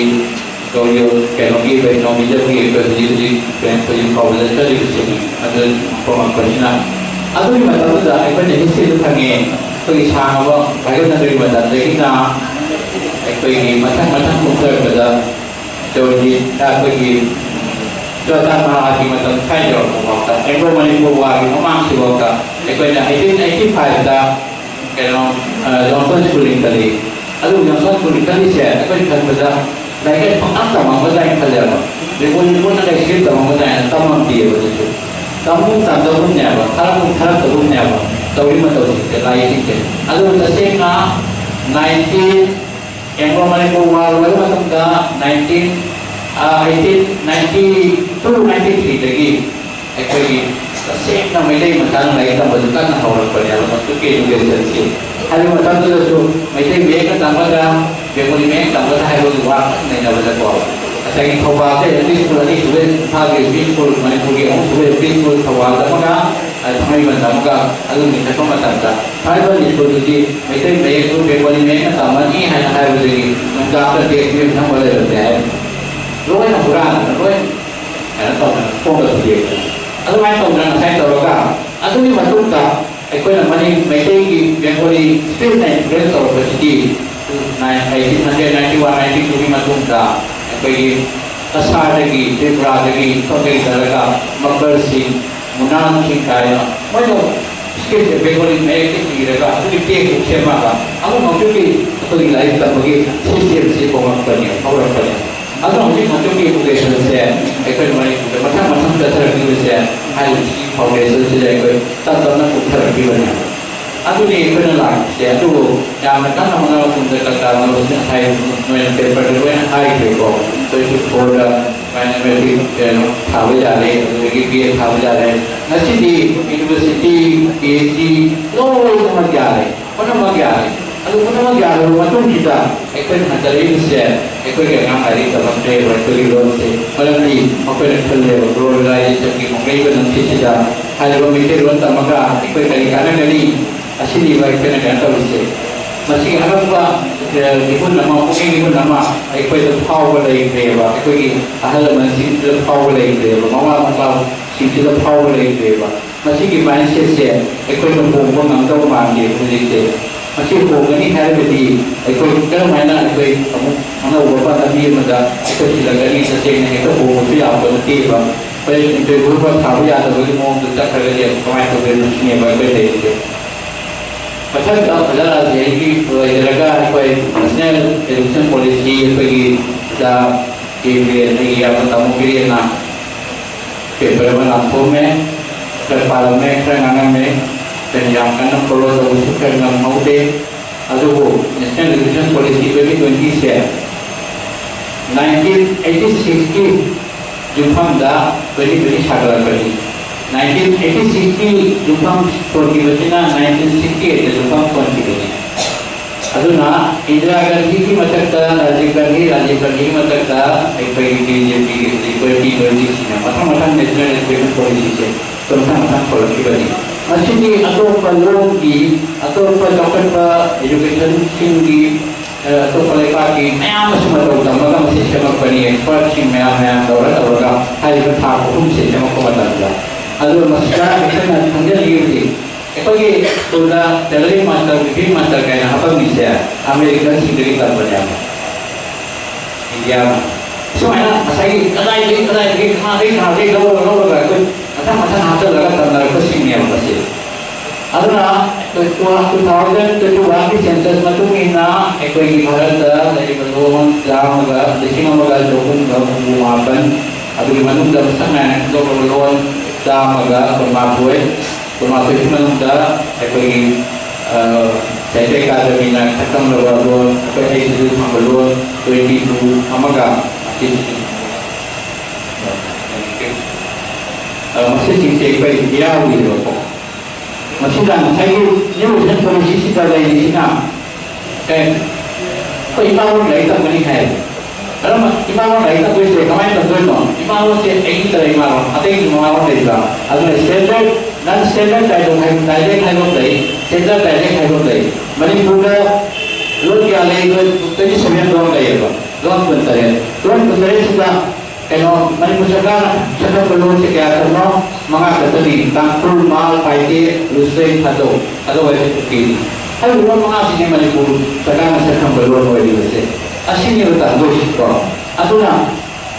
ꯒꯧꯔ ꯀꯩꯅꯣꯒꯤ ꯋꯩꯁꯅꯕꯤꯖꯝꯒꯤ ꯑꯩꯈꯣꯏ ꯍꯧꯖꯤꯛ ꯍꯧꯖꯤꯛ ꯍꯧꯖꯤꯛ ꯐꯥꯎꯕꯗ ꯆꯠꯂꯤꯕꯁꯤꯡ ꯑꯗꯨ ꯃꯐꯝ ꯑꯩꯈꯣꯏꯁꯤꯅ ꯑꯗꯨꯒꯤ ꯃꯇꯝꯗꯨꯗ ꯑꯩꯈꯣꯏꯅ ꯍꯤꯁꯇ꯭ꯔꯤꯗ ꯐꯪꯉꯦ꯫ ꯑꯩꯈꯣꯏꯒꯤ ꯁꯥꯡꯉꯕ ꯚꯥꯏꯒ꯭ꯔ ꯆꯇ꯭ꯔꯒꯤ ꯃꯇꯝꯗꯒꯤꯅ ꯑꯩꯈꯣꯏꯒꯤ ꯃꯊꯪ ꯃꯊꯪ ꯀꯨꯝꯊꯔꯛꯄꯗ ꯇꯧꯔꯤꯁꯤ ꯑꯩꯈꯣꯏꯒꯤ ꯆꯨꯔꯥꯆꯥꯟ ꯃꯍꯥꯔꯥꯖꯀꯤ ꯃꯇꯝ ꯁ꯭ꯋꯥꯏ ꯌꯧꯔꯛꯄ ꯐꯥꯎꯗ, ꯑꯦꯡꯒ꯭ꯂꯣ ꯃꯅꯤꯄꯨꯔ ꯋꯥꯔꯒꯤ ꯃꯃꯥꯡꯁꯤꯐꯥꯎꯗ ꯑꯩꯈꯣꯏꯅ eighteen eighty five ꯗ ꯀꯩꯅꯣ, ꯑ, ꯖꯣꯟꯁꯟ ꯁ꯭ꯀꯨꯜ ꯂꯤꯡꯈꯠꯂꯤ꯫ ꯑꯗꯨ ꯖꯣꯟꯁꯟ ꯁ꯭ꯀꯨꯜ ꯂꯤꯡꯈꯠꯂꯤꯁꯦ ꯑꯩꯈꯣꯏ ꯈꯟꯕꯗ ꯂꯥꯏꯔꯤꯛ ꯄꯪꯇꯝ ꯇꯝꯃꯝꯒꯗ꯭ꯔꯥ ꯍꯥꯏꯅ ꯈꯜꯂꯦꯕ꯫ ꯕꯦꯡꯒꯣꯂꯤ ꯂꯣꯟꯅ ꯀꯩꯁꯨ ꯇꯝꯃꯝꯒꯗ꯭ꯔꯥ ꯍꯥꯏꯅ ꯇꯝꯃꯝꯗꯦꯕ ꯑꯗꯨꯁꯨ꯫ ꯇꯝꯒꯨꯝ ꯇꯝꯗꯒꯨꯝꯅꯦꯕ, ꯊꯥꯔꯛꯀꯨꯝ ꯊꯥꯔꯛꯇꯒꯨꯝꯅꯦꯕ ꯇꯧꯔꯤ ꯃꯇꯧꯁꯤꯡꯁꯦ, ꯂꯥꯏꯔꯤꯛꯁꯤꯡꯁꯦ꯫ ꯑꯗꯨꯕꯨ ꯇꯁꯦꯡꯅ nineteen ꯑꯦꯡꯒ꯭ꯂꯣ ꯃꯅꯤꯄꯨꯔ ꯋꯥꯔ ꯂꯣꯏꯔ ꯃꯇꯨꯡꯗ nineteen, ꯑ, eighteen ninety two ninety three ꯗꯒꯤ ꯑꯩꯈꯣꯏꯒꯤ ꯇꯁꯦꯡꯅ ꯃꯩꯇꯩ ꯃꯆꯥꯅ ꯂꯥꯏꯔꯤꯛ ꯇꯝꯕꯁꯨ ꯀꯟꯅ ꯍꯧꯔꯛꯄꯅꯦꯕ, ꯃꯗꯨꯒꯤ education ꯁꯤ꯫ ꯍꯥꯏꯔꯤꯕ ꯃꯇꯝꯗꯨꯗꯁꯨ ꯃꯩꯇꯩ ꯃꯌꯦꯛꯅ ꯇꯝꯒꯗ꯭ꯔꯥ, ꯕꯦꯡꯒꯣꯂꯤ ꯃꯌꯦꯛ ꯇꯝꯒꯗ꯭ꯔꯥ ꯍꯥꯏꯕꯒꯤ ꯋꯥ ꯀꯟꯅ ꯅꯩꯅꯕꯗꯀꯣ, ꯉꯁꯥꯏꯒꯤ ꯊꯧꯕꯥꯜꯗ L P school ꯑꯅꯤ ꯁꯨꯕ, ꯏꯝꯐꯥꯜꯒꯤ L P school, ꯃꯅꯤꯄꯨꯔꯒꯤ ꯑꯍꯨꯝ ꯁꯨꯕ L P school ꯊꯧꯕꯥꯜꯗ ꯑꯃꯒ, ꯊꯥꯡꯃꯩꯕꯟꯗ ꯑꯃꯨꯛꯀ ꯑꯗꯨꯒꯤ ꯆꯠꯄ ꯃꯇꯝꯗ ꯊꯥꯡꯃꯩꯕꯟ ꯁ꯭ꯀꯨꯜꯗꯨꯗꯤ ꯃꯩꯇꯩ ꯃꯌꯦꯛꯇꯨ ꯕꯦꯡꯒꯣꯂꯤ ꯃꯌꯦꯛꯅ ꯇꯝꯃꯅꯤ ꯍꯥꯏꯅ ꯍꯥꯏꯕꯗꯒꯤ ꯅꯨꯡꯗꯥꯡꯗ ꯕꯦꯒ ꯊꯝꯕ ꯂꯩꯔꯝꯗꯦ ꯍꯥꯏ꯫ ꯂꯣꯏꯅ ꯍꯨꯔꯥꯟꯗꯅ ꯂꯣꯏ ꯀꯩꯅꯣ ꯇꯧꯗꯅ ꯊꯣꯡꯗ ꯊꯨꯗꯦꯛꯇꯅ ꯑꯗꯨꯃꯥꯏꯅ ꯇꯧꯗꯅ ꯉꯁꯥꯏ ꯇꯧꯔꯒ ꯑꯗꯨꯒꯤ ꯃꯇꯨꯡꯗ ꯑꯩꯈꯣꯏꯅ ꯃꯅꯤ ꯃꯩꯇꯩꯒꯤ ꯕꯦꯡꯒꯣꯂꯤ ꯁ꯭ꯄꯤꯔꯤꯠꯅ ꯏꯟꯐ꯭ꯂꯨꯌꯦꯟꯁ ꯇꯧꯔꯛꯄꯁꯤꯗꯤ eighteen hundred ninety one ninety ꯇꯨꯒꯤ ꯃꯇꯨꯡꯗ ꯑꯩꯈꯣꯏꯒꯤ ꯀꯁꯥꯔꯗꯒꯤ, ꯇ꯭ꯔꯤꯄꯨꯔꯥꯗꯒꯤ, ꯁꯣꯝꯗꯒꯤ ꯆꯠꯂꯒ ꯃꯛꯀꯔꯁꯤꯡ, ꯃꯨꯅꯥꯟꯁꯤꯡ ꯀꯥꯏꯅ ꯃꯣꯏꯅ ꯁ꯭ꯀ꯭ꯔꯤꯞꯁꯦ ꯕꯦꯡꯒꯣꯂꯤ ꯃꯌꯦꯛꯇ ꯏꯔꯒ ꯑꯗꯨꯒꯤ ꯇꯦꯛꯁꯕꯨꯛ ꯁꯦꯝꯃꯒ ꯑꯃꯨꯛ ꯍꯧꯖꯤꯛꯀꯤ ꯑꯩꯈꯣꯏꯒꯤ ꯂꯥꯏꯔꯤꯛ ꯇꯝꯕꯒꯤ ꯁꯤꯁꯇꯦꯝꯁꯤ ꯍꯧꯔꯛꯄꯅꯦ, ꯍꯧꯔꯛꯄꯅꯦ꯫ ꯑꯗꯨꯅ ꯍꯧꯖꯤꯛ ꯃꯇꯝꯒꯤ ꯏꯗꯨꯀꯦꯁꯟꯁꯦ ꯑꯩꯈꯣꯏ ꯃꯅꯤꯄꯨꯔꯗ ꯃꯊꯪ ꯃꯊꯪ ꯆꯠꯊꯔꯛꯂꯤꯕꯁꯦ ꯍꯥꯏꯔꯤꯕ ꯁꯤ ꯐꯥꯎꯟꯗꯦꯁꯟꯁꯤꯗ ꯑꯩꯈꯣꯏ ꯇꯞ ꯇꯞꯅ ꯀꯨꯝꯊꯔꯛꯈꯤꯕꯅꯦ꯫ ꯑꯗꯨꯅꯤ ꯑꯩꯈꯣꯏꯅ ꯂꯥꯛꯄꯁꯦ꯫ ꯑꯗꯨꯕꯨ ꯌꯥꯝꯅ ꯀꯟꯅ ꯍꯣꯠꯅꯕ ꯃꯇꯝꯗ ꯀꯇꯥꯅꯣꯁꯤꯅ ꯍꯥꯏ, ꯅꯣꯏꯅ ꯄꯦꯄꯔꯗ ꯂꯣꯏꯅ ꯍꯥꯏꯈ꯭ꯔꯦꯀꯣ꯫ ꯇ꯭ꯋꯦꯟꯇꯤ ꯐꯣꯔꯗ ꯃꯦꯊꯃꯦꯇꯤꯛ ꯀꯩꯅꯣ ꯊꯥꯕ ꯌꯥꯔꯦ, ꯑꯗꯨꯗꯒꯤ ꯕꯤ ꯑꯦ ꯊꯥꯕ ꯌꯥꯔꯦ꯫ ꯉꯁꯤꯗꯤ ꯌꯨꯅꯤꯚꯔꯁꯤꯇꯤ, ꯄꯤ ꯑꯩꯆ ꯗꯤ ꯂꯣꯏꯅꯃꯛ ꯌꯥꯔꯦ, ꯄꯨꯝꯅꯃꯛ ꯌꯥꯔꯦ꯫ ꯑꯗꯨ ꯄꯨꯝꯅꯃꯛ ꯌꯥꯔꯕ ꯃꯇꯨꯡꯁꯤꯗ ꯑꯩꯈꯣꯏꯅ ꯍꯟꯊꯔꯛꯏꯕꯁꯦ ꯑꯩꯈꯣꯏꯒꯤ ꯑꯉꯥꯡ ꯂꯥꯏꯔꯤꯛ ꯇꯝꯃꯛꯇ꯭ꯔꯦꯕ, ꯑꯩꯈꯣꯏꯒꯤ ꯂꯣꯟꯁꯦ꯫ ꯃꯔꯝꯗꯤ ꯃꯈꯣꯏꯅ ꯈꯜꯂꯦꯕ ꯒ꯭ꯂꯣꯕꯦꯂꯥꯏꯖꯦꯁꯟꯒꯤ ꯍꯣꯡꯂꯛꯏꯕ ꯅꯨꯡꯁꯤꯠꯁꯤꯗ ꯍꯥꯏꯔꯤꯕ ꯃꯩꯇꯩꯂꯣꯟ ꯇꯝꯃꯒ ꯑꯩꯈꯣꯏ ꯀꯔꯤ ꯀꯥꯟꯅꯒꯅꯤ? ꯑꯁꯤꯅꯤꯕ ꯑꯩꯈꯣꯏꯅ ꯀꯩꯅꯣ ꯇꯧꯔꯤꯁꯦ꯫ ꯃꯁꯤꯒꯤ ꯑꯉꯛꯄ, ꯑ, ꯏꯍꯨꯟ ꯑꯃ, ꯄꯨꯛꯅꯤꯡ ꯏꯍꯨꯟ ꯑꯃ ꯑꯩꯈꯣꯏꯗ ꯐꯥꯎꯕ ꯂꯩꯈ꯭ꯔꯦꯕ, ꯑꯩꯈꯣꯏꯒꯤ ꯑꯍꯜ ꯂꯃꯟꯁꯤꯡꯁꯤꯗ ꯐꯥꯎꯕ ꯂꯩꯈ꯭ꯔꯦꯕ, ꯃꯃꯥ ꯃꯄꯥꯁꯤꯡꯁꯤꯗ ꯐꯥꯎꯕ ꯂꯩꯈ꯭ꯔꯦꯕ꯫ ꯃꯁꯤꯒꯤ ꯃꯥꯏꯟꯁꯦꯠꯁꯦ ꯑꯩꯈꯣꯏꯅ ꯍꯣꯡꯕ ꯉꯝꯗꯧ ꯃꯥꯟꯗꯦ ꯍꯧꯖꯤꯛꯁꯦ꯫ ꯃꯁꯤ ꯍꯣꯡꯒꯅꯤ ꯍꯥꯏꯔꯒꯗꯤ ꯑꯩꯈꯣꯏ ꯀꯔꯝꯍꯥꯏꯅ ꯑꯩꯈꯣꯏ ꯑꯃꯨꯛ ꯑꯅꯧꯕ ꯂꯝꯕꯤ ꯑꯃꯗ ꯑꯩꯈꯣꯏ ꯊꯤꯜꯂꯛꯀꯅꯤ? ꯇꯁꯦꯡꯅ ꯍꯦꯛꯇ ꯍꯣꯡꯕꯁꯨ ꯌꯥꯕ ꯅꯠꯇꯦꯕ꯫ ꯍꯣꯔꯦꯟ ꯏꯟꯇꯔꯚ꯭ꯌꯨ ꯑꯃ ꯊꯥꯕ ꯌꯥꯗꯕꯒꯤ ꯃꯑꯣꯡꯗ ꯆꯠꯈ꯭ꯔꯒꯗꯤ ꯑꯃꯨꯛ ꯀꯃꯥꯏꯅ ꯇꯧꯗꯣꯏꯅꯣ ꯁꯤꯅꯦꯕ ꯑꯩꯈꯣꯏ ꯂꯩꯔꯤꯁꯦ꯫ ꯃꯊꯪꯗ ꯑꯣꯖꯥ ꯔꯥꯖꯦꯟꯒꯤ ꯂꯣꯏꯔꯒ ꯑꯩꯈꯣꯏ ꯅꯦꯁꯅꯦꯜ ꯑꯦꯖꯨꯀꯦꯁꯟ ꯄꯣꯂꯤꯁꯤ ꯑꯩꯈꯣꯏꯒꯤ ꯑꯣꯖꯥ ꯀꯦ ꯕꯤꯔꯦꯟ, ꯑꯩꯒꯤ ꯏꯌꯥꯝꯕ ꯇꯥꯃꯣ ꯕꯤꯔꯦꯟꯅ ꯄꯦꯄꯔ ꯑꯃ ꯂꯥꯟꯊꯣꯛꯑꯝꯃꯦ, ꯈꯔ ꯄꯥꯔꯝꯃꯦ, ꯈꯔ ꯉꯥꯡꯉꯝꯃꯦ꯫ ꯑꯩꯈꯣꯏꯅ ꯌꯥꯝ ꯀꯟꯅ ꯐꯣꯂꯣ ꯇꯧꯕꯁꯨ ꯈꯔ ꯉꯝꯍꯧꯗꯦ꯫ ꯑꯗꯨꯕꯨ ꯅꯦꯁꯅꯦꯜ ꯑꯦꯖꯨꯀꯦꯁꯟ ꯄꯣꯂꯤꯁꯤ ꯇ꯭ꯋꯦꯟꯇꯤ ꯇ꯭ꯋꯦꯟꯇꯤꯁꯦ ꯅꯥꯏꯟꯇꯤꯟ ꯑꯩꯠꯇꯤ ꯁꯤꯛꯁꯀꯤ ꯌꯨꯝꯐꯝꯗ ꯇ꯭ꯋꯦꯟꯇꯤ ꯇ꯭ꯋꯦꯟꯇꯤ ꯁꯥꯒꯠꯂꯛꯄꯅꯤ꯫ ꯅꯥꯏꯟꯇꯤꯟ ꯑꯩꯠꯇꯤ ꯁꯤꯛꯁꯀꯤ ꯌꯨꯝꯐꯝ ꯁꯣꯟꯈꯤꯕꯁꯤꯅ ꯅꯥꯏꯟꯇꯤꯟ ꯁꯤꯛꯁꯇꯤ ꯑꯩꯠꯇ ꯌꯨꯝꯐꯝ ꯁꯣꯟꯈꯤꯕꯅꯤ꯫ ꯑꯗꯨꯅ ꯏꯟꯗꯤꯔꯥ ꯒꯥꯟꯙꯤꯒꯤ ꯃꯊꯛꯇ ꯔꯥꯖꯤꯕ ꯒꯥꯟꯙꯤ, ꯔꯥꯖꯤꯕ ꯒꯥꯟꯙꯤꯒꯤ ꯃꯊꯛꯇ ꯑꯩꯈꯣꯏꯒꯤ ꯕꯤ ꯖꯦ ꯄꯤꯒꯤ ꯍꯧꯖꯤꯛ ꯇ꯭ꯋꯦꯟꯇꯤ ꯇ꯭ꯋꯦꯟꯇꯤ ꯁꯤꯅ ꯃꯊꯪ ꯃꯊꯪ ꯅꯦꯁꯅꯦꯜ ꯑꯦꯖꯨꯀꯦꯁꯟ ꯄꯣꯂꯤꯁꯤꯁꯦ ꯃꯊꯪ ꯃꯊꯪ ꯊꯣꯛꯂꯛꯈꯤꯕꯅꯤ꯫ ꯃꯁꯤꯗꯤ ꯑꯇꯣꯞꯄ ꯂꯣꯟꯒꯤ, ꯑꯇꯣꯞꯄ ꯆꯥꯎꯈꯠꯄ educationꯁꯤꯡꯒꯤ, ꯑ, ꯑꯇꯣꯞꯄ ꯂꯩꯕꯥꯛꯀꯤ ꯃꯌꯥꯝ ꯑꯃꯁꯨ ꯃꯇꯧ ꯇꯝꯃꯒ ꯃꯁꯤ ꯁꯦꯝꯃꯛꯄꯅꯤ꯫ Expertꯁꯤꯡ ꯃꯌꯥꯝ ꯃꯌꯥꯝ ꯇꯧꯔ ꯇꯧꯔꯒ ꯍꯥꯏꯔꯤꯕ ꯊꯥꯛ ꯑꯍꯨꯝꯁꯦ ꯁꯦꯝꯃꯛꯄ ꯃꯇꯝꯗ꯫ ꯑꯗꯨꯒ ꯃꯁꯤꯗ ꯑꯩꯈꯣꯏꯅ ꯈꯪꯖꯅꯤꯡꯉꯤꯕꯗꯤ, ꯑꯩꯈꯣꯏꯒꯤ ꯁ꯭ꯀꯨꯜꯗ tailoring master, weaving master ꯀꯥꯏꯅ ꯍꯥꯄꯝꯃꯤꯁꯦ Americanꯁꯤꯡꯗꯒꯤ ꯇꯝꯕꯅꯦꯕ꯫ ꯏꯟꯗꯤꯌꯥꯅ ꯁꯨꯃꯥꯏꯅ ꯉꯁꯥꯏꯒꯤ ꯀꯗꯥꯏꯗꯒꯤ, ꯀꯗꯥꯏꯗꯒꯤ, ꯀꯅꯥꯗꯒꯤ, ꯀꯅꯥꯗꯒꯤ ꯂꯧꯔ ꯂꯧꯔꯒ ꯑꯩꯈꯣꯏ ꯃꯊꯪ ꯃꯊꯪ ꯍꯥꯞꯆꯜꯂꯒ ꯇꯝꯅꯔꯛꯄꯁꯤꯡꯅꯦꯕ ꯃꯁꯤ꯫ ꯑꯗꯨꯅ two thousand twenty oneꯒꯤ census ꯃꯇꯨꯡ ꯏꯟꯅ ꯑꯩꯈꯣꯏꯒꯤ ꯚꯥꯔꯠꯇ ꯂꯩꯔꯤꯕ ꯂꯣꯟ ꯆꯥꯝꯃꯒ, ꯂꯤꯁꯤꯡ ꯑꯃꯒ ꯆꯍꯨꯝꯒ ꯍꯨꯝꯐꯨ ꯃꯥꯄꯟ, ꯑꯗꯨꯒꯤ ꯃꯅꯨꯡꯗ ꯃꯁꯛ ꯅꯥꯏꯅ ꯈꯟꯗꯣꯛꯂꯕ ꯂꯣꯟ ꯆꯥꯝꯃꯒ ꯀꯨꯟꯃꯥꯊꯣꯏ, ꯀꯨꯟꯃꯥꯊꯣꯏꯒꯤ ꯃꯅꯨꯡꯗ ꯑꯩꯈꯣꯏꯒꯤ, ꯑ, ꯁꯥꯍꯤꯇ꯭ꯌ ꯑꯦꯀꯥꯗꯃꯤꯅ ꯈꯛꯇꯪꯂꯕ ꯂꯣꯟ, ꯑꯩꯈꯣꯏ ꯍꯩꯁꯤꯁꯨ ꯐꯪꯕ ꯂꯣꯟ twenty two ꯑꯃꯒ, ꯑ, ꯃꯁꯤꯁꯤꯡꯁꯦ ꯑꯩꯈꯣꯏ ꯌꯥꯎꯔꯤꯕꯀꯣ꯫ ꯃꯁꯤꯗ ꯉꯁꯥꯏꯒꯤ new education policyꯁꯤꯗ ꯂꯩꯔꯤꯁꯤꯅ ꯀꯩ, ꯑꯩꯈꯣꯏ ꯏꯃꯥ ꯂꯣꯟ ꯂꯥꯏꯔꯤꯛ ꯇꯝꯒꯅꯤ ꯍꯥꯏ꯫ ꯀꯔꯝꯕ ꯏꯃꯥ ꯂꯣꯟ ꯂꯥꯏꯔꯤꯛ ꯇꯝꯗꯣꯏꯁꯦ ꯀꯃꯥꯏꯅ ꯇꯝꯗꯣꯏꯅꯣ? ꯏꯃꯥ ꯂꯣꯟꯁꯦ ꯑꯩꯒꯤ ꯀꯔꯤ ꯏꯃꯥ ꯂꯣꯟ? ꯑꯇꯩꯒꯤ ꯃꯃꯥ ꯂꯣꯟ ꯂꯩꯕ꯭ꯔꯥ? ꯑꯗꯨꯅ standard, non standard dialect ꯍꯥꯏꯕ ꯑꯃ ꯂꯩ, standard dialect ꯍꯥꯏꯕ ꯑꯃ ꯂꯩ꯫ ꯃꯅꯤꯄꯨꯔꯗ ꯂꯣꯟ ꯀꯌꯥ ꯂꯩ? ꯂꯣꯟ twenty seven ꯂꯣꯟ ꯂꯩꯌꯦꯕ, ꯂꯣꯟ ꯀꯨꯟꯇꯔꯦꯠ꯫ ꯂꯣꯟ ꯀꯨꯟꯇꯔꯦꯠꯁꯤꯗ ꯀꯩꯅꯣ, ꯃꯅꯤꯄꯨꯔ ꯁꯔꯀꯥꯔꯅ ꯁꯦꯝꯒꯠꯄ ꯂꯣꯟꯁꯦ ꯀꯌꯥ ꯈꯛꯅꯣ? ꯃꯉꯥ ꯈꯛꯇꯅꯤ: ꯇꯥꯡꯈꯨꯜ, ꯃꯥꯜ, ꯄꯥꯏꯇꯦ, ꯂꯨꯁ꯭ꯔꯩ, ꯊꯥꯗꯧ꯫ ꯊꯥꯗꯧ ꯍꯥꯏꯁꯦ ꯀꯨꯀꯤꯅꯤ꯫ ꯍꯥꯏꯔꯤꯕ ꯂꯣꯟ ꯃꯉꯥꯁꯤꯅꯦ ꯃꯅꯤꯄꯨꯔ ꯁꯔꯀꯥꯔꯅ ꯁꯛꯈꯪꯕ ꯂꯣꯟ ꯑꯣꯏꯔꯤꯕꯁꯦ꯫ ꯑꯁꯤꯅꯦꯕ ꯇꯝꯗꯣꯏꯁꯤꯀꯣ꯫ ꯑꯗꯨꯅ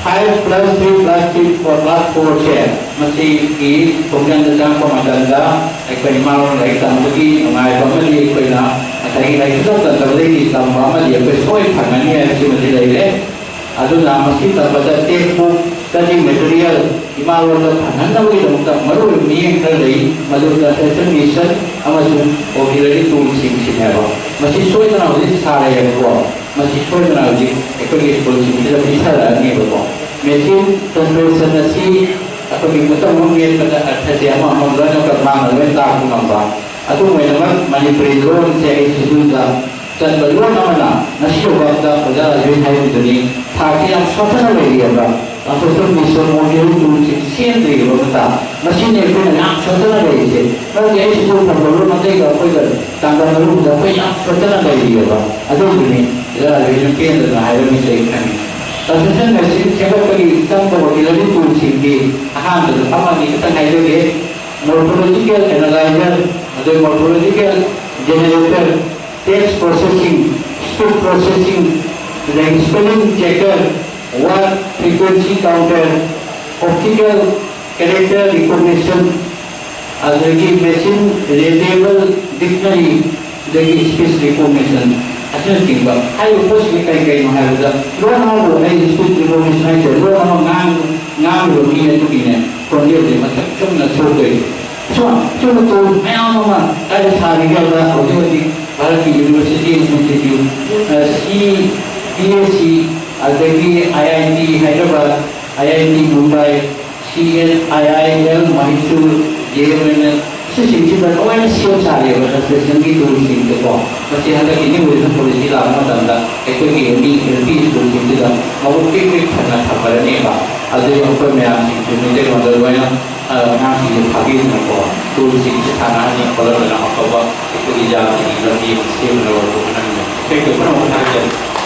five plus three plus three four plus fourꯁꯦ ꯃꯁꯤꯒꯤ ꯈꯣꯡꯖꯪꯗ ꯆꯪꯉꯛꯄ ꯃꯇꯝꯗ ꯑꯩꯈꯣꯏ ꯏꯃꯥ ꯂꯣꯟ ꯂꯥꯏꯔꯤꯛ ꯇꯝꯕꯒꯤ ꯅꯨꯡꯉꯥꯏꯕ ꯑꯃꯗꯤ ꯑꯩꯈꯣꯏꯅ ꯉꯁꯥꯏꯒꯤ ꯂꯥꯏꯔꯤꯛ ꯐꯖꯅ ꯇꯝꯗꯕꯗꯒꯤ ꯇꯝꯕ ꯑꯃꯗꯤ ꯑꯩꯈꯣꯏ ꯁꯣꯏ ꯐꯪꯒꯅꯤ ꯍꯥꯏꯕꯁꯤꯃꯗꯤ ꯂꯩꯔꯦ꯫ ꯑꯗꯨꯅ ꯃꯁꯤ ꯇꯝꯕꯗ textbook, study material, ꯏꯃꯥ ꯂꯣꯟꯗ ꯐꯪꯍꯟꯅꯕꯒꯤꯗꯃꯛꯇ ꯃꯔꯨꯑꯣꯏꯕ ꯃꯤꯠꯌꯦꯡ ꯈꯔ ꯂꯩ, ꯃꯗꯨ translation mission ꯑꯃꯁꯨꯡ auxiliary toolꯁꯤꯡꯁꯤꯅꯦꯕ꯫ ꯃꯁꯤ ꯁꯣꯏꯗꯅ ꯍꯧꯖꯤꯛ ꯁꯥꯔꯦꯕꯀꯣ, ꯃꯁꯤ ꯁꯣꯏꯗꯅ ꯍꯧꯖꯤꯛ ꯑꯩꯈꯣꯏꯒꯤ ꯁ꯭ꯀꯨꯜꯁꯤꯡꯁꯤꯗ ꯄꯤꯊꯔꯛꯑꯅꯦꯕꯀꯣ꯫ Machine translation ꯑꯁꯤ ꯑꯩꯈꯣꯏꯒꯤ ꯃꯇꯝ ꯑꯃ ꯃꯦꯠꯄꯗ ꯑꯔꯊꯁꯦ ꯑꯃ ꯑꯃ ꯂꯣꯏꯅꯃꯛ ꯃꯥꯡꯅ ꯂꯣꯏꯅ ꯇꯥꯛꯄ ꯉꯝꯕ꯫ ꯑꯗꯨꯝ ꯑꯣꯏꯅꯃꯛ ꯃꯅꯤꯄꯨꯔꯤ ꯂꯣꯟꯁꯦ ꯑꯩ ꯁꯤꯗꯨꯗ ꯆꯟꯕ ꯂꯣꯟ ꯑꯃꯅ ꯉꯁꯤ ꯐꯥꯎꯕꯗ ꯑꯣꯖꯥ ꯔꯥꯖꯨꯅ ꯍꯥꯏꯕꯤꯗꯨꯅꯤ, ꯊꯥꯛꯁꯤ ꯌꯥꯝ ꯁꯣꯠꯊꯅ ꯂꯩꯔꯤꯑꯕ꯫ Translation mission module ꯇꯨꯁꯤ ꯁꯦꯝꯗ꯭ꯔꯤꯕ ꯃꯇꯥꯡ, ꯃꯁꯤꯅꯤ ꯑꯩꯈꯣꯏꯅ ꯌꯥꯝ ꯁꯣꯠꯊꯅ ꯂꯩꯔꯤꯁꯦ꯫ ꯃꯔꯝꯗꯤ ꯑꯩ ꯁ꯭ꯀꯨꯜ ꯊꯝꯕ ꯃꯇꯩꯒ ꯑꯩꯈꯣꯏꯒ ꯆꯥꯡꯗꯝꯅꯔꯨꯕꯗ ꯑꯩꯈꯣꯏ ꯌꯥꯝ ꯁꯣꯠꯊꯅ ꯂꯩꯔꯤꯑꯕ꯫ ꯑꯗꯨꯒꯤꯅꯤ ꯑꯣꯖꯥ ꯔꯕꯤꯅ ꯄꯦꯟꯗꯅ ꯍꯥꯏꯔꯝꯃꯤꯁꯦ ꯑꯩ ꯈꯪꯉꯤ꯫ Translation machine ꯁꯦꯝꯒꯠꯄꯒꯤ ꯆꯪꯕ auxiliary ꯇꯨꯜꯁꯤꯡꯗꯤ ꯑꯍꯥꯟꯕꯗ ꯑꯃ ꯑꯅꯤ ꯈꯛꯇꯪ ꯍꯥꯏꯖꯒꯦ꯫ Morphological analyzer, ꯑꯗꯩ morphological generator, text processing, script processing, ꯑꯗꯒꯤ spelling checker, word frequency counter, optical character recognition, ꯑꯗꯒꯤ machine readable dictionary, ꯑꯗꯒꯤ speech recognition ꯑꯁꯤꯅꯆꯤꯡꯕ꯫ ꯍꯥꯏꯔꯤꯕ ꯄꯣꯠꯁꯤꯡꯁꯤ ꯀꯔꯤ ꯀꯔꯤꯅꯣ ꯍꯥꯏꯕꯗ, ꯂꯣꯟ ꯑꯃꯕꯨ, ꯑꯩ speech recognition ꯍꯥꯏꯁꯦ ꯂꯣꯟ ꯑꯃ ꯉꯥꯡ-, ꯉꯥꯡꯂꯤꯕ ꯃꯤ ꯑꯗꯨꯒꯤꯅꯦ ꯈꯣꯟꯖꯦꯜꯁꯦ ꯃꯁꯛ ꯆꯨꯝꯅ ꯊꯣꯛꯇꯣꯏꯅꯤ꯫ ꯁꯨꯝ ꯁꯨꯝꯕ ꯇꯣꯜ ꯃꯌꯥꯝ ꯑꯃ ꯀꯥꯏꯗ ꯁꯥꯔꯤꯒꯦ ꯍꯥꯏꯕꯗ, ꯍꯧꯖꯤꯛ ꯍꯧꯖꯤꯛ ꯚꯥꯔꯠꯀꯤ ꯌꯨꯅꯤꯚꯔꯁꯤꯇꯤ ꯏꯟꯁꯇꯤꯇ꯭ꯌꯨꯠ, ꯑ, ꯁꯤ ꯕꯤ ꯑꯦꯁ ꯁꯤ, ꯑꯗꯒꯤ I I T Hyderabad, I I T Mumbai, C N I I L Mysuru, J M N L, ꯁꯤꯁꯤꯡꯁꯤꯗ ꯂꯣꯏꯅ ꯁꯦꯝ ꯁꯥꯔꯦꯕ translation ꯒꯤ ꯇꯨꯜꯁꯤꯡꯁꯦꯀꯣ꯫ ꯃꯁꯤ ꯍꯟꯗꯛꯀꯤ new education policy ꯂꯥꯛꯄ ꯃꯇꯝꯗ ꯑꯩꯈꯣꯏꯒꯤ ꯃꯤ ꯑꯦꯜ ꯄꯤ ꯁ꯭ꯀꯨꯜꯁꯤꯡꯁꯤꯗ ꯃꯕꯨꯛ ꯄꯤꯛ ꯄꯤꯛ ꯊꯟꯅ ꯊꯝꯃꯔꯅꯦꯕ꯫ ꯑꯗꯨꯒꯤ ꯑꯩꯈꯣꯏ ꯃꯌꯥꯝꯁꯤꯡꯁꯨ ꯃꯩꯇꯩꯂꯣꯟꯗ ꯂꯣꯏꯅ, ꯑ, ꯑꯉꯥꯡꯁꯤꯡꯁꯦ ꯊꯥꯕꯤꯗꯅꯀꯣ, ꯇꯨꯜꯁꯤꯡꯁꯦ ꯁꯥꯟꯅꯍꯟꯗꯅ ꯈꯣꯠꯍꯟꯗꯅ ꯑꯐꯕ ꯑꯩꯈꯣꯏꯒꯤ ꯖꯥꯇꯤꯒꯤ ꯂꯝꯕꯤ ꯑꯃ ꯁꯦꯝꯅꯕ ꯍꯣꯠꯅꯃꯤꯟꯅꯁꯤ꯫ Thank you꯫ ꯄꯨꯝꯅꯃꯛ ꯊꯥꯒꯠꯆꯔꯤ꯫